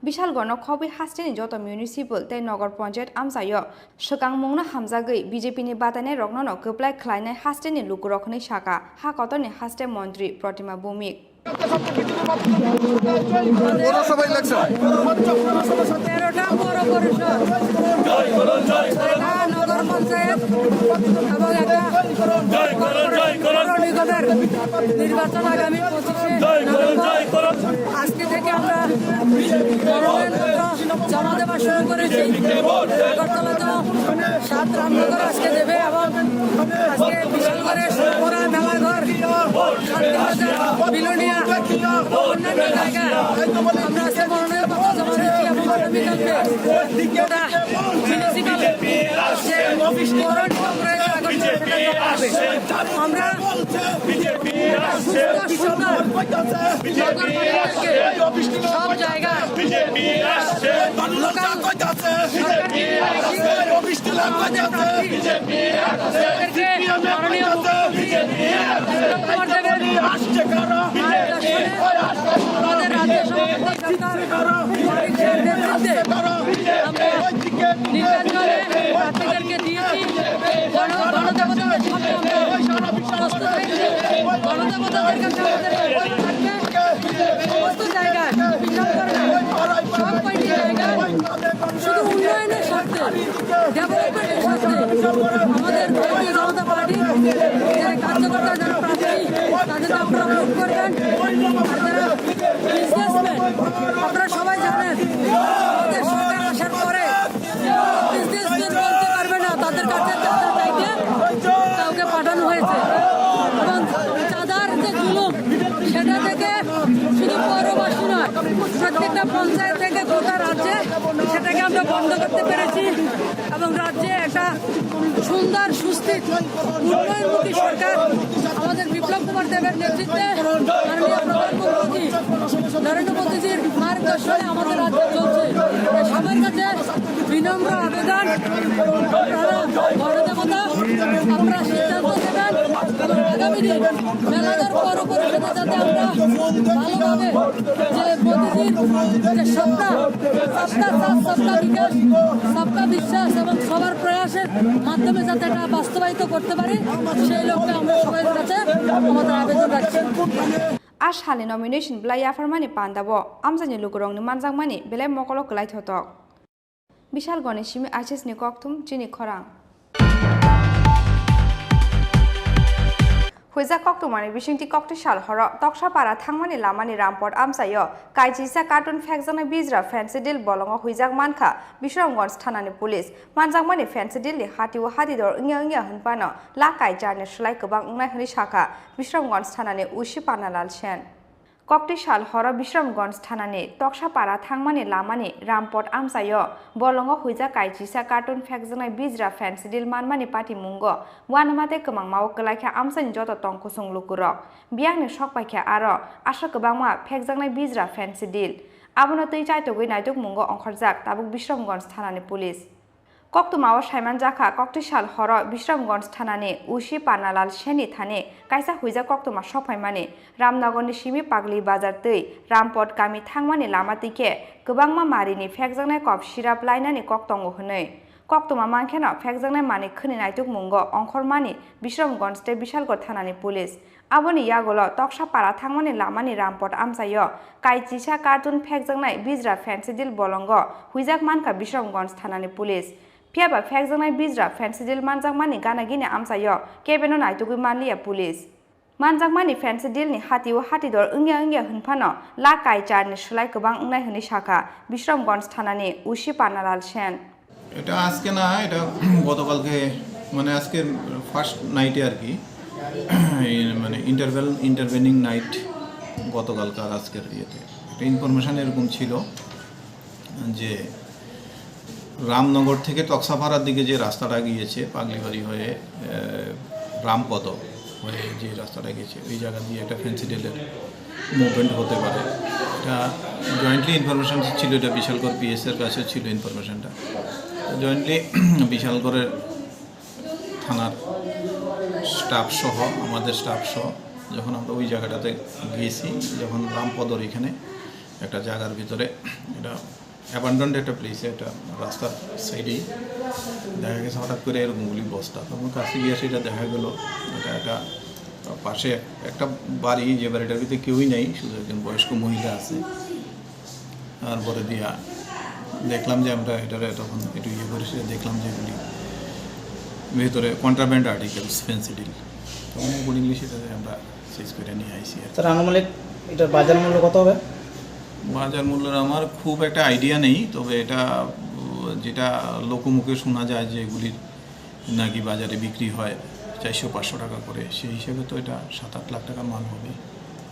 Bishalgarhno khobwi hasteni joto municipal tei nogor ponchayat amchaio swkangmungno hamjagwi B J P ni batainairokno no kwplai khlainai hasteni lukurok hwnwi sakha ha kotorni haste montri Protima Bhumik. পৌরসভা ইলেকশন। তেরোটা পৌর পরিষদ, ছয়টা নগর পঞ্চায়েত এবং একটা পৌর নিগমের নির্বাচন আগামী পঁচিশে নভেম্বর। আজকে থেকে আমরা মনোনয়নপত্র জমা দেওয়া শুরু করেছি। আগরতলা তো সাত রামনগর আজকে দেবে এবং আজকে বিশাল করে সোনামুড়া মেলাঘর, শান্তিবাজার, বিলোনিয়া, অন্যান্য জায়গায় আমরা আজকে মনোনয়নপত্র জমা দিচ্ছি এবং আগামীকালকে গোটা মিউনিসিপ্যাল যে পৌর নিগম রয়েছে আগরতলা, সেটা জমা হবে। আমরা সুস্থ সুন্দর নগর পরিবেশকে সব জায়গায় লোকাল সরকার নিয়ে এসে প্রার্থীদেরকে মাননীয় মুখ্যমন্ত্রী উত্তর দেবেন। আমাদের রাজ্য সভাপতি তথা নেতৃত্বে আমরা নির্বাচনে প্রার্থীদেরকে দিয়েছি। গণ-, গণদেবতাদের সামনে আমরা প্রস্তুত হয়েছি। গণদেবতাদের কাছে আমাদের আহ্বান থাকবে। সমস্ত জায়গায়, বিশালগড় না, সব কয়টি জায়গায় শুধু উন্নয়নের স্বার্থে, ডেভেলপমেন্টের স্বার্থে আমাদের ভারতীয় জনতা পার্টি যে কার্যকর্তা যারা প্রার্থী, তাদেরকে আপনারা ভোট করবেন। আর যারা বিজনেসম্যান, আপনারা সবাই জানেন, আমাদের সরকার আসার পরে বিজনেসম্যান বলতে পারবে না, তাদের কাছে চাঁদা চাইতে কাউকে পাঠানো হয়েছে। এবং চাঁদার যে জুলুম, সেটা থেকে শুধু পৌরবাসী নয়, প্রত্যেকটা পঞ্চায়েত থেকে গোটা রাজ্যে সেটাকে আমরা বন্ধ করতে পেরেছি। এবং রাজ্যে একটা সুন্দর, সুস্থির, উন্নয়নমুখী সরকার আমাদের বিপ্লব কুমার দেবের নেতৃত্বে মাননীয় প্রধানমন্ত্রী নরেন্দ্র মোদীজির মার্গদর্শনে আমাদের রাজ্য চলছে। তাই সবার কাছে বিনম্র আবেদন, আপনারা গণদেবতা, আপনারা সিদ্ধান্ত দেবেন এবং আগামী দিন মেলাঘর পৌর পরিষদে যাতে আমরা ভালোভাবে যে মোদীজির যে স্বপ্ন, সবকা সাথ, সবকা বিকাশ, সবকা বিশ্বাস এবং সবার প্রয়াসের মাধ্যমে যাতে এটা বাস্তবায়িত করতে পারি, সেই লক্ষ্যে আমরা সবার কাছে আমাদের আবেদন রাখছি। A salni nomination belai yapharmani pandao amchaini lukurokni manjakmani belai mokolo kwlai thotok. Bishalgorni simi I C S ni kokthum chini khorang. Huijak koktwmani bisingtwi kokti sal horo Toksapara thangmani lamani Rampot amchaio kaisisa carton phekjaknai bijra Fansidel bolongo huijak mankha Bisramganj thanani police. Manjakmani Fansidelni hatio hatidor wngya wngya hwnphano lakh kaicharni slai kwbang wngnai hwnwi sakha Bisramganj thanani O C Panalal Sen. Kokti sal horo Bisramganj thanani Toksapara thangmani lamani Rampot amchaio bolongo huijak kaisisa carton phekjaknai bijra Fansidel manmani patimungo uanama tei kwmangmao kwlaikha amchaini joto tongkusung lukurok. Biyangni sokpaikha aro aswk kwbangma phekjaknai bijra Fansidel. Abono twi chaitogwi naitukmungo ongkhorjak tabuk Bisramganj thanani police. Koktwmao saimanjakha, kokti sal horo Bisramganj thanani O C Panalal Seni thani kaisa huijak koktwma sokphaimani Ramnagarni simi Pagli Bazar twi Rampot kami thangmani lama twi khe kwbangma marini phekjaknai kok sirap lainani kok tongo hwnwi. Koktwma mankheno phekjaknai manwi khwni naitukmungo ongkhormani Bisramganj tei Bishalgarh thanani police. Aboni yagulo Toksapara thangmani lamani Rampot amchaio kaisisa carton phekjaknai bijra Fansidel bolongo huijak mankha Bisramganj thanani police. Phiyaba phekjaknai bijra Fansidel manjakmani gana gini amchaio kebeno naitugwi manliya police. Manjakmani Fansidelni hatio hatidor wngya wngya hwnphano lakh kaicharni slai kwbang wngnai hwnwi sakha Bisramganj thanani O C Panalal Sen. এটা আজকে না, এটা গতকালকে, মানে আজকের ফার্স্ট নাইটে আর কি। এই মানে ইন্টারভেল, ইন্টারভেনিং নাইট গতকালকার আজকের ইয়েতে একটা ইনফরমেশন এরকম ছিল যে রামনগর থেকে তক্সাপাড়ার দিকে যে রাস্তাটা গিয়েছে পাগলিবাড়ি হয়ে, আহ, রামপদ হয়ে যে রাস্তাটা গেছে, ওই জায়গা দিয়ে একটা ফেন্সিডিলের মুভমেন্ট হতে পারে। এটা জয়েন্টলি ইনফরমেশন ছিল, এটা বিশালগড় পিএস এর কাছে ছিল ইনফরমেশনটা। তো জয়েন্টলি বিশালগড়ের থানার স্টাফ সহ, আমাদের স্টাফ সহ যখন আমরা ওই জায়গাটাতে গেছি, যখন রামপদর এখানে একটা জায়গার ভিতরে এটা অ্যাবান্ডন্ড একটা প্লেসে, একটা রাস্তার সাইডেই দেখা গেছে হঠাৎ করে এরকম গুলি বস্তা। তখন কাছে গিয়ে সেটা দেখা গেল, এটা একটা পাশে এক-, একটা বাড়ি, যে বাড়িটার ভিতরে কেউই নাই, শুধু একজন বয়স্ক মহিলা আছে। তারপরে দিয়া দেখলাম যে আমরা এটারে তখন একটু ইয়ে করে সেটা দেখলাম যে এগুলি ভেতরে কন্ট্রাব্যান্ড আর্টিকেলস, ফেন্সিডিল। তখন অ্যাকর্ডিংলি সেটাতে আমরা সিজ করে নিয়ে আইছি আর কি। স্যার, আনুমানিক এটার বাজার মূল্য কত হবে? বাজার মূল্যের আমার খুব একটা আইডিয়া নেই, তবে এটা, উম, যেটা লোকমুখে শোনা যায় যে এগুলির নাকি বাজারে বিক্রি হয় চারশো পাঁচশো টাকা করে, সেই হিসাবে তো এটা সাত আট লাখ টাকার মাল হবে।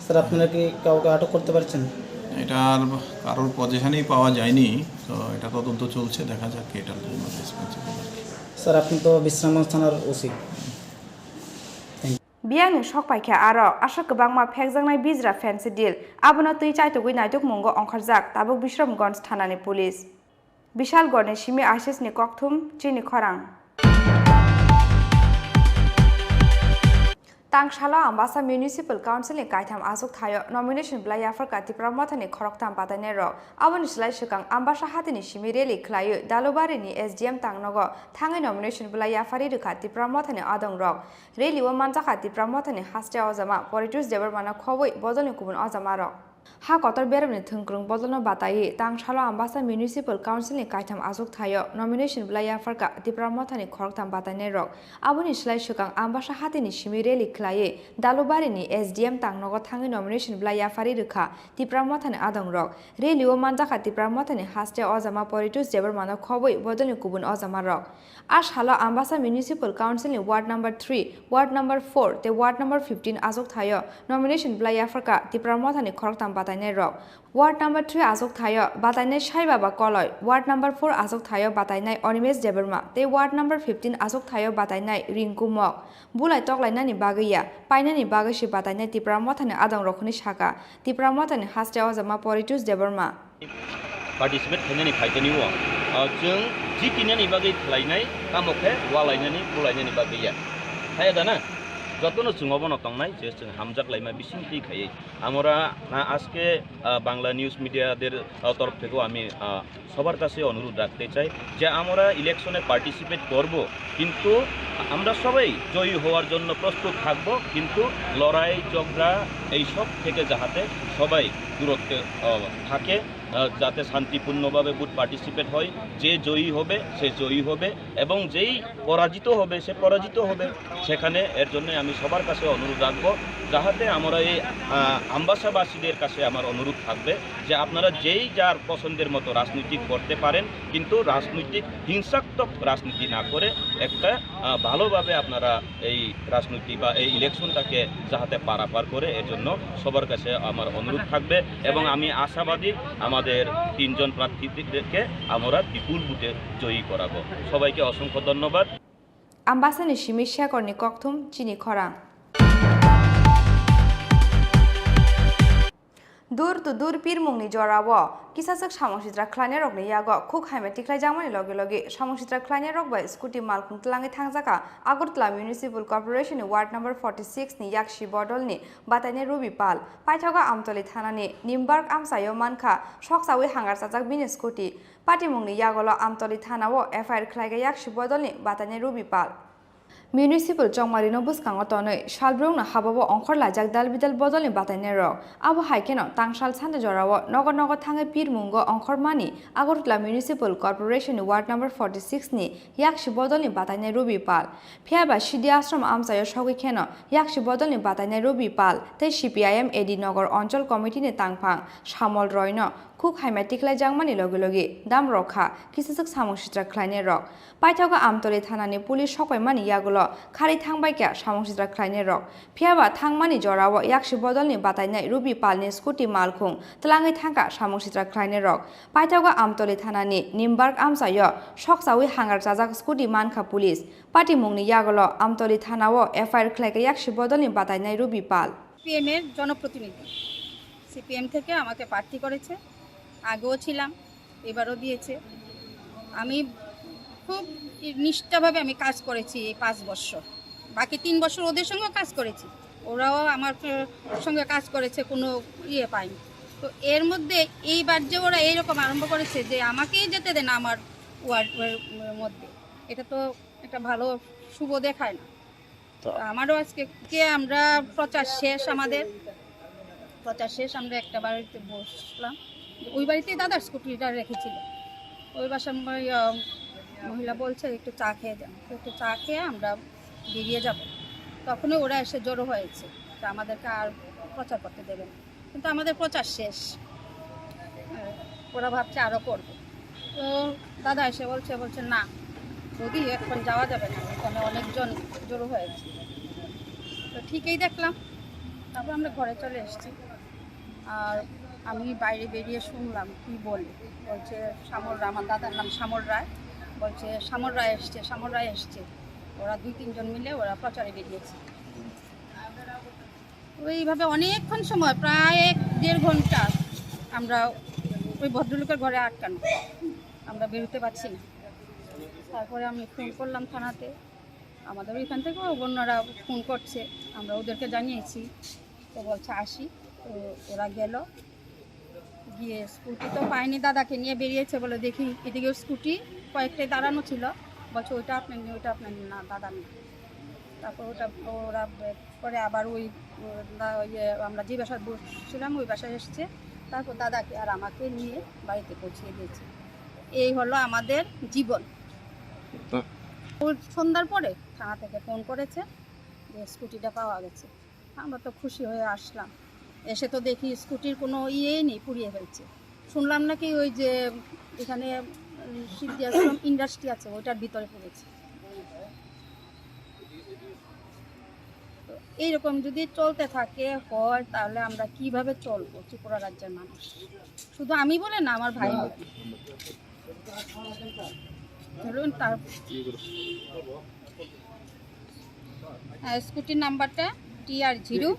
স্যার, আপনারা কি কাউকে আটক করতে পারছেন? এটা আর কারোর পজিশনেই পাওয়া যায়নি, তো এটা তদন্ত চলছে, দেখা যাক কে এটার জন্য রেসপন্সিবল আর কি। স্যার, আপনি তো বিশ্রামগঞ্জ থানার OC. Biyangni sokpaikha aro aswk kwbangma phekjaknai bijra fency deal, abono twi chaitugwi naitukmungo ongkhorjak tabuk Bisramganj thanani police. Bishalgarhni simi I C S ni kokthum chini khorang. Tangsalo Ambasa Municipal Council ni kaitham achuk thaio nomination belai yapharkha Tipra Mothani khoroktham batainai rok. Aboni slai swkang Ambasa hatini simi rally khwlaiwi Dalubari ni S D M tangnogo thangwi nomination belai yapharwi rwkha Tipra Mothani adong rok. Rally o manjakha Tipra Mothani haste ojama Poritus Debbarmano khobwi bodolni kubun ojama rok. Ha kotor beremni thwngkwrwng bodolno bataiwi tangsalo Ambasa Municipal Council ni kaitham achuk thaio nomination bwlai yapharkha Tipra Mothani khoroktham batainairok. Aboni slai swkang Ambasa hatini simi rally khlaiwi Dalubarini S D M tangnogo thangwi nomination bwlai yapharwi rwkha Tipra Mothani adongrok. Rally o manjakha Tipra Mothani haste ojama Poritus Debbarmano khobwi bodolni kubun ojamarok. A salo Ambasa Municipal Council ni Ward number three, Ward number four tei Ward number fifteen achuk thaio nomination bwlai yapharkha Tipra Mothani khoroktham batainairok. Ward number three achuk thaio batainai Sai Baba Koloi, Ward number four achuk thaio batainai Animesh Debbarma tei Ward number fifteen achuk thaio batainai Rinku Mok. Bulai toklainani bagwi ya, painani bagwi se batainai Tipra Mothani adongrok hwnwi sakha Tipra Mothani haste ojama Poritus Debbarma. Participate khainani phaikani o, ah, chwng jitinani bagwi khlainai, tamo khe walainani, bulainani bagwi ya. Haya da na? Jotono chwng obono tongnai je chwng hamjak laima bising twi khaiwi. Amora, ah, আজকে, ah, বাংলা নিউজ মিডিয়াদের, ah, তরফ থেকেও আমি, ah, সবার কাছে অনুরোধ রাখতে চাই যে আমরা ইলেকশনে পার্টিসিপেট করব, কিন্তু আমরা সবাই জয়ী হওয়ার জন্য প্রস্তুত থাকব, কিন্তু লড়াই ঝগড়া এইসব থেকে যাহাতে সবাই দূরত্বে, আহ, থাকে, আহ, যাতে শান্তিপূর্ণভাবে ভোট পার্টিসিপেট হয়। যে জয়ী হবে সে জয়ী হবে এবং যেই পরাজিত হবে সে পরাজিত হবে। সেখানে এর জন্য আমি সবার কাছে অনুরোধ রাখবো, যাহাতে আমরা এই, আহ, আমবাসাবাসীদের কাছে আমার অনুরোধ থাকবে যে আপনারা যেই যার পছন্দের মতো রাজনীতি করতে পারেন, কিন্তু রাজনৈতিক হিংসাত্মক রাজনীতি না করে একটা, আহ, ভালোভাবে আপনারা এই রাজনীতি বা এই ইলেকশনটাকে যাহাতে পারাপার করে, এর জন্য সবার কাছে আমার অনুরোধ থাকবে এবং আমি আশাবাদী আমাদের তিনজন প্রার্থীদেরকে আমরা বিপুল ভোটে জয়ী করাবো। সবাইকে অসংখ্য ধন্যবাদ। Ambasani simi Shekhorni kokthum chini khorang. Dur to dur pirmungni jorao kisaswk samung sitra khlainairokni yago khuk haima tikhlaijakmani loge loge samung sitra khlainairok bai scooty malkhung tlangwi thangjakha Agartala Municipal Corporation ni Ward number forty six ni yakshi bodolni batainai Ruby Pal. Paithago Amtoli thanani Nimbark amchaio mankha soksawi hangar chajak bini scooty. Patimungni yagolo Amtoli thanao F I R khlaikha yakshi bodolni batainai Ruby Pal. Municipal chongmarino bwskango tonwi salbrumno habao ongkhor laijak dalbidal bodolni batainairok. Abo hai kheno tangsal sande jorao nogo nogo thangwi pirmungo ongkhormani Agartala Municipal Corporation ni Ward number forty six ni yakshi bodolni batainai Ruby Pal. Phiyaba Sidi Ashram amchaio sogwi kheno yakshi bodolni batainai Ruby Pal tei C P I M A D Nogor Onchol Committee ni tangphang Samol Roy no khuk haima tikhlaijakmani loge loge dam rokha kisaswk samung sitra khlainairok. Paithago Amtoli thanani police sokpaimani yagulo kharwi thangbaikha samung sitra khlainairok. Phiyaba thangmani jorao yakshi bodolni batainai Ruby Palni scooty malkhung tlangwi thangkha samung sitra khlainairok. Paithago Amtoli thanani Nimbark amchaio soksawi hangar chajak scooty mankha police. Patimungni yagulo Amtoli thanao F I R khlaikha yakshi bodolni batainai Ruby Pal. CPM এর জনপ্রতিনিধি। সিপিএম থেকে আমাকে প্রার্থী করেছে, আগেও ছিলাম, এবারও দিয়েছে। আমি খুব নিষ্ঠাভাবে আমি কাজ করেছি এই পাঁচ বছর। বাকি তিন বছর ওদের সঙ্গে কাজ করেছি, ওরাও আমার সঙ্গে কাজ করেছে, কোনো ইয়ে পায়নি। তো এর মধ্যে এইবার যে ওরা এইরকম আরম্ভ করেছে যে আমাকেই যেতে দেয় না আমার ওয়ার্ডের মধ্যে, এটা তো একটা ভালো শুভ দেখায় না। তো আমারও আজকে কে আমরা প্রচার শেষ আমাদের, প্রচার শেষ আমরা একটা বাড়িতে বসলাম, ওই বাড়িতেই দাদার স্কুটিটা রেখেছিল। ওই বাসার ম-, ইয়া, মহিলা বলছে একটু চা খেয়ে যান, তো একটু চা খেয়ে আমরা বেরিয়ে যাব। তখনই ওরা এসে জড়ো হয়েছে যে আমাদেরকে আর প্রচার করতে দেবে না। কিন্তু আমাদের প্রচার শেষ। ওরা ভাবছে আরও করবে। তো দাদা এসে বলছে, বলছে, "না বৌদি, এখন যাওয়া যাবে না, এখানে অনেকজন জড়ো হয়েছে।" তো ঠিকই দেখলাম, তারপর আমরা ঘরে চলে এসেছি। আর আমি বাইরে বেরিয়ে শুনলাম কি বলে, বলছে, "শ্যামল রায়", আমার দাদার নাম শ্যামল রায়, বলছে, "শ্যামল রায় এসছে, শ্যামল রায় এসছে।" ওরা দুই তিনজন মিলে ওরা প্রচারে বেরিয়েছে। ওইভাবে অনেকক্ষণ সময়, প্রায় এক দেড় ঘন্টা আমরা ওই ভদ্রলোকের ঘরে আটকানো, আমরা বেরোতে পারছি না। তারপরে আমি ফোন করলাম থানাতে, আমাদের ওইখান থেকে অন্যরা ফোন করছে, আমরা ওদেরকে জানিয়েছি। তো বলছে আসি, তো ওরা গেল, গিয়ে স্কুটি তো পায়নি, দাদাকে নিয়ে বেরিয়েছে বলে দেখি এদিকে স্কুটি কয়েকটাই দাঁড়ানো ছিল, বলছে ওইটা আপনার নেই, ওইটা আপনার নেই, না দাদা নেই। তারপর ওটা, ওরা বে-, পরে আবার ওই, ও, না, ইয়ে, আমরা যে বাসায় বসছিলাম, ওই বাসায় এসছে। তারপর দাদাকে আর আমাকে নিয়ে বাড়িতে পৌঁছিয়ে দিয়েছে। এই হলো আমাদের জীবন। হুম। ও সন্ধ্যার পরে থানা থেকে ফোন করেছে যে স্কুটিটা পাওয়া গেছে। আমরা তো খুশি হয়ে আসলাম। এসে তো দেখি স্কুটির কোনো ইয়েই নেই, পুড়িয়ে ফেলছে। শুনলাম নাকি ওই যে এখানে, উম, সিদ্ধি আশ্রম ইন্ডাস্ট্রি আছে, ওইটার ভিতরে পড়েছে। তো এইরকম যদি চলতে থাকে হয়, তাহলে আমরা কিভাবে চলবো ত্রিপুরা রাজ্যের মানুষ? শুধু আমি বলে না, আমার ভাই বলে। ধরুন তার, আহ, স্কুটির নাম্বারটা টি আর জিরো,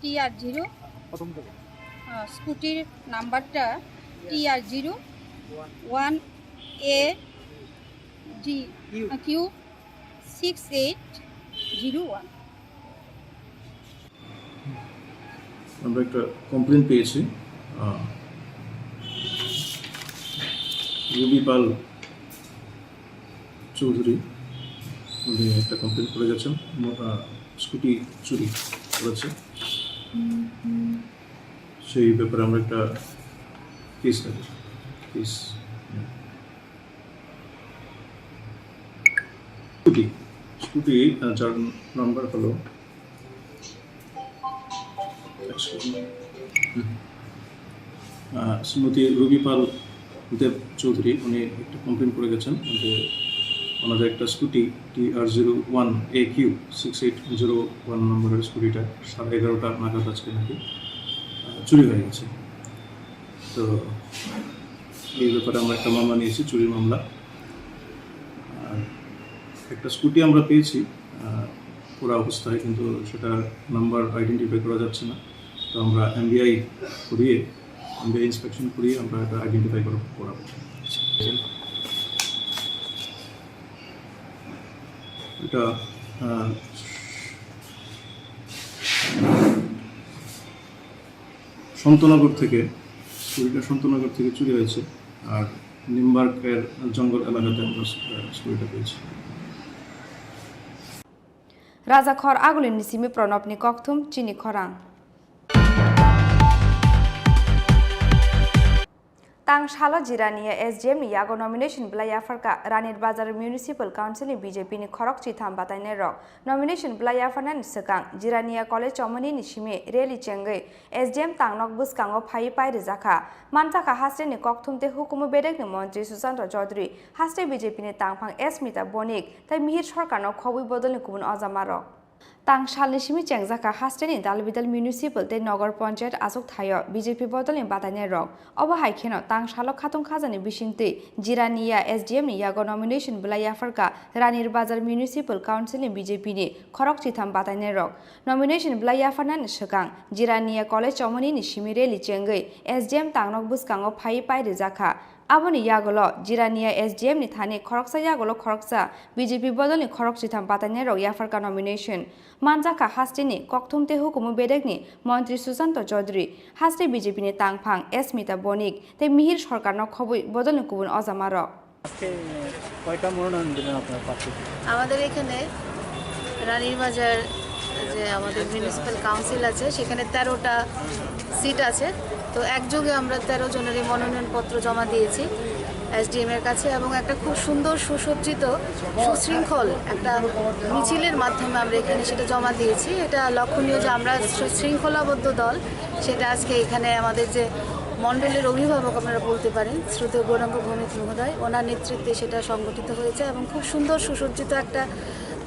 টি আর জিরো, আহ, স্কুটির নাম্বারটা T R zero one A D Q. Q six eight zero one. আমরা একটা কমপ্লেন পেয়েছি, আহ, রুবি পাল চৌধুরী, উনি একটা কমপ্লেন করে গেছেন, ম-, আহ, স্কুটি চুরি করেছে। সেই ব্যাপারে আমরা একটা কেস নেব। কেস। স্কুটি, স্কুটি, আহ, যার নাম্বার হলো, আহ, শ্রীমতী রুবি পাল দেব চৌধুরী, উনি একটা কমপ্লেন করে গেছেন যে ওনাদের একটা scooty T R zero one A Q six eight zero one নম্বরের স্কুটিটা সাড়ে এগারোটা নাগাদ আজকে নাকি, আহ, চুরি হয়ে গেছে। তো এই ব্যাপারে আমরা একটা মামলা নিয়েছি, চুরির মামলা। আর একটা স্কুটি আমরা পেয়েছি, আহ, পুরা অবস্থায়, কিন্তু সেটার নাম্বার আইডেন্টিফাই করা যাচ্ছে না। তো আমরা এমবিআই করিয়ে, এমবিআই ইন্সপেকশন করিয়ে আমরা এটা আইডেন্টিফাই করা, করাবো। এটা, আহ, সন্তনগর থেকে, স্কুটিটা সন্তনগর থেকে চুরি হয়েছে। আর নিমবার্গের জঙ্গল এলাকাতে আমরা স্কুটিটা পেয়েছি। Rajakhor Agulini simi Pranabni kokthum chini khorang. Tang salo Jirania S D M ni yago nomination bwlai yapharkha Ranir Bazar Municipal Council ni B J P ni khorok chitham batainai rok. Nomination bwlai yapharnani swkang Jirania College chomoni ni simi rally chengwi S D M tangnok bwskango phaiwi pai rijak kha. Manjakha haste ni kokthum tei hukumu bedek ni montri Sushanta Chaudhary, haste B J P ni tangphang S Mita Bonik tei Mihir Sarkar no khobwi bodol ni kubun ojama rok. Tang salni simi chengjakha haste ni Dalbidal Municipal tei Nogor Panchayat achuk thaio B J P bodol ni batainai rok. Obo hai kheno tang salo khatung khajani bisingtwi Jirania S D M ni yago nomination bwlai yapharkha Ranir Bazar Municipal Council ni B J P ni khorok chitham batainai rok. Nomination bwlai yapharnani swkang Jirania College chomoni ni simi rally chengwi S D M tangnok bwskango phaiwi pai rijak kha. Aboni yagulo Jirania S D M ni thani khoroksa yagulo khoroksa B J P bodolni khorok chitham batainai rok yapharkha nomination. Manjakha hasteni kokthum tei hukumu bedekni montri Sushanta Chaudhary, haste B J P ni tangphang S Mita Bonik tei Mihir Sarkarno khobwi bodolni kubun ojama rok. আজকে কয়টা মনোনয়ন দিলেন আপনার প্রার্থী? আমাদের এখানে রানীর বাজার যে আমাদের মিউনিসিপ্যাল কাউন্সিল আছে, সেখানে তেরোটা সিট আছে। তো একযোগে আমরা তেরো জনেরই মনোনয়নপত্র জমা দিয়েছি এসডিএম এর কাছে, এবং একটা খুব সুন্দর সুসজ্জিত সুশৃঙ্খল একটা মিছিলের মাধ্যমে আমরা এখানে সেটা জমা দিয়েছি। এটা লক্ষণীয় যে আমরা শৃঙ্খলাবদ্ধ দল, সেটা আজকে এখানে আমাদের যে মণ্ডলের অভিভাবক আপনারা বলতে পারেন, শ্রদ্ধেয় গৌরাঙ্গ ভৌমিক মহোদয়, ওনার নেতৃত্বে সেটা সংগঠিত হয়েছে এবং খুব সুন্দর সুসজ্জিত একটা,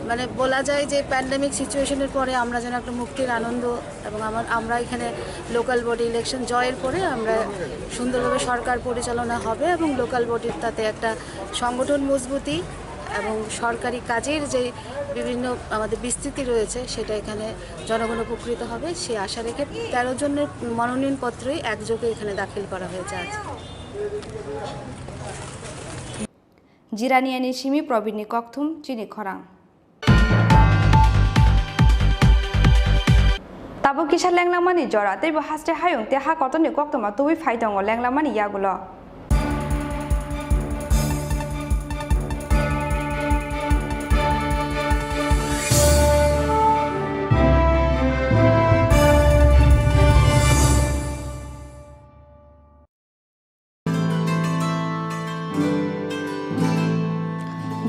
মানে, বলা যায় যে প্যান্ডেমিক সিচুয়েশনের পরে আমরা যেন একটা মুক্তির আনন্দ, এবং আমার, আমরা এখানে লোকাল বডি ইলেকশন জয়ের পরে আমরা সুন্দরভাবে সরকার পরিচালনা হবে এবং লোকাল বডির তাতে একটা সংগঠন মজবুতি এবং সরকারি কাজের যে বিভিন্ন আমাদের বিস্তৃতি রয়েছে, সেটা এখানে জনগণ উপকৃত হবে, সেই আশা রেখে তেরো জনের মনোনয়নপত্রই একযোগে এখানে দাখিল করা হয়েছে আজ। Jiraniani simi Probinni kokthum chini khorang. Tabuk kisa lenglangmani jora, teibo haste hayung tei ha kotorni koktwma tubui phai tongo lenglangmani yagulo.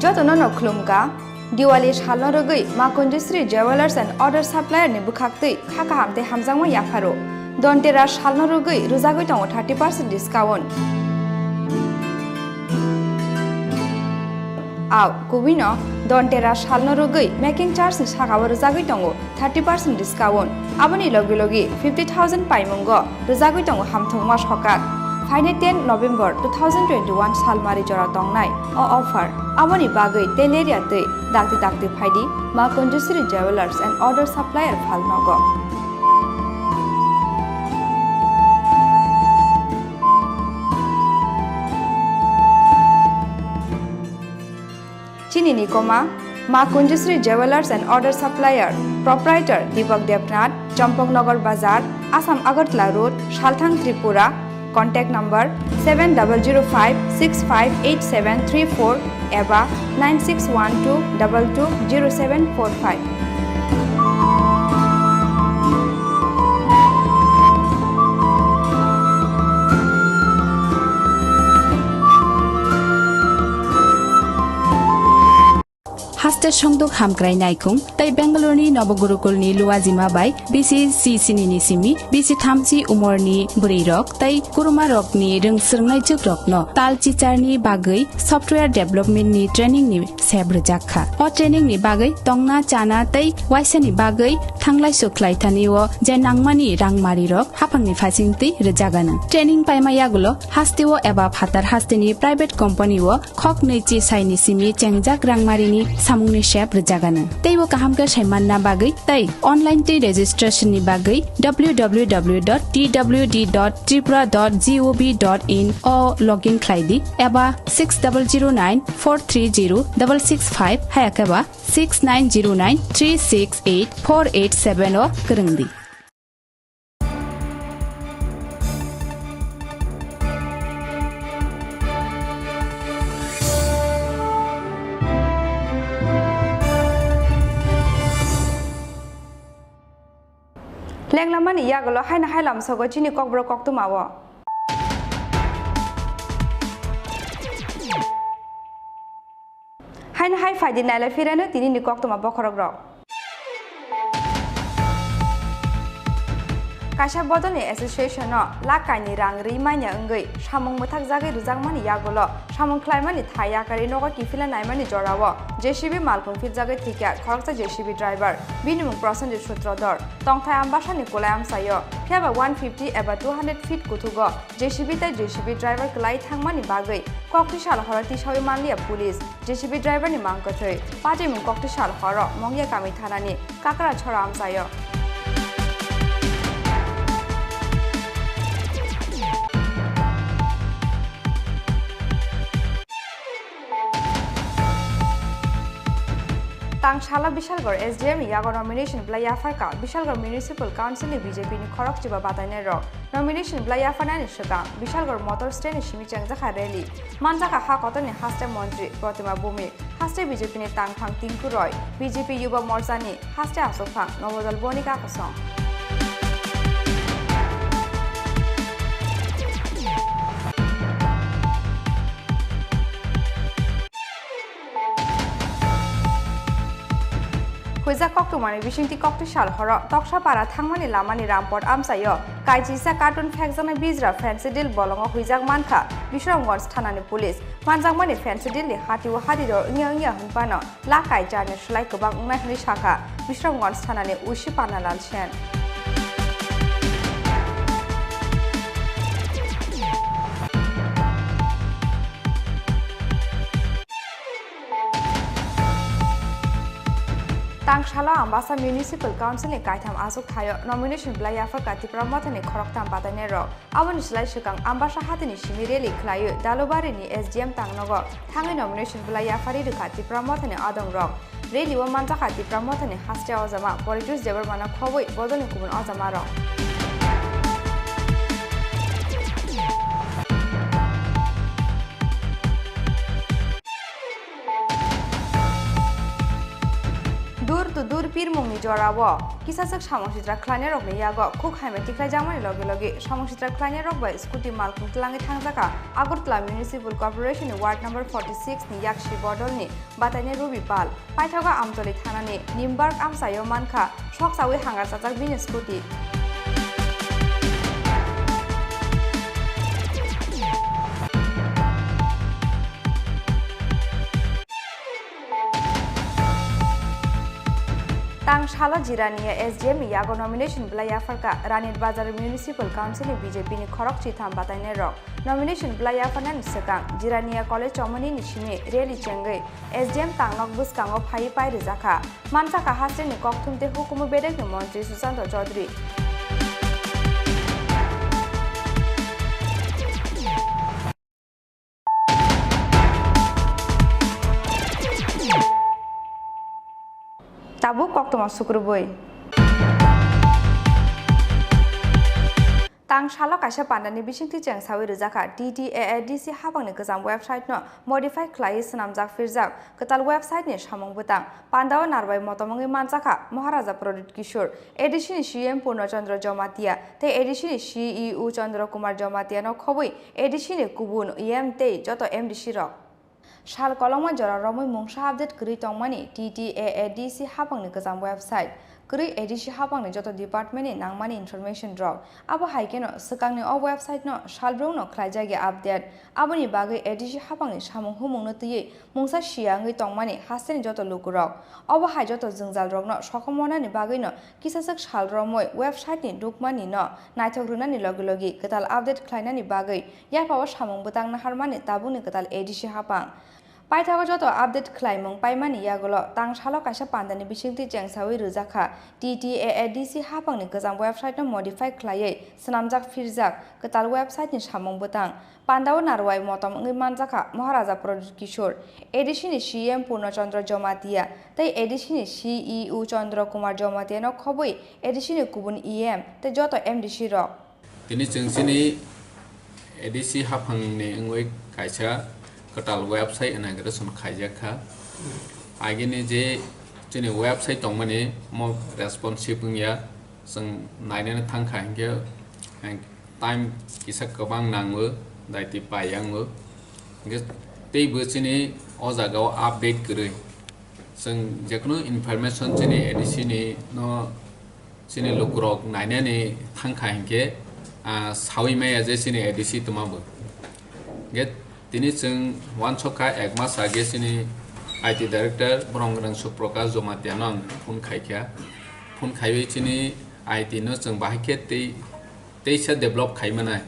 Jotono no khulumkha. Diwali salno rwgwi Ma Kunjusri Jewellers and Other Supplier ni bwkhaktwi kha kaham tei hamjakma yapharo. Dhanteras salno rwgwi rwjagwi tongo thirty percent discount. Au, kubui no Dhanteras salno rwgwi making charge ni saka o rwjagwi tongo thirty percent discount. Aboni logi logi fifty thousand paimungo rwjagwi tongo hamthwngma sokat. Phainai ten November two thousand twenty-one salmari jora tongnai o offer. Aboni bagwi tei lerya twi dakti dakti phaidi Ma Kunjusri Jewellers and Other Supplier phalnogo. Chini ni koma, Ma Kunjusri Jewellers and Other Supplier, Proprietor Deepak Debnath, Champaknagar Bazar, Assam Agartala Road, Salthang, Tripura. Contact number seven double zero five six five eight seven three four eba nine six one two double two zero seven four five. Haste songduk hamkrai naikung tei Bengaluru ni Nobogurukul ni Luwajima bai B C C sini ni simi B C thamchi umor ni bwrwi rok tei kuruma rok ni rwng swrwngnai jwk rok no tal chichar ni bagwi software development ni training ni sep rwjak kha. O training ni bagwi tongna, chana tei waisa ni bagwi thanglai sukhlai thani o je nangmani rangmari rok haphang ni phaising twi rwjagano. Training paima yagulo haste o eba phatar haste ni private company o khok nwi chi sai ni simi chengjak rangmari ni samung ni sep rwjagano. Tei o kaham khe sai manna bagwi tei online twi registration ni bagwi W W W dot T W D dot tripura dot gov dot in o login khlai di eba six double zero nine four three zero double six five hayakhe ba six nine zero nine three six eight four eight seven o kwrwng di. Lenglamani yagulo haino hai lamsogo chini kokborok koktwmao. Haino hai phaidi nailai phirano tinini koktwma bokhorokrok. Kaisa bodolni association-o lakh kainwi rang rwi manya wngwi samung mwthakjagwi rwjakmani yagulo samung khlaimani thai yakarwi nogo kiphilna naimani jorao J C B malkhung philjagwi thwikha khoroksa J C B driver, bini mung Prosenjit Sutrodhor. Tongthai Ambasani kulai amchaio, phiyaba one fifty eba two hundred feet kuthugo J C B tei J C B driver kwlai thangmani bagwi koktwisa horo tisawi manliya police. J C B driver ni mang kwthwi, patimung koktwisa horo Mongya kami thanani Kakrachhora amchaio. Tang salo Bishalgarh S D M ni yago nomination bwlai yapharkha Bishalgarh Municipal Council ni B J P ni khorokchiba batainai rok. Nomination bwlai yapharnani swkang Bishalgarh motor stand ni simi chengjakha rally. Manjakha ha kotorni haste montri Protima Bhumik, haste B J P ni tangphang Tinku Roy, B J P Yuba Morcha ni haste achukphang Nobodol Bonika Kosong. Huijak koktwmani bisingtwi koktwisa horo Toksapara thangmani lamani Rampot amchaio kaisisa carton phekjaknai bijra Phensedyl bolongo huijak mankha Bisramganj thanani police. Manjakmani Phensedyl ni hati o hati dor wngya wngya hwnphano lakh kai charni slai kwbang wngnai hwnwi sakha Bisramganj thanani O C Pannalal Sen. Tang salo Ambasa Municipal Council ni kaitham achuk thaio nomination bwlai yapharkha Tipra Mothani khoroktham batainai rok. Aboni slai swkang Ambasa hatini simi rally khlaiwi Dalubari ni S D M tangnogo thangwi nomination bwlai yapharwi rwkha Tipra Mothani adong rok. Rally o manjakha Tipra Mothani haste ojama Poritosh Debbarmano khobwi bodolni kubun ojama rok. Door to door Pirmungni jorao kisaswk samung sitra khlainairokni yago khuk hamya tikhlaijakmani logi logi samung sitra khlainairok bai scooty malkhung tlangwi thangjakha Agartala Municipal Corporation ni Ward number forty six ni yakshi bodolni batainai Ruby Pal. Paithago Amtoli thanani Nimbark amchaio mankha, soksawi hangar chajak bini scooty. Tang salo Jirania S D M ni yago nomination bwlai yapharkha Ranit Bazar Municipal Council ni B J P ni khorok chitham batainairok. Nomination bwlai yapharnani swkang Jirania College chomoni ni simi rally chengwi S D M tangnok bwskango phaiwi pai rwjakha. Mansakha hasteni kokthum tei hukumu bedekni montri Sushanta Chaudhary. Tabuk koktwma sukrubui. Tang salo kaisa pandani bisingtwi chengsawi rwjakha T T A A D C hapangni kwcham website no modify khlaiwi swnamjak phirjak kwtal website ni samung bwtang. Pandao narbai motom wngwi manjakha Maharaja Pradyut Kishore, A D C ni C E M Purna Chandra Jamatia tei A D C ni C E O Chandra Kumar Jamatia no khobwi A D C ni kubun E M tei joto M D C rok. Sal kolokma jora romwi mungsa update kwrwi tongmani T T A A D C hapangni kwcham website. Kwrwi A D C hapangni joto department ni nangmani information rok. Abo hai kheno swkangni o website no salbrumno khlaijak ya update. Aboni bagwi A D C hapangni samung humungno twiwi mungsa siya wngwi tongmani hasteni joto lukurok. Obo hai joto jwngjal rokno sokomornani bagwino kisaswk sal romwi website ni dukmani no naithok rwnani logi logi kwtal update khlainani bagwi yaphao samung bwtang naharmani tabukni kwtal A D C hapang. Paithago joto update khlaimung paimani yagulo tang salo kaisa pandani bisingtwi chengsawi rwjakha T T A A D C hapangni kwcham website no modify khlaiwi swnamjak phirjak kwtal website ni samung bwtang. Pandao narwai motom wngwi manjakha Maharaja Pradyut Kishore, A D C ni C E M Purna Chandra Jamatia tei A D C ni C E O Chandra Kumar Jamatia no khobwi A D C ni kubun E M tei joto M D C rok. Tini chwng chini A D C haphangni wngwi kaisa kwtal website inauguration khaijak kha. Agini je chini website tongmani mo responsive wngya, chwng nainani thangkha hinkhe, eh, time kisa kwbang nango, daiti paiya wngo. Hinkhe teibo chini o jagao update kwrwi. Chwng jekheno information chini A D C ni no chini lukurok nainani thangkha hinkhe, ah, sawi maya je chini A D C twmabo. Hinkhe tini chwng uansukha ek mas age chini I T director borong gwnang Suprakash Jamatia no ang phone khaikha. Phone khaiwi chini I T no chwng bahai khe tei, teisa develop khaimanai.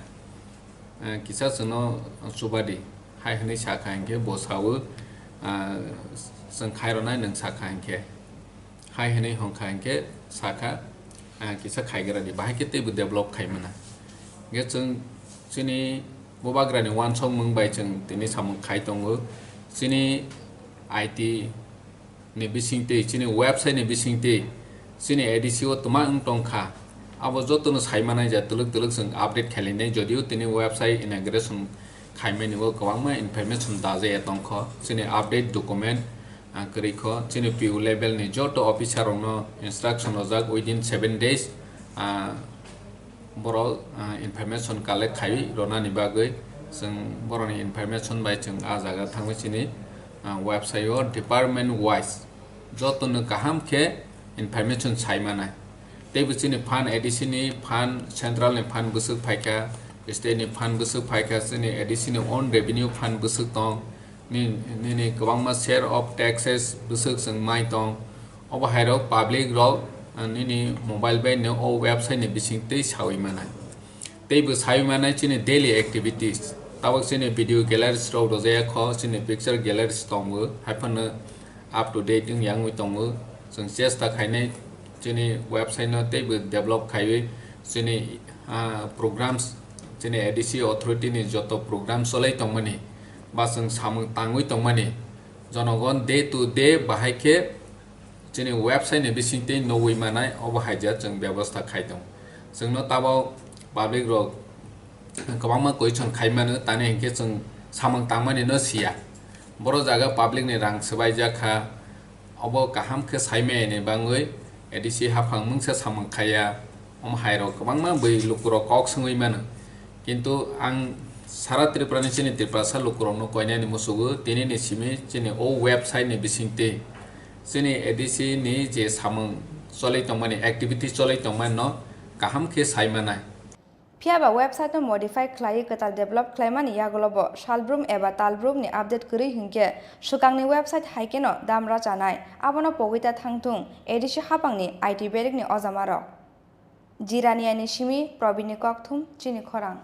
Eh, kisa chwngno chubadi hai hwnwi sakha hinkhe bo sawi, ah, chwng khairwnai nwng sakha hinkhe. Hai hwnwi hwnkha hinkhe sakha, ah, kisa khaigradi, bahai khe teibo develop khaimana. Hinkhe chwng chini bubagrani uansukmung bai chwng tini samung khai tongo. Chini I T ni bisingtwi, chini website ni bisingtwi, chini A D C o twma wng tongkha. Abo jotono saimanai ja twlwk twlwk chwng update khailainai, jodio tini website inauguration khaimani o kwbangma information dajaya tongkho. Chini update document, ah, kwrwi kho. Chini P O level ni joto officer rokno instruction rojak within seven days, ah, borok, ah, information collect khai ronani bagwi chwng borokni information bai chwng ah jaga thangwi chini, ah, website o department wise jotono kaham khe information sai manai. Teibo chini fund, A D C ni fund, central ni fund bwswk phaikha, state ni fund bwswk phaikha, chini A D C ni own revenue fund bwswk tong, ni-, nini kwbangma share of taxes bwswk chwng mai tong. Obo hai rok public rok, ah, nini mobile bai no o website ni bising twi sawi manai. Teibo sawi manai chini daily activities. Tabok chini video galleries rok rwjaya kho, chini picture galleries tongo, hai phano up to date wng yang wngwi tongo. Chwng chesta khainai chini website no teibo develop khaiwi chini, ah, programs, chini A D C authority ni joto program cholai tongmani ba chwng samung tangwi tongmani jonogon day to day bahai khe chini website ni bisingtwi nugwi manai, obo haija chwng bebosta khai tongo. Chwngno tabok public rok kwbangma question khai mano, tani hinkhe chwng samung tangmani no siya. Boro jaga public ni rang swbaijak kha, Obo kaham khe saimaini bangwi A D C haphang mungsa samung khaiya, omo hairok kwbangma bwi lukurok kok swngwi mano. Kintu ang sara Tripura ni chini Tiprasa lukurokno koinani musugo, tini ni simi chini o website ni bisingtwi chini A D C ni je samung cholwi tongmani, activity cholwi tongmani no kaham khe sai manai. Phiya ba website no modify khlaiwi kwtal develop khlaimani yagulo bo salbrum eba talbrum ni update kwrwi hinkhe swkangni website hai kheno dam rachanai, abono pogwi ta thangthung A D C haphangni I T berikni ojamarok. Jiraniani simi Probinni kokthum chini khorang.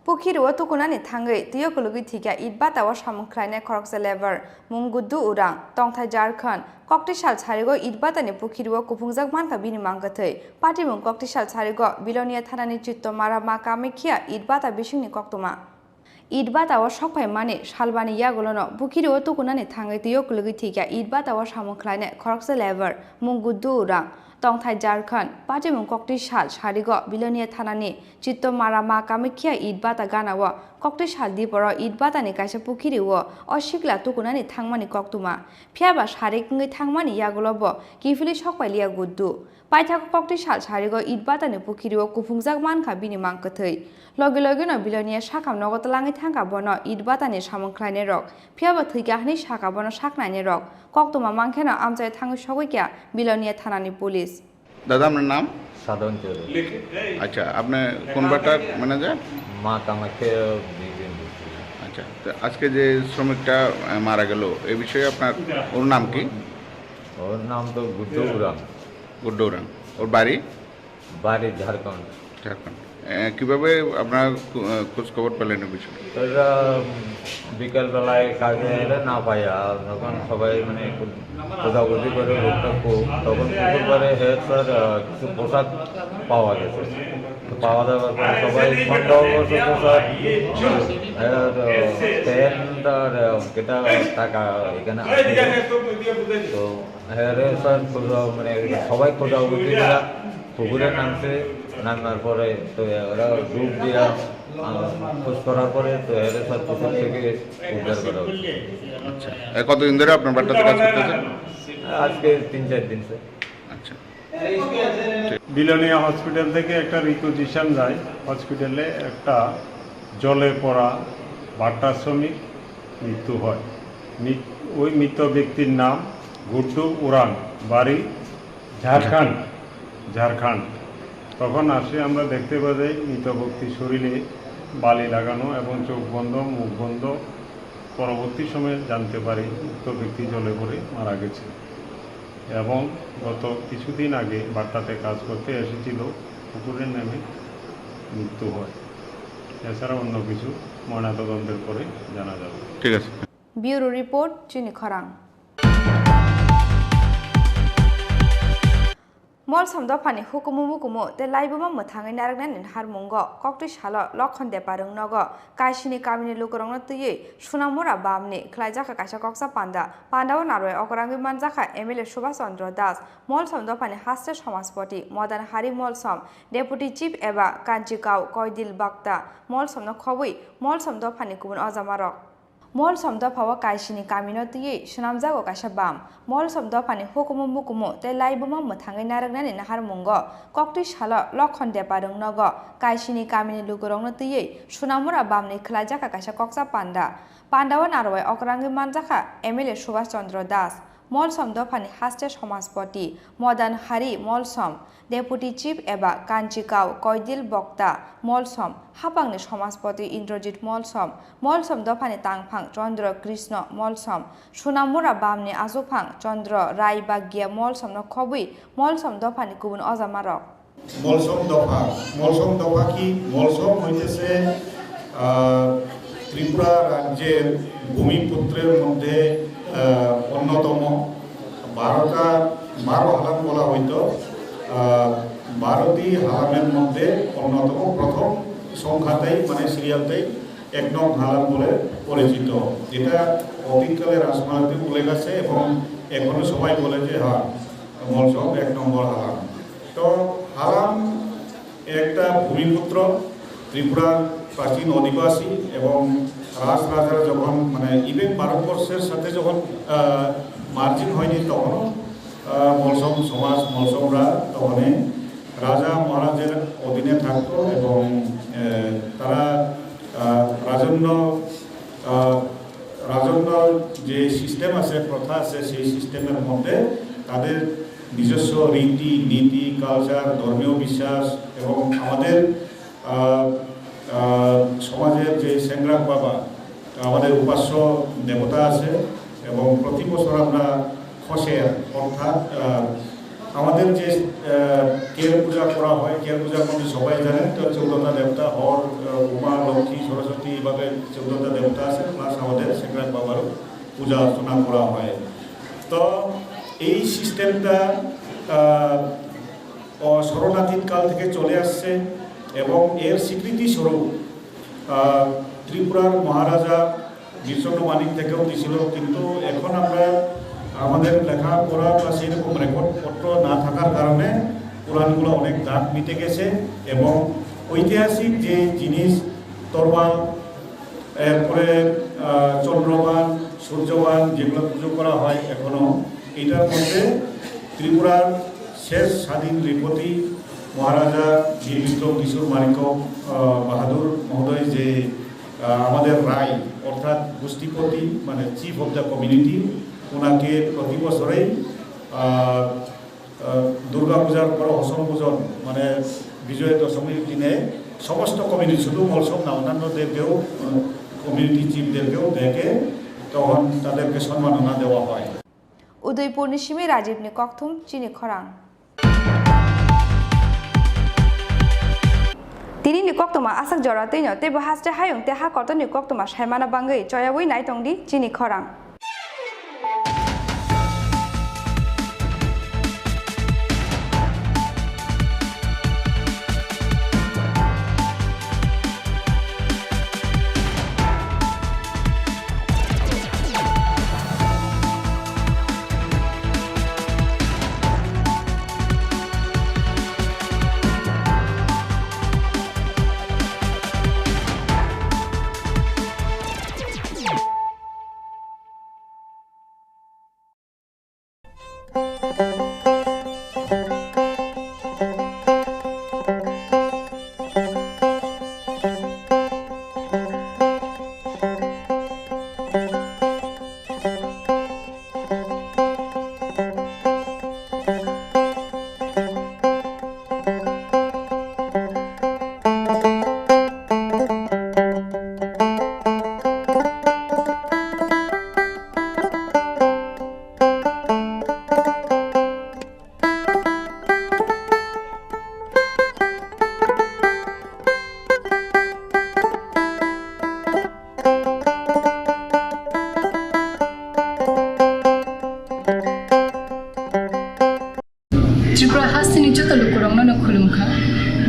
Pukhiri o tukunani thangwi twiyo kulugwi thwikha Itbata o samung khlainai khoroksa labour, mung Guddu Urang, tongthai Jharkhand. Kokti sal sarigo Itbata ni pukhiri o kuphungjak mankha bini mang kwthwi. Patimung kokti sal sarigo Bilonia thanani Chittomara Ma Kamakhya Itbata bisingni koktwma. Itbata o sokphaimani salbani yagulono pukhiri o tukunani thangwi twiyo kulugwi thwikha Itbata o samung khlainai khoroksa labour, mung Guddu Urang, tongthai Jharkhand. Patimung kokti sal sarigo Bilonia thanani Chittomara Ma Kamakhya Itbata gana o kokti sal diporo Itbata ni kaisa pukhiri o o sikla tukunani thangmani koktwma. Phiya ba sarik wngwi thangmani yagulo bo kiphilwi sokpailiya Guddu. Paithago kokti sal sarigo Itbata ni pukhiri o kuphungjak mankha bini mang kwthwi. Logi logi no Bilonia sakam nogo twlangwi thangkha bono Itbata ni samung khlainai rok. Phiya bo thwikha hwnwi sakha bono saknainai rok. Koktwma mankheno amchai thangwi sogwikha Bilonia thanani police. দাদা, আপনার নাম? সাধন চৌধুরী। আচ্ছা, আপনি কোন butter manager? মা কামাখ্যা বিল্ডিং। আচ্ছা, তো আজকে যে শ্রমিকটা, আহ, মারা গেল, এই বিষয়ে আপনার, ওর নাম কি? ওর নাম তো গুড্ডু উরাং। গুড্ডু উরাং। ওর বাড়ি? বাড়ি ঝাড়খণ্ড। ঝাড়খণ্ড। এ, কিভাবে আপনারা খু-, এ, খোঁজ খবর পেলেন এই বিষয়ে? এরা, উম, বিকালবেলায় কাজে এলে না পাইয়া, তখন সবাই মানে একটু খোঁজাখুঁজি করে লোকটা খুব, তখন পুকুর পাড়ে হে স্যার, আহ, কিছু পোশাক পাওয়া গেছে। তো পাওয়া যাওয়ার পরে সবাই সন্দেহবশত স্যার, এর, আহ, প্যান্ট আর, আহ, এটা টাকা এখানে আছে। তো হ্যাঁ রে স্যার, খোঁজা, মানে, সবাই খোঁজাখুঁজি করা পুকুরে নামছে, নামার পরে তো ওরা ডুব দিয়া, আহ, খোঁজ করার পরে তো হ্যাঁ রে স্যার, পুকুর থেকে উদ্ধার করা হয়েছে। আচ্ছা, এ, কতদিন ধরে আপনার বাড়িটাতে কাজ করতেছে? আজকে তিন চার দিন স্যার। আচ্ছা। বিলোনিয়া হসপিটাল থেকে একটা রিকুইজিশন যায়, হসপিটালে একটা জলে পড়া ভাট্টা শ্রমিক মৃত্যু হয়। মৃত-, ওই মৃত ব্যক্তির নাম গুড্ডু উরাং, বাড়ি ঝাড়খণ্ড, ঝাড়খণ্ড। তখন আসে আমরা দেখতে পাই যে মৃত ব্যক্তির শরীরে বালি লাগানো এবং চোখ বন্ধ, মুখ বন্ধ। পরবর্তী সময়ে জানতে পারি উক্ত ব্যক্তি জলে পড়ে মারা গেছে এবং গত কিছুদিন আগে ভাট্টাতে কাজ করতে এসেছিল, পুকুরে নেমে মৃত্যু হয়। এছাড়া অন্য কিছু ময়নাতদন্তের পরে জানা যাবে। ঠিক আছে। Bureau report, Chini Khorang. Molsom dophani hukumu mukumu tei laibuma mwthangwi narwknani naharmungo koktwi salo Lokhon Deparwng nogo Kaisini kamini lukurokno twiwi Sunamura bamni khwlaijakha kaisa koksa panda. Pandao narwai okrangwi manjakha M L A Subhash Chandra Das, Molsom dophani haste somajpoti Modan Hari Molsom, Deputy Chief eba Kanchikau Koidil Bakta, Molsomno khobwi Molsom dophani kubun ojamarok. Molsom dophao Kaisini kamino twiwi swnamjago kaisa bam. Molsom dophani hukumu mukumu tei laibuma mwthangwi narwknani naharmungo koktwi salo Lokhon Deparwng nogo Kaisini kamini lukurokno twiwi Sunamura bamni khwlaijakha kaisa koksa panda. Pandao narwai okrangwi manjakha M L A Subhash Chandra Das, Molsom dophani haste somajpoti Modan Hari Molsom, Deputy Chief eba Kanchikau Koidil Bokta Molsom, hapangni somajpoti Indrajit Molsom, Molsom dophani tangphang Chandra Krishna Molsom, Sunamura bamni achuphang Chandra Rai Bagya Molsomno khobwi Molsom dophani kubun ojamarok. Molsom দফা, মলসম দফা কি? মলসম হইতেছে, আহ, ত্রিপুরা রাজ্যের ভূমিপুত্রের মধ্যে, আহ, অন্যতম। বারোটা, বারো হালাম বলা হইতো। আহ, বারোটি হালামের মধ্যে অন্যতম, প্রথম সংখ্যাতেই, মানে সিরিয়ালতেই এক নং হালাম বলে পরিচিত, যেটা অতীতকালে রাজমালাতে উল্লেখ আছে এবং এখনো সবাই বলে যে, হ্যাঁ, মলসম এক নম্বর হালাম। তো হালাম একটা ভূমিপুত্র, ত্রিপুরার প্রাচীন অধিবাসী এবং রাজ রাজারা যখন, মানে, ইভেন ভারতবর্ষের সাথে যখন, আহ, মার্জিং হয়নি, তখনও, আহ, মলসম সমাজ, মলসমরা তখনই রাজা মহারাজের অধীনে থাকতো এবং, আহ, তারা, আহ, রাজন্য, আহ, রাজন্য যে সিস্টেম আছে, প্রথা আছে, সেই সিস্টেমের মধ্যে তাদের নিজস্ব রীতি, নীতি, কালচার, ধর্মীয় বিশ্বাস এবং আমাদের আহ, আহ, সমাজের যে সেংগ্রাক বাবা, আমাদের উপাস্য দেবতা আছে এবং প্রতি বছর আমরা খসের অর্থাৎ, আহ, আমাদের যে, আহ, কের পূজা করা হয়, কের পূজার মধ্যে সবাই জানেন তো চৌদ্দটা দেবতা, হর, আহ, উমা, লক্ষ্মী, সরস্বতী, এইভাবে চৌদ্দটা দেবতা আছে, প্লাস আমাদের সেংগ্রাক বাবারও পূজা অর্চনা করা হয়। তো এই সিস্টেমটা, আহ, ও শরণাতীত কাল থেকে চলে আসছে এবং এর স্বীকৃতি স্বরূপ, আহ, ত্রিপুরার মহারাজা বীরচন্দ্র মানিক থেকেও দিছিল, কিন্তু এখন আমরা আমাদের লেখাপড়া বা সেই রকম রেকর্ড পত্র না থাকার কারণে পুরাণগুলো অনেক দাগ মিটে গেছে এবং ঐতিহাসিক যে জিনিস তরোয়াল, এরপরে, আহ, চন্দ্রবান, সূর্যবান যেগুলো পুজো করা হয় এখনো, এটার মধ্যে ত্রিপুরার শেষ স্বাধীন নৃপতি মহারাজা বীর বিক্রম কিশোর মাণিক্য, আহ, বাহাদুর মহোদয় যে, আহ, আমাদের রায় অর্থাৎ গোষ্ঠীপতি, মানে চিফ অফ দ্য কমিউনিটি, ওনাকে প্রতি বছরেই, আহ, আহ, দুর্গা পূজার পর হসম পূজন, মানে বিজয় দশমীর দিনে সমস্ত কমিউনিটি, শুধু মলসম না, অন্যান্য দেবকেও, আহ, কমিউনিটি চিফদেরকেও ডেকে তখন তাদেরকে সম্মাননা দেওয়া হয়। Udaipurni simi Rajibni kokthum chini khorang. Tinini koktwma aswk jora twino teibo haste hayung tei ha kotorni koktwma saimana bagwi choyaui naitongdi chini khorang. Tripura hasteni joto lukurokno no khulumkha.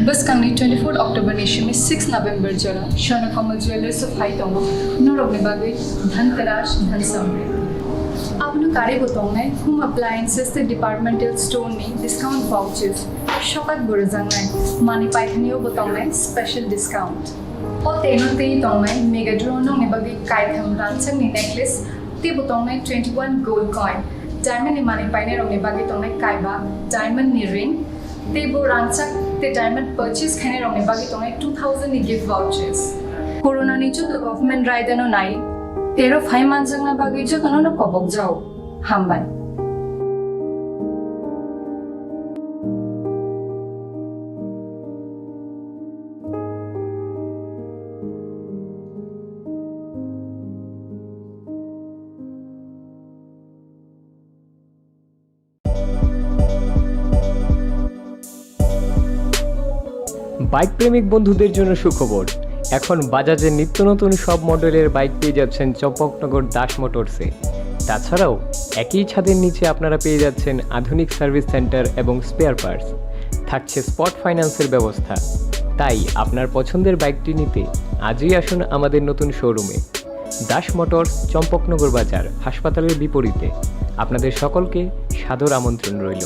Bwskangni twenty-four October ni simi six November jora Swarna Kamal Jewellers o phai tongo norokni bagwi Dhanteras, Dhan Samriddhi. Abono karwi bo tongnai Home Appliances tei Departmental Store ni discount vouchers, sokat bo rwjaknai manwi paithani o bo tongnai special discount. O teno tei tongnai Mega Draw nokni bagwi kaitham rangchakni necklace, tei bo tongnai twenty-one gold coin, diamond ni manwi painairokni bagwi tongnai kaiba diamond ni ring, tei bo rangchak tei diamond purchase khainairokni bagwi tongnai two thousand ni gift vouchers. Corona ni joto government raidano nai, tero phai manjakna bagwi jotono no kobok jao. Hambai. Bike প্রেমিক বন্ধুদের জন্য সুখবর, এখন বাজাজের নিত্য নতুন সব মডেলের বাইক পেয়ে যাচ্ছেন চম্পকনগর দাস মোটরসে। তাছাড়াও একই ছাদের নিচে আপনারা পেয়ে যাচ্ছেন আধুনিক সার্ভিস সেন্টার এবং স্পেয়ার পার্টস। থাকছে স্পট ফাইন্যান্সের ব্যবস্থা। তাই আপনার পছন্দের বাইকটি নিতে আজই আসুন আমাদের নতুন শোরুমে। দাস মোটরস, চম্পকনগর বাজার, হাসপাতালের বিপরীতে। আপনাদের সকলকে সাদর আমন্ত্রণ রইল।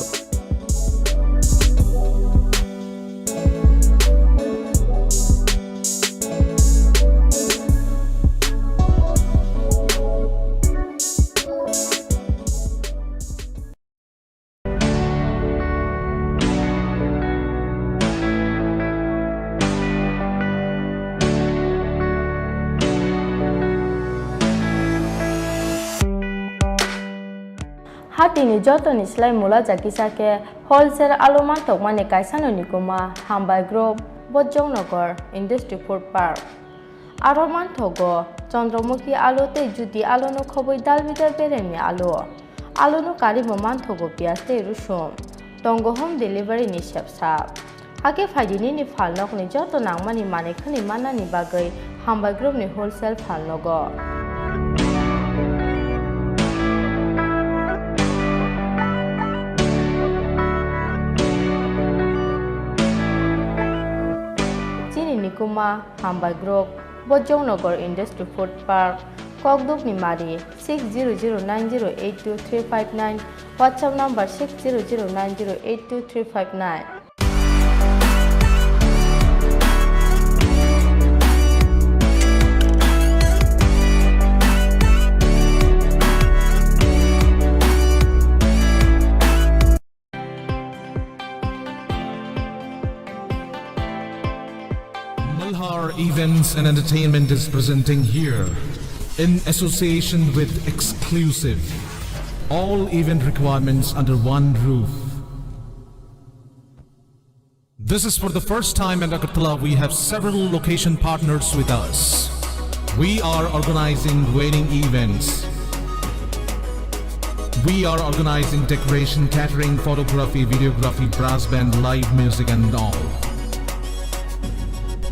Hatini jotoni slai mula jakisa khe wholesale alu mantokmani kaisano nikuma Hambai Group, Bojongnagar Industry Food Park. Aro manthogo Chandramukhi alu tei Jyoti aluno khobwi dalbidal beremni alu. Aluno karwi bo manthogo piyaj tei rusum. Tongo home delivery ni sepsa. Hakhe phaidi nini phalnokni joto nangmani manwi khwnwi mannani bagwi Hambai Group ni wholesale phalnogo. Chini nikuma Hambai Group, Bojongnagar Industry Food Park, Kokdukni Mari, six zero zero nine zero eight two three five nine, WhatsApp number six zero zero nine zero eight two three five nine. Malhar Events and Entertainment is presenting here, in association with Exclusive, all event requirements under one roof. This is for the first time at Agartala. We have several location partners with us. We are organizing wedding events. We are organizing decoration, catering, photography, videography, brass band, live music and all.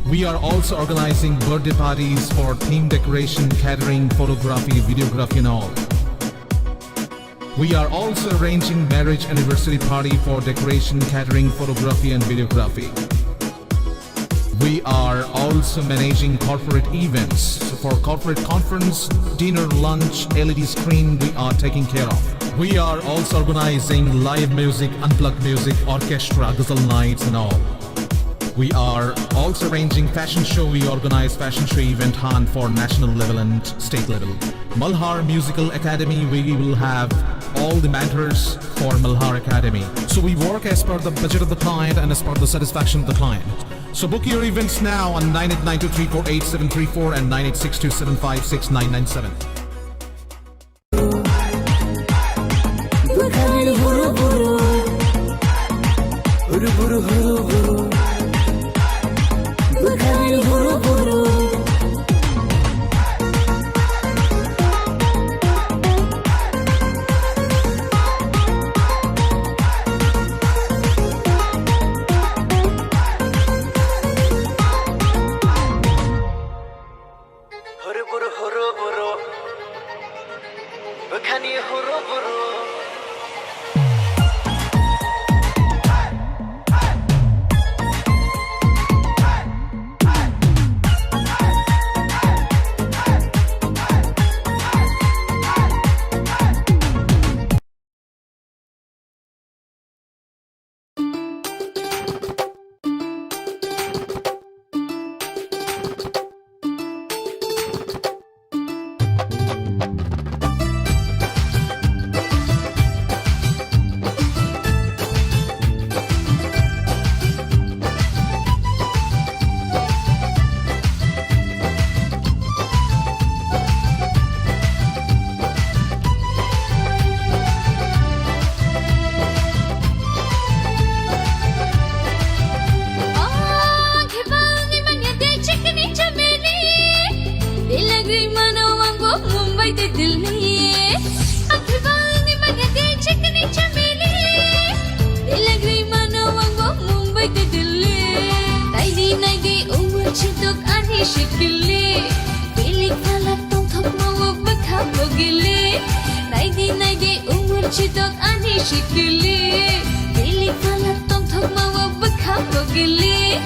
We are also organizing birthday parties for theme decoration, catering, photography, videography and all. We are also arranging marriage anniversary party for decoration, catering, photography and videography. We are also managing corporate events. So for corporate conference, dinner, lunch, L E D screen, we are taking care of. We are also organizing live music, unplugged music, orchestra, ghazal nights and all. We are also arranging fashion show. We organize fashion show event hunt for national level and state level. Malhar Musical Academy, we will have all the mentors for Malhar Academy. So we work as per the budget of the client and as per the satisfaction of the client. So book your events now on nine eight nine two three four eight seven three four and nine eight six two seven five six nine nine seven. Bwkhani horo boro. Horo boro, horo boro. Bwkhani horo boro. Horo boro, horo boro. Bwkhani horo boro. Ang khibal ni manya de chikni chameli. Dilagri mano ang bo Mumbai te Delhi. Ang khibal ni manya de chikni chameli. Dilagri mano ang bo Mumbai te Delhi. Naidi naidi umur chitok ani shikili. Bilik phalak tongthok mawo bwkha bogili. Naidi naidi umur chitok ani shikili. Bilik phalak tongthok mawo bwkha bogili.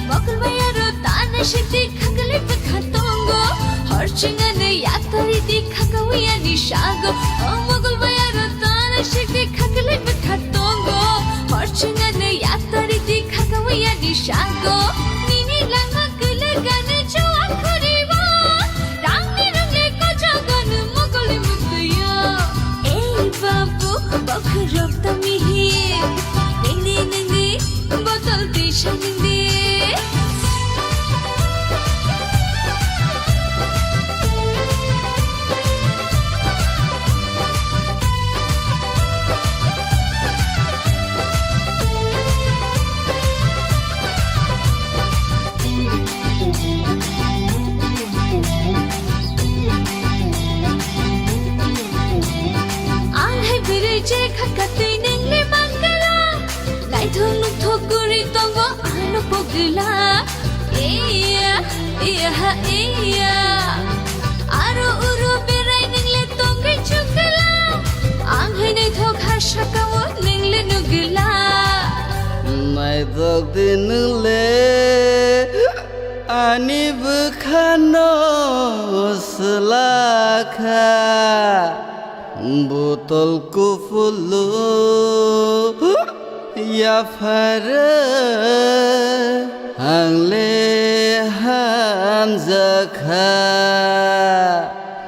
Mokol bayaro tana shiti khakali bwkha tongo. Horchingani yatari di khakawi ani shago. O mokol bayaro tana shiti khakali bwkha tongo. Horchingani yatari di khakawi ani shago. Nini langma kwlwgani chuwa khuriwo. Rangni rangni kochaganu mokoli muktuyo. Ei babu, bokhorok tamihi. Ningni ningni botol tisa ningni. Katwi ningli mangala, naithok nukthok guri tongo ano pogila. Iya, iya ha iya. Aro uro berai ningli tongwi chukala. Ang hai naithok ha sakao ningli nugila. Naithok di ningli ani bwkhano swlakha. Botol kuphulu yapharo ang le hamjakha.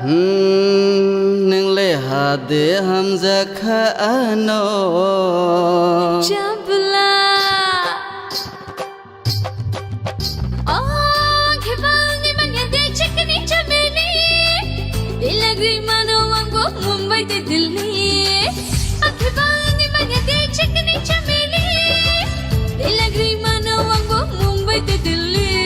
Hmm, nwng le hade hamjakha ano. Chabla. Oh, ang khibang ni manya de chikni chameli. Dilagri mano ang bo Mumbai de Delhi. Ang khibang ni manya de chikni chameli. Dilagri mano ang bo Mumbai de Delhi.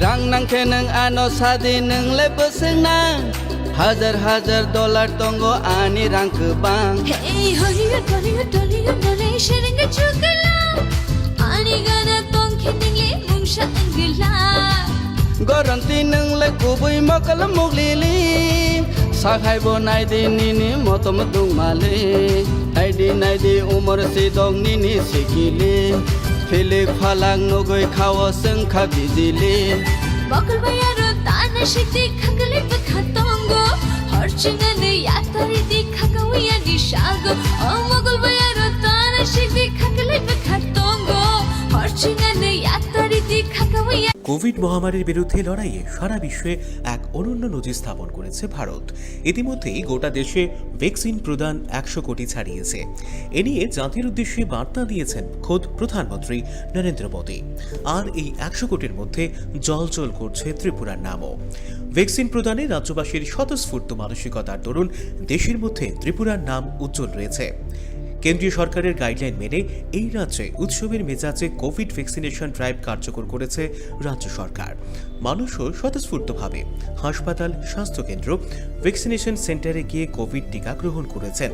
Rang nang khe nwng ano sadi nwng le bwswk nang. Hajar hajar dollar tongo ani rang kwbang. Hey, Hollywood, Bollywood, Tollywood, nole shiringa chukala. Ani gana tong khe ningli mungsa anggila. Goronti nwng le kubui mokol muglili. Sakhai bo naidi nini motom dungmali. Naidi naidi umor sidok nini sikili. Philik phalak nugui khao swngkha bijili. Mokol bai aro tana sikdi khakli bwkha tongo. Hor chingani yatari di khakawi ani sago. O mokol bai aro tana sikdi khakli bwkha tongo. Hor chingani yatari di khakawi. Covid মহামারীর বিরুদ্ধে লড়াইয়ে সারা বিশ্বে এক অনন্য নজির স্থাপন করেছে ভারত। ইতিমধ্যেই গোটা দেশে ভ্যাকসিন প্রদান একশো কোটি ছাড়িয়েছে। এ নিয়ে জাতির উদ্দেশ্যে বার্তা দিয়েছেন খোদ প্রধানমন্ত্রী নরেন্দ্র মোদী। আর এই একশো কোটির মধ্যে জ্বলজ্বল করছে ত্রিপুরার নামও। ভ্যাকসিন প্রদানে রাজ্যবাসীর স্বতঃস্ফূর্ত মানসিকতার দরুন দেশের মধ্যে ত্রিপুরার নাম উজ্জ্বল রয়েছে। কেন্দ্রীয় সরকারের গাইডলাইন মেনে এই রাজ্যে উৎসবের মেজাজে কোভিড ভ্যাকসিনেশন ড্রাইভ কার্যকর করেছে রাজ্য সরকার। মানুষও স্বতঃস্ফূর্তভাবে হাসপাতাল, স্বাস্থ্যকেন্দ্র, ভ্যাকসিনেশন সেন্টারে গিয়ে কোভিড টিকা গ্রহণ করেছেন।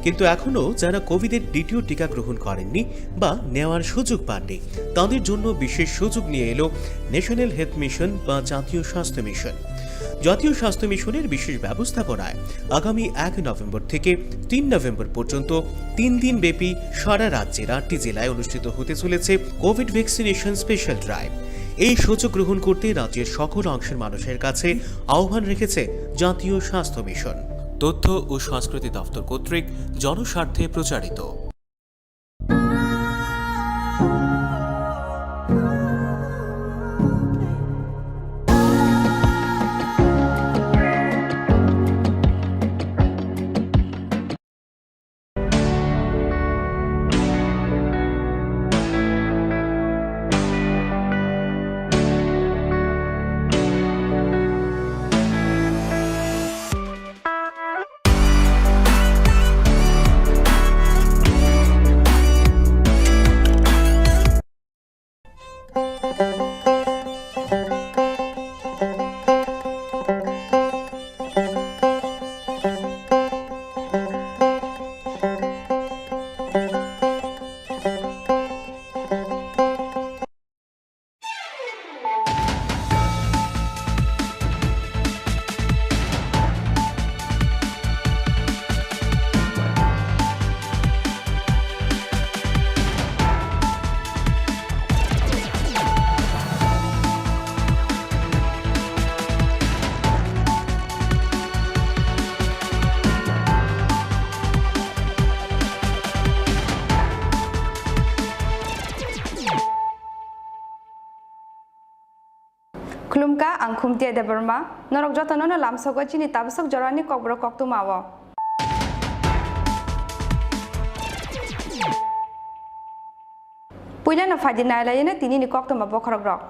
কিন্তু এখনও যারা কোভিডের দ্বিতীয় টিকা গ্রহণ করেননি বা নেওয়ার সুযোগ পাননি, তাদের জন্য বিশেষ সুযোগ নিয়ে এলো ন্যাশনাল হেলথ মিশন বা জাতীয় স্বাস্থ্য মিশন। জাতীয় স্বাস্থ্য মিশনের বিশেষ ব্যবস্থাপনায় আগামী এক নভেম্বর থেকে তিন নভেম্বর পর্যন্ত তিন দিন ব্যাপী সারা রাজ্যের আটটি জেলায় অনুষ্ঠিত হতে চলেছে কোভিড ভ্যাকসিনেশন স্পেশাল ড্রাইভ। এই সুযোগ গ্রহণ করতে রাজ্যের সকল অংশের মানুষের কাছে আহ্বান রেখেছে জাতীয় স্বাস্থ্য মিশন। তথ্য ও সংস্কৃতি দপ্তর কর্তৃক জনস্বার্থে প্রচারিত। Khulumkha, ang Khumtia Debbarma. Norok jotono no lamsogo chini tabasok jorani kokborok koktwma o. Puilano phaidi nailaino tinini koktwma bokhorokrok.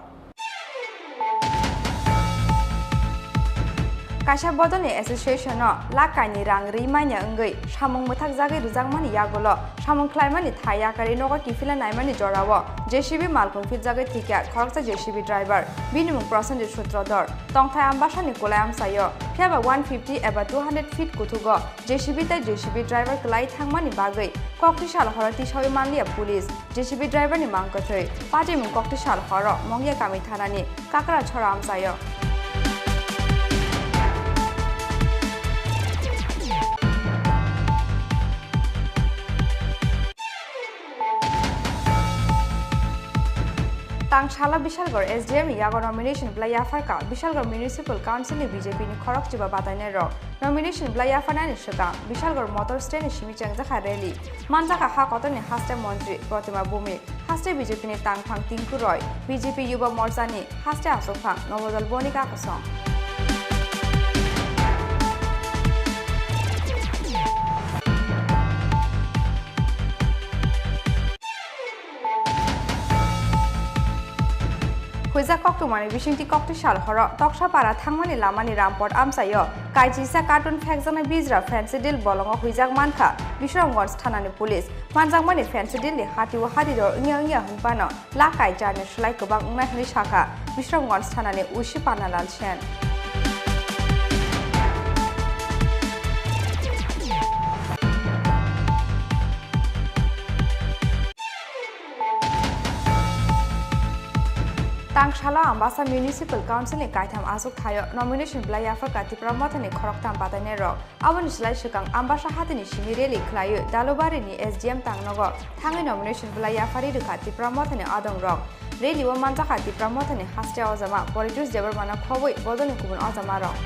Kaisa bodolni association-o lakh kainwi rang rwi manya wngwi samung mwthakjagwi rwjakmani yagulo samung khlaimani thai yakarwi nogo kiphilna naimani jorao J C B malkhung philjagwi thwikha khoroksa J C B driver. Bini mung Prosenjit Sutrodhor. Tongthai Ambasani kulai amchaio, phiyaba one fifty eba two hundred feet kuthugo J C B tei J C B driver kwlai thangmani bagwi kokti sal horo tisawi manliya police. J C B driver ni mang kwthwi. Patimung kokti sal horo Mongya kami thanani Kakra chora amchaio. Tang salo Bishalgarh S D M ni yago nomination belai yapharkha Bishalgarh Municipal Council ni B J P ni khorok chiba batainai rok. Nomination belai yapharnani swkang Bishalgarh motor stand ni simi chengjakha rally. Manjakha ha kotorni haste montri Protima Bhumik, haste B J P ni tangphang Tinku Roy, B J P Yuba Morcha ni haste aswkphang Nobodol Bonika Kosong. Huijak koktwmani bisingtwi kokti sal horo Toksapara thangmani lamani Rampot amchaio kaijisa carton phekjaknai bijra Phensedyl bolongo huijak mankha Bisramganj thanani police. Manjakmani Phensedyl ni hatio hadi dor wngya wngya hwnphano lakai jarni slai kwbang wngnai hwnwi sakha Bisramganj thanani O C Panalal Sen. Tang salo Ambasa Municipal Council ni kaitham achuk thaio nomination belai yapharkha Tipra Mothani khoroktham batainai rok. Aboni slai swkang Ambasa hatini simi rally khlaiwi Dalubari ni S D M tangnogo thangwi nomination belai yapharwi rwkha Tipra Mothani adong rok. Rally o manjakha Tipra Mothani haste ojama Politus Debbarmano khobwi bodolni kubun ojama rok.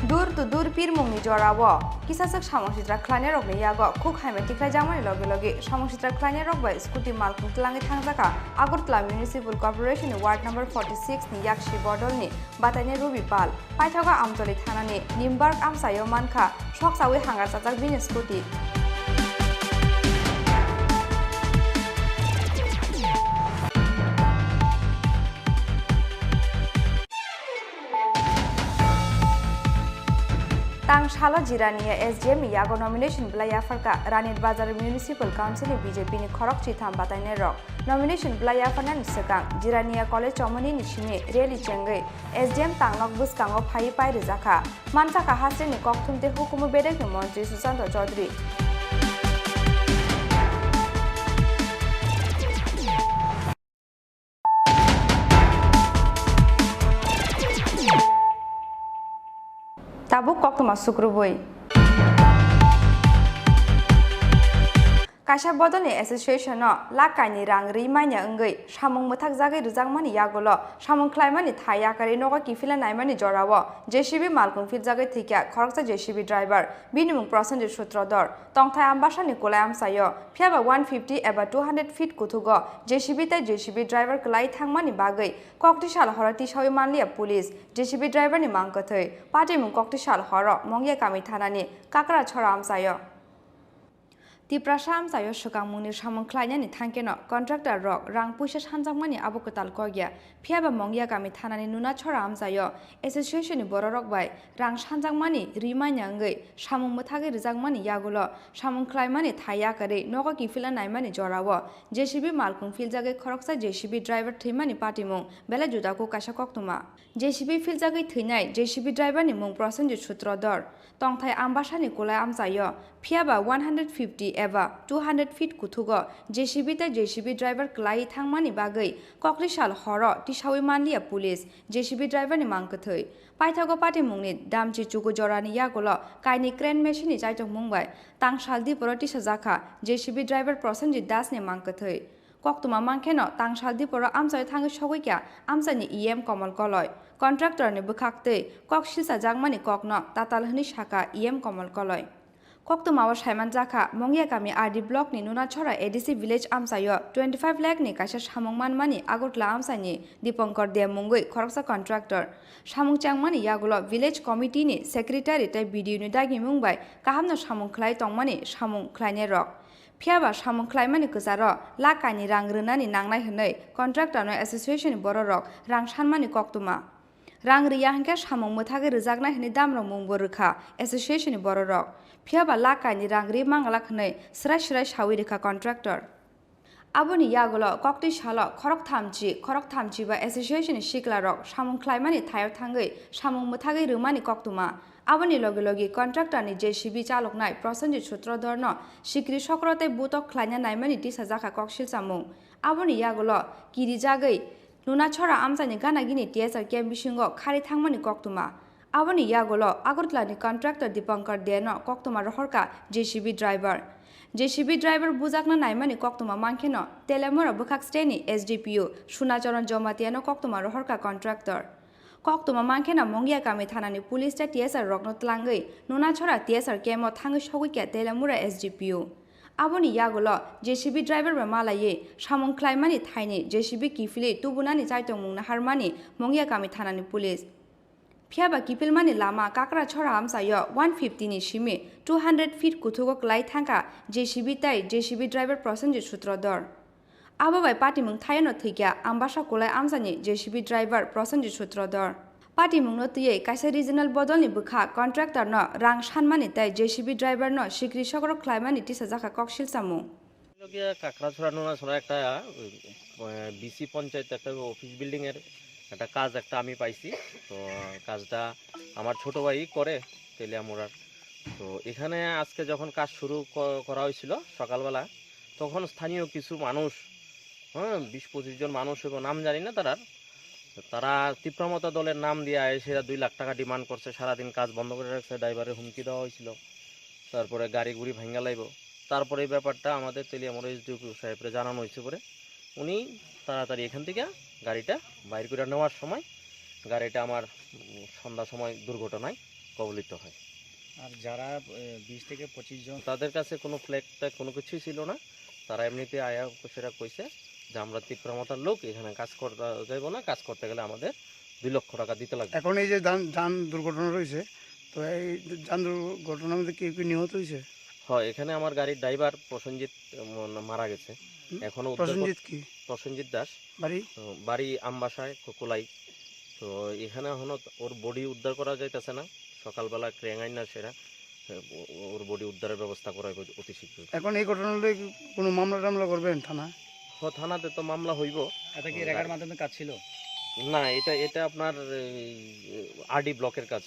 Door to door pirmungni jorao kisaswk samung sitra khlainairokni yago khuk hamya tikhlaijakmani loge loge samung sitra khlainairok bai scooty malkhung twlangwi thangjakha Agartala Municipal Corporation ni Ward number forty six ni yaksi bodolni batainai Ruby Pal. Paithago Amtoli thanani Nimbark amchaio mankha soksawi hangar chajak bini scooty. Tang salo Jirania S D M ni yago nomination belai yapharkha Ranit Bazar Municipal Council ni B J P ni khorok chitham batainai rok. Nomination belai yapharnani swkang Jirania College chomoni ni simi rally chengwi S D M tangnok bwskango phaiwi pai rwjakha. Manjakha hasteni kokthum tei hukumu bedekni montri Sushanta Chaudhary. Tabuk koktwma sukrubui. Kaisa bodolni association-o lakh kainwi rang rwi manya wngwi samung mwthakjagwi rwjakmani yagulo samung khlaimani thai yakarwi nogo kiphilna naimani jorao J C B malkhung philjagwi thwikha khoroksa J C B driver, bini mung Prosenjit Sutrodhor. Tongthai Ambasani kulai amchaio, phiyaba one fifty eba two hundred feet kuthugo J C B tei J C B driver kwlai thangmani bagwi kokti sal horo tisawi manliya police. J C B driver ni mang kwthwi. Patimung kokti sal horo Mongya kami thanani Kakra chora amchaio. Tiprasa amchaio swkangmungni samung khlainani thangkeno contractor rok rang puisa sanjakmani abo kwtal kokya. Phiyaba Mongya kami thanani Nunachora amchaio association ni bororok bai rang sanjakmani rimanya wngwi samung mwthagwi rwjakmani yagulo samung khlaimani thai yakarwi nogo kiphilna naimani jorao J C B malkhung philjagwi khoroksa J C B driver thwimani patimung belai juda kuk kaisa koktwma. J C B philjagwi thwinai J C B driver ni mung Prosenjit Sutrodhor. Tongthai Ambasani kulai amchaio, phiyaba one hundred fifty eba two hundred feet kuthugo J C B tei J C B driver kwlaiwi thangmani bagwi kokti sal horo tisawi manliya police J C B driver ni mang kwthwi. Paithago patimungni Damchi chuku jorani yagulo kainwi crane machine ni chaitokmung bai tangsal diporo tisajakha J C B driver Prosenjit Das ni mang kwthwi. Koktwma mankhe no tangsal diporo amchaio thangwi sogwi kha amchaini E M Komol Koloi. Contractor ni bwkhak twi kok silchajakmani kokno tatal hwnwi sakha E M Komol Koloi. Koktwmao saimanjakha, Mongya kami R D block ni Nunachora A D C village amchaio twenty five lakh ni kaisa samung manmani Agartala amchaini Dipankar Deb mungwi khoroksa contractor. Samung chengmani yagulo village committee ni secretary tei B D O ni dagimung bai kahamno samung khlai tongmani samung khlainairok. Phiyaba samung khlaimani kwcharo lakh kainwi rang rwnani nangnai hwnwi contractor no association ni bororok rang sanmani koktwma. Rang riya hwnkhe samung mwthagwi rwjaknai hwnwi damrok mungbo rwkha association ni bororok. Phiyaba lakh kainwi rang ri manglak hwnwi swrai swrai sawi rwkha contractor. Aboni yagulo koktwi salo khorok thamchi, khorok thamchi ba association ni siklarok samung khlaimani thaio thangwi samung mwthagwi rwmani koktwma. Aboni logi logi contractor ni J C B chaloknai Prosenjit Sutradhar no sikri sokro tei butok khlaina naimani tisajakha kok silchamung. Aboni yagulo kirijagwi Nunachora amchaini gana gini T S R camp bisingo khari thangmani koktwma. Aboni yagulo Agartala ni contractor Dipankar Deb no koktwma rohorkha J C B driver. J C B driver bujakna naimani koktwma mankheno Teliamura bwkhak steni S D P O Sunacharan Jamatia no koktwma rohorkha contractor. Koktwma mankheno Mongya kami thanani police tei T S R rokno tlangwi Nunachora T S R camp o thangwi sogwikha Teliamura S D P O. Aboni yagulo J C B driver bai malaiwi samung khlaimani thaini J C B kiphilwi tubunani chaitongmung naharmani Mongya kami thanani police. Phiyaba kiphilmani lama Kakrachora amchaio one fifty ni simi two hundred feet kuthugo kwlai thangkha J C B tei J C B driver Prosenjit Sutradhar. Abo bai patimung thaiono thwikha Ambasa Kulai amchaini J C B driver Prosenjit Sutradhar. Patimungno twiwi kaisa regional bodolni bwkha contractor no rang sanmani tei J C B driver no sikri sokro khlaimani tisajakha kok silchamung. Logia Kakrachora Nunachora একটা, আহ, B C panchayat একটা office building এর একটা কাজ একটা আমি পাইছি। তো কাজটা আমার ছোট ভাই করে তেলিয়ামুড়ার। তো এখানে আজকে যখন কাজ শুরু ক-, করা হয়েছিল সকালবেলা, তখন স্থানীয় কিছু মানুষ, হ্যাঁ, বিশ পঁচিশ জন মানুষ এবং নাম জানি না তারার, তারা তীব্রমতা দলের নাম দিয়ে এসে দুই লাখ টাকা ডিমান্ড করছে, সারাদিন কাজ বন্ধ করে রাখছে, ড্রাইভারের হুমকি দেওয়া হয়েছিল, তারপরে গাড়ি গুড়ি ভাঙ্গা লাইব। তারপরে এই ব্যাপারটা আমাদের তেলিয়ামুড়া এসডিও সাহেবরে জানানো হয়েছে পরে উনি তাড়াতাড়ি এখান থেকে গাড়িটা বাইর করে নেওয়ার সময় গাড়িটা আমার, উম, সন্ধ্যার সময় দুর্ঘটনায় কবলিত হয়। আর যারা, এ, বিশ থেকে পঁচিশ জন তাদের কাছে কোনো ফ্ল্যাগ ট্ল্যাগ কোনো কিছুই ছিল না, তারা এমনিতে আয়া সেটা কইছে যে আমরা তিপ্রা মথার লোক, এখানে কাজ করতে যাইব না, কাজ করতে গেলে আমাদের দুই লক্ষ টাকা দিতে লাগবে। এখন এই যে যান, যান দুর্ঘটনা রয়েছে, তো এই যান দুর্ঘটনার মধ্যে কেউ কি নিহত হয়েছে? হয়, এখানে আমার গাড়ির ড্রাইভার প্রসেনজিৎ, উম, মারা গেছে। হুম? এখনো উদ্ধার কর-, প্রসেনজিৎ কি? প্রসেনজিৎ দাস। বাড়ি? উম, বাড়ি আমবাসায়, কো-, কোলাই। তো এখানে এখনো ওর বডি উদ্ধার করা যাইতেছে না, সকালবেলা ক্রেন আইন না সেটা। ও-, ওর বডি উদ্ধারের ব্যবস্থা করা হবে অতি শীঘ্রই। এখন এই ঘটনা লইয়া কি কোনো মামলা টামলা করবেন থানায়? হ, থানাতে তো মামলা হইব। এটা কি রেগার মাধ্যমে কাজ ছিল? না, এটা, এটা আপনার এই আরডি ব্লকের কাজ।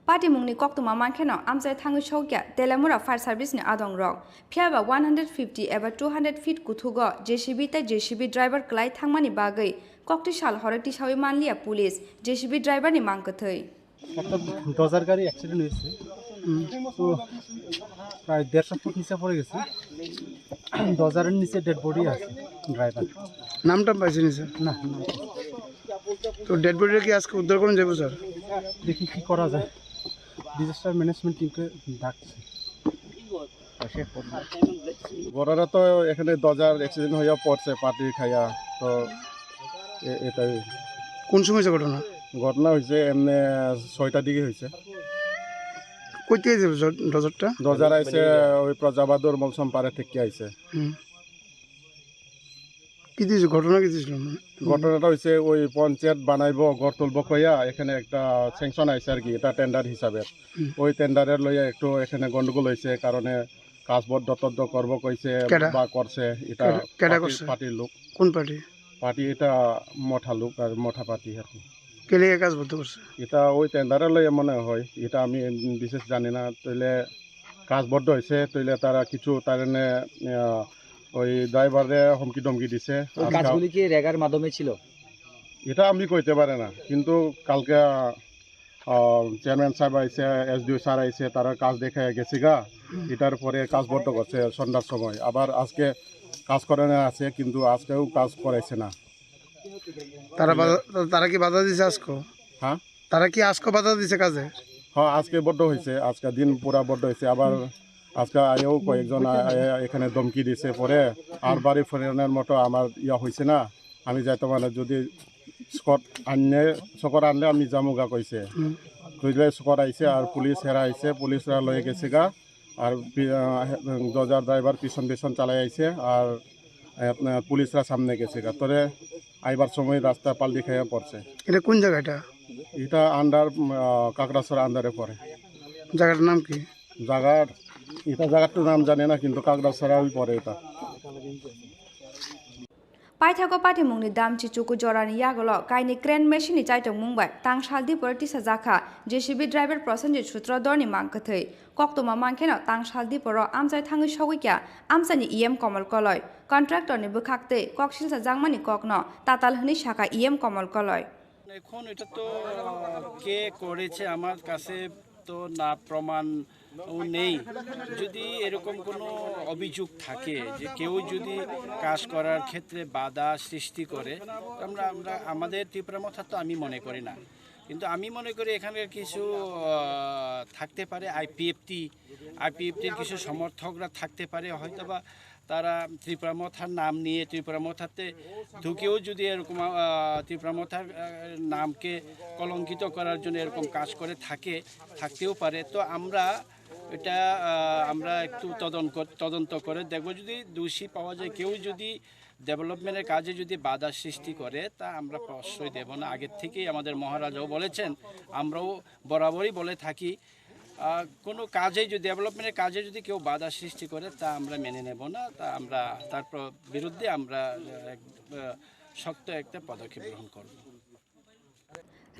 Patimungni koktwma mankheno amchai thangwi sokya Telemura Fire Service ni adongrok. Phiyaba one hundred fifty eba two hundred feet kuthugo J C B tei J C B driver kwlai thangmani bagwi kokti sal horo tisawi manliya police J C B driver ni mang kwthwi. একটা ডজার গাড়ি অ্যাক্সিডেন্ট হয়েছে। হুম। তো প্রায় দেড়শো ফুট নিচে পড়ে গেছে। ডজারের নিচে ডেড বডি আছে ড্রাইভার। নামটা পাইছেন স্যার? না, না। তো ডেড বডিটা কি আজকে উদ্ধার করুন যাবো স্যার? দেখি কি করা যায়, ডিজাস্টার ম্যানেজমেন্ট টিমকে ডাকছি। ঘটনা তো এখানে ডজার অ্যাক্সিডেন্ট হইয়া পড়ছে, পার্টি খাইয়া। তো এ-, এটাই। কোন সময় হয়েছে ঘটনা? ঘটনা হয়েছে এমনি ছয়টার দিকে হয়েছে। কই থেকে যাবে জ-, ডজারটা? ডজার আইছে ওই প্রজাবাদুর মলসম পাড়ে থেকে আইছে। হুম। কি দিয়েছে? ঘটনা কি দিয়েছিল? ঘটনাটা হয়েছে ওই পঞ্চায়েত বানাইবো, ঘর তুলবো কইয়া এখানে একটা স্যাংশন আইছে আর কি, এটা টেন্ডার হিসাবে। হুম। ওই টেন্ডারের লইয়া একটু এখানে গন্ডগোল হয়েছে, কারণে কাজ বন্ধ টন্ধ করবো কইছে কেডা? বা করছে, এটা কেডা, কেডা পার্টি, করছে? পার্টির লোক। কোন পার্টি? পার্টি এটা মঠা লোক আর মঠা পার্টি আর কি। কে লিগে কাজ বন্ধ করছে? এটা ওই টেন্ডারের লইয়া মনে হয়, এটা আমি বিশেষ জানি না। তাইলে কাজ বন্ধ হয়েছে, তাইলে তারা কিছু তার এনে, আহ, ওই ড্রাইভারে হুমকি ধমকি দিছে। ওই আজকে কাজগুলি কি রেগার মাধ্যমে ছিল? এটা আমি কইতে পারি না, কিন্তু কালকে, আহ, চেয়ারম্যান সাহেব আইছে, এসডিও স্যার আইছে, তারা কাজ দেখে গেছে গা। এটার পরে কাজ বন্ধ করছে সন্ধ্যার সময়, আবার আজকে কাজ করানো আছে, কিন্তু আজকেও কাজ করাইছে না। তারা বাধা, তারা কি বাধা দিছে আজকে? হ্যাঁ? তারা কি আজকে বাধা দিছে কাজে? হ্যাঁ, আজকে বন্ধ হয়েছে, আজকে দিন পুরা বন্ধ হয়েছে। আবার আজকে আয়েও কয়েকজন আ-, আয়ে এখানে ধমকি দিছে, পরে আর বাড়ি ফেরানোর মতো আমার ইয়া হয়েছে না। আমি যাইতে মানে যদি স্কট আনলে, স্কট আনলে আমি যামুগা কইছে। হুম। কইলে স্কট আইছে আর পুলিশ হেরা আইছে, পুলিশরা লয়ে গেছে গা। আর পি-, আহ, দরজার ড্রাইভার পিছন পিছন চালাই আইছে আর, আহ, আপনার পুলিশরা সামনে গেছে গা। তোরে আইবার সময় রাস্তা পাল্টি খাইয়া পড়ছে। এটা কোন জায়গা এটা? এটা আন্ডার, আহ, কাকড়াছড়া আন্ডারে পড়ে। জায়গাটার নাম কি? জায়গার, এটা জায়গাটার নাম জানি না, কিন্তু কাকড়াছড়া ওই পড়ে এটা। Paithago patimungni damchi chuku jorani yagulo kainwi crane machine ni chaitokmung bai tangsal diporo tisajakha J C B driver Prosenjit Sutradharni mangkwthwi. Koktwma mankheno tangsal diporo amchai thangwi sogwikya amchaini E M Komol Koloi. Contractor ni bwkhaktwi koksilsa jakmani kokno tatal hwnwi sakha E M Komol Koloi. এখন এটা তো, আহ, কে করেছে আমার কাছে তো না প্রমাণ ও নেই। যদি এরকম কোনো অভিযোগ থাকে যে কেউ যদি কাজ করার ক্ষেত্রে বাধা সৃষ্টি করে, আমরা, আমরা, আমাদের ত্রিপুরা মথা তো আমি মনে করি না। কিন্তু আমি মনে করি এখানকার কিছু, আহ, থাকতে পারে আইপিএফটি, আইপিএফটির কিছু সমর্থকরা থাকতে পারে, হয়তোবা তারা ত্রিপুরা মথার নাম নিয়ে ত্রিপুরা মথাতে ঢুকেও যদি এরকম, আহ, ত্রিপুরা মথার, আহ, নামকে কলঙ্কিত করার জন্য এরকম কাজ করে থাকে, থাকতেও পারে। তো আমরা এটা, আহ, আমরা একটু তদন্ত কর-, তদন্ত করে দেখব। যদি দোষী পাওয়া যায়, কেউ যদি ডেভেলপমেন্টের কাজে যদি বাধা সৃষ্টি করে, তা আমরা প্রশ্রয় দেব না। আগের থেকেই আমাদের মহারাজাও বলেছেন, আমরাও বরাবরই বলে থাকি, আহ, কোনো কাজে যদি, ডেভেলপমেন্টের কাজে যদি কেউ বাধা সৃষ্টি করে, তা আমরা মেনে নেব না। তা আমরা তার প্র-, বিরুদ্ধে আমরা, আহ, এক, আহ, শক্ত একটা পদক্ষেপ গ্রহণ করব।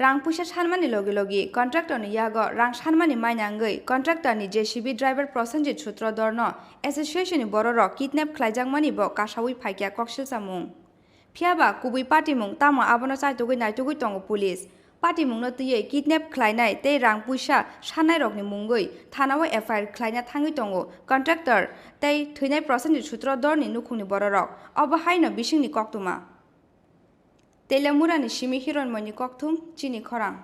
Rang puisa sanmani logi logi contractor ni yago rang sanmani maina wngwi contractor ni J C B driver Prosenjit Sutradharno association ni bororok kidnap khlaijakmani bo kasawi phaikya koksilsa mung. Phiya ba kubui patimung tamo abono chaitugwi naitugwi tongo police. Patimungno twiwi kidnap khlainai tei rang puisa sannairokni mungwi thanao F I R khlaina thangwi tongo contractor tei thwinai Prosenjit Sutradharni nukhungni bororok. Obo haino bisingni koktwma. Telemurani simi Hironmoini kokthum chini khorang.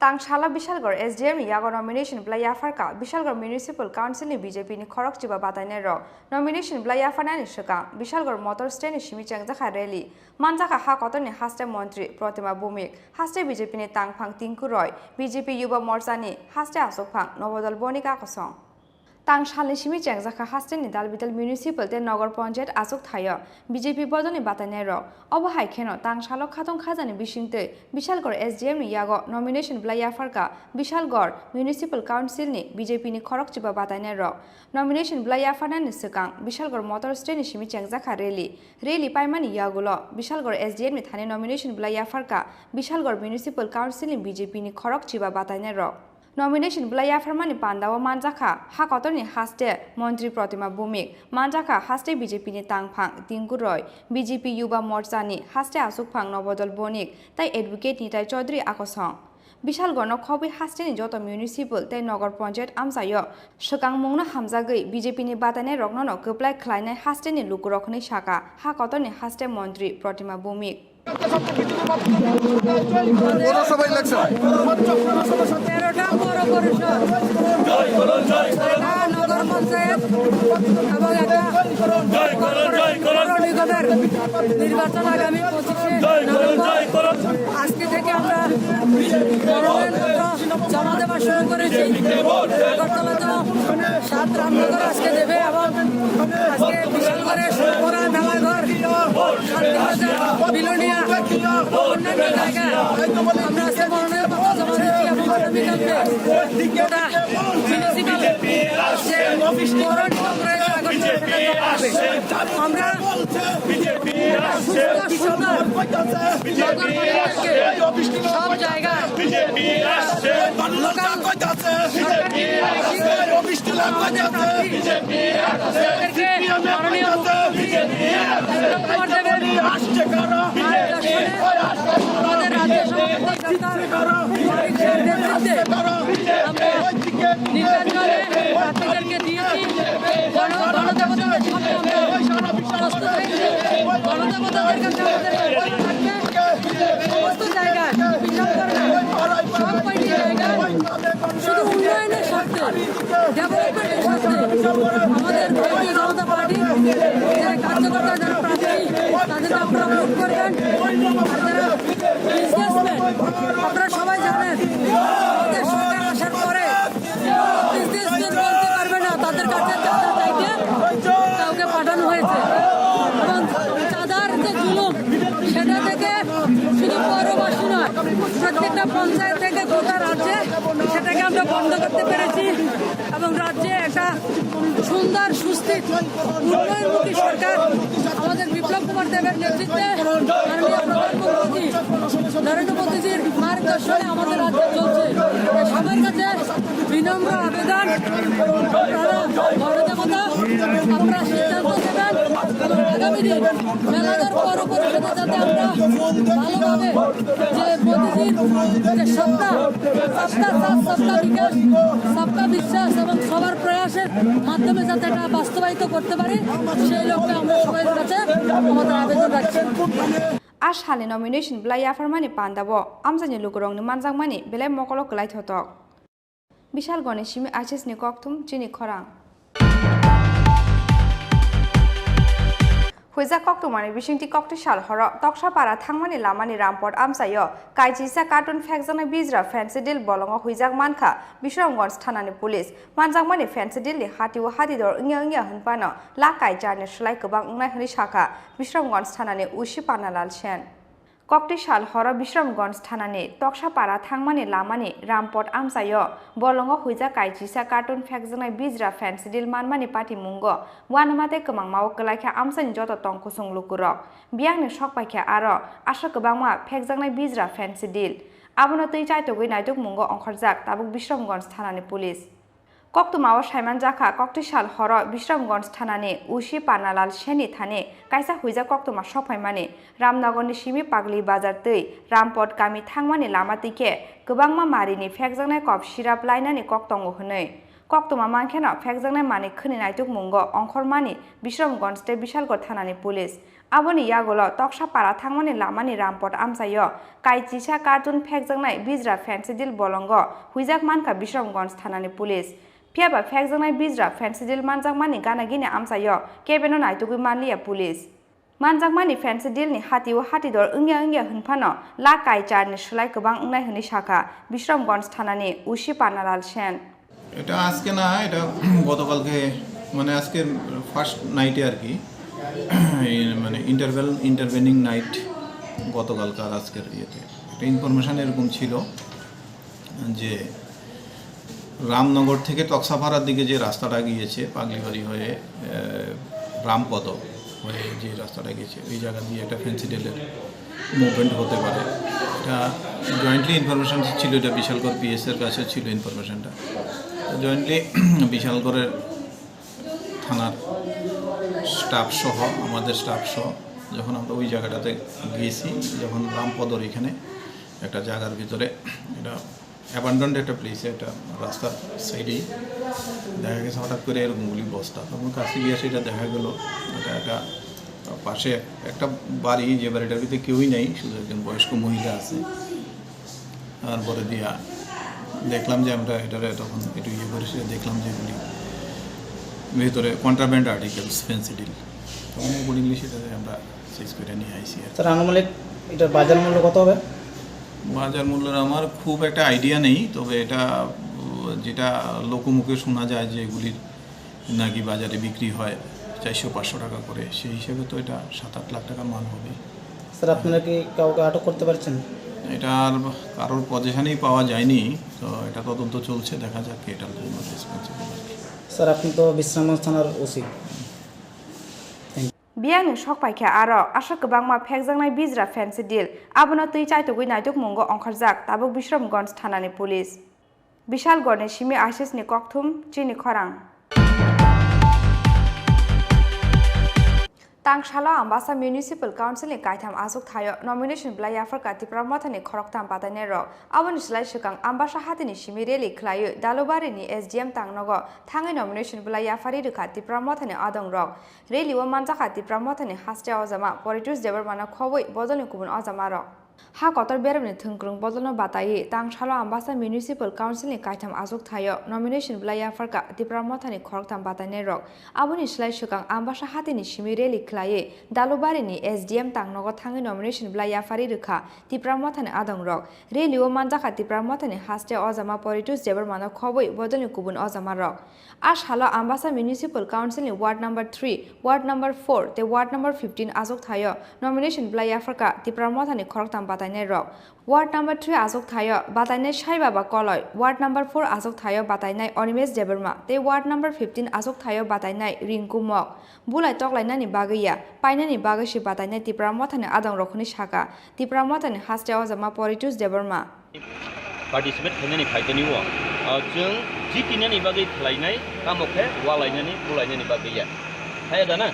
Tangsalo Bishalgarh S D M ni yago nomination belai yapharkha Bishalgarh Municipal Council ni B J P ni khorok chiba batainai rok. Nomination belai yapharnani swkang Bishalgarh Motor Stand ni simi chengjakha rally. Manjakha ha kotorni haste montri Protima Bhumik, haste B J P ni tangphang Tinku Roy, B J P Yuba Morcha ni haste aswkphang Nobodol Bonik akosong. Tang salni simi chengjakha hasteni dalbidal municipal tei nogor ponchayat achuk thaio B J P bodolni batainairok. Obo hai kheno tang salo khatong khajani bisingtwi Bishalgarh S D M ni yago nomination belai yapharkha Bishalgarh Municipal Council ni B J P ni khorok chiba batainairok. Nomination belai yapharnani swkang Bishalgarh Motor Stand ni simi chengjakha rally. Rally paimani yagulo Bishalgarh S D M ni thani nomination belai yapharkha Bishalgarh Municipal Council ni B J P ni khorok chiba batainairok. Nomination belai yapharmani pandao manjakha ha kotorni haste Montri Protima Bhumik, manjakha haste B J P ni tangphang Tinku Roy, B J P Yuba Morcha ni haste aswkphang Nobodol Bonik tei Advocate Nitai Chaudhary akosong. Bishalgarhno khobwi hasteni joto municipal tei nogor ponchayat amchaio swkangmungno hamjagwi B J P ni batainairokno kwplai khlainai hasteni lukurok hwnwi sakha ha kotorni haste Montri Protima Bhumik. পৌরসভা ইলেকশন। তেরোটা পৌর পরিষদ, ছয়টা নগর পঞ্চায়েত এবং একটা পৌর নিগমের নির্বাচন আগামী পঁচিশে নভেম্বর। আজকে থেকে আমরা মনোনয়নপত্র জমা দেওয়া শুরু করেছি। আগরতলা তো সাত রামনগর আজকে দেবে এবং আজকে বিশাল করে সোনামুড়া, মেলাঘর, শান্তিবাজার, বিলোনিয়া, অন্যান্য জায়গায় আমরা আজকে মনোনয়নপত্র জমা দিচ্ছি এবং আগামীকালকে গোটা মিউনিসিপ্যাল যে পৌর নিগম রয়েছে আগরতলা, সেটা জমা হবে। আমরা সুস্থ সুন্দর নগর পরিবেশকে সব জায়গায় লোকাল সরকার, মাননীয় মুখ্যমন্ত্রী দেবের মার্গদর্শনে আমাদের রাজ্য সভাপতি তথা নেতৃত্বে আমরা নির্বাচনে প্রার্থীদেরকে দিয়েছি। গণ-, গণদেবতাদের সামনে আমরা প্রস্তুত হয়েছি। গণদেবতাদের কাছে আমাদের আহ্বান থাকবে, সমস্ত জায়গায় ডেভেলপমেন্টের স্বার্থে আমাদের ভারতীয় জনতা পার্টি যারা কার্যকর্তা, যারা প্রার্থী, তাদেরকে আপনারা ভোট করবেন। আর যারা বিজনেসম্যান, আপনারা সবাই জানেন, আমাদের সরকার আসার পরে বিজনেসম্যান বলতে পারবে না, তাদের কাছে চাঁদা চাইতে কাউকে পাঠানো হয়েছে। এবং চাঁদার যে জুলুম, সেটা থেকে শুধু পৌরবাসী নয়, প্রত্যেকটা পঞ্চায়েত থেকে গোটা রাজ্যে সেটাকে আমরা বন্ধ করতে পেরেছি এবং রাজ্যে একটা সুন্দর, সুস্থির, উন্নয়নমুখী সরকার আমাদের বিপ্লব কুমার দেবের নেতৃত্বে মাননীয় প্রধানমন্ত্রী নরেন্দ্র মোদীজির মার্গদর্শনে আমাদের রাজ্য চলছে। তাই সবার কাছে বিনম্র আবেদন, আপনারা গণদেবতা, আপনারা সিদ্ধান্ত দেবেন এবং আগামী দিন মেলাঘর পৌর পরিষদে যাতে আমরা ভালোভাবে যে মোদীজির যে স্বপ্ন, সবকা সাথ, সবকা বিকাশ, সবকা বিশ্বাস এবং সবার প্রয়াসের মাধ্যমে যাতে এটা বাস্তবায়িত করতে পারি, সেই লক্ষ্যে আমরা সবাই কাছে আমাদের আবেদন রাখছি। A salni nomination belai yapharmani pandao amchaini lukurokni manjakmani belai mokolo kwlai thotok. Bishalgorni simi I C S ni kokthum chini khorang. Huijak koktwmani bisingtwi kokti sal horo Toksapara thangmani lamani Rampot amchaio kaisisa carton phekjaknai bijra Phensedyl bolongo huijak mankha Bishramganj thanani police. Manjakmani Phensedyl ni hatio hatidor wngya wngya hwnphano lakh kai charni slai kwbang wngnai hwnwi sakha Bishramganj thanani O C Panalal Sen. Kokti sal horo Bishramganj thanani Toksapara thangmani lamani Rampot amchaio bolongo huijak kaisisa carton phekjaknai bijra Phensedyl manmani patimungo uanama tei kwmangmao kwlaikha amchaini joto tongkusung lukurok. Biyangni sok paikha aro aswk kwbangma phekjaknai bijra Phensedyl. Abono twi chaitugwi naitukmungo ongkhorjak tabuk Bishramganj thanani police. Koktwmao saimanjakha, kokti sal horo Bishramganj thanani O C Panalal Senni thani kaisa huijak koktwma sokphaimani. Ramnagarni simi Pagli Bazar twi Rampot kami thangmani lama twi khe kwbangma marini phekjaknai kop sirap lainani kok tongo hwnwi. Koktwma mankheno phekjaknai manwi khwni naitukmungo ongkhormani Bishramganj tei Bishalgarh thanani police. Aboni yagulo Toksapara thangmani lamani Rampot amchaio kaisisa carton phekjaknai bijra Phensedyl bolongo huijak mankha Bishramganj thanani police. Phiyaba phekjaknai bijra Phensedyl manjakmani gana gini amchaio kebeno naitugwi manliya police. Manjakmani Phensedyl ni hatio hatidor wngya wngya hwnphano lakh kai charni slai kwbang wngnai hwnwi sakha Bishramganj thanani O C Panalal Sen. এটা আজকে না, এটা গতকালকে, মানে আজকে ফার্স্ট নাইটে আর কি, এই মানে ইন্টারভেল, ইন্টারভেনিং নাইট গতকালকার আজকের ইয়েতে একটা ইনফরমেশন এরকম ছিল যে রামনগর থেকে তক্সাপাড়ার দিকে যে রাস্তাটা গিয়েছে পাগলিবাড়ি হয়ে, আহ, রামপদ হয়ে যে রাস্তাটা গিয়েছে, ওই জায়গা দিয়ে একটা ফেন্সিডিলের মুভমেন্ট হতে পারে। এটা জয়েন্টলি ইনফরমেশন ছিল, এটা বিশালগড় পিএস এর কাছে ছিল ইনফরমেশনটা। তো জয়েন্টলি বিশালগড়ের থানার স্টাফ সহ, আমাদের স্টাফ সহ যখন আমরা ওই জায়গাটাতে গিয়েছি, যখন রামপদর এখানে একটা জায়গার ভিতরে এটা অ্যাবান্ডন্ড একটা প্লেসে, একটা রাস্তার সাইডেই দেখা গেছে হঠাৎ করে এরকম গুলি বস্তা। তখন কাছে গিয়ে সেটা দেখা গেল, এটা একটা পাশে এক-, একটা বাড়ি, যে বাড়িটার ভিতরে কেউই নেই, শুধু একজন বয়স্ক মহিলা আছে। তারপরে দিয়া দেখলাম যে আমরা এটারে তখন একটু ইয়ে করে সেটা দেখলাম যে এগুলি ভিতরে কন্ট্রাব্যান্ড আর্টিকেলস, ফেন্সিডিল। তখন অ্যাকর্ডিংলি সেটাতে আমরা সিজ করে নিয়ে আইসি আর কি। স্যার, আনুমানিক এটার বাজার মূল্য কত হবে? বাজার মূল্যের আমার খুব একটা আইডিয়া নেই, তবে এটা, উম, যেটা লোকমুখে শোনা যায় যে এগুলির নাকি বাজারে বিক্রি হয় চারশো পাঁচশো টাকা করে, সেই হিসাবে তো এটা সাত আট লাখ টাকার মাল হবে। স্যার, আপনারা কি কাউকে আটক করতে পারছেন? এটা আর কারোর পজিশনেই পাওয়া যায়নি, তো এটা তদন্ত চলছে, দেখা যাক কে এটার জন্য রেসপন্সিবল আর কি। স্যার, আপনি তো বিশ্রামগঞ্জ থানার OC. Biyangni sok paikha aro aswk kwbangma phekjaknai bijra fensidil, abono twi chaitugwi naitukmungo ongkhorjak tabuk Bishramganj thanani police. Bishalgarhni simi I C S ni kokthum chini khorang. Tangsalo Ambasa Municipal Council ni kaitham achuk thaio nomination belai yapharkha Tipra Mothani khoroktham batainai rok. Aboni slai swkang Ambasa hatini simi rally khwlaiwi Dalubari ni S D M tangnogo thangwi nomination belai yapharwi rwkha Tipra Mothani adong rok. Rally o manjakha Tipra Mothani haste ojama Poritus Debbarmano khobwi bodolni kubun ojama rok. Ha kotor beremni thwngkwrwng bodolno bataiwi tangsalo Ambasa Municipal Council ni kaitham achuk thaio nomination bwlai yapharkha Tipra Mothani khoroktham batainairok. Aboni slai swkang Ambasa hatini simi rally khlaiwi Dalubarini S D M tangnogo thangwi nomination bwlai yapharwi rwkha Tipra Mothani adongrok. Rally o manjakha Tipra Mothani haste ojama Poritus Debbarmano khobwi bodolni kubun ojamarok. A salo Ambasa Municipal Council ni Ward number three, Ward number four tei Ward number fifteen achuk thaio nomination bwlai yapharkha Tipra Mothani khoroktham batainairok. Ward number three achuk thaio batainai Sai Baba Koloi, Ward number four achuk thaio batainai Animesh Debbarma tei Ward number fifteen achuk thaio batainai Rinku Mok. Bulai toklainani bagwi ya, painani bagwi se batainai Tipra Mothani adongrok hwnwi sakha Tipra Mothani haste ojama Poritus Debbarma. Participate khainani phaitani o, ah, chwng jitinani bagwi khlainai, tamo khe walainani, bulainani bagwi ya. Haya da na?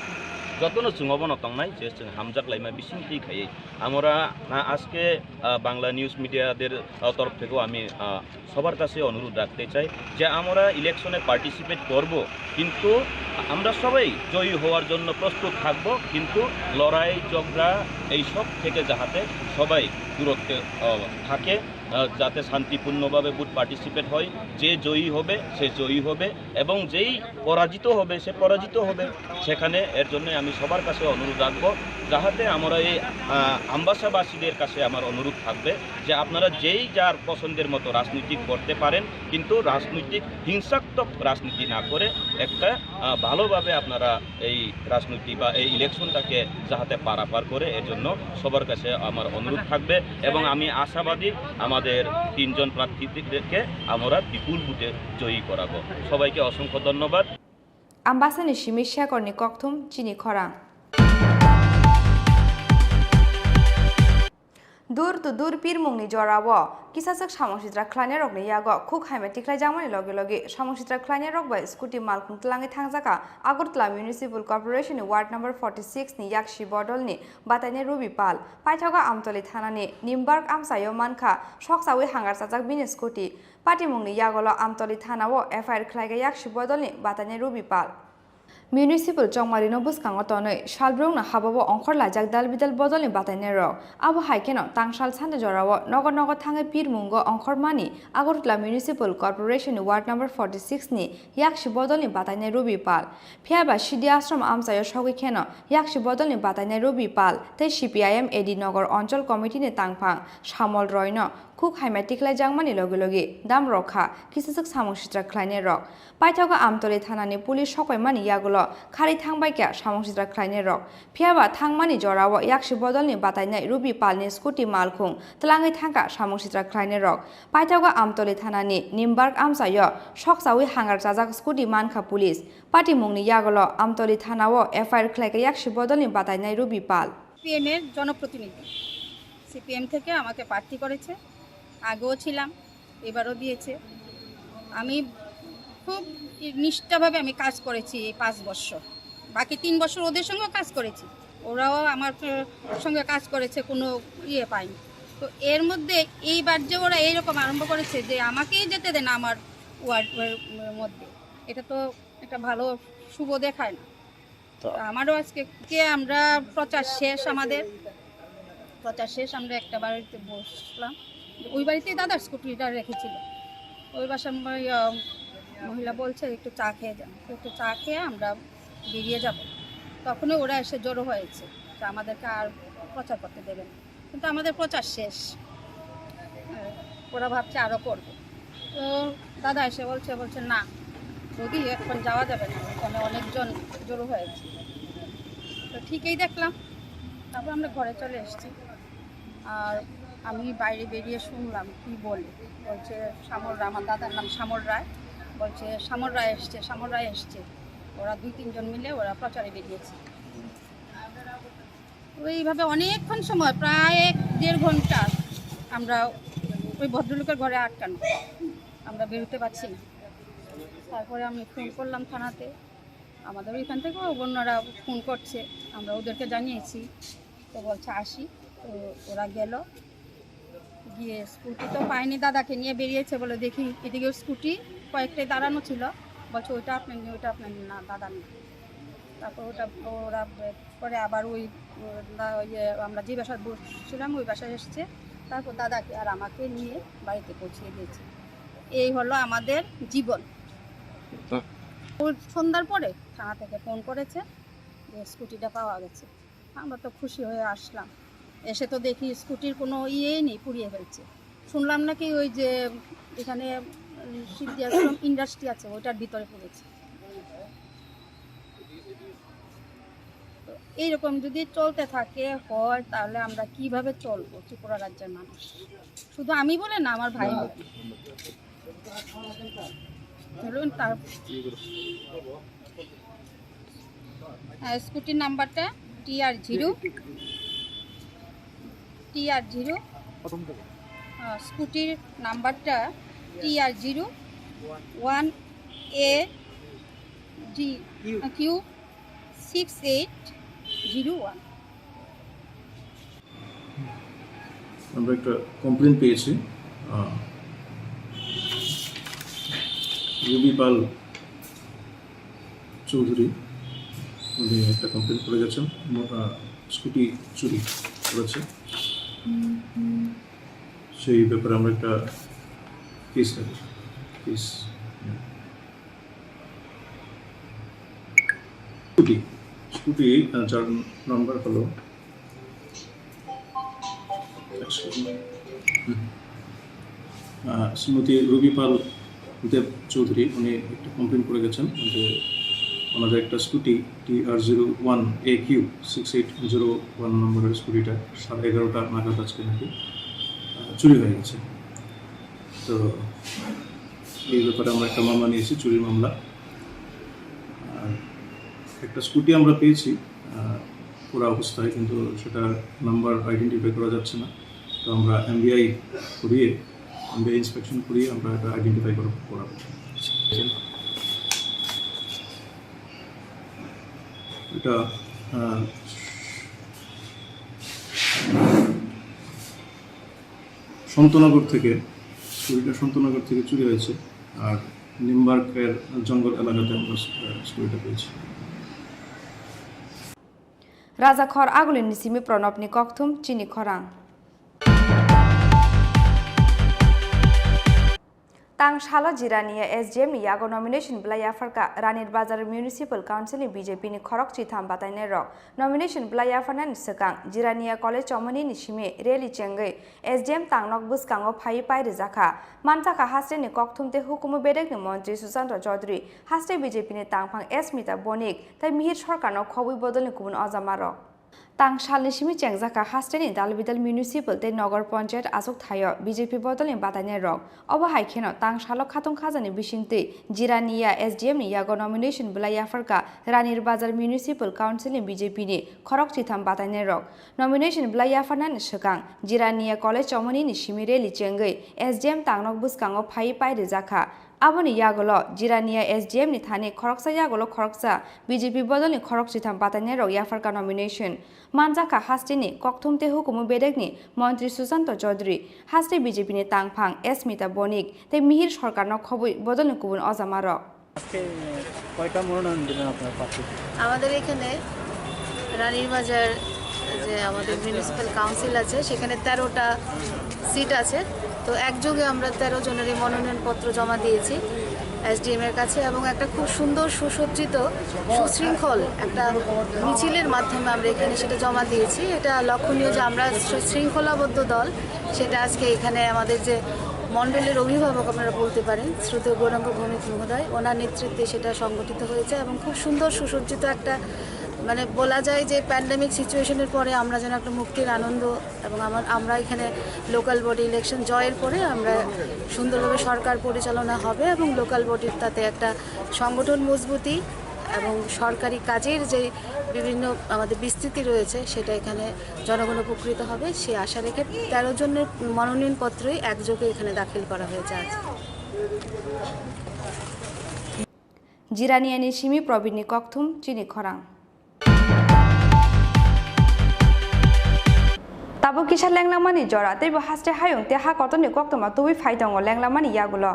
Jotono chwng obono tongnai je chwng hamjak laima bising twi khaiwi. Amora na aske, ah, Bangla news media der, ah, torf thekeo ami, ah, সবার কাছে অনুরোধ রাখতে চাই যে আমরা ইলেকশনে পার্টিসিপেট করব, কিন্তু আমরা সবাই জয়ী হওয়ার জন্য প্রস্তুত থাকব, কিন্তু লড়াই ঝগড়া এইসব থেকে যাহাতে সবাই দূরত্বে, আহ, থাকে, আহ, যাতে শান্তিপূর্ণভাবে ভোট পার্টিসিপেট হয়। যে জয়ী হবে সে জয়ী হবে এবং যেই পরাজিত হবে সে পরাজিত হবে। সেখানে এর জন্য আমি সবার কাছে অনুরোধ রাখবো, যাহাতে আমরা এই, আহ, আমবাসাবাসীদের কাছে আমার অনুরোধ থাকবে যে আপনারা যেই যার পছন্দের মতো রাজনীতি করতে পারেন, কিন্তু রাজনৈতিক হিংসাত্মক রাজনীতি না করে একটা, আহ, ভালোভাবে আপনারা এই রাজনীতি বা এই ইলেকশনটাকে যাহাতে পারাপার করে, এর জন্য সবার কাছে আমার অনুরোধ থাকবে এবং আমি আশাবাদী আমাদের তিনজন প্রার্থীদেরকে আমরা বিপুল ভোটে জয়ী করাবো। সবাইকে অসংখ্য ধন্যবাদ। Ambasani simi Shekhorni kokthum chini khorang. Dur to dur pirmungni jorao kisaswk samung sitra khlainairokni yago khuk haima tikhlaijakmani loge loge samung sitra khlainairok bai scooty malkhung tlangwi thangjakha Agartala Municipal Corporation ni Ward number forty six ni yakshi bodolni batainai Ruby Pal. Paithago Amtoli thanani Nimbark amchaio mankha soksawi hangar chajak bini scooty. Patimungni yagolo Amtoli thanao F I R khlaikha yakshi bodolni batainai Ruby Pal. Municipal chongmarino bwskango tonwi salbrumno habao ongkhor laijak dalbidal bodolni batainairok. Abo hai kheno tangsal sande jorao nogo nogo thangwi pirmungo ongkhormani Agartala Municipal Corporation ni Ward number forty six ni yakshi bodolni batainai Ruby Pal. Phiyaba Sidi Ashram amchaio sogwi kheno yakshi bodolni batainai Ruby Pal tei C P I M A D Nogor Onchol Committee ni tangphang Samol Roy no khuk haima tikhlaijakmani loge loge dam rokha kisaswk samung sitra khlainairok. Paithago Amtoli thanani police sokpaimani yagulo kharwi thangbaikha samung sitra khlainairok. Phiyaba thangmani jorao yakshi bodolni batainai Ruby Palni scooty malkhung tlangwi thangkha samung sitra khlainairok. Paithago Amtoli thanani Nimbark amchaio soksawi hangar chajak scooty mankha police. Patimungni yagulo Amtoli thanao F I R khlaikha yakshi bodolni batainai Ruby Pal. CPM এর জনপ্রতিনিধি। সিপিএম থেকে আমাকে প্রার্থী করেছে, আগেও ছিলাম, এবারও দিয়েছে। আমি খুব নিষ্ঠাভাবে আমি কাজ করেছি এই পাঁচ বছর। বাকি তিন বছর ওদের সঙ্গেও কাজ করেছি, ওরাও আমার সঙ্গে কাজ করেছে, কোনো ইয়ে পায়নি। তো এর মধ্যে এইবার যে ওরা এইরকম আরম্ভ করেছে যে আমাকেই যেতে দেয় না আমার ওয়ার্ডের মধ্যে, এটা তো একটা ভালো শুভ দেখায় না। তো আমারও আজকে কে আমরা প্রচার শেষ আমাদের, প্রচার শেষ আমরা একটা বাড়িতে বসলাম, ওই বাড়িতেই দাদার স্কুটিটা রেখেছিল। ওই বাসার ম-, ইয়া, মহিলা বলছে একটু চা খেয়ে যান, তো একটু চা খেয়ে আমরা বেরিয়ে যাব। তখনই ওরা এসে জড়ো হয়েছে যে আমাদেরকে আর প্রচার করতে দেবে না। কিন্তু আমাদের প্রচার শেষ। ওরা ভাবছে আরও করবে। তো দাদা এসে বলছে, বলছে, "না বৌদি, এখন যাওয়া যাবে না, ওখানে অনেকজন জড়ো হয়েছে।" তো ঠিকই দেখলাম, তারপর আমরা ঘরে চলে এসেছি। আর আমি বাইরে বেরিয়ে শুনলাম কি বলে, বলছে শ্যামল রায়, আমার দাদার নাম শ্যামল রায়, বলছে, "শ্যামল রায় এসছে, শ্যামল রায় এসছে।" ওরা দুই তিনজন মিলে ওরা প্রচারে বেরিয়েছে। ওইভাবে অনেকক্ষণ সময়, প্রায় এক দেড় ঘন্টা আমরা ওই ভদ্রলোকের ঘরে আটকানো, আমরা বেরোতে পারছি না। তারপরে আমি ফোন করলাম থানাতে, আমাদের ওইখান থেকে অন্যরা ফোন করছে, আমরা ওদেরকে জানিয়েছি। তো বলছে আসি, তো ওরা গেল, গিয়ে স্কুটি তো পায়নি, দাদাকে নিয়ে বেরিয়েছে বলে দেখি এদিকে স্কুটি কয়েকটাই দাঁড়ানো ছিল, বলছে ওইটা আপনার নেই, ওইটা আপনার নেই, না দাদা নেই। তারপর ওটা, ওরা পরে আবার ওই, উম, দা-, ইয়ে, আমরা যে বাসায় বসছিলাম, ওই বাসায় এসছে। তারপর দাদাকে আর আমাকে নিয়ে বাড়িতে পৌঁছিয়ে দিয়েছে। এই হলো আমাদের জীবন। হুম। ও সন্ধ্যার পরে থানা থেকে ফোন করেছে যে স্কুটিটা পাওয়া গেছে। আমরা তো খুশি হয়ে আসলাম। এসে তো দেখি স্কুটির কোনো ইয়েই নেই, পুড়িয়ে ফেলছে। শুনলাম নাকি ওই যে এখানে, উম, সিদ্ধি আশ্রম ইন্ডাস্ট্রি আছে, ওইটার ভিতরে পড়েছে। তো এইরকম যদি চলতে থাকে হয়, তাহলে আমরা কিভাবে চলবো ত্রিপুরা রাজ্যের মানুষ? শুধু আমি বলে না, আমার ভাই বলে। চলুন, তার, আহ, স্কুটির নাম্বারটা টি আর জিরো, টি আর জিরো, আহ, স্কুটির নাম্বারটা T R zero one A D Q six eight zero one. আমরা একটা কমপ্লেন পেয়েছি, আহ, রুবি পাল চৌধুরী, উনি একটা কমপ্লেন করে গেছেন, মো-, আহ, স্কুটি চুরি করেছে। সেই ব্যাপারে আমরা একটা কেস, কেস স্কুটি, স্কুটি, আহ, যার নাম্বার হলো, আহ, শ্রীমতী রুবি পাল দেব চৌধুরী, উনি একটা কমপ্লেন করে গেছেন যে ওনাদের একটা scooty T R zero one A Q six eight zero one নম্বরের স্কুটিটা সাড়ে এগারোটা নাগাদ আজকে নাকি, আহ, চুরি হয়ে গেছে। তো এই ব্যাপারে আমরা একটা মামলা নিয়েছি, চুরির মামলা। আর একটা স্কুটি আমরা পেয়েছি, আহ, পুরা অবস্থায়, কিন্তু সেটা নাম্বার আইডেন্টিফাই করা যাচ্ছে না। তো আমরা এমবিআই করিয়ে, এমবিআই ইন্সপেকশন করিয়ে আমরা এটা আইডেন্টিফাই করা, করাবো। এটা, আহ, সন্তনগর থেকে, স্কুটিটা সন্তনগর থেকে চুরি হয়েছে। আর নিমবার্গের জঙ্গল এলাকাতে আমরা স্কুটিটা পেয়েছি। Rajakhor Agulini simi Pranabni kokthum chini khorang. Tang salo Jirania S D M ni yago nomination bwlai yapharkha Ranir Bazar Municipal Council ni B J P ni khorok chitham batainai rok. Nomination bwlai yapharnani swkang Jirania College chomoni ni simi rally chengwi S D M tangnok bwskango phaiwi pai rijak kha. Manjakha haste ni kokthum tei hukumu bedek ni montri Sushanta Chaudhary, haste B J P ni tangphang S Mita Bonik tei Mihir Sarkar no khobwi bodol ni kubun ojama rok. Tang salni simi chengjakha haste ni Dalbidal Municipal tei Nogor Panchayat achuk thaio B J P bodol ni batainai rok. Obo hai kheno tang salo khatung khajani bisingtwi Jirania S D M ni yago nomination bwlai yapharkha Ranir Bazar Municipal Council ni B J P ni khorok chitham batainai rok. Nomination bwlai yapharnani swkang Jirania College chomoni ni simi rally chengwi S D M tangnok bwskango phaiwi pai rijak kha. Aboni yagulo Jirania S D M ni thani khoroksa yagulo khoroksa B J P bodolni khorok chitham batainai rok yapharkha nomination. Manjakha hasteni kokthum tei hukumu bedekni montri Sushanta Chaudhary, haste B J P ni tangphang S Mita Bonik tei Mihir Sarkarno khobwi bodolni kubun ojama rok. আজকে কয়টা মনোনয়ন দিলেন আপনার প্রার্থী? আমাদের এখানে রানীর বাজার যে আমাদের মিউনিসিপ্যাল কাউন্সিল আছে, সেখানে তেরোটা সিট আছে। তো একযোগে আমরা তেরো জনেরই মনোনয়নপত্র জমা দিয়েছি এসডিএম এর কাছে, এবং একটা খুব সুন্দর সুসজ্জিত সুশৃঙ্খল একটা মিছিলের মাধ্যমে আমরা এখানে সেটা জমা দিয়েছি। এটা লক্ষণীয় যে আমরা শৃ-, শৃঙ্খলাবদ্ধ দল, সেটা আজকে এখানে আমাদের যে মণ্ডলের অভিভাবক আপনারা বলতে পারেন, শ্রদ্ধেয় গৌরাঙ্গ ভৌমিক মহোদয়, ওনার নেতৃত্বে সেটা সংগঠিত হয়েছে এবং খুব সুন্দর সুসজ্জিত একটা, মানে, বলা যায় যে প্যান্ডেমিক সিচুয়েশনের পরে আমরা যেন একটা মুক্তির আনন্দ, এবং আমার, আমরা এখানে লোকাল বডি ইলেকশন জয়ের পরে আমরা সুন্দরভাবে সরকার পরিচালনা হবে এবং লোকাল বডির তাতে একটা সংগঠন মজবুতি এবং সরকারি কাজের যে বিভিন্ন আমাদের বিস্তৃতি রয়েছে, সেটা এখানে জনগণ উপকৃত হবে, সেই আশা রেখে তেরো জনের মনোনয়নপত্রই একযোগে এখানে দাখিল করা হয়েছে আজ। Jiraniani simi Probinni kokthum chini khorang. Tabuk kisa lenglamani jora, teibo haste hayung tei ha kotorni koktwma tubui phai tongo lenglamani yagulo.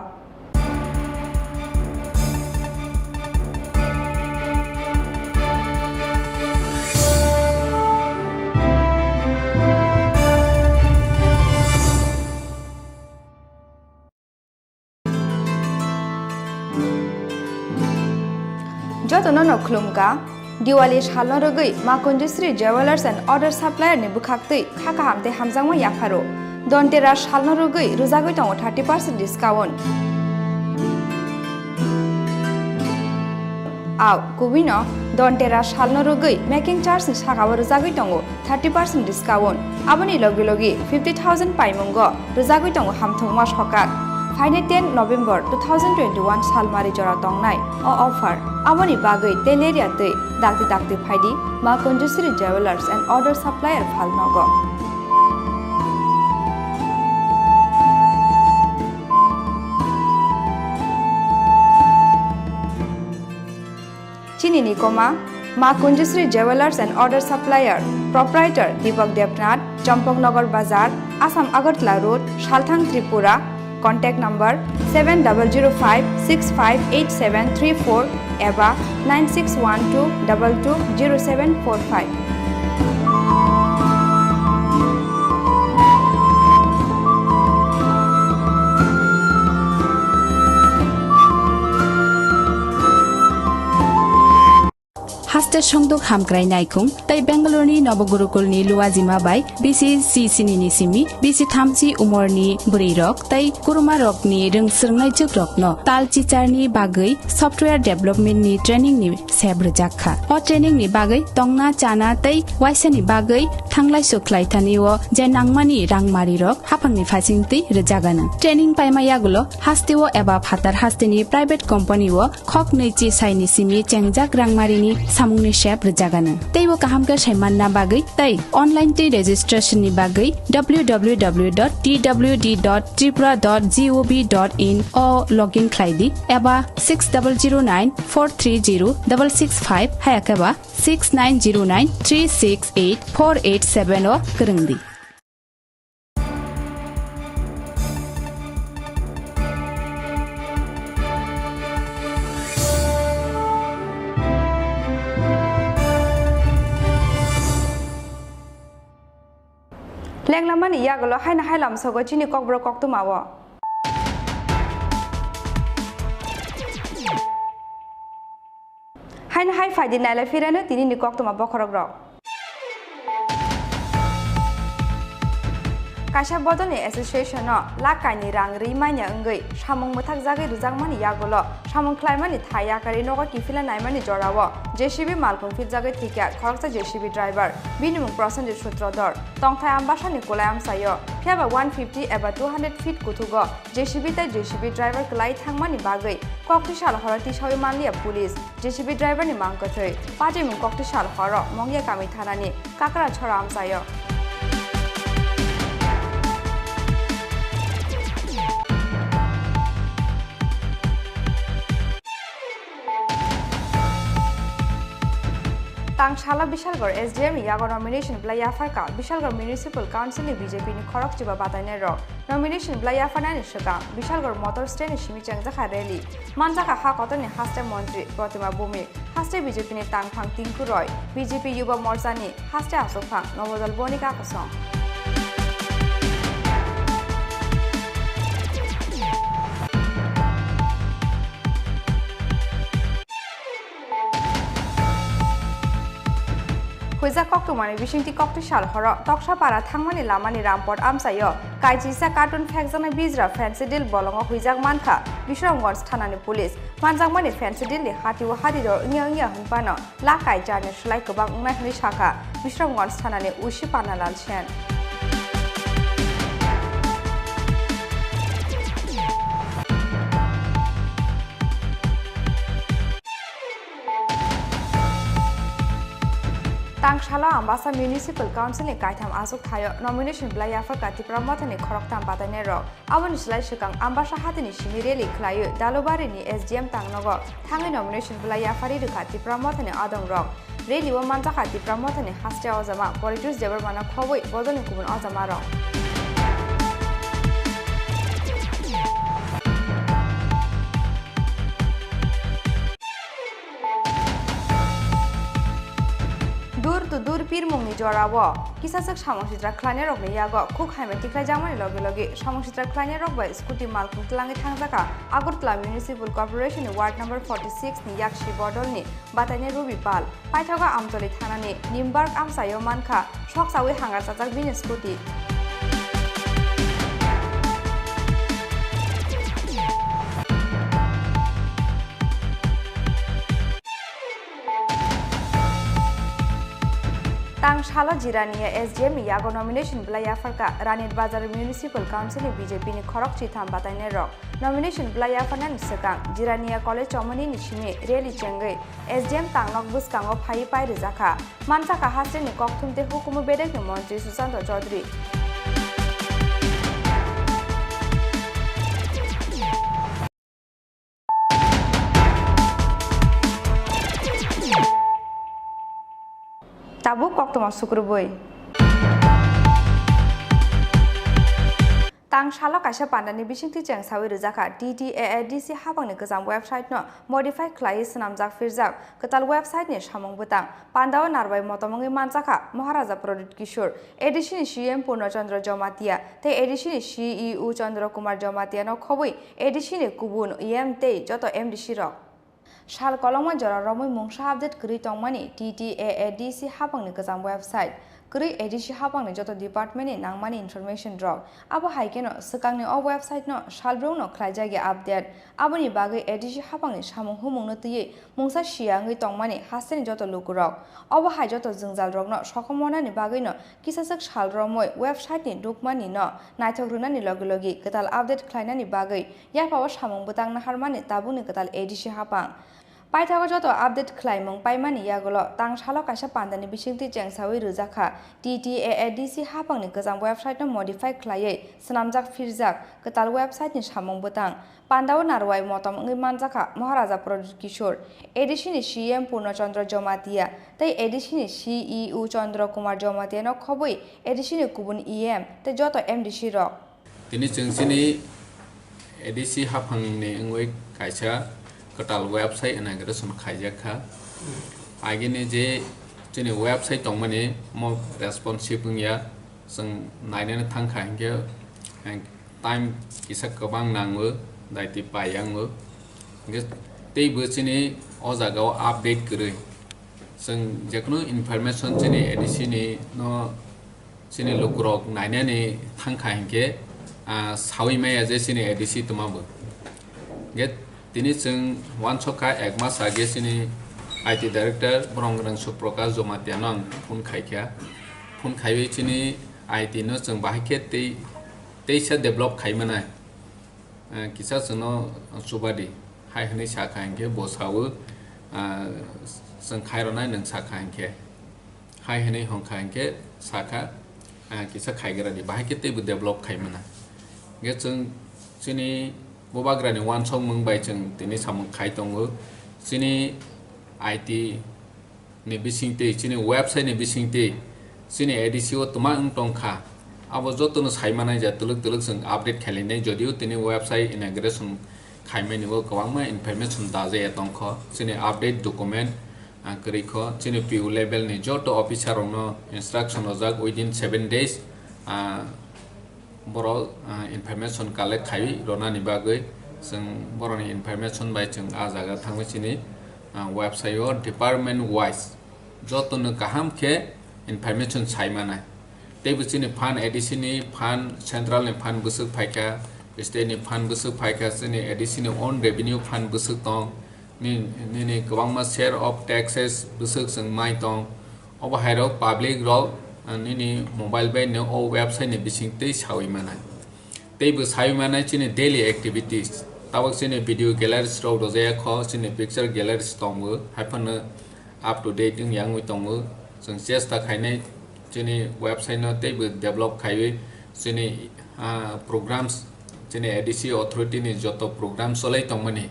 Jotono no khulumkha, Diwali salno rwgwi Ma Kunjusri Jewellers and Other Supplier ni bwkhaktwi kha kaham tei hamjakma yapharo. Dhanteras salno rwgwi rwjagwi tongo thirty percent discount. Au, kubui no Dhanteras salno rwgwi making charge ni saka o rwjagwi tongo thirty percent discount. Aboni logi logi fifty thousand paimungo rwjagwi tongo hamthwngma sokak. Phainai ten November two thousand twenty-one salmari jora tongnai o offer. Aboni bagwi tei lerya twi dakti dakti phaidi Ma Kunjusri Jewellers and Other Supplier phalnogo. Chini ni koma, Ma Kunjusri Jewellers and Other Supplier, Proprietor Deepak Debnath, Champaknagar Bazar, Assam Agartala Road, Salthang, Tripura. Contact number seven double zero five six five eight seven three four eba nine six one two double two zero seven four five. Haste songduk hamkrai naikhung tei Bangalore ni Nobogurukul ni Luajima bai B C C sini ni simi B C thamchi umor ni bwrwi rok tei kuruma rok ni rwng swrwngnai jwk rok no tal chichar ni bagwi software development ni training ni sep rwjak kha. O training ni bagwi tongna, chana tei waisa ni bagwi thanglai sukhlai thani o je nangmani rangmari rok haphang ni phaising twi rwjak anw. Training paima yagulo haste o eba phatar haste ni private company o khok nwi chi sai ni simi chengjak rangmari ni samung ni sep rwjak anw. Tei o kaham khe sai manna bagwi tei online twi registration ni bagwi W W W dot T W D dot tripura dot gov dot in o login khlai di eba six double zero nine four three zero double six five haya khe ba six nine zero nine three six eight four eight seven o kwrwng di. Lenglamani yagulo haino hai lamsogo chini kokborok koktwma o. Haino hai phaidi nailai phirano tinini koktwma bokhorok rok. Kaisa bodolni association-o lakh kaini rang ri manya wngwi samung mwthakjagwi rwjakmani yagulo samung khlaimani thai yakarwi nogo kiphilna naimani jorao J C B malkhung phirjagwi thwikha khoroksa J C B driver, bini mung Prosenjit Sutrodhor. Tongthai Ambasani kulai amchaio, phiyaba one fifty eba two hundred feet kuthugo J C B tei J C B driver kwlai thangmani bagwi kokti sal horo tisawi manliya police. J C B driver ni mang kwthwi. Patimung kokti sal horo Mongya kami thanani Kakra chora amchaio. Tang salo Bishalgarh S D M ni yago nomination belai yapharkha Bishalgarh Municipal Council ni B J P ni khorok chiba batainai rok. Nomination belai yapharnani swkang Bishalgarh motor stand ni simi chengjakha rally. Manjakha ha kotorni haste montri Protima Bhumik, haste B J P ni tangphang Tinku Roy, B J P Yuba Morcha ni haste achukphang Nobodol Bonika Kosong. Huijak koktwmani bisingtwi kokti sal horo Toksapara thangmani lamani Rampot amchaio kaisisa carton phekjaknai bijra Phensedyl bolongo huijak mankha Bisramganj thanani police. Manjakmani Phensedyl ni hatio hatiro wngya wngya hwnphano lakai jarni slai kwbang wngnai hwnwi sakha Bisramganj thanani O C Panalal Sen. Tang salo Ambasa Municipal Council ni kaitham achuk thaio nomination belai yapharkha Tipra Mothani khoroktham batainai rok. Aboni slai swkang Ambasa hatini simi rally khlaiwi Dalubari ni S D M tangnogo thangwi nomination belai yapharwi rwkha Tipra Mothani adong rok. Rally o manjakha Tipra Mothani haste ojama Poritosh Debbarmano khobwi bodolni kubun ojama rok. Door to door Pirmungni jorao kisaswk samung sitra khlainairokni yago khuk hamya tikhlaijakmani logi logi samung sitra khlainairok bai scooty malkhung tlangwi thangjakha Agartala Municipal Corporation ni Ward number forty six ni yakshi bodolni batainai Ruby Pal. Paithago Amtoli thanani Nimbark amchaio mankha, soksawi hangar chajak bini scooty. Tang salo Jirania S D M ni yago nomination bwlai yapharkha Ranit Bazar Municipal Council ni B J P ni khorok chitham batainairok. Nomination bwlai yapharnani swkang Jirania College chomani ni simi rally chengwi S D M tangnok bwskango phaiwi pai rwjakha. Manjakha hasteni kokthum tei hukumu bedekni montri Sushanta Chaudhary. Tabuk koktwma sukrubui. Tang salo kaisa pandani bisingtwi chengsawi rwjakha T T A A D C hapangni kwcham website no modify khlaiwi swnamjak phirjak kwtal website ni samung bwtang. Pandao narbai motom wngwi manjakha Maharaja Pradyut Kishore, A D C ni C E M Purna Chandra Jamatia tei A D C ni C E O Chandra Kumar Jamatia no khobwi A D C ni kubun E M tei joto M D C rok. Sal kolokma jora romwi mungsa update kwrwi tongmani T T A A D C hapangni kwcham website. Kwrwi A D C hapangni joto department ni nangmani information rok. Abo hai kheno swkangni o website no salbrumno khlaijak ya update. Aboni bagwi A D C hapangni samung humungno twiwi mungsa siya wngwi tongmani hasteni joto lukurok. Obo hai joto jwngjal rokno sokomornani bagwino kisaswk sal romwi website ni dukmani no naithok rwnani logi logi kwtal update khlainani bagwi yaphao samung bwtang naharmani tabukni kwtal A D C hapang. Paithago joto update khlaimung paimani yagulo tang salo kaisa pandani bisingtwi chengsawi rwjakha T T A A D C hapangni kwcham website no modify khlaiwi swnamjak phirjak kwtal website ni samung bwtang. Pandao narwai motom wngwi manjakha Maharaja Pradyut Kishore, A D C ni C E M Purna Chandra Jamatia tei A D C ni C E O Chandra Kumar Jamatia no khobwi A D C ni kubun E M tei joto M D C rok. Tini chwng chini A D C haphangni wngwi kaisa kwtal website inauguration khaijak kha. Agini je chini website tongmani mo responsive wngya, chwng nainani thangkha hinkhe time kisa kwbang nango, daiti pai yango. Hinkhe teibo chini o jagao update kwrwi. Chwng jekono information chini A D C ni no chini lukurok nainani thangkha hinkhe, ah, sawi maya je chini A D C twmabo. Hinkhe tini chwng uansukha ek mas age chini I T director borong gwnang Suprakash Jamatia no ang phone khaikha. Phone khaiwi chini I T no chwng bahai khe tei, teisa develop khaimanai. Ah, kisa chwngno chubadi hai hwnwi sakha hinkhe bo sawi, ah, chwng khairwnai nwng sakha hinkhe. Hai hwnwi hwnkha hinkhe sakha, ah, kisa khaigradi, bahai khe teibo develop khaimana. Hinkhe chwng chini bubagrani uansukmung bai chwng tini samung khai tongo. Chini I T ni bisingtwi, chini website ni bisingtwi, chini A D C o twma wng tongkha. Abo jotono saimanai ja twlwk twlwk chwng update khailainai, jodio tini website inauguration khaimani o kwbangma information dajaya tongkho. Chini update document, ah, kwrwi kho, chini P O level ni joto officer rokno instruction rojak within seven days, ah, borok, ah, information collect khai ronani bagwi chwng borokni information bai chwng ah jaga thangwi chini, ah, website o department wise jotono kaham khe information sai manai. Teibo chini fund, A D C ni fund, central ni fund bwswk phaikha, state ni fund bwswk phaikha, chini A D C ni own revenue fund bwswk tong, ni-, nini kwbangma share of taxes bwswk chwng mai tong. Obo hai rok public rok, ah, nini mobile bai no o website ni bising twi sawi manai. Teibo sawi manai chini daily activities. Tabok chini video galleries rok rojaya kho, chini picture galleries tongo, hai phano up to date wng yang wngwi tongo. Chwng chesta khainai chini website no teibo develop khaiwi chini, ah, programs, chini A D C authority ni joto program cholai tongmani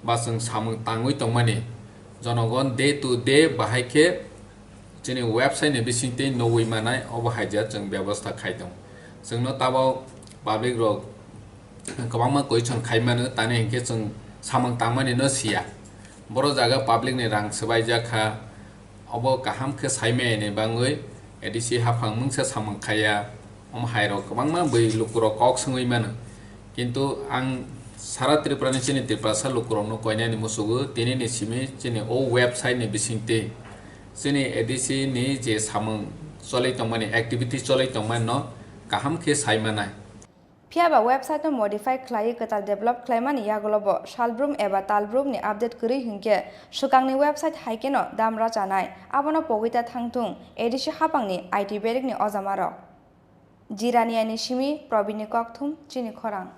ba chwng samung tangwi tongmani jonogon day to day bahai khe chini website ni bisingtwi nugwi manai, obo haija chwng bebosta khai tongo. Chwngno tabok public rok kwbangma question khai mano, tani hinkhe chwng samung tangmani no siya. Boro jaga public ni rang swbaijak kha, Obo kaham khe saimaya ni bangwi A D C haphang mungsa samung khaiya, omo hai rok kwbangma bwi lukurok kok swngwi mano. Kintu ang sara Tripura ni chini Tiprasa lukurokno koinani musugo, tini ni simi chini o website ni bisingtwi chini A D C ni je samung cholwi tongmani, activity cholwi tongmani no kaham khe sai manai. Phiya ba website no modify khlaiwi kwtal develop khlaimani yagulo bo salbrum eba talbrum ni update kwrwi hinkhe swkangni website hai kheno dam rachanai, abono pogwi ta thangthung A D C haphangni I T berikni ojamarok. Jiraniani simi Probinni kokthum chini khorang.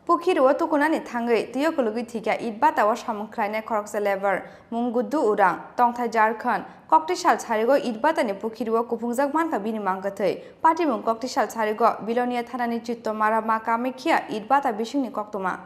Pukhirwo tukunani thangwi twiyo kulugwi thwikha Itbata o samung khlainai khoroksa labour, mung Guddu Urang, tongthai Jharkhand. Kokti sal sarigo Itbatani pukhirwo kuphungjak mankha bini mangkwthwi. Patimung kokti sal sarigo Bilonia thanani Chittomara Ma Kamakhya Itbata bisingni koktwma.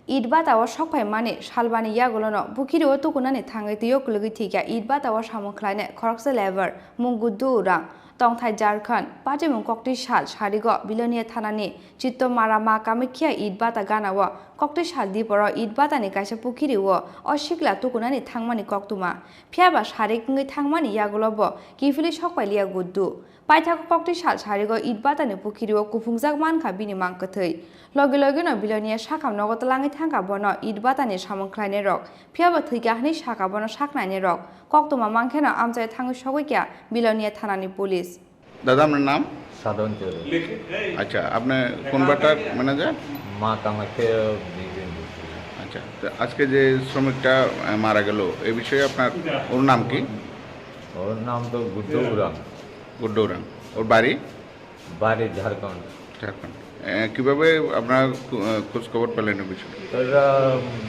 Itbata o sokphaimani salbani yagulono pukhirwo tukunani thangwi twiyo kulugwi thwikha Itbata o samung khlainai khoroksa labour, mung Guddu Urang, tongthai Jharkhand. Patimung kokti sal sarigo Bilonia thanani Chittomara Ma Kamakhya Itbata gana o kokti sal diporo Itbatani kaisa pukhirwo o sikla tukunani thangmani koktwma. Phiya ba sarik wngwi thangmani yagulo bo kiphilwi sokpailiya Guddu. Paithago kokti sal sarigo Itbatani pukhirwo kuphungjak mankha bini mangkwthwi. Logi logino Bilonia sakham nogo twlangwi thangkha bono Itbatani samung khlainairok. Phiya bo thwikha hwnwi sakha bono saknainairok. Koktwma mankheno amchai thangwi sogwikha Bilonia thanani police. দাদা, আপনার নাম? সাধন চৌধুরী। আচ্ছা, আপনি কোন butter manager? মা কামাখ্যা বিল্ডিং। আচ্ছা, তো আজকে যে শ্রমিকটা, আহ, মারা গেল, এই বিষয়ে আপনার, ওর নাম কি? ওর নাম তো গুড্ডু উরাং। গুড্ডু উরাং। ওর বাড়ি? বাড়ি ঝাড়খণ্ড। ঝাড়খণ্ড। আহ, কিভাবে আপনারা খু-, আহ, খোঁজ খবর পেলেন এই বিষয়ে? তো এরা, উম,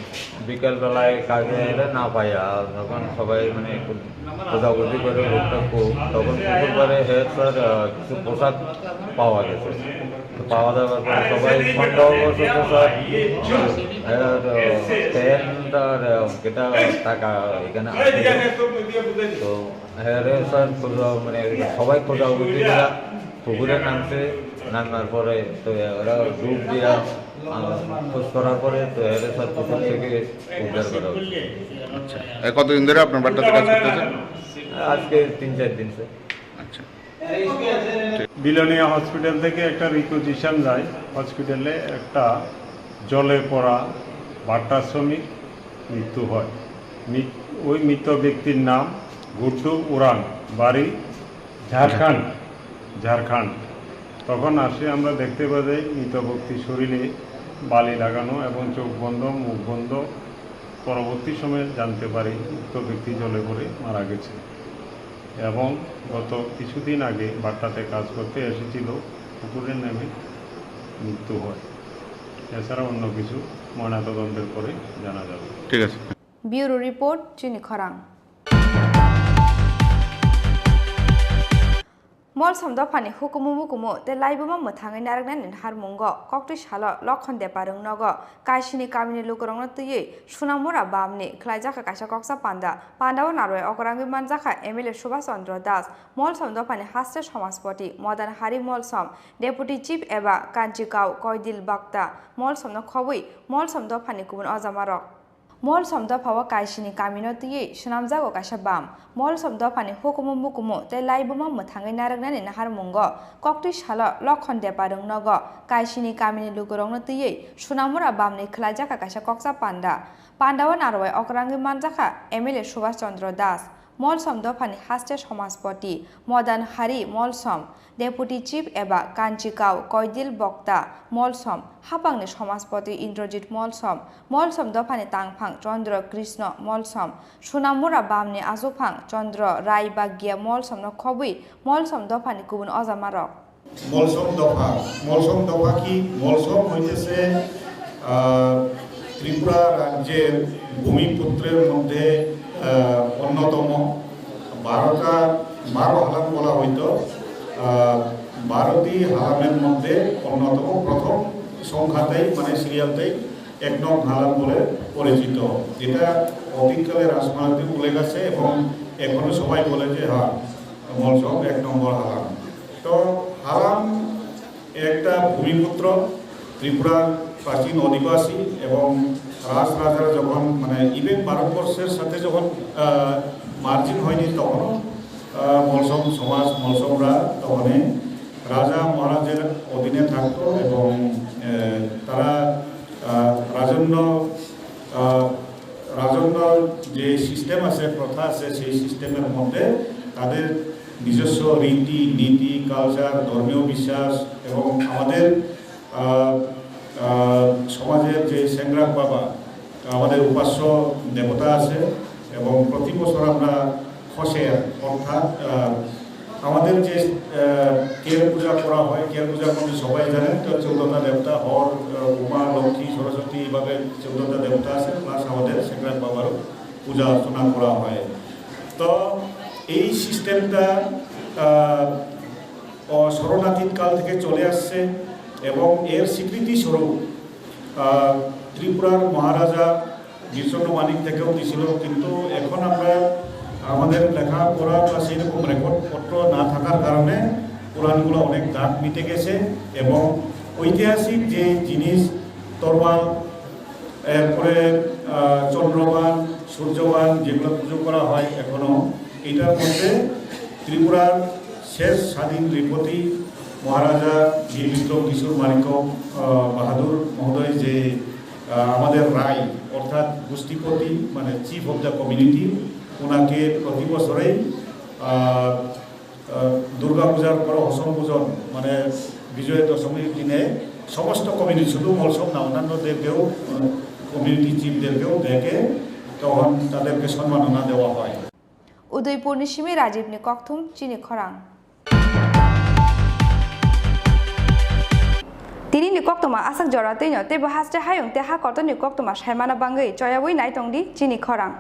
বিকালবেলায় কাজে এলে না পাই, আর যখন সবাই মানে একটু খোঁজাখুঁজি করে লোকটা খুব, তখন পুকুর পাড়ে হে স্যার, আহ, কিছু পোশাক পাওয়া গেছে। তো পাওয়া যাওয়ার পরে সবাই সন্দেহবশত স্যার, এরা তো প্যান্ট আর, আহ, এটা টাকা এখানে আছে। তো হ্যাঁ রে স্যার, খোঁজা, মানে, সবাই খোঁজাখুঁজি করা পুকুরে নামছে, নামার পরে তো ওরা ডুব দিয়া, আহ, খোঁজ করার পরে তো এরে স্যার পুকুর থেকে উদ্ধার করা হয়েছে। আচ্ছা, এ, কতদিন ধরে আপনার বাড়িটাতে কাজ করতেছে? আজকে তিন চার দিন স্যার। আচ্ছা। বিলোনিয়া হসপিটাল থেকে একটা রিকুইজিশন যায়, হসপিটালে একটা জলে পড়া ভাট্টা শ্রমিক মৃত্যু হয়। মৃত-, ওই মৃত ব্যক্তির নাম গুড্ডু উরাং, বাড়ি ঝাড়খণ্ড, ঝাড়খণ্ড। তখন আসে আমরা দেখতে পাই যে মৃত ব্যক্তির শরীরে বালি লাগানো এবং চোখ বন্ধ, মুখ বন্ধ। পরবর্তী সময়ে জানতে পারি উক্ত ব্যক্তি জলে পড়ে মারা গেছে এবং গত কিছুদিন আগে ভাট্টাতে কাজ করতে এসেছিল, পুকুরে নেমে মৃত্যু হয়। এছাড়া অন্য কিছু ময়নাতদন্তের পরে জানা যাবে। ঠিক আছে। Bureau report, Chini Khorang. Molsom dophani hukumu mukumu tei laibuma mwthangwi narwknani naharmungo koktwi salo Lokhon Deparwng nogo Kaisini kamini lukurokno twiwi Sunamura bamni khwlaijakha kaisa koksa panda. Pandao narwai okorangwi manjakha M L A Subhash Chandra Das, Molsom dophani haste somajpoti Modan Hari Molsom, Deputy Chief eba Kanchikau Koidil Bokta, Molsomno khobwi Molsom dophani kubun ojamarok. Molsom dophao Kaisini kamino twiwi swnamjago kaisa bam. Molsom dophani hukumu mukumu tei laibuma mwthangwi narwknani naharmungo koktwi salo Lokhon Deparwng nogo Kaisini kamini lukurokno twiwi Sunamura bamni khwlaijakha kaisa koksa panda. Pandao narwai okorangwi manjakha M L A Subhash Chandra Das, Molsom dophani haste somajpoti Modan Hari Molsom, Deputy Chief eba Kanchikau Koidil Bokta Molsom, hapangni somajpoti Indrajit Molsom, Molsom dophani tangphang Chandra Krishna Molsom, Sunamura bamni achuphang Chandra Rai Bagia Molsomno khobwi Molsom dophani kubun ojamarok. Molsom দফা, মলসম দফা কি? মলসম হইতেছে, আহ, ত্রিপুরা রাজ্যের ভূমিপুত্রের মধ্যে, আহ, অন্যতম। বারোটা, বারো হালাম বলা হইতো। আহ, বারোটি হালামের মধ্যে অন্যতম, প্রথম সংখ্যাতেই, মানে সিরিয়ালতেই এক নং হালাম বলে পরিচিত, যেটা অতীতকালে রাজমাহাতে উল্লেখ আছে এবং এখনো সবাই বলে যে, হ্যাঁ, মলসম এক নম্বর হালাম। তো হালাম একটা ভূমিপুত্র, ত্রিপুরার প্রাচীন অধিবাসী এবং রাজরাজারা যখন, মানে, even ভারতবর্ষের সাথে যখন, আহ, মার্জিন হয়নি, তখনও, আহ, মলসম সমাজ, মলসমরা তখনই রাজা মহারাজের অধীনে থাকতো এবং, আহ, তারা, আহ, রাজন্য, আহ, রাজন্য যে সিস্টেম আছে, প্রথা আছে, সেই সিস্টেমের মধ্যে তাদের নিজস্ব রীতি, নীতি, কালচার, ধর্মীয় বিশ্বাস এবং আমাদের, আহ, আহ, সমাজের যে সেংগ্রাক বাবা, আমাদের উপাস্য দেবতা আছে এবং প্রতি বছর আমরা খসের অর্থাৎ, আহ, আমাদের যে, আহ, কের পূজা করা হয়, কের পূজার মধ্যে সবাই জানেন তো চৌদ্দটা দেবতা, হর, আহ, উমা, লক্ষ্মী, সরস্বতী, এইভাবে চৌদ্দটা দেবতা আছে, প্লাস আমাদের সেংগ্রাক বাবারও পূজা অর্চনা করা হয়। তো এই সিস্টেমটা, আহ, অ-, স্মরণাতীত কাল থেকে চলে আসছে এবং এর স্বীকৃতি স্বরূপ, আহ, ত্রিপুরার মহারাজা বীরচন্দ্র মানিক থেকেও দিছিল, কিন্তু এখন আমরা আমাদের লেখাপড়া বা সেই রকম রেকর্ড পত্র না থাকার কারণে পুরাণগুলো অনেক দাগ মিটে গেছে এবং ঐতিহাসিক যে জিনিস তরোয়াল, এরপরে, আহ, চন্দ্রবান, সূর্যবান যেগুলো পুজো করা হয় এখনো, এটার মধ্যে ত্রিপুরার শেষ স্বাধীন নৃপতি মহারাজা বীর বিক্রম কিশোর মাণিক্য, আহ, বাহাদুর মহোদয় যে, আহ, আমাদের রায় অর্থাৎ গোষ্ঠীপতি, মানে চিফ অফ দ্য কমিউনিটি, ওনাকে প্রতি বছরেই, আহ, আহ, দুর্গা পূজার পর অসম পূজন, মানে বিজয় দশমীর দিনে সমস্ত কমিউনিটি, শুধু মলসম না, অন্যান্য দেবকেও, আহ, কমিউনিটি চিফদেরকেও ডেকে তখন তাদেরকে সম্মাননা দেওয়া হয়। Udaipurni simi Rajibni kokthum chini khorang. Tinini koktwma aswk jora twino teibo haste hayung tei ha kotorni koktwma saimana bagwi choyaui nai tongdi chini khorang.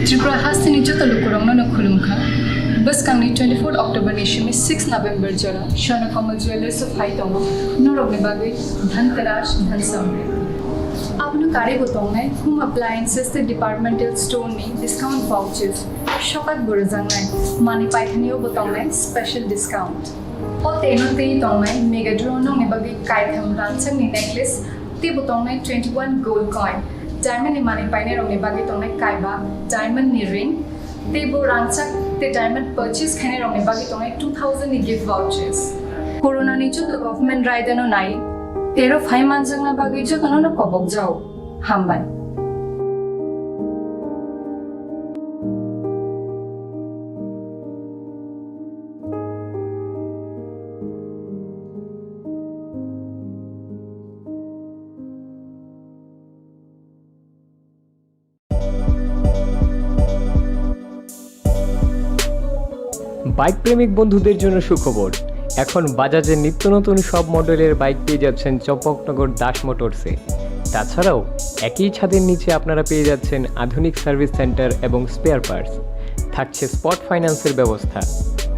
Tripura hasteni joto lukurokno no khulumkha. Bwskangni twenty-four October ni simi six November jora Swarna Kamal Jewellers o phai tongo norokni bagwi Dhanteras, Dhan Samriddhi. Abono karwi bo tongnai home appliances tei departmental store ni discount vouchers, sokat bo rwjaknai, manwi paithani o bo tongnai special discount. O tei no tei tongnai mega draw nokni bagwi kaitham rangchakni necklace, tei bo tongnai twenty-one gold coin, diamond ni manwi painairokni bagwi tongnai kaiba diamond ni ring, tei bo rangchak tei diamond purchase khainairokni bagwi tongnai two thousand ni gift vouchers. Corona ni joto government raidano nai, tero phai manjakna bagwi jotono no kobok jao. Hambai. Bike প্রেমিক বন্ধুদের জন্য সুখবর, এখন বাজাজের নিত্য নতুন সব মডেলের বাইক পেয়ে যাচ্ছেন চম্পকনগর দাস মোটরসে। তাছাড়াও একই ছাদের নিচে আপনারা পেয়ে যাচ্ছেন আধুনিক সার্ভিস সেন্টার এবং স্পেয়ার পার্টস, থাকছে স্পট ফাইন্যান্সের ব্যবস্থা।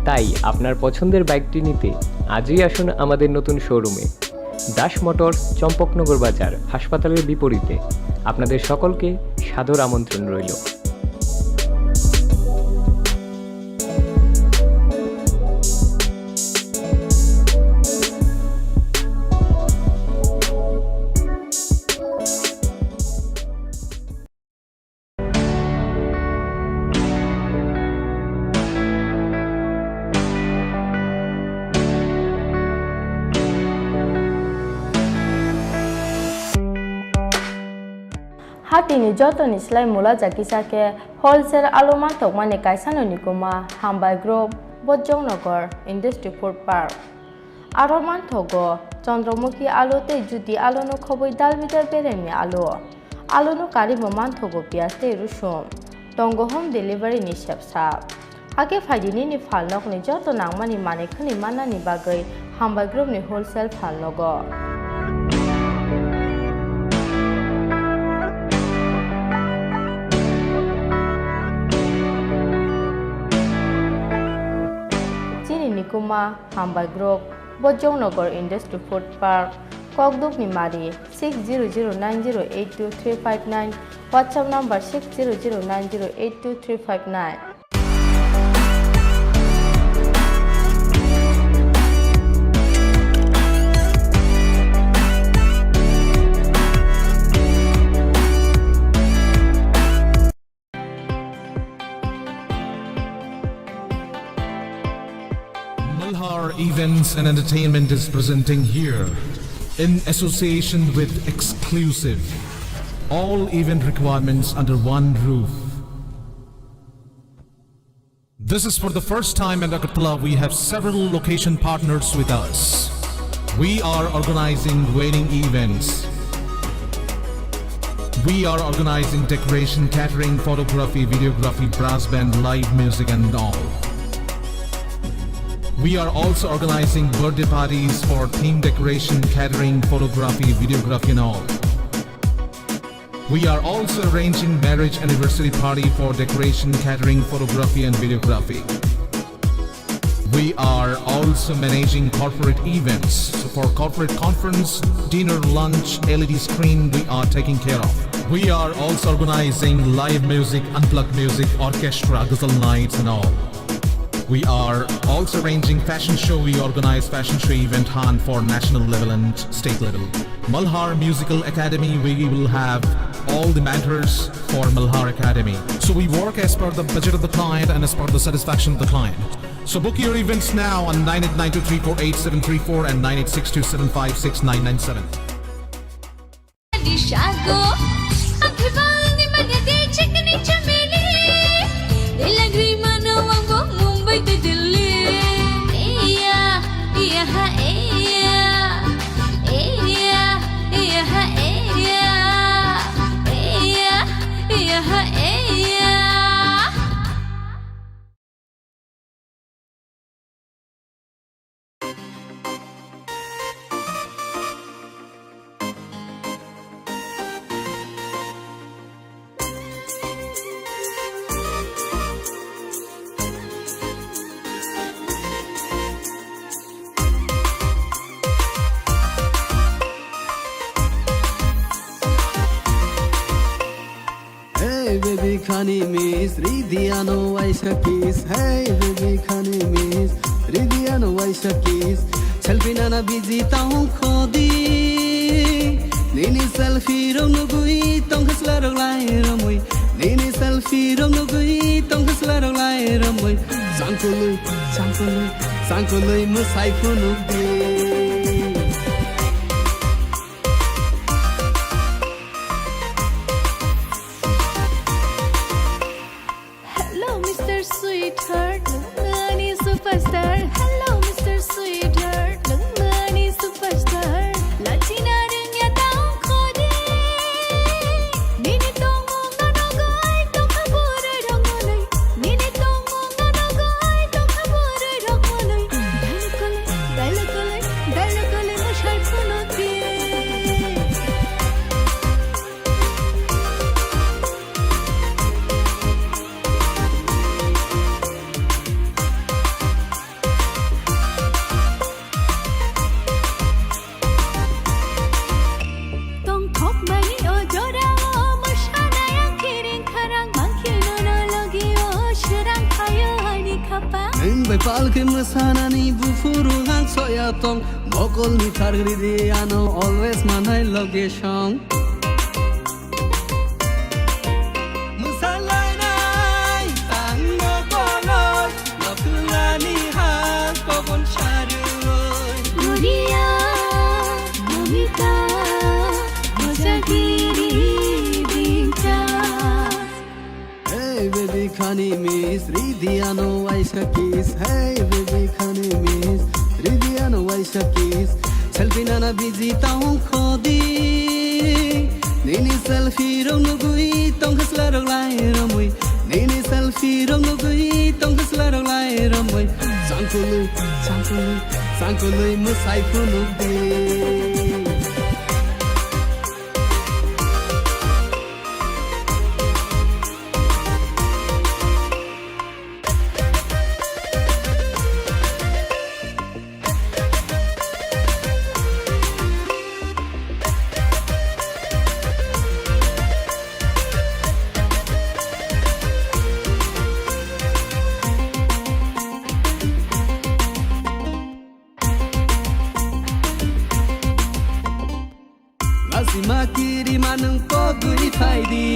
তাই আপনার পছন্দের বাইকটি নিতে আজই আসুন আমাদের নতুন শোরুমে। দাস মোটরস, চম্পকনগর বাজার, হাসপাতালের বিপরীতে। আপনাদের সকলকে সাদর আমন্ত্রণ রইল। Atini jotoni slai mula ja kisa khe wholesale alu manthokmani kaisano nikuma Hambai Group, Bojongnagar Industry Food Park. Aro manthogo Chandramukhi alu tei Jyoti aluno khobwi dalbidal beremni alu. Aluno karwi bo manthogo piyaj tei rusum. Tongo home delivery ni sebsa. Hakhe phaidi nini phalnokni joto nangmani manwi khwnwi mannani bagwi Hambai Group ni wholesale phalnogo. Chini nikuma Hambai Group, Bojongnagar Industry Food Park, Kokdukni Mari, six zero zero nine zero eight two three five nine, WhatsApp number six zero zero nine zero eight two three five nine. Malhar Events and Entertainment is presenting here, in association with Exclusive, all event requirements under one roof. This is for the first time in Agartala. We have several location partners with us. We are organizing wedding events. We are organizing decoration, catering, photography, videography, brass band, live music and all. We are also organizing birthday parties for theme decoration, catering, photography, videography and all. We are also arranging marriage anniversary party for decoration, catering, photography and videography. We are also managing corporate events. So for corporate conference, dinner, lunch, L E D screen, we are taking care of. We are also organizing live music, unplugged music, orchestra, ghazal nights and all. We are also arranging fashion show. We organize fashion show event hunt for national level and state level. Malhar Musical Academy, we will have all the mentors for Malhar Academy. So we work as per the budget of the client and as per the satisfaction of the client. So book your events now on nine eight nine two three four eight seven three four and nine eight six two seven five six nine nine seven. Dishago, ang kibang ni manya di chikni chameli. Nilagri mano ang bo Mumbai to Delhi. Eya, eya ha, eya. Eya, eya ha, eya. Eya, eya ha, eya. Hey baby, khani miss, ridi ano waisa kiss. Hey baby, khani miss, ridi ano waisa kiss. Selfie nana busy tong khodi. Nini selfie rok nugui tong khasla rok lai romoi. Nini selfie rok nugui tong khasla rok lai romoi. Sangkului, sangkului, sangkului musai phunuk di. Hello, Mister Sweetheart, nungani superstar. Hello, Mister Sweetheart, nungani superstar. Lachina rungya tong khodi. Nini tongmung no nogoi tongkha boroi rok monoi. Nini tongmung no nogoi tongkha boroi rok monoi. Dailokole, dailokole, dailokole musai phunuk di. Tongthokmani o jorao mwsanai ang kiring kharang, mangkhino no logi o srang phaio ani khapang. Nwng bai palkhe mwsanani buphuru ang soya tong, mokolni thargri di ano always manai location. Mwsalainai ang mokoloi, mokolani ha kobon sarui. Dunia, Mamita, Mojagiri, Bing Khani miss, ridi ano waisa kiss. Hey baby, khani miss, ridi ano waisa kiss. Selfie nana busy tong khodi. Nini selfie rok nugui tong khasla rok lai romui. Nini selfie rok nugui tong khasla rok lai romui. Sangkului, sangkului, sangkului musai phunuk di. Lasima kirima nwng pogwi phaidi,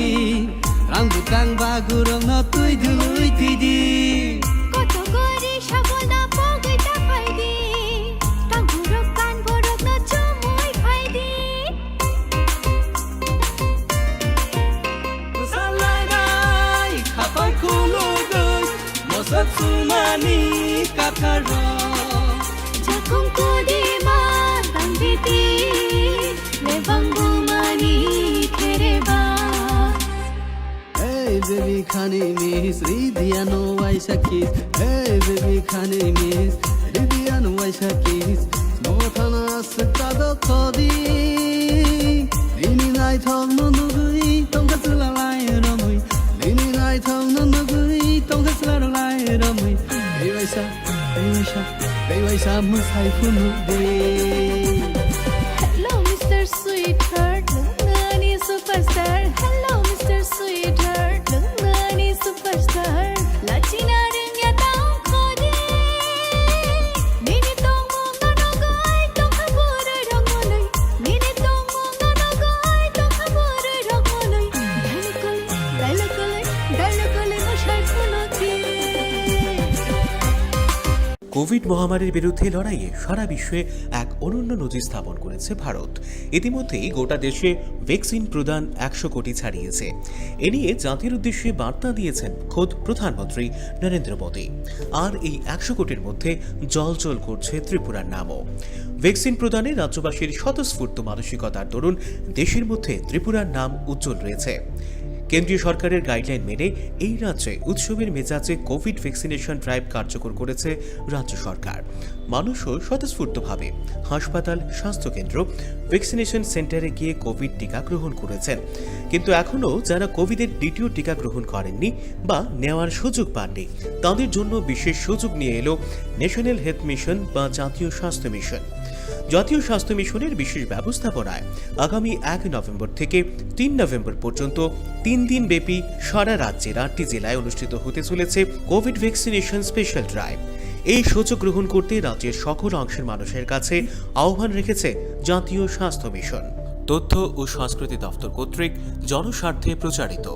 rang bwkang bagurokno twi dului twidi. Koto gori sabulna pogwi ta phaidi, tangkurok kan borokno chumui phaidi. Salainai khapang khulugwi, mosok sumani katharo. Jakung kodima tangditi, lebang bumani khereba. Hey baby, khani miss, ridi ano waisa kiss. Hey baby, khani miss, ridi ano waisa kiss. Mothana swkta do khodi. Nini naithok no nugui tongkha chwla lai romui. Nini naithok no nugui tongkha chwla rok lai romui. Tei waisa, tei waisa, tei waisa mwsai phunuk di. Hello, Mister Sweetheart, nungni superstar. Hello, Mister Sweetheart, nungni superstar. Lachina rwngya tong khodi. Nini tongmung no nugui tongkha bwrwi rok mwnwi. Nini tongmung no nugui tongkha bwrwi rok mwnwi. Dailokoli, dailokoli, dailokoli mwsai phunuk di. Covid মহামারীর বিরুদ্ধে লড়াইয়ে সারা বিশ্বে এক অনন্য নজির স্থাপন করেছে ভারত। ইতিমধ্যেই গোটা দেশে ভ্যাকসিন প্রদান একশো কোটি ছাড়িয়েছে। এ নিয়ে জাতির উদ্দেশ্যে বার্তা দিয়েছেন খোদ প্রধানমন্ত্রী নরেন্দ্র মোদী। আর এই একশো কোটির মধ্যে জ্বলজ্বল করছে ত্রিপুরার নামও। ভ্যাকসিন প্রদানে রাজ্যবাসীর স্বতঃস্ফূর্ত মানসিকতার দরুন দেশের মধ্যে ত্রিপুরার নাম উজ্জ্বল রয়েছে। কেন্দ্রীয় সরকারের গাইডলাইন মেনে এই রাজ্যে উৎসবের মেজাজে কোভিড ভ্যাকসিনেশন ড্রাইভ কার্যকর করেছে রাজ্য সরকার। মানুষও স্বতঃস্ফূর্তভাবে হাসপাতাল, স্বাস্থ্যকেন্দ্র, ভ্যাকসিনেশন সেন্টারে গিয়ে কোভিড টিকা গ্রহণ করেছেন। কিন্তু এখনও যারা কোভিডের দ্বিতীয় টিকা গ্রহণ করেননি বা নেওয়ার সুযোগ পাননি, তাদের জন্য বিশেষ সুযোগ নিয়ে এলো ন্যাশনাল হেলথ মিশন বা জাতীয় স্বাস্থ্য মিশন। জাতীয় স্বাস্থ্য মিশনের বিশেষ ব্যবস্থাপনায় আগামী এক নভেম্বর থেকে তিন নভেম্বর পর্যন্ত তিন দিন ব্যাপী সারা রাজ্যের আটটি জেলায় অনুষ্ঠিত হতে চলেছে কোভিড ভ্যাকসিনেশন স্পেশাল ড্রাইভ। এই সুযোগ গ্রহণ করতে রাজ্যের সকল অংশের মানুষের কাছে আহ্বান রেখেছে জাতীয় স্বাস্থ্য মিশন। তথ্য ও সংস্কৃতি দপ্তর কর্তৃক জনস্বার্থে প্রচারিত।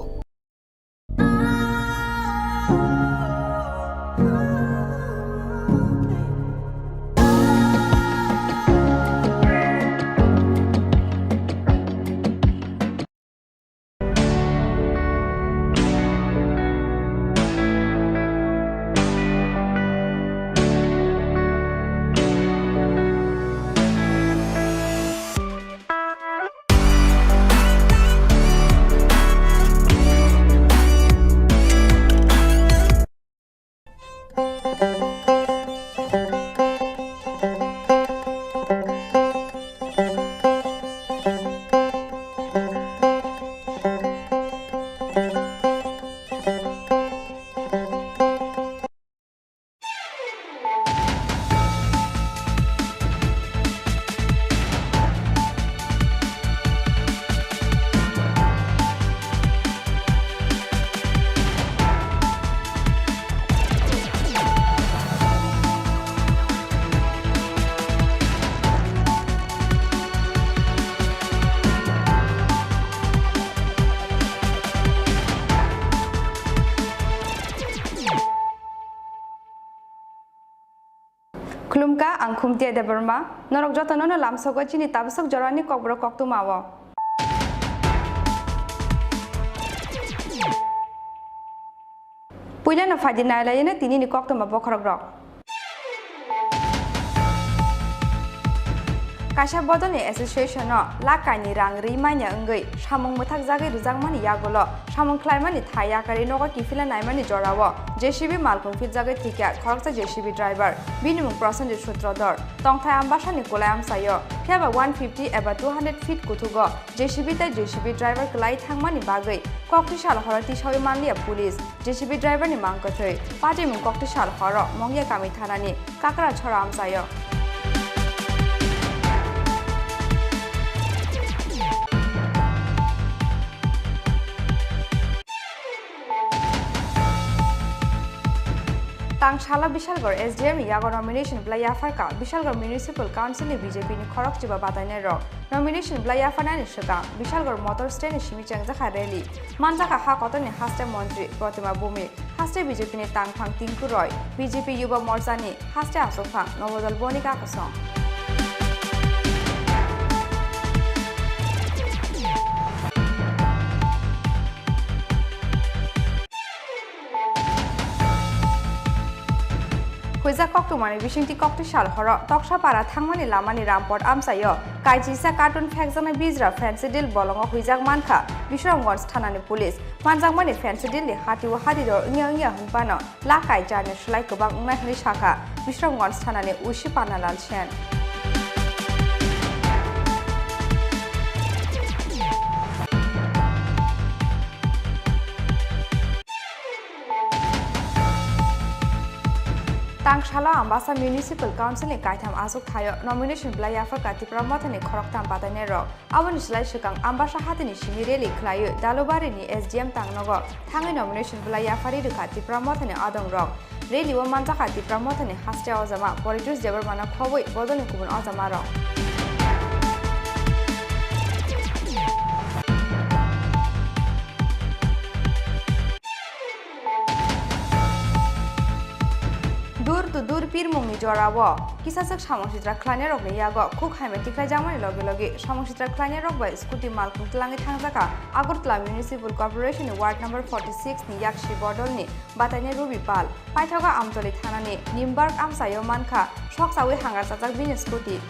Khulumkha, ang Khumtia Debbarma. Norok jotono no lamsogo chini tabasok jorani kokborok koktwma o. Puilano phaidi nailaino tinini koktwma bokhorokrok. Kaisa bodolni association-o lakh kainwi rang rwi manya wngwi samung mwthakjagwi rwjakmani yagulo samung khlaimani thai yakarwi nogo kiphilna naimani jorao J C B malkhung philjagwi thwikha khoroksa J C B driver, bini mung Prosenjit Sutrodhor. Tongthai Ambasani kulai amchaio, phiyaba one fifty eba two hundred feet kuthugo J C B tei J C B driver kwlai thangmani bagwi kokthwi sal horo tisawi manliya police. J C B driver ni mang kwthwi, patimung kokthwi sal horo Mongya kami thanani Kakra Chhora amchaio. Tang salo Bishalgarh S D M ni yago nomination belai yapharkha Bishalgarh Municipal Council ni B J P ni khorok chiba batainai rok. Nomination belai yapharnani swkang Bishalgarh Motor Stand ni simi chengjakha rally. Manjakha ha kotorni haste montri Protima Bhumik, haste B J P ni tangphang Tinku Roy, B J P Yuba Morcha ni haste achukphang Nobodol Bonika Kosong. Huijak koktwmani bisingtwi koktwi sal horo Toksapara thangmani lamani Rampot amchaio kaisisa carton phekjaknai bijra Phensedyl bolongo huijak mankha Bisramganj thanani police. Manjakmani Phensedyl ni hati o hati dor wngya wngya hwnphano lakh kai jarni slai kwbang wngnai hwnwi sakha Bisramganj thanani O C Panalal Sen. Tang salo Ambasa Municipal Council ni kaitham achuk thaio nomination belai yapharkha Tipra Mothani khoroktham batainai rok. Aboni slai swkang Ambasa hatini simi rally khlaiwi Dalubari ni S D M tangnogo thangwi nomination belai yapharwi rwkha Tipra Mothani adong rok. Rally o manjakha Tipra Mothani haste ojama Poritosh Debbarmano khobwi bodolni kubun ojama rok. Dur to dur pirmungni jorao kisaswk samung sitra khlainairokni yago khuk hamya tikhlaijakmani logi logi samung sitra khlainairok bai scooty malkhung tlangwi thangjakha Agartala Municipal Corporation ni Ward number forty six ni yaksi bodolni batainai Ruby Pal. Paithago Amtoli thanani Nimbark amchaio mankha sok chawi hangar chajak bini scooty.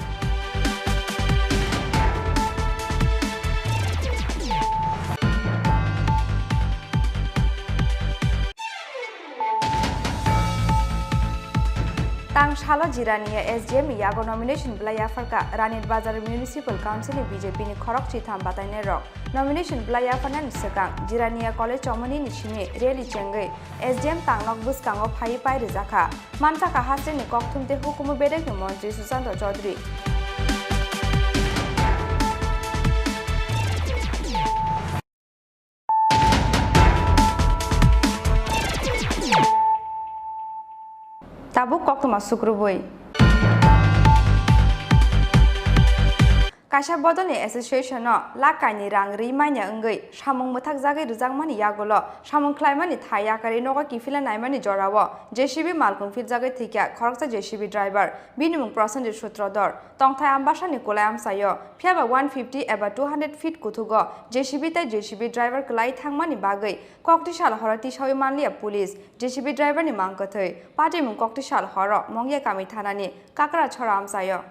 Tang salo Jirania S D M ni yago nomination belai yapharkha Ranit Bazar Municipal Council ni B J P ni khorok chitham batainai rok. Nomination belai yapharnani swkang Jirania College chomoni ni simi rally chengwi S D M tangnok bwskango phaiwi pai rwjakha. Manjakha hasteni kokthum tei hukumu bedekni montri Sushanta Chaudhary. Tabuk koktwma sukrubui. Kaisa bodolni association-o lakh kainwi rang rwi manya wngwi samung mwthakjagwi rwjakmani yagulo samung khlaimani thai yakarwi nogo kiphilna naimani jorao J C B malkhung philjagwi thwikha khoroksa J C B driver, bini mung Prosenjit Sutrodhor. Tongthai Ambasani kulai amchaio, phiyaba one fifty eba two hundred feet kuthugo J C B tei J C B driver kwlai thangmani bagwi kokthwi sal horo tisawi manliya police, J C B driver ni mang kwthwi. Patimung kokthwi sal horo Mongya kami thanani Kakra Chhora amchaio.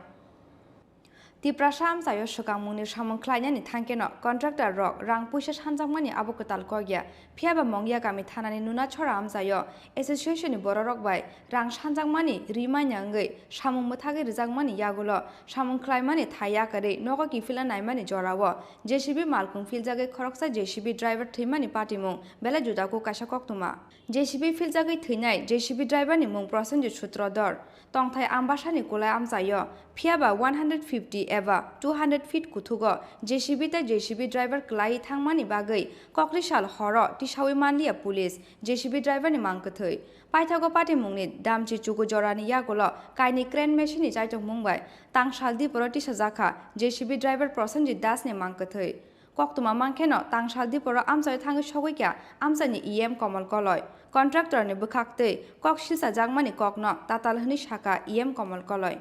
Tiprasa amchaio swkangmungni samung khlainani thangkeno contractor rok rang puisa sanjakmani abo kwtal kok ya. Phiyaba Mongya kami thanani Nuna Chhora amchaio association ni bororok bai rang sanjakmani ri manya wngwi samung mwthagwi rwjakmani yagulo samung khlaimani thai yakarwi nogo kiphilna naimani jorao J C B malkhung philjagwi khoroksa J C B driver thwimani patimung belai juda kuk kaisa koktwma. J C B philjagwi thwinai J C B driver ni mung Prosenjit Sutrodhor. Tongthai Ambasani kulai amchaio, phiyaba one hundred fifty eba two hundred feet kuthugo J C B tei J C B driver kwlaiwi thangmani bagwi kokthwi sal horo tisawi manliya police, J C B driver ni mang kwthwi. Paithago patimungni damchi chuku jorani yagulo kainwi crane machine ni chaitokmung bai tangsal diporo tisajakha J C B driver Prosenjit Das ni mang kwthwi. Koktwma mankhe no tangsal diporo amchai thangwi sogwi kha amchaini E M Komol Koloi. Contractor ni bwkhak twi kok silsa jakmani kokno tatal hwnwi sakha E M Komol Koloi.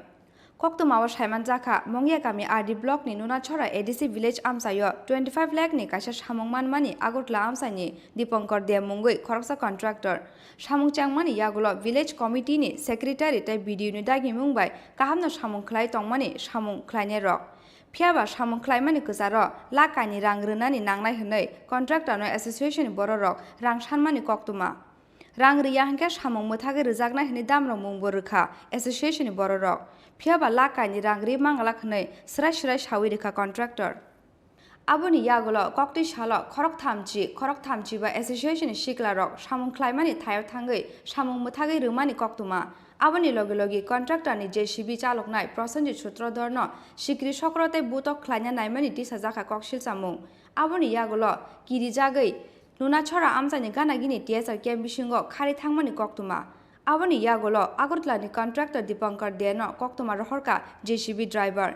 Koktwmao saimanjakha, Mongya kami R D block ni Nunachora A D C village amchaio twenty five lakh ni kaisa samung manmani Agartala amchaini Dipankar Deb mungwi khoroksa contractor. Samung chengmani yagulo village committee ni secretary tei B D O ni dagimung bai kahamno samung khlai tongmani samung khlainairok. Phiyaba samung khlaimani kwcharo lakh kainwi rang rwnani nangnai hwnwi contractor no association ni bororok rang sanmani koktwma. Rang riya hwnkhe samung mwthagwi rwjaknai hwnwi damrok mungbo rwkha association ni bororok. Phiyaba lakh kainwi rang ri manglak hwnwi swrai swrai sawi rwkha contractor. Aboni yagulo koktwi salo khorok thamchi, khorok thamchi ba association ni siklarok samung khlaimani thaio thangwi samung mwthagwi rwmani koktwma. Aboni logi logi contractor ni J C B chaloknai Prosenjit Sutradhar no sikri sokro tei butok khlaina naimani tisajakha kok silchamung. Aboni yagulo kirijagwi Nunachora amchaini gana gini T S R camp bisingo khari thangmani koktwma. Aboni yagulo Agartala ni contractor Dipankar Deb no koktwma rohorkha J C B driver.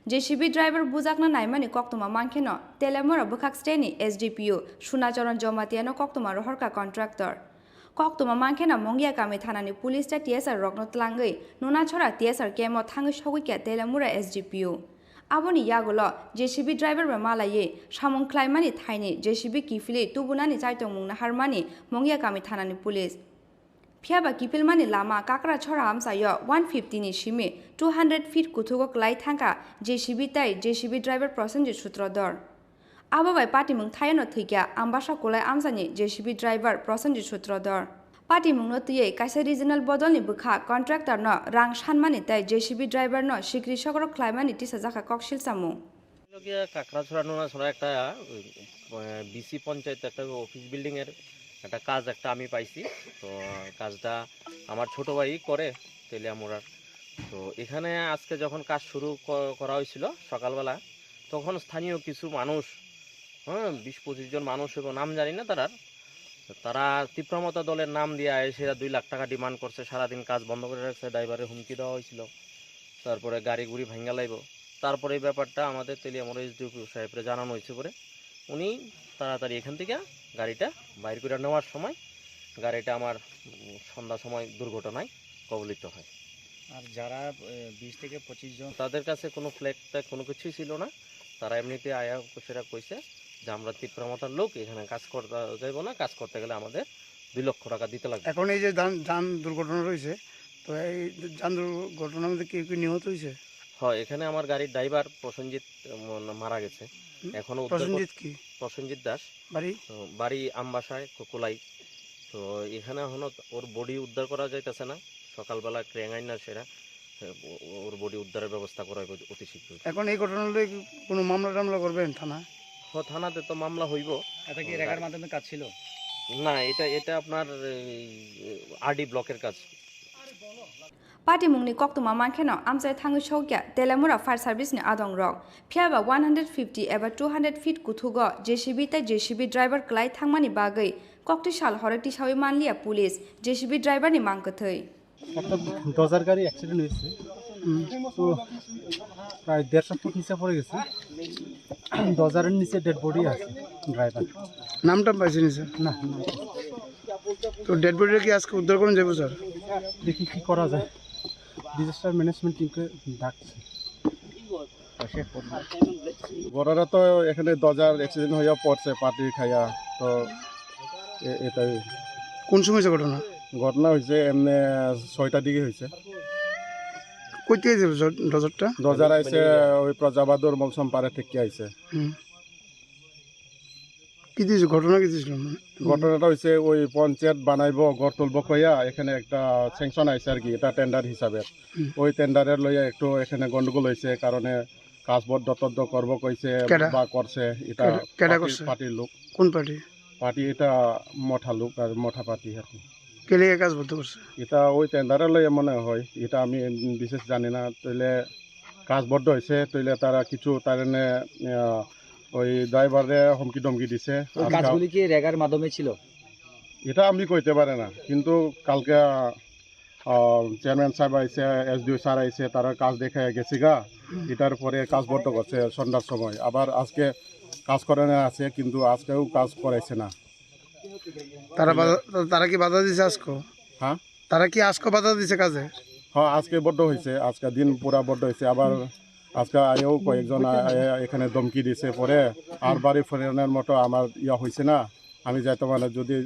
J C B driver bujakna naimani koktwma mankheno Teliamura bwkhak steni S D P O Sunacharan Jamatia no koktwma rohorkha contractor. Koktwma mankheno Mongya kami thanani police tei T S R rokno tlangwi Nunachora T S R camp o thangwi sogwikha Teliamura S D P O. Aboni yagulo J C B driver bai malaiwi samung khlaimani thaini J C B kiphilwi tubunani chaitongmung naharmani Mongya kami thanani police. Phiyaba kiphilmani lama Kakrachora amchaio one fifty ni simi two hundred feet kuthugo kwlai thangkha J C B tei J C B driver Prosenjit Sutradhar. Abo bai patimung thaiono thwikha Ambasa Kulai amchaini J C B driver Prosenjit Sutradhar. Patimungno twiwi kaisa regional bodolni bwkha contractor no rang sanmani tei J C B driver no sikri sokro khlaimani tisajakha kok silchamung. Logia Kakrachora Nunachora একটা, আহ, B C panchayat একটা office building এর একটা কাজ একটা আমি পাইছি। তো কাজটা আমার ছোট ভাই করে তেলিয়ামুড়ার। তো এখানে আজকে যখন কাজ শুরু ক-, করা হয়েছিল সকালবেলা, তখন স্থানীয় কিছু মানুষ, হ্যাঁ, বিশ পঁচিশ জন মানুষ এবং নাম জানি না তারার, তারা তীব্রমতা দলের নাম দিয়ে এসে দুই লাখ টাকা ডিমান্ড করছে, সারাদিন কাজ বন্ধ করে রাখছে, ড্রাইভারের হুমকি দেওয়া হয়েছিল, তারপরে গাড়ি গুড়ি ভাঙ্গা লাইব। তারপরে এই ব্যাপারটা আমাদের তেলিয়ামুড়া এসডিপিও সাহেবরে জানানো হয়েছে পরে উনি তাড়াতাড়ি এখান থেকে গাড়িটা বাইর করে নেওয়ার সময় গাড়িটা আমার, উম, সন্ধ্যা সময় দুর্ঘটনায় কবলিত হয়। আর যারা, এ, বিশ থেকে পঁচিশ জন তাদের কাছে কোনো ফ্ল্যাগ ট্ল্যাগ কোনো কিছুই ছিল না, তারা এমনিতে আয়া সেটা কইছে যে আমরা তিপ্রা মথার লোক, এখানে কাজ করতে যাইব না, কাজ করতে গেলে আমাদের দুই লক্ষ টাকা দিতে লাগবে। এখন এই যে যান, যান দুর্ঘটনা রয়েছে, তো এই যান দুর্ঘটনার মধ্যে কেউ কি নিহত হয়েছে? হয়, এখানে আমার গাড়ির ড্রাইভার প্রসেনজিৎ, উম, মারা গেছে। হুম? এখনো উদ্ধার কর-, প্রসেনজিৎ কি? প্রসেনজিৎ দাস। বাড়ি? তো বাড়ি আমবাসায়, কো-, কোলাই। তো এখানে এখনো ওর বডি উদ্ধার করা যাইতেছে না, সকালবেলা ক্রেন আইন না সেটা, ও-, ওর বডি উদ্ধারের ব্যবস্থা করা হবে অতি শীঘ্রই। এখন এই ঘটনা লইয়া কি কোনো মামলা টামলা করবেন থানায়? হ, থানাতে তো মামলা হইব। এটা কি রেগার মাধ্যমে কাজ ছিল? না, এটা, এটা আপনার এই আরডি ব্লকের কাজ। Patimungni koktwma mankheno amchai thangwi sokya Telemura Fire Service ni adongrok. Phiyaba one hundred fifty eba two hundred feet kuthugo J C B tei J C B driver kwlai thangmani bagwi kokti sal horo tisawi manliya police J C B driver ni mang kwthwi. একটা ডজার গাড়ি অ্যাক্সিডেন্ট হয়েছে। হুম। তো প্রায় দেড়শো ফুট নিচে পড়ে গেছে। ডজারের নিচে ডেড বডি আছে ড্রাইভার। নামটা পাইছেন স্যার? না, না। তো ডেড বডিটা কি আজকে উদ্ধার করুন যাবো স্যার? দেখি কি করা যায়, ডিজাস্টার ম্যানেজমেন্ট টিমকে ডাকছি। ঘটনা তো এখানে ডজার অ্যাক্সিডেন্ট হইয়া পড়ছে পার্টি খাইয়া, তো এ-, এটাই। কোন সময় হয়েছে ঘটনা? ঘটনা হয়েছে এমনি ছয়টার দিকে হয়েছে। কই থেকে যাবে জ-, ডজারটা? ডজার আইছে ওই প্রজাবাদুর মলসম পাড়া থেকে আইছে। হুম। কি দিয়েছে, ঘটনা কি দিয়েছিল? ঘটনাটা হয়েছে ওই পঞ্চায়েত বানাইবো, ঘর তুলবো কইয়া এখানে একটা স্যাংশন আইছে আর কি, এটা টেন্ডার হিসাবে। হুম। ওই টেন্ডারের লইয়া একটু এখানে গন্ডগোল হয়েছে, কারণে কাজ বন্ধ টন্ধ করবো কইছে কেডা? বা করছে, এটা কেডা, কেডা পার্টি, করছে? পার্টির লোক। কোন পার্টি? পার্টি এটা মঠা লোক আর মঠা পার্টি আর কি। কে লিগে কাজ বন্ধ করছে? এটা ওই টেন্ডারের লইয়া মনে হয়, এটা আমি বিশেষ জানি না। তাইলে কাজ বন্ধ হয়েছে, তাইলে তারা কিছু তার এনে, আহ, ওই ড্রাইভারে হুমকি ধমকি দিছে। ওই আজকাল কাজগুলি কি রেগার মাধ্যমে ছিল? এটা আমি কইতে পারি না, কিন্তু কালকে, আহ, চেয়ারম্যান সাহেব আইছে, এসডিও স্যার আইছে, তারা কাজ দেখে গেছে গা। হুম। এটার পরে কাজ বন্ধ করছে সন্ধ্যার সময়, আবার আজকে কাজ করানো আছে, কিন্তু আজকেও কাজ করাইছে না। তারা বাধা, তারা কি বাধা দিছে আজকে? হ্যাঁ? তারা কি আজকে বাধা দিছে কাজে? হ্যাঁ, আজকে বন্ধ হয়েছে, আজকে দিন পুরা বন্ধ হয়েছে। আবার আজকে আয়েও কয়েকজন আ-, আয়া এখানে ধমকি দিছে, পরে আর বাড়ি ফেরানোর মতো আমার ইয়া হয়েছে না। আমি যাইতে মানে যদি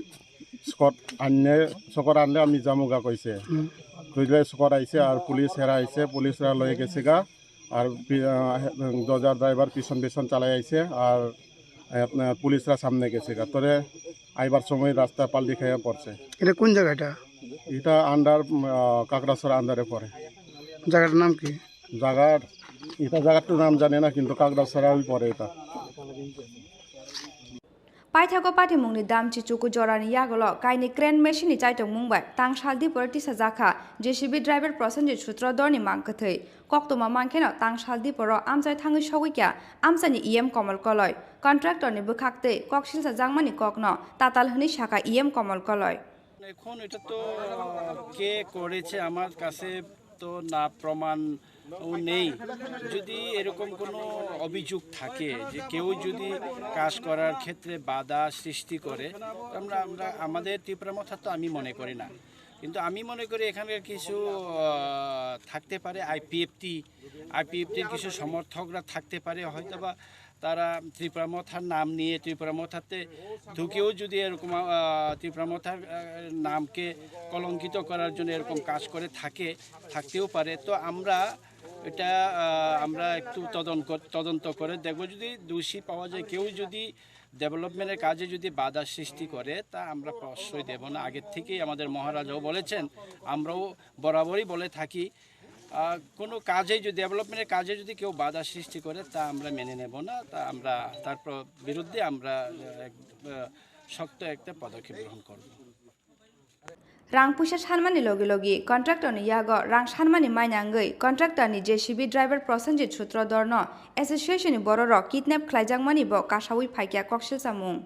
স্কট আনলে, স্কট আনলে আমি যামুগা কইছে। হুম। বুঝলে স্কট আইছে আর পুলিশ হেরা আইছে, পুলিশরা লয়ে গেছে গা। আর পি-, আহ, দরজার ড্রাইভার পিছন পিছন চালাই আইছে আর, আহ, আপনার পুলিশরা সামনে গেছে গা। তোরে আইবার সময় রাস্তা পাল্টি খাইয়া পড়ছে। এটা কোন জায়গা এটা? এটা আন্ডার, আহ, কাকড়াছড়া আন্ডারে পড়ে। জায়গাটার নাম কি? জায়গার, এটা জায়গাটার নাম জানি না, কিন্তু কাকড়াছড়াই পড়ে এটা। Paithago patimungni damchi chuku jorani yagulo kainwi crane machine ni chaitokmung bai tangsal diporo tisajakha J C B driver Prosenjit Sutradharni mangkwthwi. Koktwma mankheno tangsal diporo amchai thangwi sogwikya amchaini E M Komol Koloi. Contractor ni bwkhaktwi koksilsa jakmani kokno tatal hwnwi sakha E M Komol Koloi. এখন এটা তো, আহ, কে করেছে আমার কাছে তো না প্রমাণ ও নেই। যদি এরকম কোনো অভিযোগ থাকে যে কেউ যদি কাজ করার ক্ষেত্রে বাধা সৃষ্টি করে, আমরা, আমরা, আমাদের ত্রিপুরা মথা তো আমি মনে করি না। কিন্তু আমি মনে করি এখানকার কিছু, আহ, থাকতে পারে আইপিএফটি, আইপিএফটির কিছু সমর্থকরা থাকতে পারে, হয়তোবা তারা ত্রিপুরা মথার নাম নিয়ে ত্রিপুরা মথাতে ঢুকেও যদি এরকম, আহ, ত্রিপুরা মথার, আহ, নামকে কলঙ্কিত করার জন্য এরকম কাজ করে থাকে, থাকতেও পারে। তো আমরা এটা, আহ, আমরা একটু তদন্ত কর-, তদন্ত করে দেখব। যদি দোষী পাওয়া যায়, কেউ যদি ডেভেলপমেন্টের কাজে যদি বাধা সৃষ্টি করে, তা আমরা প্রশ্রয় দেব না। আগের থেকেই আমাদের মহারাজাও বলেছেন, আমরাও বরাবরই বলে থাকি, আহ, কোনো কাজে যদি, ডেভেলপমেন্টের কাজে যদি কেউ বাধা সৃষ্টি করে, তা আমরা মেনে নেব না। তা আমরা তার প্র-, বিরুদ্ধে আমরা, আহ, এক, আহ, শক্ত একটা পদক্ষেপ গ্রহণ করব। Rang puisa sanmani logi logi contractor ni yago rang sanmani manya wngwi contractor ni J C B driver Prosenjit Sutradharno association ni bororok kidnap khlaijakmani bo kasawi phaikya koksilsa mung.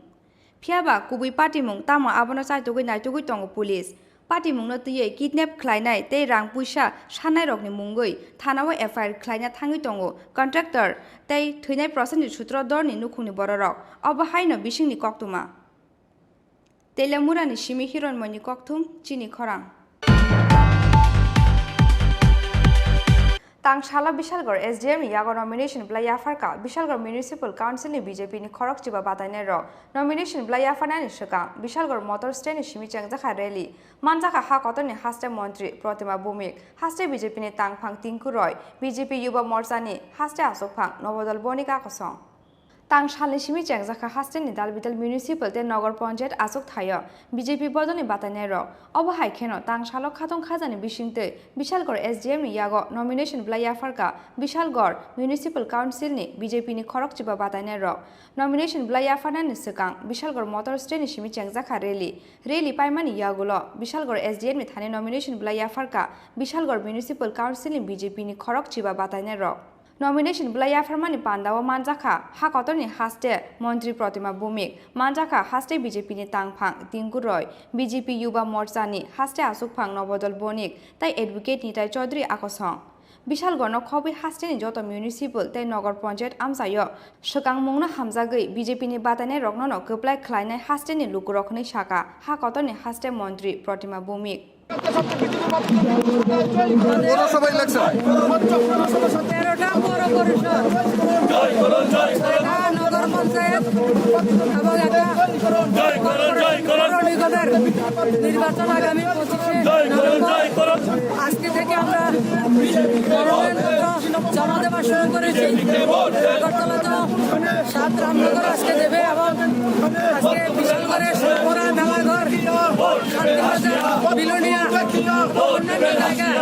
Phiya ba kubui patimung tamo abono chaitugwi naitugwi tongo police. Patimungno twiwi kidnap khlainai tei rang puisa sannairokni mungwi thanao F I R khlaina thangwi tongo contractor tei thwinai Prosenjit Sutradharni nukhungni bororok. Obo haino bisingni koktwma. Teliamurani simi Hironmoini kokthum chini khorang. Tangsalo Bishalgarh S D M ni yago nomination belai yapharkha Bishalgarh Municipal Council ni B J P ni khorok chiba batainai rok. Nomination belai yapharnani swkang Bishalgarh Motor Stand ni simi chengjakha rally. Manjakha ha kotorni haste montri Protima Bhumik, haste B J P ni tangphang Tinku Roy, B J P Yuba Morcha ni haste aswkphang Nobodol Bonik akosong. Tang salni simi chengjakha hasteni dalbidal municipal tei nogor ponchayat achuk thaio B J P bodolni batainairok. Obo hai kheno tang salo khatong khajani bisingtwi Bishalgarh S D M ni yago nomination belai yapharkha Bishalgarh Municipal Council ni B J P ni khorok chiba batainairok. Nomination belai yapharnani swkang Bishalgarh Motor Stand ni simi chengjakha rally. Rally paimani yagulo Bishalgarh S D M ni thani nomination belai yapharkha Bishalgarh Municipal Council ni B J P ni khorok chiba batainairok. Nomination belai yapharmani pandao manjakha ha kotorni haste Montri Protima Bhumik, manjakha haste B J P ni tangphang Tinku Roy, B J P Yuba Morcha ni haste aswkphang Nobodol Bonik tei Advocate Nitai Chaudhary akosong. Bishalgarhno khobwi hasteni joto municipal tei nogor ponchayat amchaio swkangmungno hamjagwi B J P ni batainairoknono kwplai khlainai hasteni lukurok hwnwi sakha ha kotorni haste Montri Protima Bhumik. পৌরসভা ইলেকশন। তেরোটা পৌর পরিষদ, ছয়টা নগর পঞ্চায়েত এবং একটা পৌর নিগমের নির্বাচন আগামী পঁচিশে নভেম্বর। আজকে থেকে আমরা মনোনয়নপত্র জমা দেওয়া শুরু করেছি। আগরতলা তো সাত রামনগর আজকে দেবে এবং আজকে বিশাল করে সোনামুড়া, মেলাঘর, শান্তিবাজার, বিলোনিয়া, অন্যান্য জায়গায়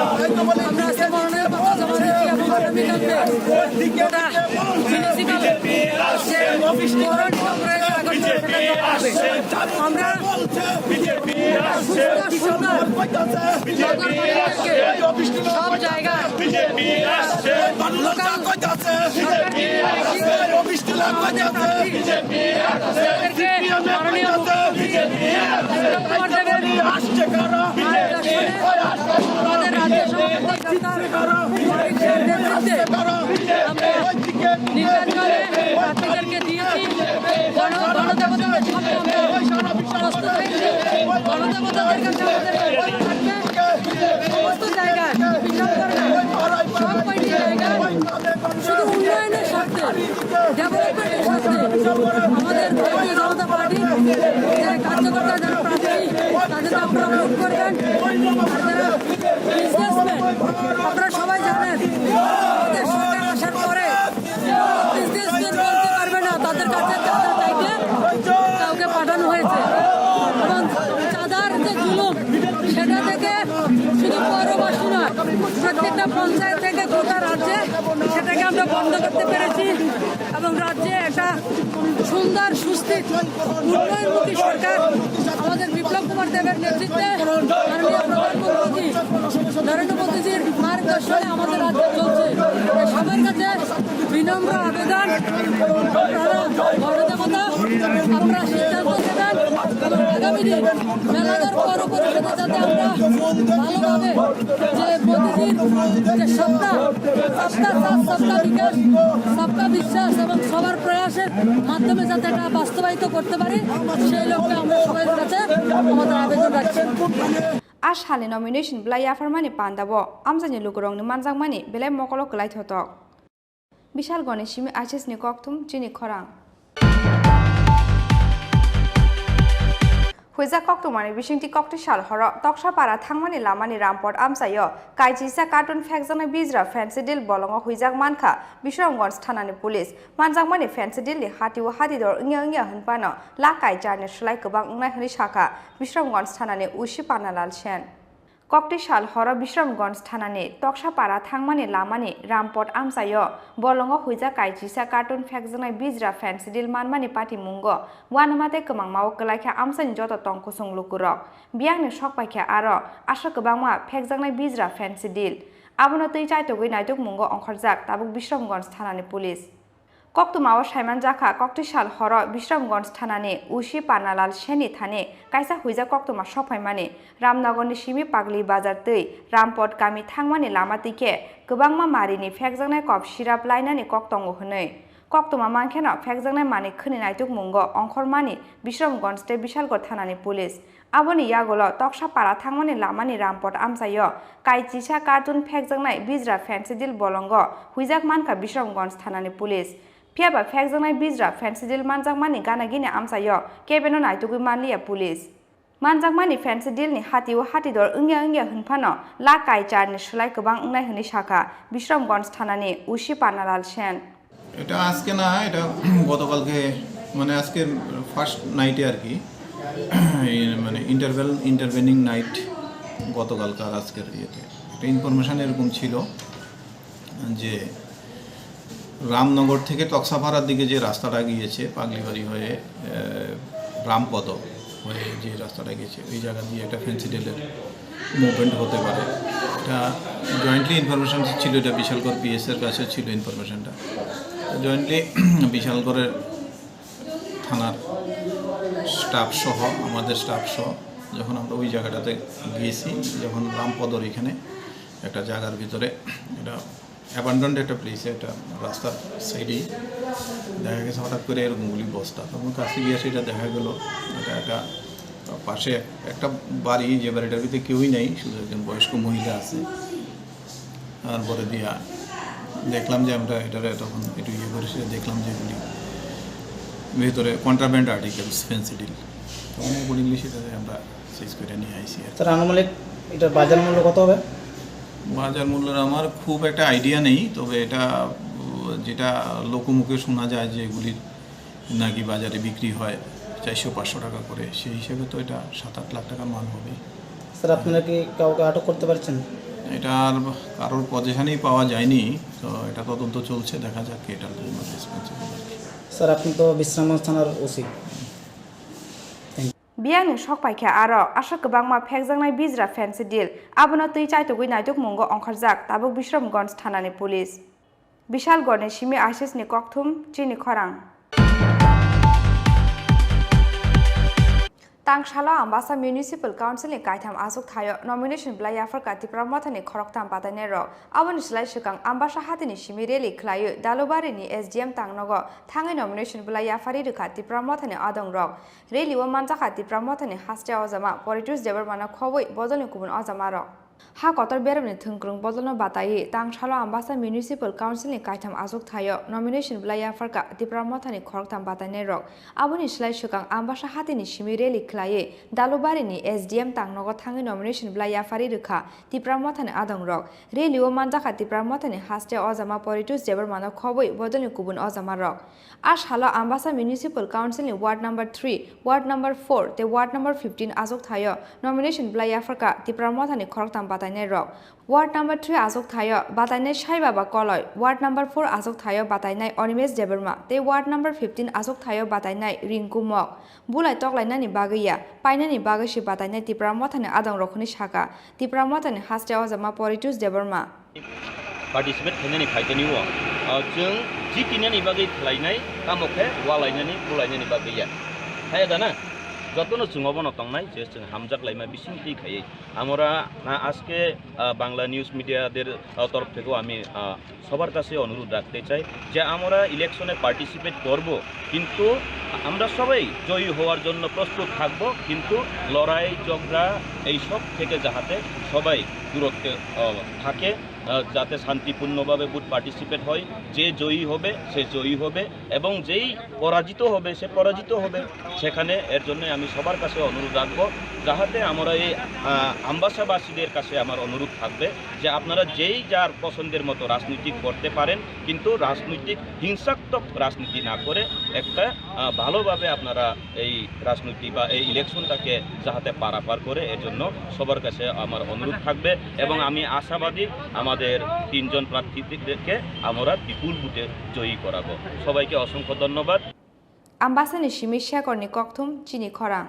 আমরা আজকে মনোনয়নপত্র জমা দিচ্ছি এবং আগামীকালকে গোটা মিউনিসিপ্যাল যে পৌর নিগম রয়েছে আগরতলা, সেটা জমা হবে। আমরা সুস্থ সুন্দর নগর পরিষদকে সব জায়গায় লোকাল সরকারি প্রার্থী তাদেরকে মাননীয় মুখ্যমন্ত্রী উত্তম কুমার দেবের মার্গদর্শনে আমাদের রাজ্য সভাপতি তথা নেতৃত্বে আমরা নির্বাচনে প্রার্থীদেরকে দিয়েছি। গণ-, গণদেবতাদের সামনে আমরা প্রস্তুত হয়েছি। গণদেবতাদের কাছে আমাদের আহ্বান থাকবে, সমস্ত জায়গায় শুধু উন্নয়নের স্বার্থে, ডেভেলপমেন্টের স্বার্থে আমাদের ভারতীয় জনতা পার্টি যে কার্যকর্তা যারা প্রার্থী, তাদেরকে আপনারা ভোট করবেন। আর যারা বিজনেসম্যান, আপনারা সবাই জানেন, আমাদের সরকার আসার পরে বিজনেসম্যান বলতে পারবে না, তাদের কাছে চাঁদা চাইতে কাউকে পাঠানো হয়েছে। এবং চাঁদার যে জুলুম, সেটা থেকে শুধু পৌরবাসী নয়, প্রত্যেকটা পঞ্চায়েত থেকে গোটা রাজ্যে সেটাকে আমরা বন্ধ করতে পেরেছি এবং রাজ্যে একটা সুন্দর, সুস্থির, উন্নয়নমুখী সরকার আমাদের বিপ্লব কুমার দেবের নেতৃত্বে মাননীয় প্রধানমন্ত্রী নরেন্দ্র মোদীজির মার্গদর্শনে আমাদের রাজ্য চলছে। তাই সবার কাছে বিনম্র আবেদন, আপনারা গণদেবতা, আপনারা সিদ্ধান্ত দেবেন এবং আগামী দিন মেলাঘর পৌর পরিষদে যাতে আমরা ভালোভাবে যে মোদীজির যে স্বপ্ন, সবকা সাথ, সবকা বিকাশ, সবকা বিশ্বাস এবং সবার প্রয়াসের মাধ্যমে যাতে এটা বাস্তবায়িত করতে পারি, সেই লক্ষ্যে আমরা সবাই কাছে আমাদের আবেদন রাখছি। A salni nomination belai yapharmani pandao amchaini lukurokni manjakmani belai mokolo kwlai thotok. Bishalgorni simi I C S ni kokthum chini khorang. Huijak koktwmani bisingtwi kokti sal horo Toksapara thangmani lamani Rampot amchaio kaisisa carton phekjaknai bijra Fansidil bolongo huijak mankha Bisramganj thanani police. Manjakmani Fansidilni hatio hatidor wngya wngya hwnphano lakh kai charni slai kwbang wngnai hwnwi sakha Bisramganj thanani O C Panalal Sen. Kokti sal horo Bisramganj thanani Toksapara thangmani lamani Rampot amchaio bolongo huijak kaisisa carton phekjaknai bijra Fansidil manmani patimungo uanama tei kwmangmao kwlaikha amchaini joto tong kusung lukurok. Biyangni sok paikha aro aswk kwbangma phekjaknai bijra Fansidil. Abono twi chaitogwi naitukmungo ongkhorjak tabuk Bisramganj thanani police. Koktwmao saimanjakha, kokti sal horo Bisramganj thanani O C Panalal Senni thani kaisa huijak koktwma sokphaimani Ramnagarni simi Pagli Bazar twi Rampot kami thangmani lama twi khe kwbangma marini phekjaknai kop sirap lainani kok tongo hwnwi. Koktwma mankheno phekjaknai manwi khwni naitukmungo ongkhormani Bisramganj tei Bishalgarh thanani police. Aboni yagulo Toksapara thangmani lamani Rampot amchaio kaisisa carton phekjaknai bijra Fansidil bolongo huijak mankha Bisramganj thanani police. Phiyaba phekjaknai bijra Fansidil manjakmani gana gini amchaio kebeno naitugwi manliya police. Manjakmani Fansidilni hatio hatidor wngya wngya hwnphano lakh kai charni slai kwbang wngnai hwnwi sakha Bisramganj thanani O C Panalal Sen. এটা আজকে না, এটা গতকালকে, মানে আজকে ফার্স্ট নাইটে আর কি, এই মানে ইন্টারভেল, ইন্টারভেনিং নাইট গতকালকার আজকের ইয়েতে একটা ইনফরমেশন এরকম ছিল যে রামনগর থেকে তক্সাপাড়ার দিকে যে রাস্তাটা গিয়েছে পাগলিবাড়ি হয়ে, আহ, রামপদ হয়ে যে রাস্তাটা গিয়েছে, ওই জায়গা দিয়ে একটা ফেন্সিডিলের মুভমেন্ট হতে পারে। এটা জয়েন্টলি ইনফরমেশন ছিল, এটা বিশালগড় পিএস এর কাছে ছিল ইনফরমেশনটা। জয়েন্টলি বিশালগড়ের থানার স্টাফ সহ, আমাদের স্টাফ সহ যখন আমরা ওই জায়গাটাতে গিয়েছি, যখন রামপদর এখানে একটা জায়গার ভিতরে এটা অ্যাবান্ডন্ড একটা প্লেসে, একটা রাস্তার সাইডেই দেখা গেছে হঠাৎ করে এরকম গুলি বস্তা। তখন কাছে গিয়ে সেটা দেখা গেল, এটা একটা পাশে এক-, একটা বাড়ি, যে বাড়িটার ভিতরে কেউই নেই, শুধু একজন বয়স্ক মহিলা আছে। তারপরে দিয়া দেখলাম যে আমরা এটারে তখন একটু ইয়ে করে সেটা দেখলাম যে এগুলি ভিতরে কন্ট্রাব্যান্ড আর্টিকেলস, ফেন্সিডিল, তখন অ্যাকর্ডিংলি সেটাতে আমরা সিজ করে নিয়ে আইছি আর কি। স্যার, আনুমানিক এটার বাজার মূল্য কত হবে? বাজার মূল্যের আমার খুব একটা আইডিয়া নেই, তবে এটা, উম, যেটা লোকমুখে শোনা যায় যে এগুলির নাকি বাজারে বিক্রি হয় চারশো পাঁচশো টাকা করে, সেই হিসেবে তো এটা সাত আট লাখ টাকার মাল হবে। স্যার, আপনারা কি কাউকে আটক করতে পারছেন? এটা আর কারোর পজিশনেই পাওয়া যায়নি, তো এটা তদন্ত চলছে, দেখা যাক কে এটার জন্য রেসপন্সিবল আর কি। স্যার, আপনি তো বিশ্রামগঞ্জ থানার OC. Biyangni sok paikha aro aswk kwbangma phekjaknai bijra fancy deal, abono twi chaitugwi naitukmungo ongkhorjak tabuk Bisramganj thanani police. Bishalgarhni simi I C S ni kokthum chini khorang. Tangsalo Ambasa Municipal Council ni kaitham achuk thaio nomination bwlai yapharkha Tipra Mothani khoroktham batainai rok. Aboni slai swkang Ambasa hatini simi rally khwlaiwi Dalubari ni S D M tangnogo thangwi nomination bwlai yapharwi rwkha Tipra Mothani adong rok. Rally o manjakha Tipra Mothani haste ojama Poritus Debbarmano khobwi bodolni kubun ojama rok. Ha kotor beremni thwngkwrwng bodolno bataiwi tangsalo Ambasa Municipal Council ni kaitham achuk thaio nomination bwlai yapharkha Tipra Mothani khoroktham batainairok. Aboni slai swkang Ambasa hatini simi rally khlaiwi Dalubarini S D M tangnogo thangwi nomination bwlai yapharwi rwkha Tipra Mothani adongrok. Rally o manjakha Tipra Mothani haste ojama Poritus Debbarmano khobwi bodolni kubun ojamarok. A salo Ambasa Municipal Council ni Ward number three, Ward number four tei Ward number fifteen achuk thaio nomination bwlai yapharkha Tipra Mothani khoroktham batainairok. Ward number three achuk thaio batainai Sai Baba Koloi, Ward number four achuk thaio batainai Animesh Debbarma tei Ward number fifteen achuk thaio batainai Rinku Mok. Bulai toklainani bagwi ya, painani bagwi se batainai Tipra Mothani adongrok hwnwi sakha Tipra Mothani haste ojama Poritus Debbarma. Participate khainani phaitani o, ah, chwng jitinani bagwi khlainai, tamo khe walainani, bulainani bagwi ya. Haya da na? Jotono chwng obono tongnai je chwng hamjak laima bisingtwi khaiwi. Amora na aske, ah, Bangla news media der, ah, torf thekeo ami, ah, সবার কাছে অনুরোধ রাখতে চাই যে আমরা ইলেকশনে পার্টিসিপেট করব, কিন্তু আমরা সবাই জয়ী হওয়ার জন্য প্রস্তুত থাকব, কিন্তু লড়াই ঝগড়া এইসব থেকে যাহাতে সবাই দূরত্বে, আহ, থাকে, আহ, যাতে শান্তিপূর্ণভাবে ভোট পার্টিসিপেট হয়। যে জয়ী হবে সে জয়ী হবে এবং যেই পরাজিত হবে সে পরাজিত হবে। সেখানে এর জন্য আমি সবার কাছে অনুরোধ রাখবো, যাহাতে আমরা এই, আহ, আমবাসাবাসীদের কাছে আমার অনুরোধ থাকবে যে আপনারা যেই যার পছন্দের মতো রাজনীতি করতে পারেন, কিন্তু রাজনৈতিক হিংসাত্মক রাজনীতি না করে একটা, আহ, ভালোভাবে আপনারা এই রাজনীতি বা এই ইলেকশনটাকে যাহাতে পারাপার করে, এর জন্য সবার কাছে আমার অনুরোধ থাকবে এবং আমি আশাবাদী আমাদের তিনজন প্রার্থীদেরকে আমরা বিপুল ভোটে জয়ী করাবো। সবাইকে অসংখ্য ধন্যবাদ। Ambasani simi Shekhorni kokthum chini khorang.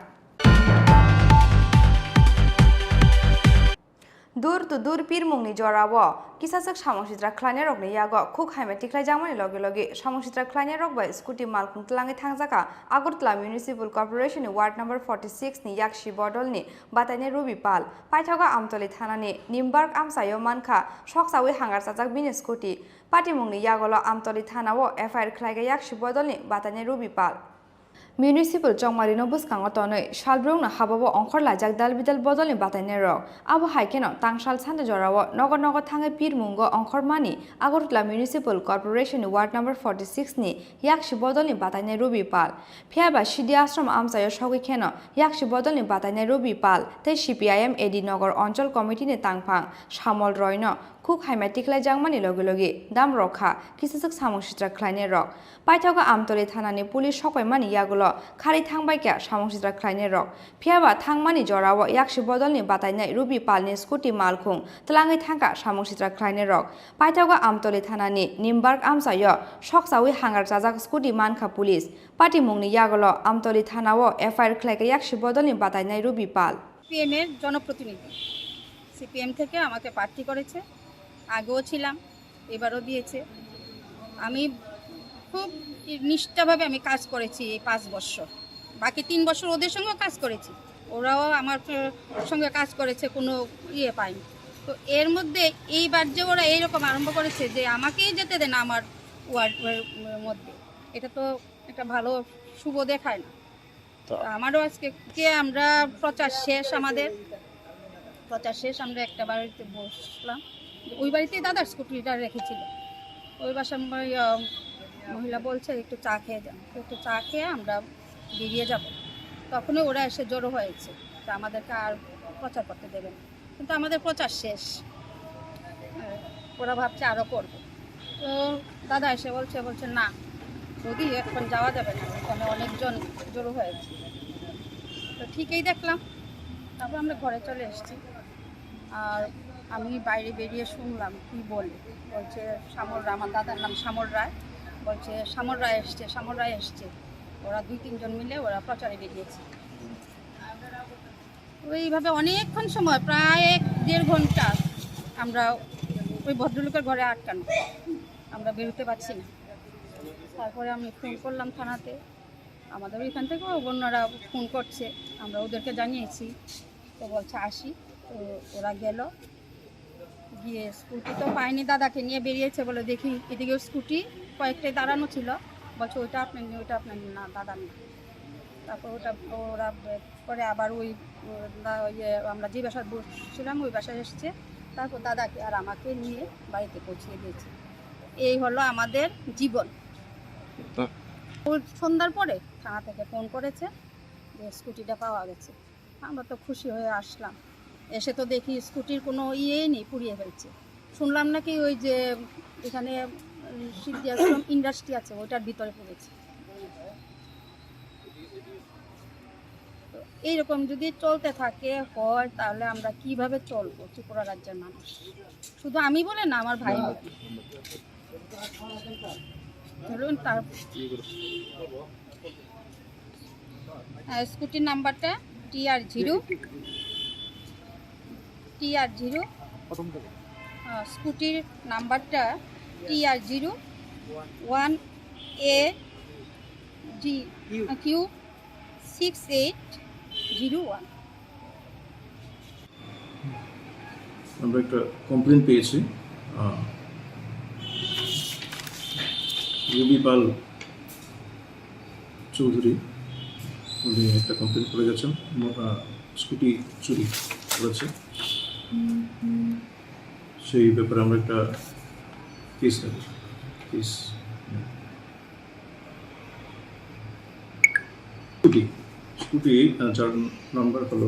Dur to dur pirmungni jorao kisaswk samung sitra khlainairokni yago khuk haima tikhlaijakmani loge loge samung sitra khlainairok bai scooty malkhung tlangwi thangjakha Agartala Municipal Corporation ni Ward number forty six ni yakshi bodolni batainai Ruby Pal. Paithago Amtoli thanani Nimbark amchaio mankha soksawi hangar chajak bini scooty. Patimungni yagolo Amtoli thanao F I R khlaikha yakshi bodolni batainai Ruby Pal. Municipal chongmarino bwskango tonwi salbrumno habao ongkhor laijak dalbidal bodolni batainairok. Abo hai kheno tangsal sande jorao nogo nogo thangwi pirmungo ongkhormani Agartala Municipal Corporation ni Ward number forty six ni yakshi bodolni batainai Ruby Pal. Phiyaba Sidi Ashram amchaio sogwi kheno yakshi bodolni batainai Ruby Pal tei C P I M A D Nogor Onchol Committee ni tangphang Samol Roy no khuk haima tikhlaijakmani loge loge dam rok kha kisaswk samung sitra khlainai rok. Paithago Amtoli thanani police sokpaimani yagulo kharwi thangbaikha samung sitra khlainai rok. Phiyaba thangmani jorao yakshi bodolni batainai Ruby Palni scooty malkhung tlangwi thangkha samung sitra khlainai rok. Paithago Amtoli thanani Nimbark amchaio soksawi hangar chajak scooty mankha police. Patimungni yagulo Amtoli thanao F I R khlaikha yakshi bodolni batainai Ruby Pal. CPM এর জনপ্রতিনিধি। সিপিএম থেকে আমাকে প্রার্থী করেছে, আগেও ছিলাম, এবারও দিয়েছে। আমি খুব নিষ্ঠাভাবে আমি কাজ করেছি এই পাঁচ বছর। বাকি তিন বছর ওদের সঙ্গেও কাজ করেছি, ওরাও আমার সঙ্গে কাজ করেছে, কোনো ইয়ে পায়নি। তো এর মধ্যে এইবার যে ওরা এইরকম আরম্ভ করেছে যে আমাকেই যেতে দেয় না আমার ওয়ার্ডের মধ্যে, এটা তো একটা ভালো শুভ দেখায় না। তো আমারও আজকে কে আমরা প্রচার শেষ আমাদের, প্রচার শেষ আমরা একটা বাড়িতে বসলাম, ওই বাড়িতেই দাদার স্কুটিটা রেখেছিল। ওই বাসার ম- ইয়া, মহিলা বলছে একটু চা খেয়ে যান, তো একটু চা খেয়ে আমরা বেরিয়ে যাব। তখনই ওরা এসে জড়ো হয়েছে, তা আমাদেরকে আর প্রচার করতে দেবে না। কিন্তু আমাদের প্রচার শেষ। হ্যাঁ, ওরা ভাবছে আরও করবে। তো দাদা এসে বলছে, বলছে, "না, বৌদি, এখন যাওয়া যাবে না, এখানে অনেকজন জড়ো হয়েছে।" তো ঠিকই দেখলাম, তারপর আমরা ঘরে চলে এসেছি। আর আমি বাইরে বেরিয়ে শুনলাম কি বলে, বলছে, "শ্যামল রায়", আমার দাদার নাম শ্যামল রায়, বলছে, "শ্যামল রায় এসছে, শ্যামল রায় এসছে।" ওরা দুই তিনজন মিলে ওরা প্রচারে বেরিয়েছে। ওইভাবে অনেকক্ষণ সময়, প্রায় এক দেড় ঘন্টা আমরা ওই ভদ্রলোকের ঘরে আটকানো, আমরা বেরোতে পারছি না। তারপরে আমি ফোন করলাম থানাতে, আমাদের ওইখান থেকে অন্যরা ফোন করছে, আমরা ওদেরকে জানিয়েছি। তো বলছে আসি, তো ওরা গেল, গিয়ে স্কুটি তো পায়নি, দাদাকে নিয়ে বেরিয়েছে বলে দেখি এদিকে স্কুটি কয়েকটাই দাঁড়ানো ছিল, বলছে ওইটা আপনার নেই, ওইটা আপনার নেই। না, দাদা নেই। তারপর ওটা, ওরা পরে আবার ওই, ও, দা-, ইয়ে, আমরা যে বাসায় বসছিলাম, ওই বাসায় এসছে। তারপর দাদাকে আর আমাকে নিয়ে বাড়িতে পৌঁছিয়ে দিয়েছে। এই হলো আমাদের জীবন। হুম। ও সন্ধ্যার পরে থানা থেকে ফোন করেছে যে স্কুটিটা পাওয়া গেছে। আমরা তো খুশি হয়ে আসলাম। এসে তো দেখি স্কুটির কোনো ইয়েই নেই, পুড়িয়ে ফেলছে। শুনলাম নাকি ওই যে এখানে, উম, সিদ্ধি আশ্রম ইন্ডাস্ট্রি আছে, ওইটার ভিতরে পড়েছে। তো এইরকম যদি চলতে থাকে হয়, তাহলে আমরা কিভাবে চলবো ত্রিপুরা রাজ্যের মানুষ? শুধু আমি বলে না, আমার ভাই বলে। ধরুন তার, আহ, স্কুটির নাম্বারটা টি আর জিরো, টি আর জিরো, আহ, স্কুটির নাম্বারটা T R zero one A G Q six eight zero one. আমরা একটা কমপ্লেন পেয়েছি, আহ, রুবি পাল চৌধুরী, উনি একটা কমপ্লেন করে গেছেন, ম-, আহ, স্কুটি চুরি করেছে। সেই ব্যাপারে আমরা একটা কেস নেব। কেস স্কুটি, স্কুটি, আহ, যার নাম্বার হলো,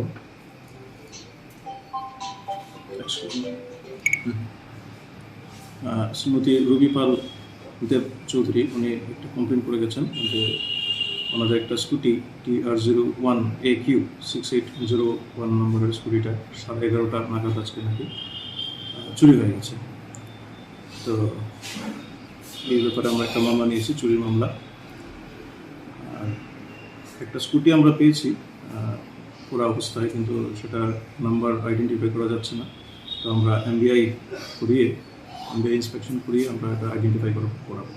আহ, শ্রীমতী রুবি পাল দেব চৌধুরী, উনি একটা কমপ্লেন করে গেছেন যে ওনাদের একটা scooty T R zero one A Q six eight zero one নম্বরের স্কুটিটা সাড়ে এগারোটা নাগাদ আজকে নাকি, আহ, চুরি হয়ে গেছে। তো এই ব্যাপারে আমরা একটা মামলা নিয়েছি, চুরির মামলা। আর একটা স্কুটি আমরা পেয়েছি, আহ, পুরা অবস্থায়, কিন্তু সেটার নাম্বার আইডেন্টিফাই করা যাচ্ছে না। তো আমরা এমবিআই করিয়ে, এমবিআই ইন্সপেকশন করিয়ে আমরা এটা আইডেন্টিফাই করা, করাবো।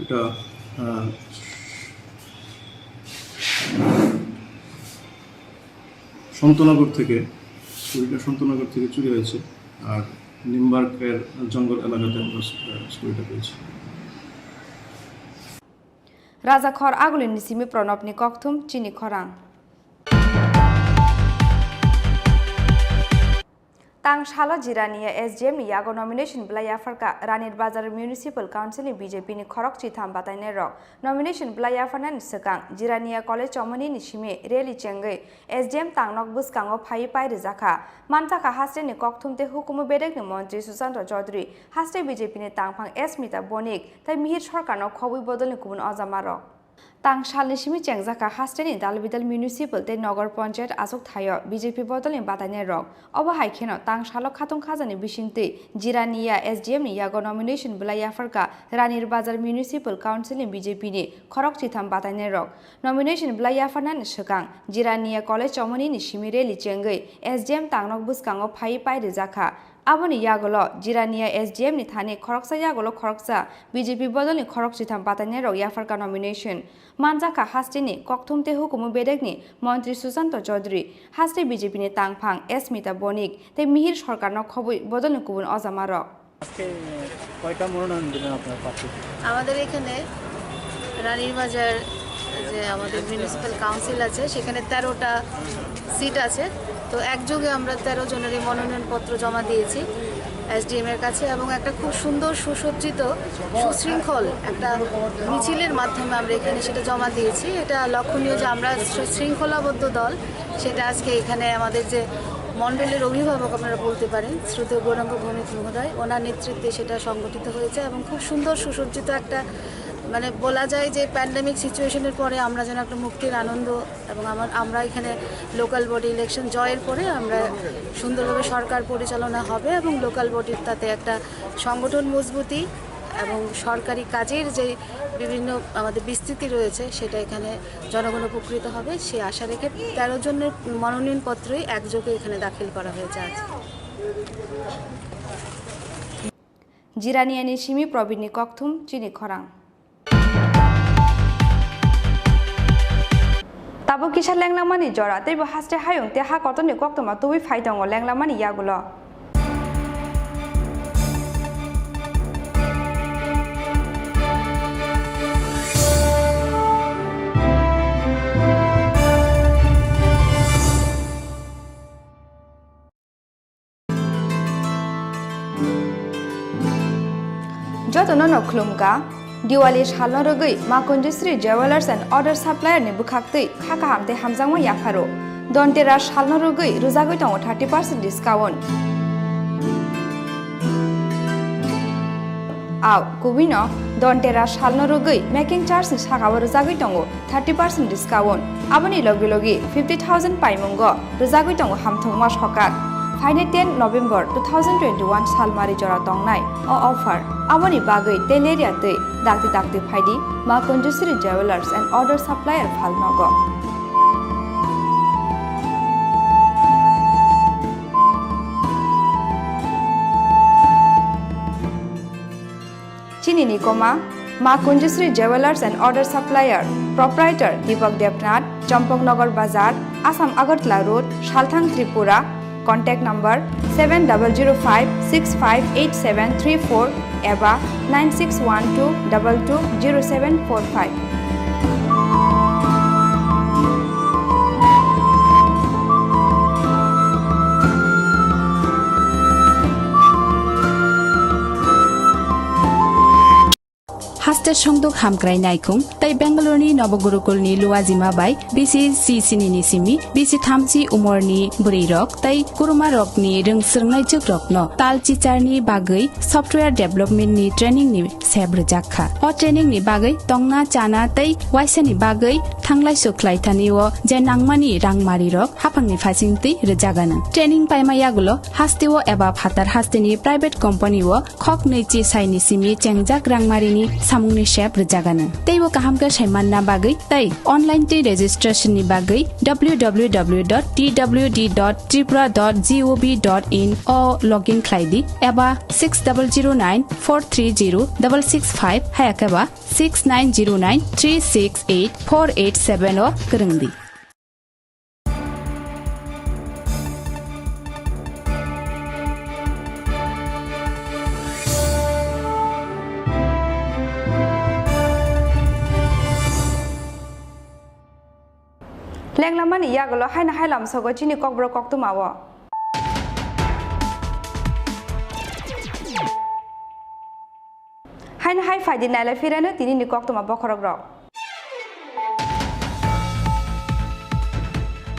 এটা, আহ, সন্তনগর থেকে, স্কুটিটা সন্তনগর থেকে চুরি হয়েছে। আর নিমবার্গের জঙ্গল এলাকাতে আমরা স্কুটিটা পেয়েছি। Rajakhor Agulini simi Pranabni kokthum chini khorang. Tang salo Jirania S D M ni yago nomination bwlai yapharkha Ranir Bazar Municipal Council ni B J P ni khorok chitham batainai rok. Nomination bwlai yapharnani swkang Jirania College chomoni ni simi rally chengwi S D M tangnok bwskango phaiwi pai rijak kha. Manjakha haste ni kokthum tei hukumu bedek ni montri Sushanta Chaudhary, haste B J P ni tangphang S Mita Bonik tei Mihir Sarkar no khobwi bodol ni kubun ojama rok. Tang salni simi chengjakha haste ni Dalbidal Municipal tei Nogor Panchayat achuk thaio B J P bodol ni batainai rok. Obo hai kheno tang salo khatung khajani bisingtwi Jirania S D M ni yago nomination bwlai yapharkha Ranir Bazar Municipal Council ni B J P ni khorok chitham batainai rok. Nomination bwlai yapharnani swkang Jirania College chomoni ni simi rally chengwi S D M tangnok bwskango phaiwi pai rijak kha. Aboni yagulo Jirania S D M ni thani khoroksa yagulo khoroksa B J P bodolni khorok chitham batainai rok yapharkha nomination. Manjakha hasteni kokthum tei hukumu bedekni montri Sushanta Chaudhary, haste B J P ni tangphang S Mita Bonik tei Mihir Sarkarno khobwi bodolni kubun ojama rok. আজকে কয়টা মনোনয়ন দিলেন আপনার প্রার্থী? আমাদের এখানে রানীর বাজার যে আমাদের মিউনিসিপ্যাল কাউন্সিল আছে, সেখানে তেরোটা সিট আছে। তো একযোগে আমরা তেরো জনেরই মনোনয়নপত্র জমা দিয়েছি এসডিএম এর কাছে, এবং একটা খুব সুন্দর সুসজ্জিত সুশৃঙ্খল একটা মিছিলের মাধ্যমে আমরা এখানে সেটা জমা দিয়েছি। এটা লক্ষণীয় যে আমরা শৃঙ্খলাবদ্ধ দল, সেটা আজকে এখানে আমাদের যে মণ্ডলের অভিভাবক আপনারা বলতে পারেন, শ্রদ্ধেয় গৌরাঙ্গ ভৌমিক মহোদয়, ওনার নেতৃত্বে সেটা সংগঠিত হয়েছে এবং খুব সুন্দর সুসজ্জিত একটা, মানে, বলা যায় যে প্যান্ডেমিক সিচুয়েশনের পরে আমরা যেন একটা মুক্তির আনন্দ, এবং আমার, আমরা এখানে লোকাল বডি ইলেকশন জয়ের পরে আমরা সুন্দরভাবে সরকার পরিচালনা হবে এবং লোকাল বডির তাতে একটা সংগঠন মজবুতি এবং সরকারি কাজের যে বিভিন্ন আমাদের বিস্তৃতি রয়েছে, সেটা এখানে জনগণ উপকৃত হবে, সেই আশা রেখে তেরো জনের মনোনয়নপত্রই একযোগে এখানে দাখিল করা হয়েছে আজ। Jiraniani simi Probinni kokthum chini khorang. Tabuk kisa lenglamani jora, teibo haste hayung tei ha kotorni koktwma tubui phai tongo lenglamani yagulo. Jotono no khulumkha. Diwali salno rwgwi Ma Kunjusri Jewellers and Other Supplier ni bwkhaktwi kha kaham tei hamjakma yapharo. Dhanteras salno rwgwi rwjagwi tongo thirty percent discount. Au, kubui no Dhanteras salno rwgwi making charge ni saka o rwjagwi tongo thirty percent discount. Aboni logi logi fifty thousand paimungo rwjagwi tongo hamthwngma sokak. Phainai ten November two thousand twenty-one salmari jora tongnai o offer. Aboni bagwi teleria twi dakti dakti phaidi Ma Kunjusri Jewellers and Other Supplier phalnogo. Chini ni koma, Ma Kunjusri Jewellers and Other Supplier, Proprietor Deepak Debnath, Champaknagar Bazar, Assam Agartala Road, Salthang, Tripura. Contact number seven double zero five six five eight seven three four eba nine six one two double two zero seven four five. Haste songduk hamkrai naikhung tei Bengaluru ni Nobogurukul ni Luwajima bai B C C sini ni simi B C thamchi umor ni bwrwi rok tei kuruma rok ni rwng swrwngnai jwk rok no tal chichar ni bagwi software development ni training ni sep rwjak kha. O training ni bagwi tongna chana tei waisa ni bagwi thanglai sukhlai thani o je nangmani rangmari rok haphang ni phaising twi rwjagano. Training paima yagulo haste o eba phatar haste ni private company o khok nwi chi sai ni simi chengjak rangmari ni samung ni sep rwjagano. Tei o kaham khe sai manna bagwi tei online twi registration ni bagwi W W W dot T W D dot tripura dot gov dot in o login khlai di eba six double zero nine four three zero double six five hai khe ba six nine zero nine three six eight four eight seven o kwrwng di. Lenglamani yagulo haino hai lamsogo chini kokborok koktwmao. Haino hai phaidi nailai phirano tinini koktwma bokhorokrok.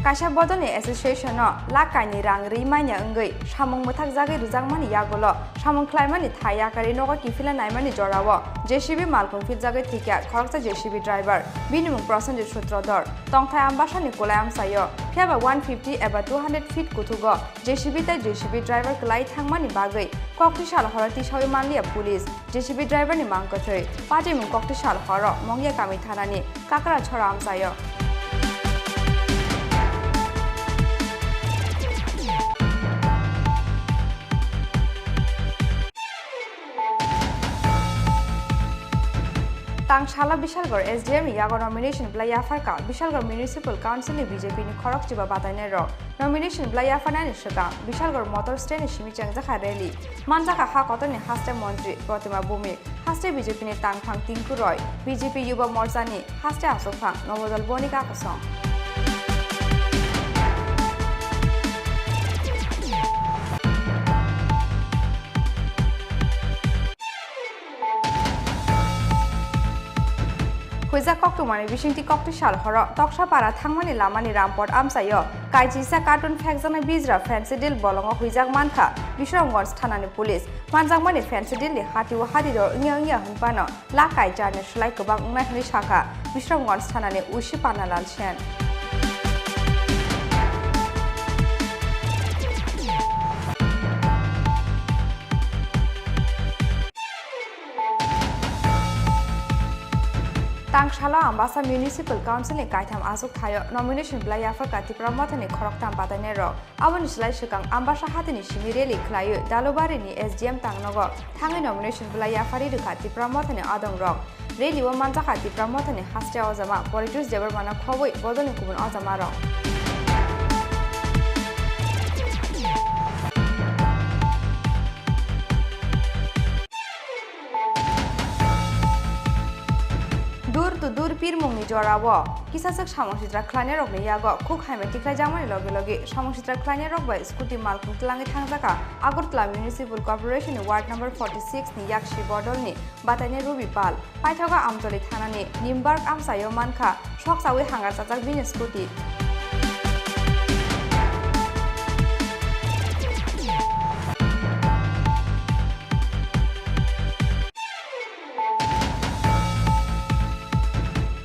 Kaisa bodolni association-o lakh kaini rang ri manya wngwi samung mwthakjagwi rwjakmani yagulo samung khlaimani thai yakarwi nogo kiphilna naimani jorao J C B malkhung philjagwi thwikha khoroksa J C B driver, bini mung Prosenjit Sutrodhor. Tongthai Ambasani kulai amchaio, phiyaba one fifty eba two hundred feet kuthugo J C B tei J C B driver kwlai thangmani bagwi kokti sal horo tisawi manliya police. J C B driver ni mang kwthwi. Patimung kokti sal horo Mongya kami thanani Kakra chhora amchaio. Tang salo Bishalgarh S D M ni yago nomination bwlai yapharkha Bishalgarh Municipal Council ni B J P ni khorokchiba batainai rok. Nomination bwlai yapharnani swkang Bishalgarh motor stand ni simi chengjakha rally. Manjakha ha kotorni haste montri Protima Bhumik, haste B J P ni tangphang Tinku Roy, B J P Yuba Morcha ni haste achukphang Nobodol Bonika Kosong. Huijak koktwmani bisingtwi kokti sal horo Toksapara thangmani lamani Rampot amchaio kaisisa carton phekjaknai bijra Phensedyl bolongo huijak mankha Bisramganj thanani police. Manjakmani Phensedyl ni hatio hadi dor wngya wngya hwnphano lakh kai charni slai kwbang wngnai hwnwi sakha Bisramganj thanani O C Pannalal Sen. Tang salo Ambasa Municipal Council ni kaitham achuk thaio nomination bwlai yapharkha Tipra Mothani khoroktham batainai rok. Aboni slai swkang Ambasa hatini simi rally khlaiwi Dalubari ni S D M tangnogo thangwi nomination bwlai yaphari rwkha Tipra Mothani adong rok. Rally o manjakha Tipra Mothani haste ojama Poritosh Debbarmano khobwi bodolni kubun ojama rok. Door to door Pirmungni jorao kisaswk samung sitra khlainairokni yago khuk hamya tikhlaijakmani logi logi samung sitra khlainairok bai scooty malkhung tlangwi thangjakha Agartala Municipal Corporation ni Ward number forty six ni yakshi bodolni batainai Ruby Pal. Paithago Amtoli thanani Nimbark amchaio mankha, sokchawi hangar chajak bini scooty.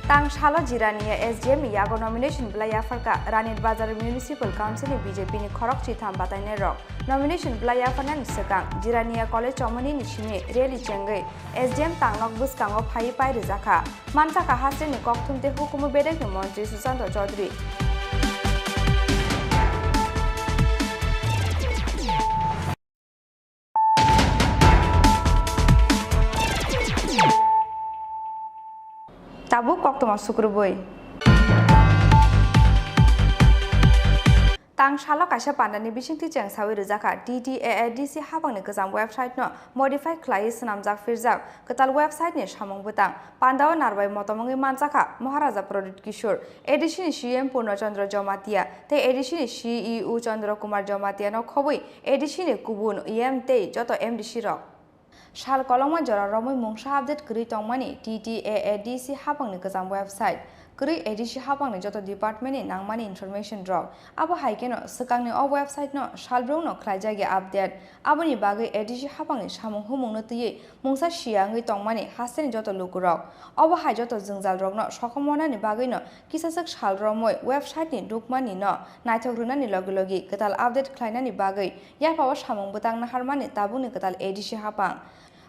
Tang salo Jirania S D M ni yago nomination bwlai yapharkha Ranit Bazar Municipal Council ni B J P ni khorok chitham batainairok. Nomination bwlai yapharnani swkang Jirania College chomoni ni simi rally chengwi S D M tangnok bwskango phaiwi pai rwjakha. Mansakha hasteni kokthum tei hukumu bedekni montri Sushanta Chaudhary. Tabuk koktwma sukrubui. Tang salo kaisa pandani bisingtwi chengsawi rwjakha T T A A D C hapangni kwcham website no modify khlaiwi swnamjak phirjak kwtal website ni samung bwtang. Pandao narwai motom wngwi manjakha Maharaja Pradyut Kishore, A D C ni C E M Purna Chandra Jamatia tei A D C ni C E O Chandra Kumar Jamatia no khobwi A D C ni kubun E M tei joto M D C rok. Sal kolokma jora romwi mungsa update kwrwi tongmani T T A A D C hapangni kwcham website. Kwrwi A D C hapangni joto department ni nangmani information rok. Abo hai kheno swkangni o website no salbrumno khlaijak ya update. Aboni bagwi A D C hapangni samung humungno twiwi mungsa siya wngwi tongmani hasteni joto lukurok. Obo hai joto jwngjal rokno sokomornani bagwino kisaswk sal romwi website ni dukmani no naithok rwnani logi logi kwtal update khlainani bagwi yaphao samung bwtang naharmani tabukni kwtal A D C hapang.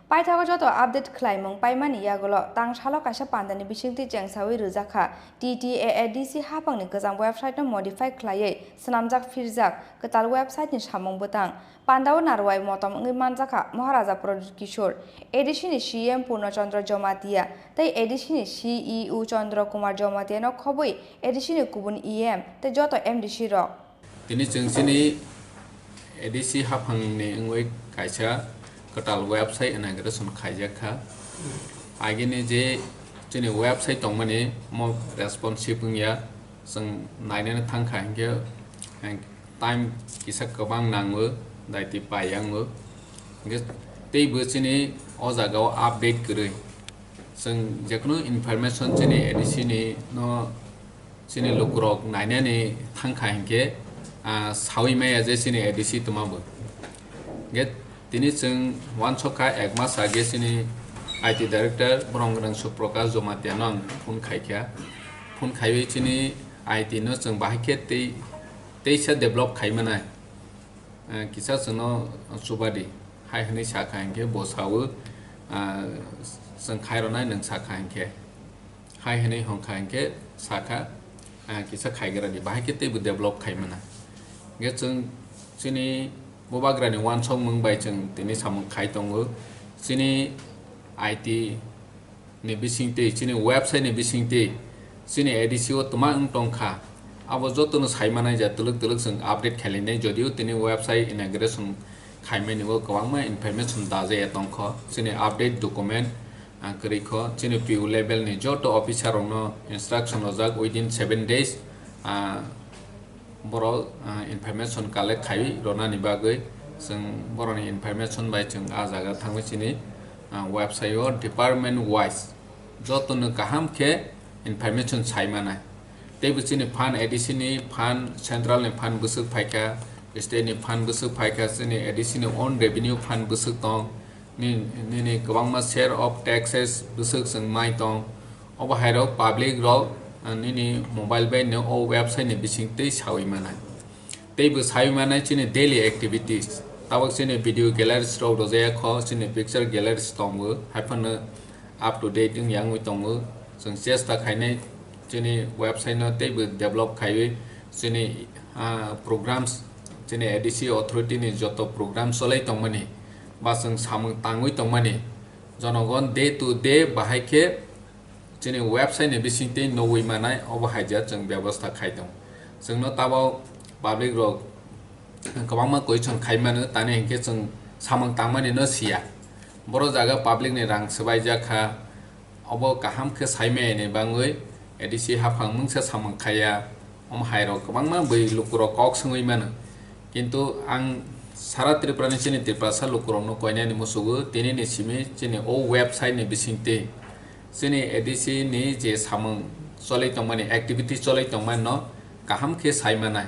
Paithago joto update khlaimung paimani yagulo tang salo kaisa pandani bisingtwi chengsawi rwjakha T T A A D C hapangni kwcham website no modify khlaiwi swnamjak phirjak kwtal website ni samung bwtang. Pandao narwai motom wngwi manjakha Maharaja Pradyut Kishore, A D C ni C E M Purna Chandra Jamatia tei A D C ni C E O Chandra Kumar Jamatia no khobwi A D C ni kubun E M tei joto M D C rok. Tini chwng chini A D C haphangni wngwi kaisa kwtal website inauguration khaijak kha. Agini je chini website tongmani mo responsive wngya, chwng nainani thangkha hinkhe, time kisa kwbang nango, daiti pai yango. Hinkhe teibo chini o jagao update kwrwi. Chwng jekono information chini A D C ni no chini lukurok nainani thangkha hinkhe, ah, sawi maya je chini A D C twmabo. Hinkhe tini chwng uansukha ek mas age chini I T director borok gwnang Suprakash Jamatia no ang phone khaikha. Phone khaiwi chini I T no chwng bahai khe tei, teisa develop khaimanai. Eh, kisa chwngno chubadi hai hwnwi sakha hinkhe bo sawi, ah, chwng khairwnai nwng sakha hinkhe. Hai hwnwi hwnkha hinkhe sakha, ah, kisa khaigradi bahai khe teibo develop khaimana. Hinkhe chwng chini bubagrani uansukmung bai chwng tini samung khai tongo. Chini I T ni bisingtwi, chini website ni bisingtwi, chini A D C o twma wng tongkha. Abo jotono saimanai ja twlwk twlwk chwng update khailainai, jodio tini website inauguration khaimani o kwbangma information dajaya tongkho. Chini update document, ah, kwrwi kho, chini P O level ni joto officer rokno instruction rojak within seven days, ah, borok, ah, information collect khai ronani bagwi chwng borokni information bai chwng ah jaga thangwi chini, ah, website o department wise jotono kaham khe information sai manai. Teibo chini fund, A D C ni fund, central ni fund bwswk phaikha, state ni fund bwswk phaikha, chini A D C ni own revenue fund bwswk tong, ni-, nini kwbangma share of taxes bwswk chwng mai tong. Obo hai rok public rok, ah, nini mobile bai no o website ni bising twi sawi manai. Teibo sawi manai chini daily activities. Tabok chini video galleries rok rojaya kho, chini picture galleries tongo, hai phano up to date wng yangwi tongo. Chwng chesta khainai chini website no teibo develop khaiwi chini, ah, programs, chini A D C authority ni joto program cholai tongmani ba chwng samung tangwi tongmani jonogon day to day bahai khe chini website ni bisingtwi nugwi manai, obo haija chwng bebosta khai tongo. Chwngno tabok public rok kwbangma question khai mano, tani hinkhe chwng samung tangmani no siya. Boro jaga public ni rang swbaijak kha, Obo kaham khe saimaya ni bangwi A D C haphang mungsa samung khaiya, omo hai rok kwbangma bwi lukurok kok swngwi mano. Kintu ang sara Tripura ni chini Tiprasa lukurokno koinani musugo, tini ni simi chini o website ni bisingtwi chini A D C ni je samung cholwi tongmani, activity cholwi tongmani no kaham khe sai manai.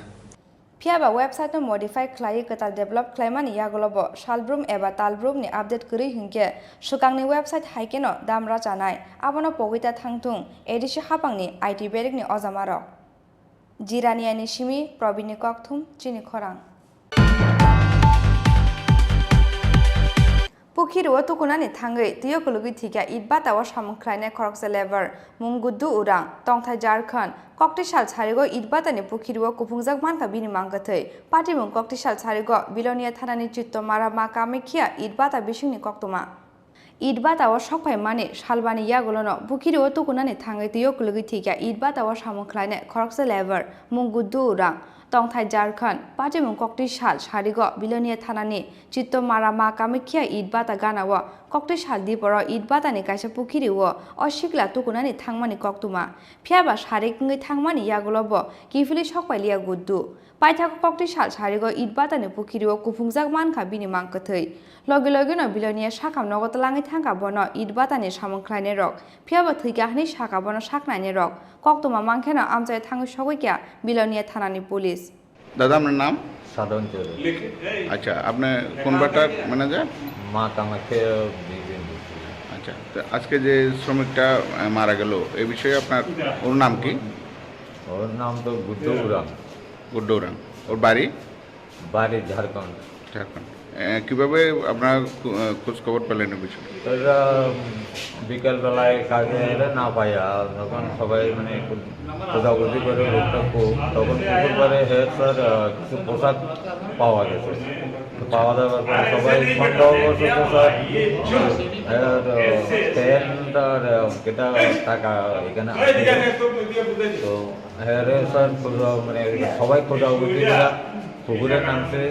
Phiya ba website no modify khlaiwi kwtal develop khlaimani yagulo bo salbrum eba talbrum ni update kwrwi hinkhe swkangni website hai kheno dam rachanai, abono pogwi ta thangthung A D C haphangni I T berikni ojamarok. Jiraniani simi Probinni kokthum chini khorang. Pukhiri o tukunani thangwi twiyo kulugwi thwikha Itbata o samung khlainai khoroksa labour, mung Guddu Urang, tongthai Jharkhand. Kokti sal sarigo Itbata ni pukhiri o kuphungjak mankha bini mang kwthwi. Patimung kokti sal sarigo Bilonia thanani Chittomara Ma Kamakhya Itbata bisingni koktwma. Itbata o sokphaimani salbani yagulono pukhiri o tukunani thangwi twiyo kulugwi thwikha Itbata o samung khlainai khoroksa labour, mung Guddu Urang, tongthai Jharkhand. Patimung kokti sal sarigo Bilonia thanani Chittomara Ma Kamakhya Itbata gana o kokti sal diporo Itbata ni kaisa pukhiri o o sikla tukunani thangmani koktwma. Phiya ba sarik wngwi thangmani yagulo bo kiphilwi sokpailiya Guddu. Paithago kokti sal sarigo Itbata ni pukhiri o kuphungjak mankha bini mang kwthwi. Logi logi no Bilonia sakam nogo twlangwi thangkha bono Itbata ni samung khlainai rok. Phiya bo thwikha hwnwi sakha bono saknainai rok. Koktwma mankhe no amchai thangwi sogwi kha Bilonia thanani police. দাদা, আপনার নাম? সাধন চৌধুরী। আচ্ছা, আপনি কোন butter manager? মা কামাখ্যা বিল্ডিং। আচ্ছা, তো আজকে যে শ্রমিকটা, আহ, মারা গেল, এই বিষয়ে আপনার, ওর নাম কি? ওর নাম তো গুড্ডু উরাং। গুড্ডু উরাং। ওর বাড়ি? বাড়ি ঝাড়খণ্ড। ঝাড়খণ্ড। আহ, কিভাবে আপনারা খু-, আহ, খোঁজ খবর পেলেন এই বিষয়ে? এরা বিকালবেলায় কাজে এলে না পাইয়া, তখন সবাই মানে একটু খোঁজাখুঁজি করে লোকটা খুব, তখন পুকুর পাড়ে হে স্যার, আহ, কিছু পোশাক পাওয়া গেছে। তো পাওয়া যাওয়ার পরে সবাই সন্দেহ করছে তো স্যার, এর, আহ, প্যান্ট আর, আহ, এটা টাকা এখানে আছে। তো হ্যাঁ রে স্যার, খোঁজা, মানে, সবাই খোঁজাখুঁজি করা পুকুরে নামছে,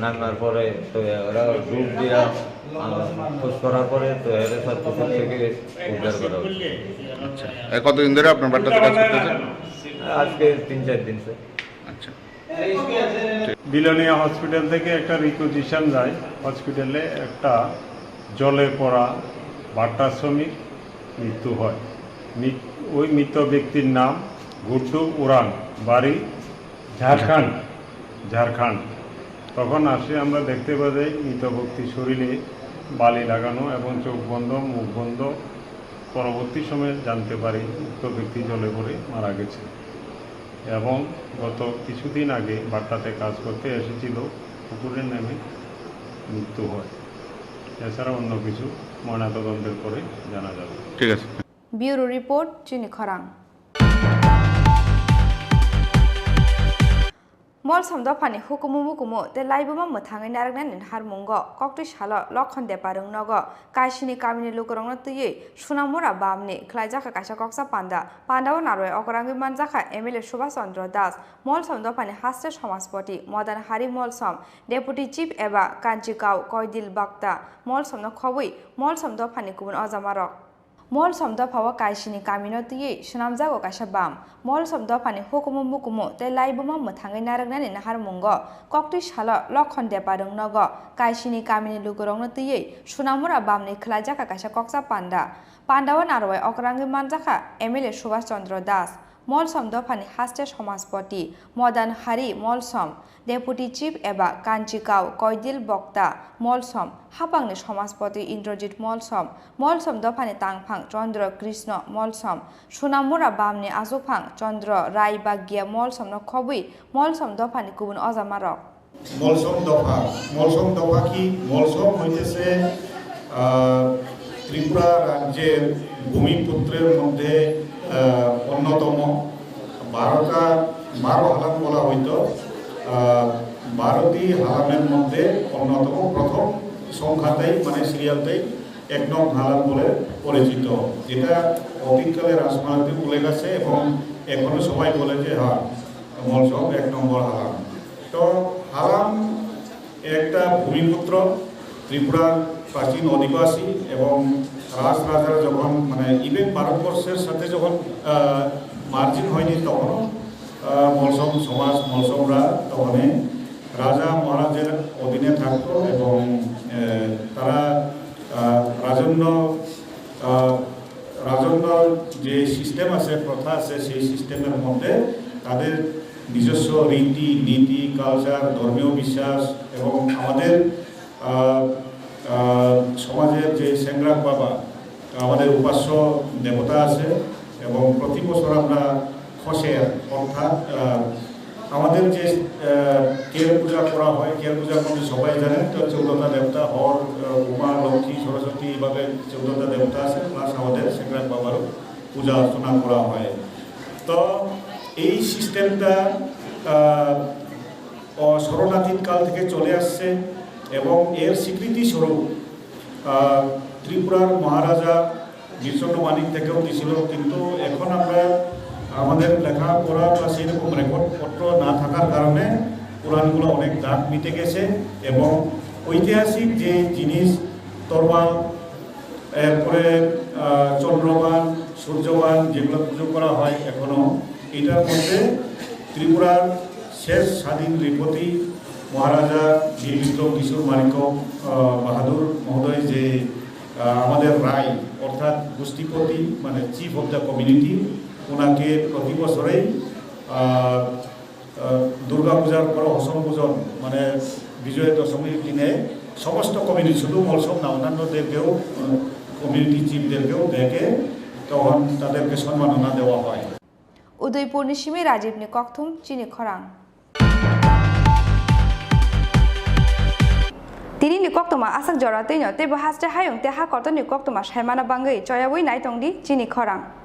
নামার পরে তো ওরা ডুব দিয়া, আহ, খোঁজ করার পরে তো হ্যাঁ রে স্যার, পুকুর থেকে উদ্ধার করা হয়েছে। আচ্ছা, এ, কতদিন ধরে আপনার বাড়িটাতে কাজ করতেছে? আজকে তিন চার দিন স্যার। আচ্ছা। বিলোনিয়া হসপিটাল থেকে একটা রিকুইজিশন যায়, হসপিটালে একটা জলে পড়া ভাট্টা শ্রমিক মৃত্যু হয়। মৃত-, ওই মৃত ব্যক্তির নাম গুড্ডু উরাং, বাড়ি ঝাড়খণ্ড, ঝাড়খণ্ড। তখন আসে আমরা দেখতে পাই যে মৃত ব্যক্তির শরীরে বালি লাগানো এবং চোখ বন্ধ, মুখ বন্ধ। পরবর্তী সময়ে জানতে পারি উক্ত ব্যক্তি জলে পড়ে মারা গেছে এবং গত কিছুদিন আগে ভাট্টাতে কাজ করতে এসেছিল, পুকুরে নেমে মৃত্যু হয়। এছাড়া অন্য কিছু ময়নাতদন্তের পরে জানা যাবে। ঠিক আছে। Bureau report, Chini Khorang. Molsom dophani hukumu mukumu tei laibuma mwthangwi narwknani naharmungo koktwi salo Lokhon Depar wng nogo Kaisini kamini lukurokno twiwi Sunamura bamni khwlaijakha kaisa koksa panda. Pandao narwai okrangwi manjakha M L A Subhash Chandra Das, Molsom dophani haste somaspoti Modan Hari Molsom, Deputy Chief eba Kanchikau Koidil Bakta, Molsomno khobwi Molsom dophani kubun ojamarok. Molsom dophao Kaisini kamino twiwi swnamjago kaisa bam. Molsom dophani hukumu mukumu tei laibuma mwthangwi narwknani naharmungo koktwi salo Lokhon Depar wng nogo Kaisini kamini lukurokno twiwi Sunamura bamni khwlaijakha kaisa koksa panda. Pandao narwai okrangwi manjakha M L A Subhash Chandra Das, Molsom dophani haste somaspoti Modan Hari Molsom, Deputy Chief eba Kanchikau Koidil Bokta Molsom, hapangni somaspoti Indrajit Molsom, Molsom dophani tangphang Chandra Krishna Molsom, Sunamura bamni achuphang Chandra Rai Bagya Molsomno khobwi Molsom dophani kubun ojamarok. Molsom দফা, মলসম দফা কি? মলসম হইতেছে, আহ, ত্রিপুরা রাজ্যের ভূমিপুত্রের মধ্যে, আহ, অন্যতম। বারোটা, বারো হালাম বলা হইতো। আহ, বারোটি হালামের মধ্যে অন্যতম, প্রথম সংখ্যাতেই, মানে সিরিয়ালতেই এক নং হালাম বলে পরিচিত, যেটা অতীতকালে রাজমালাতে উল্লেখ আছে এবং এখনো সবাই বলে যে, হ্যাঁ, মলসম এক নম্বর হালাম। তো হালাম একটা ভূমিপুত্র, ত্রিপুরার প্রাচীন অধিবাসী এবং রাজরাজারা যখন, মানে, even ভারতবর্ষের সাথে যখন, আহ, মার্জিন হয়নি, তখনও, আহ, মলসম সমাজ, মলসমরা তখনই রাজা মহারাজের অধীনে থাকতো এবং, আহ, তারা, আহ, রাজন্য, আহ, রাজন্য যে সিস্টেম আছে, প্রথা আছে, সেই সিস্টেমের মধ্যে তাদের নিজস্ব রীতি, নীতি, কালচার, ধর্মীয় বিশ্বাস এবং আমাদের, আহ, আহ, সমাজের যে সেংগ্রাক বাবা, আমাদের উপাস্য দেবতা আছে এবং প্রতি বছর আমরা খসের অর্থাৎ, আহ, আমাদের যে, আহ, কের পূজা করা হয়, কের পূজার মধ্যে সবাই জানেন তো চৌদ্দটা দেবতা, হর, আহ, উমা, লক্ষ্মী, সরস্বতী, এইভাবে চৌদ্দটা দেবতা আছে, প্লাস আমাদের সেংগ্রাক বাবারও পূজা অর্চনা করা হয়। তো এই সিস্টেমটা, আহ, অ-, স্মরণাতীত কাল থেকে চলে আসছে এবং এর স্বীকৃতি স্বরূপ, আহ, ত্রিপুরার মহারাজা বীরচন্দ্র মানিক থেকেও দিছিল, কিন্তু এখন আমরা আমাদের লেখাপড়া বা সেই রকম রেকর্ড পত্র না থাকার কারণে পুরাণগুলো অনেক দাগ মিটে গেছে এবং ঐতিহাসিক যে জিনিস তরোয়াল, এরপরে, আহ, চন্দ্রবান, সূর্যবান যেগুলো পুজো করা হয় এখনো, এটার মধ্যে ত্রিপুরার শেষ স্বাধীন নৃপতি মহারাজা বীর বিক্রম কিশোর মাণিক্য, আহ, বাহাদুর মহোদয় যে, আহ, আমাদের রায় অর্থাৎ গোষ্ঠীপতি, মানে চিফ অফ দ্য কমিউনিটি, ওনাকে প্রতি বছরেই, আহ, আহ, দুর্গা পূজার পরে অসম পূজন, মানে বিজয়া দশমীর দিনে সমস্ত কমিউনিটি, শুধু মলসম না, অন্যান্যদেরকেও, আহ, কমিউনিটি চিফদেরকেও ডেকে তখন তাদেরকে সম্মাননা দেওয়া হয়। Udaipurni simi Rajibni kokthum chini khorang. Tinini koktwma aswk jora twino teibo haste hayung tei ha kotorni koktwma saimana bangwi choyawi nai tongdi chini khorang.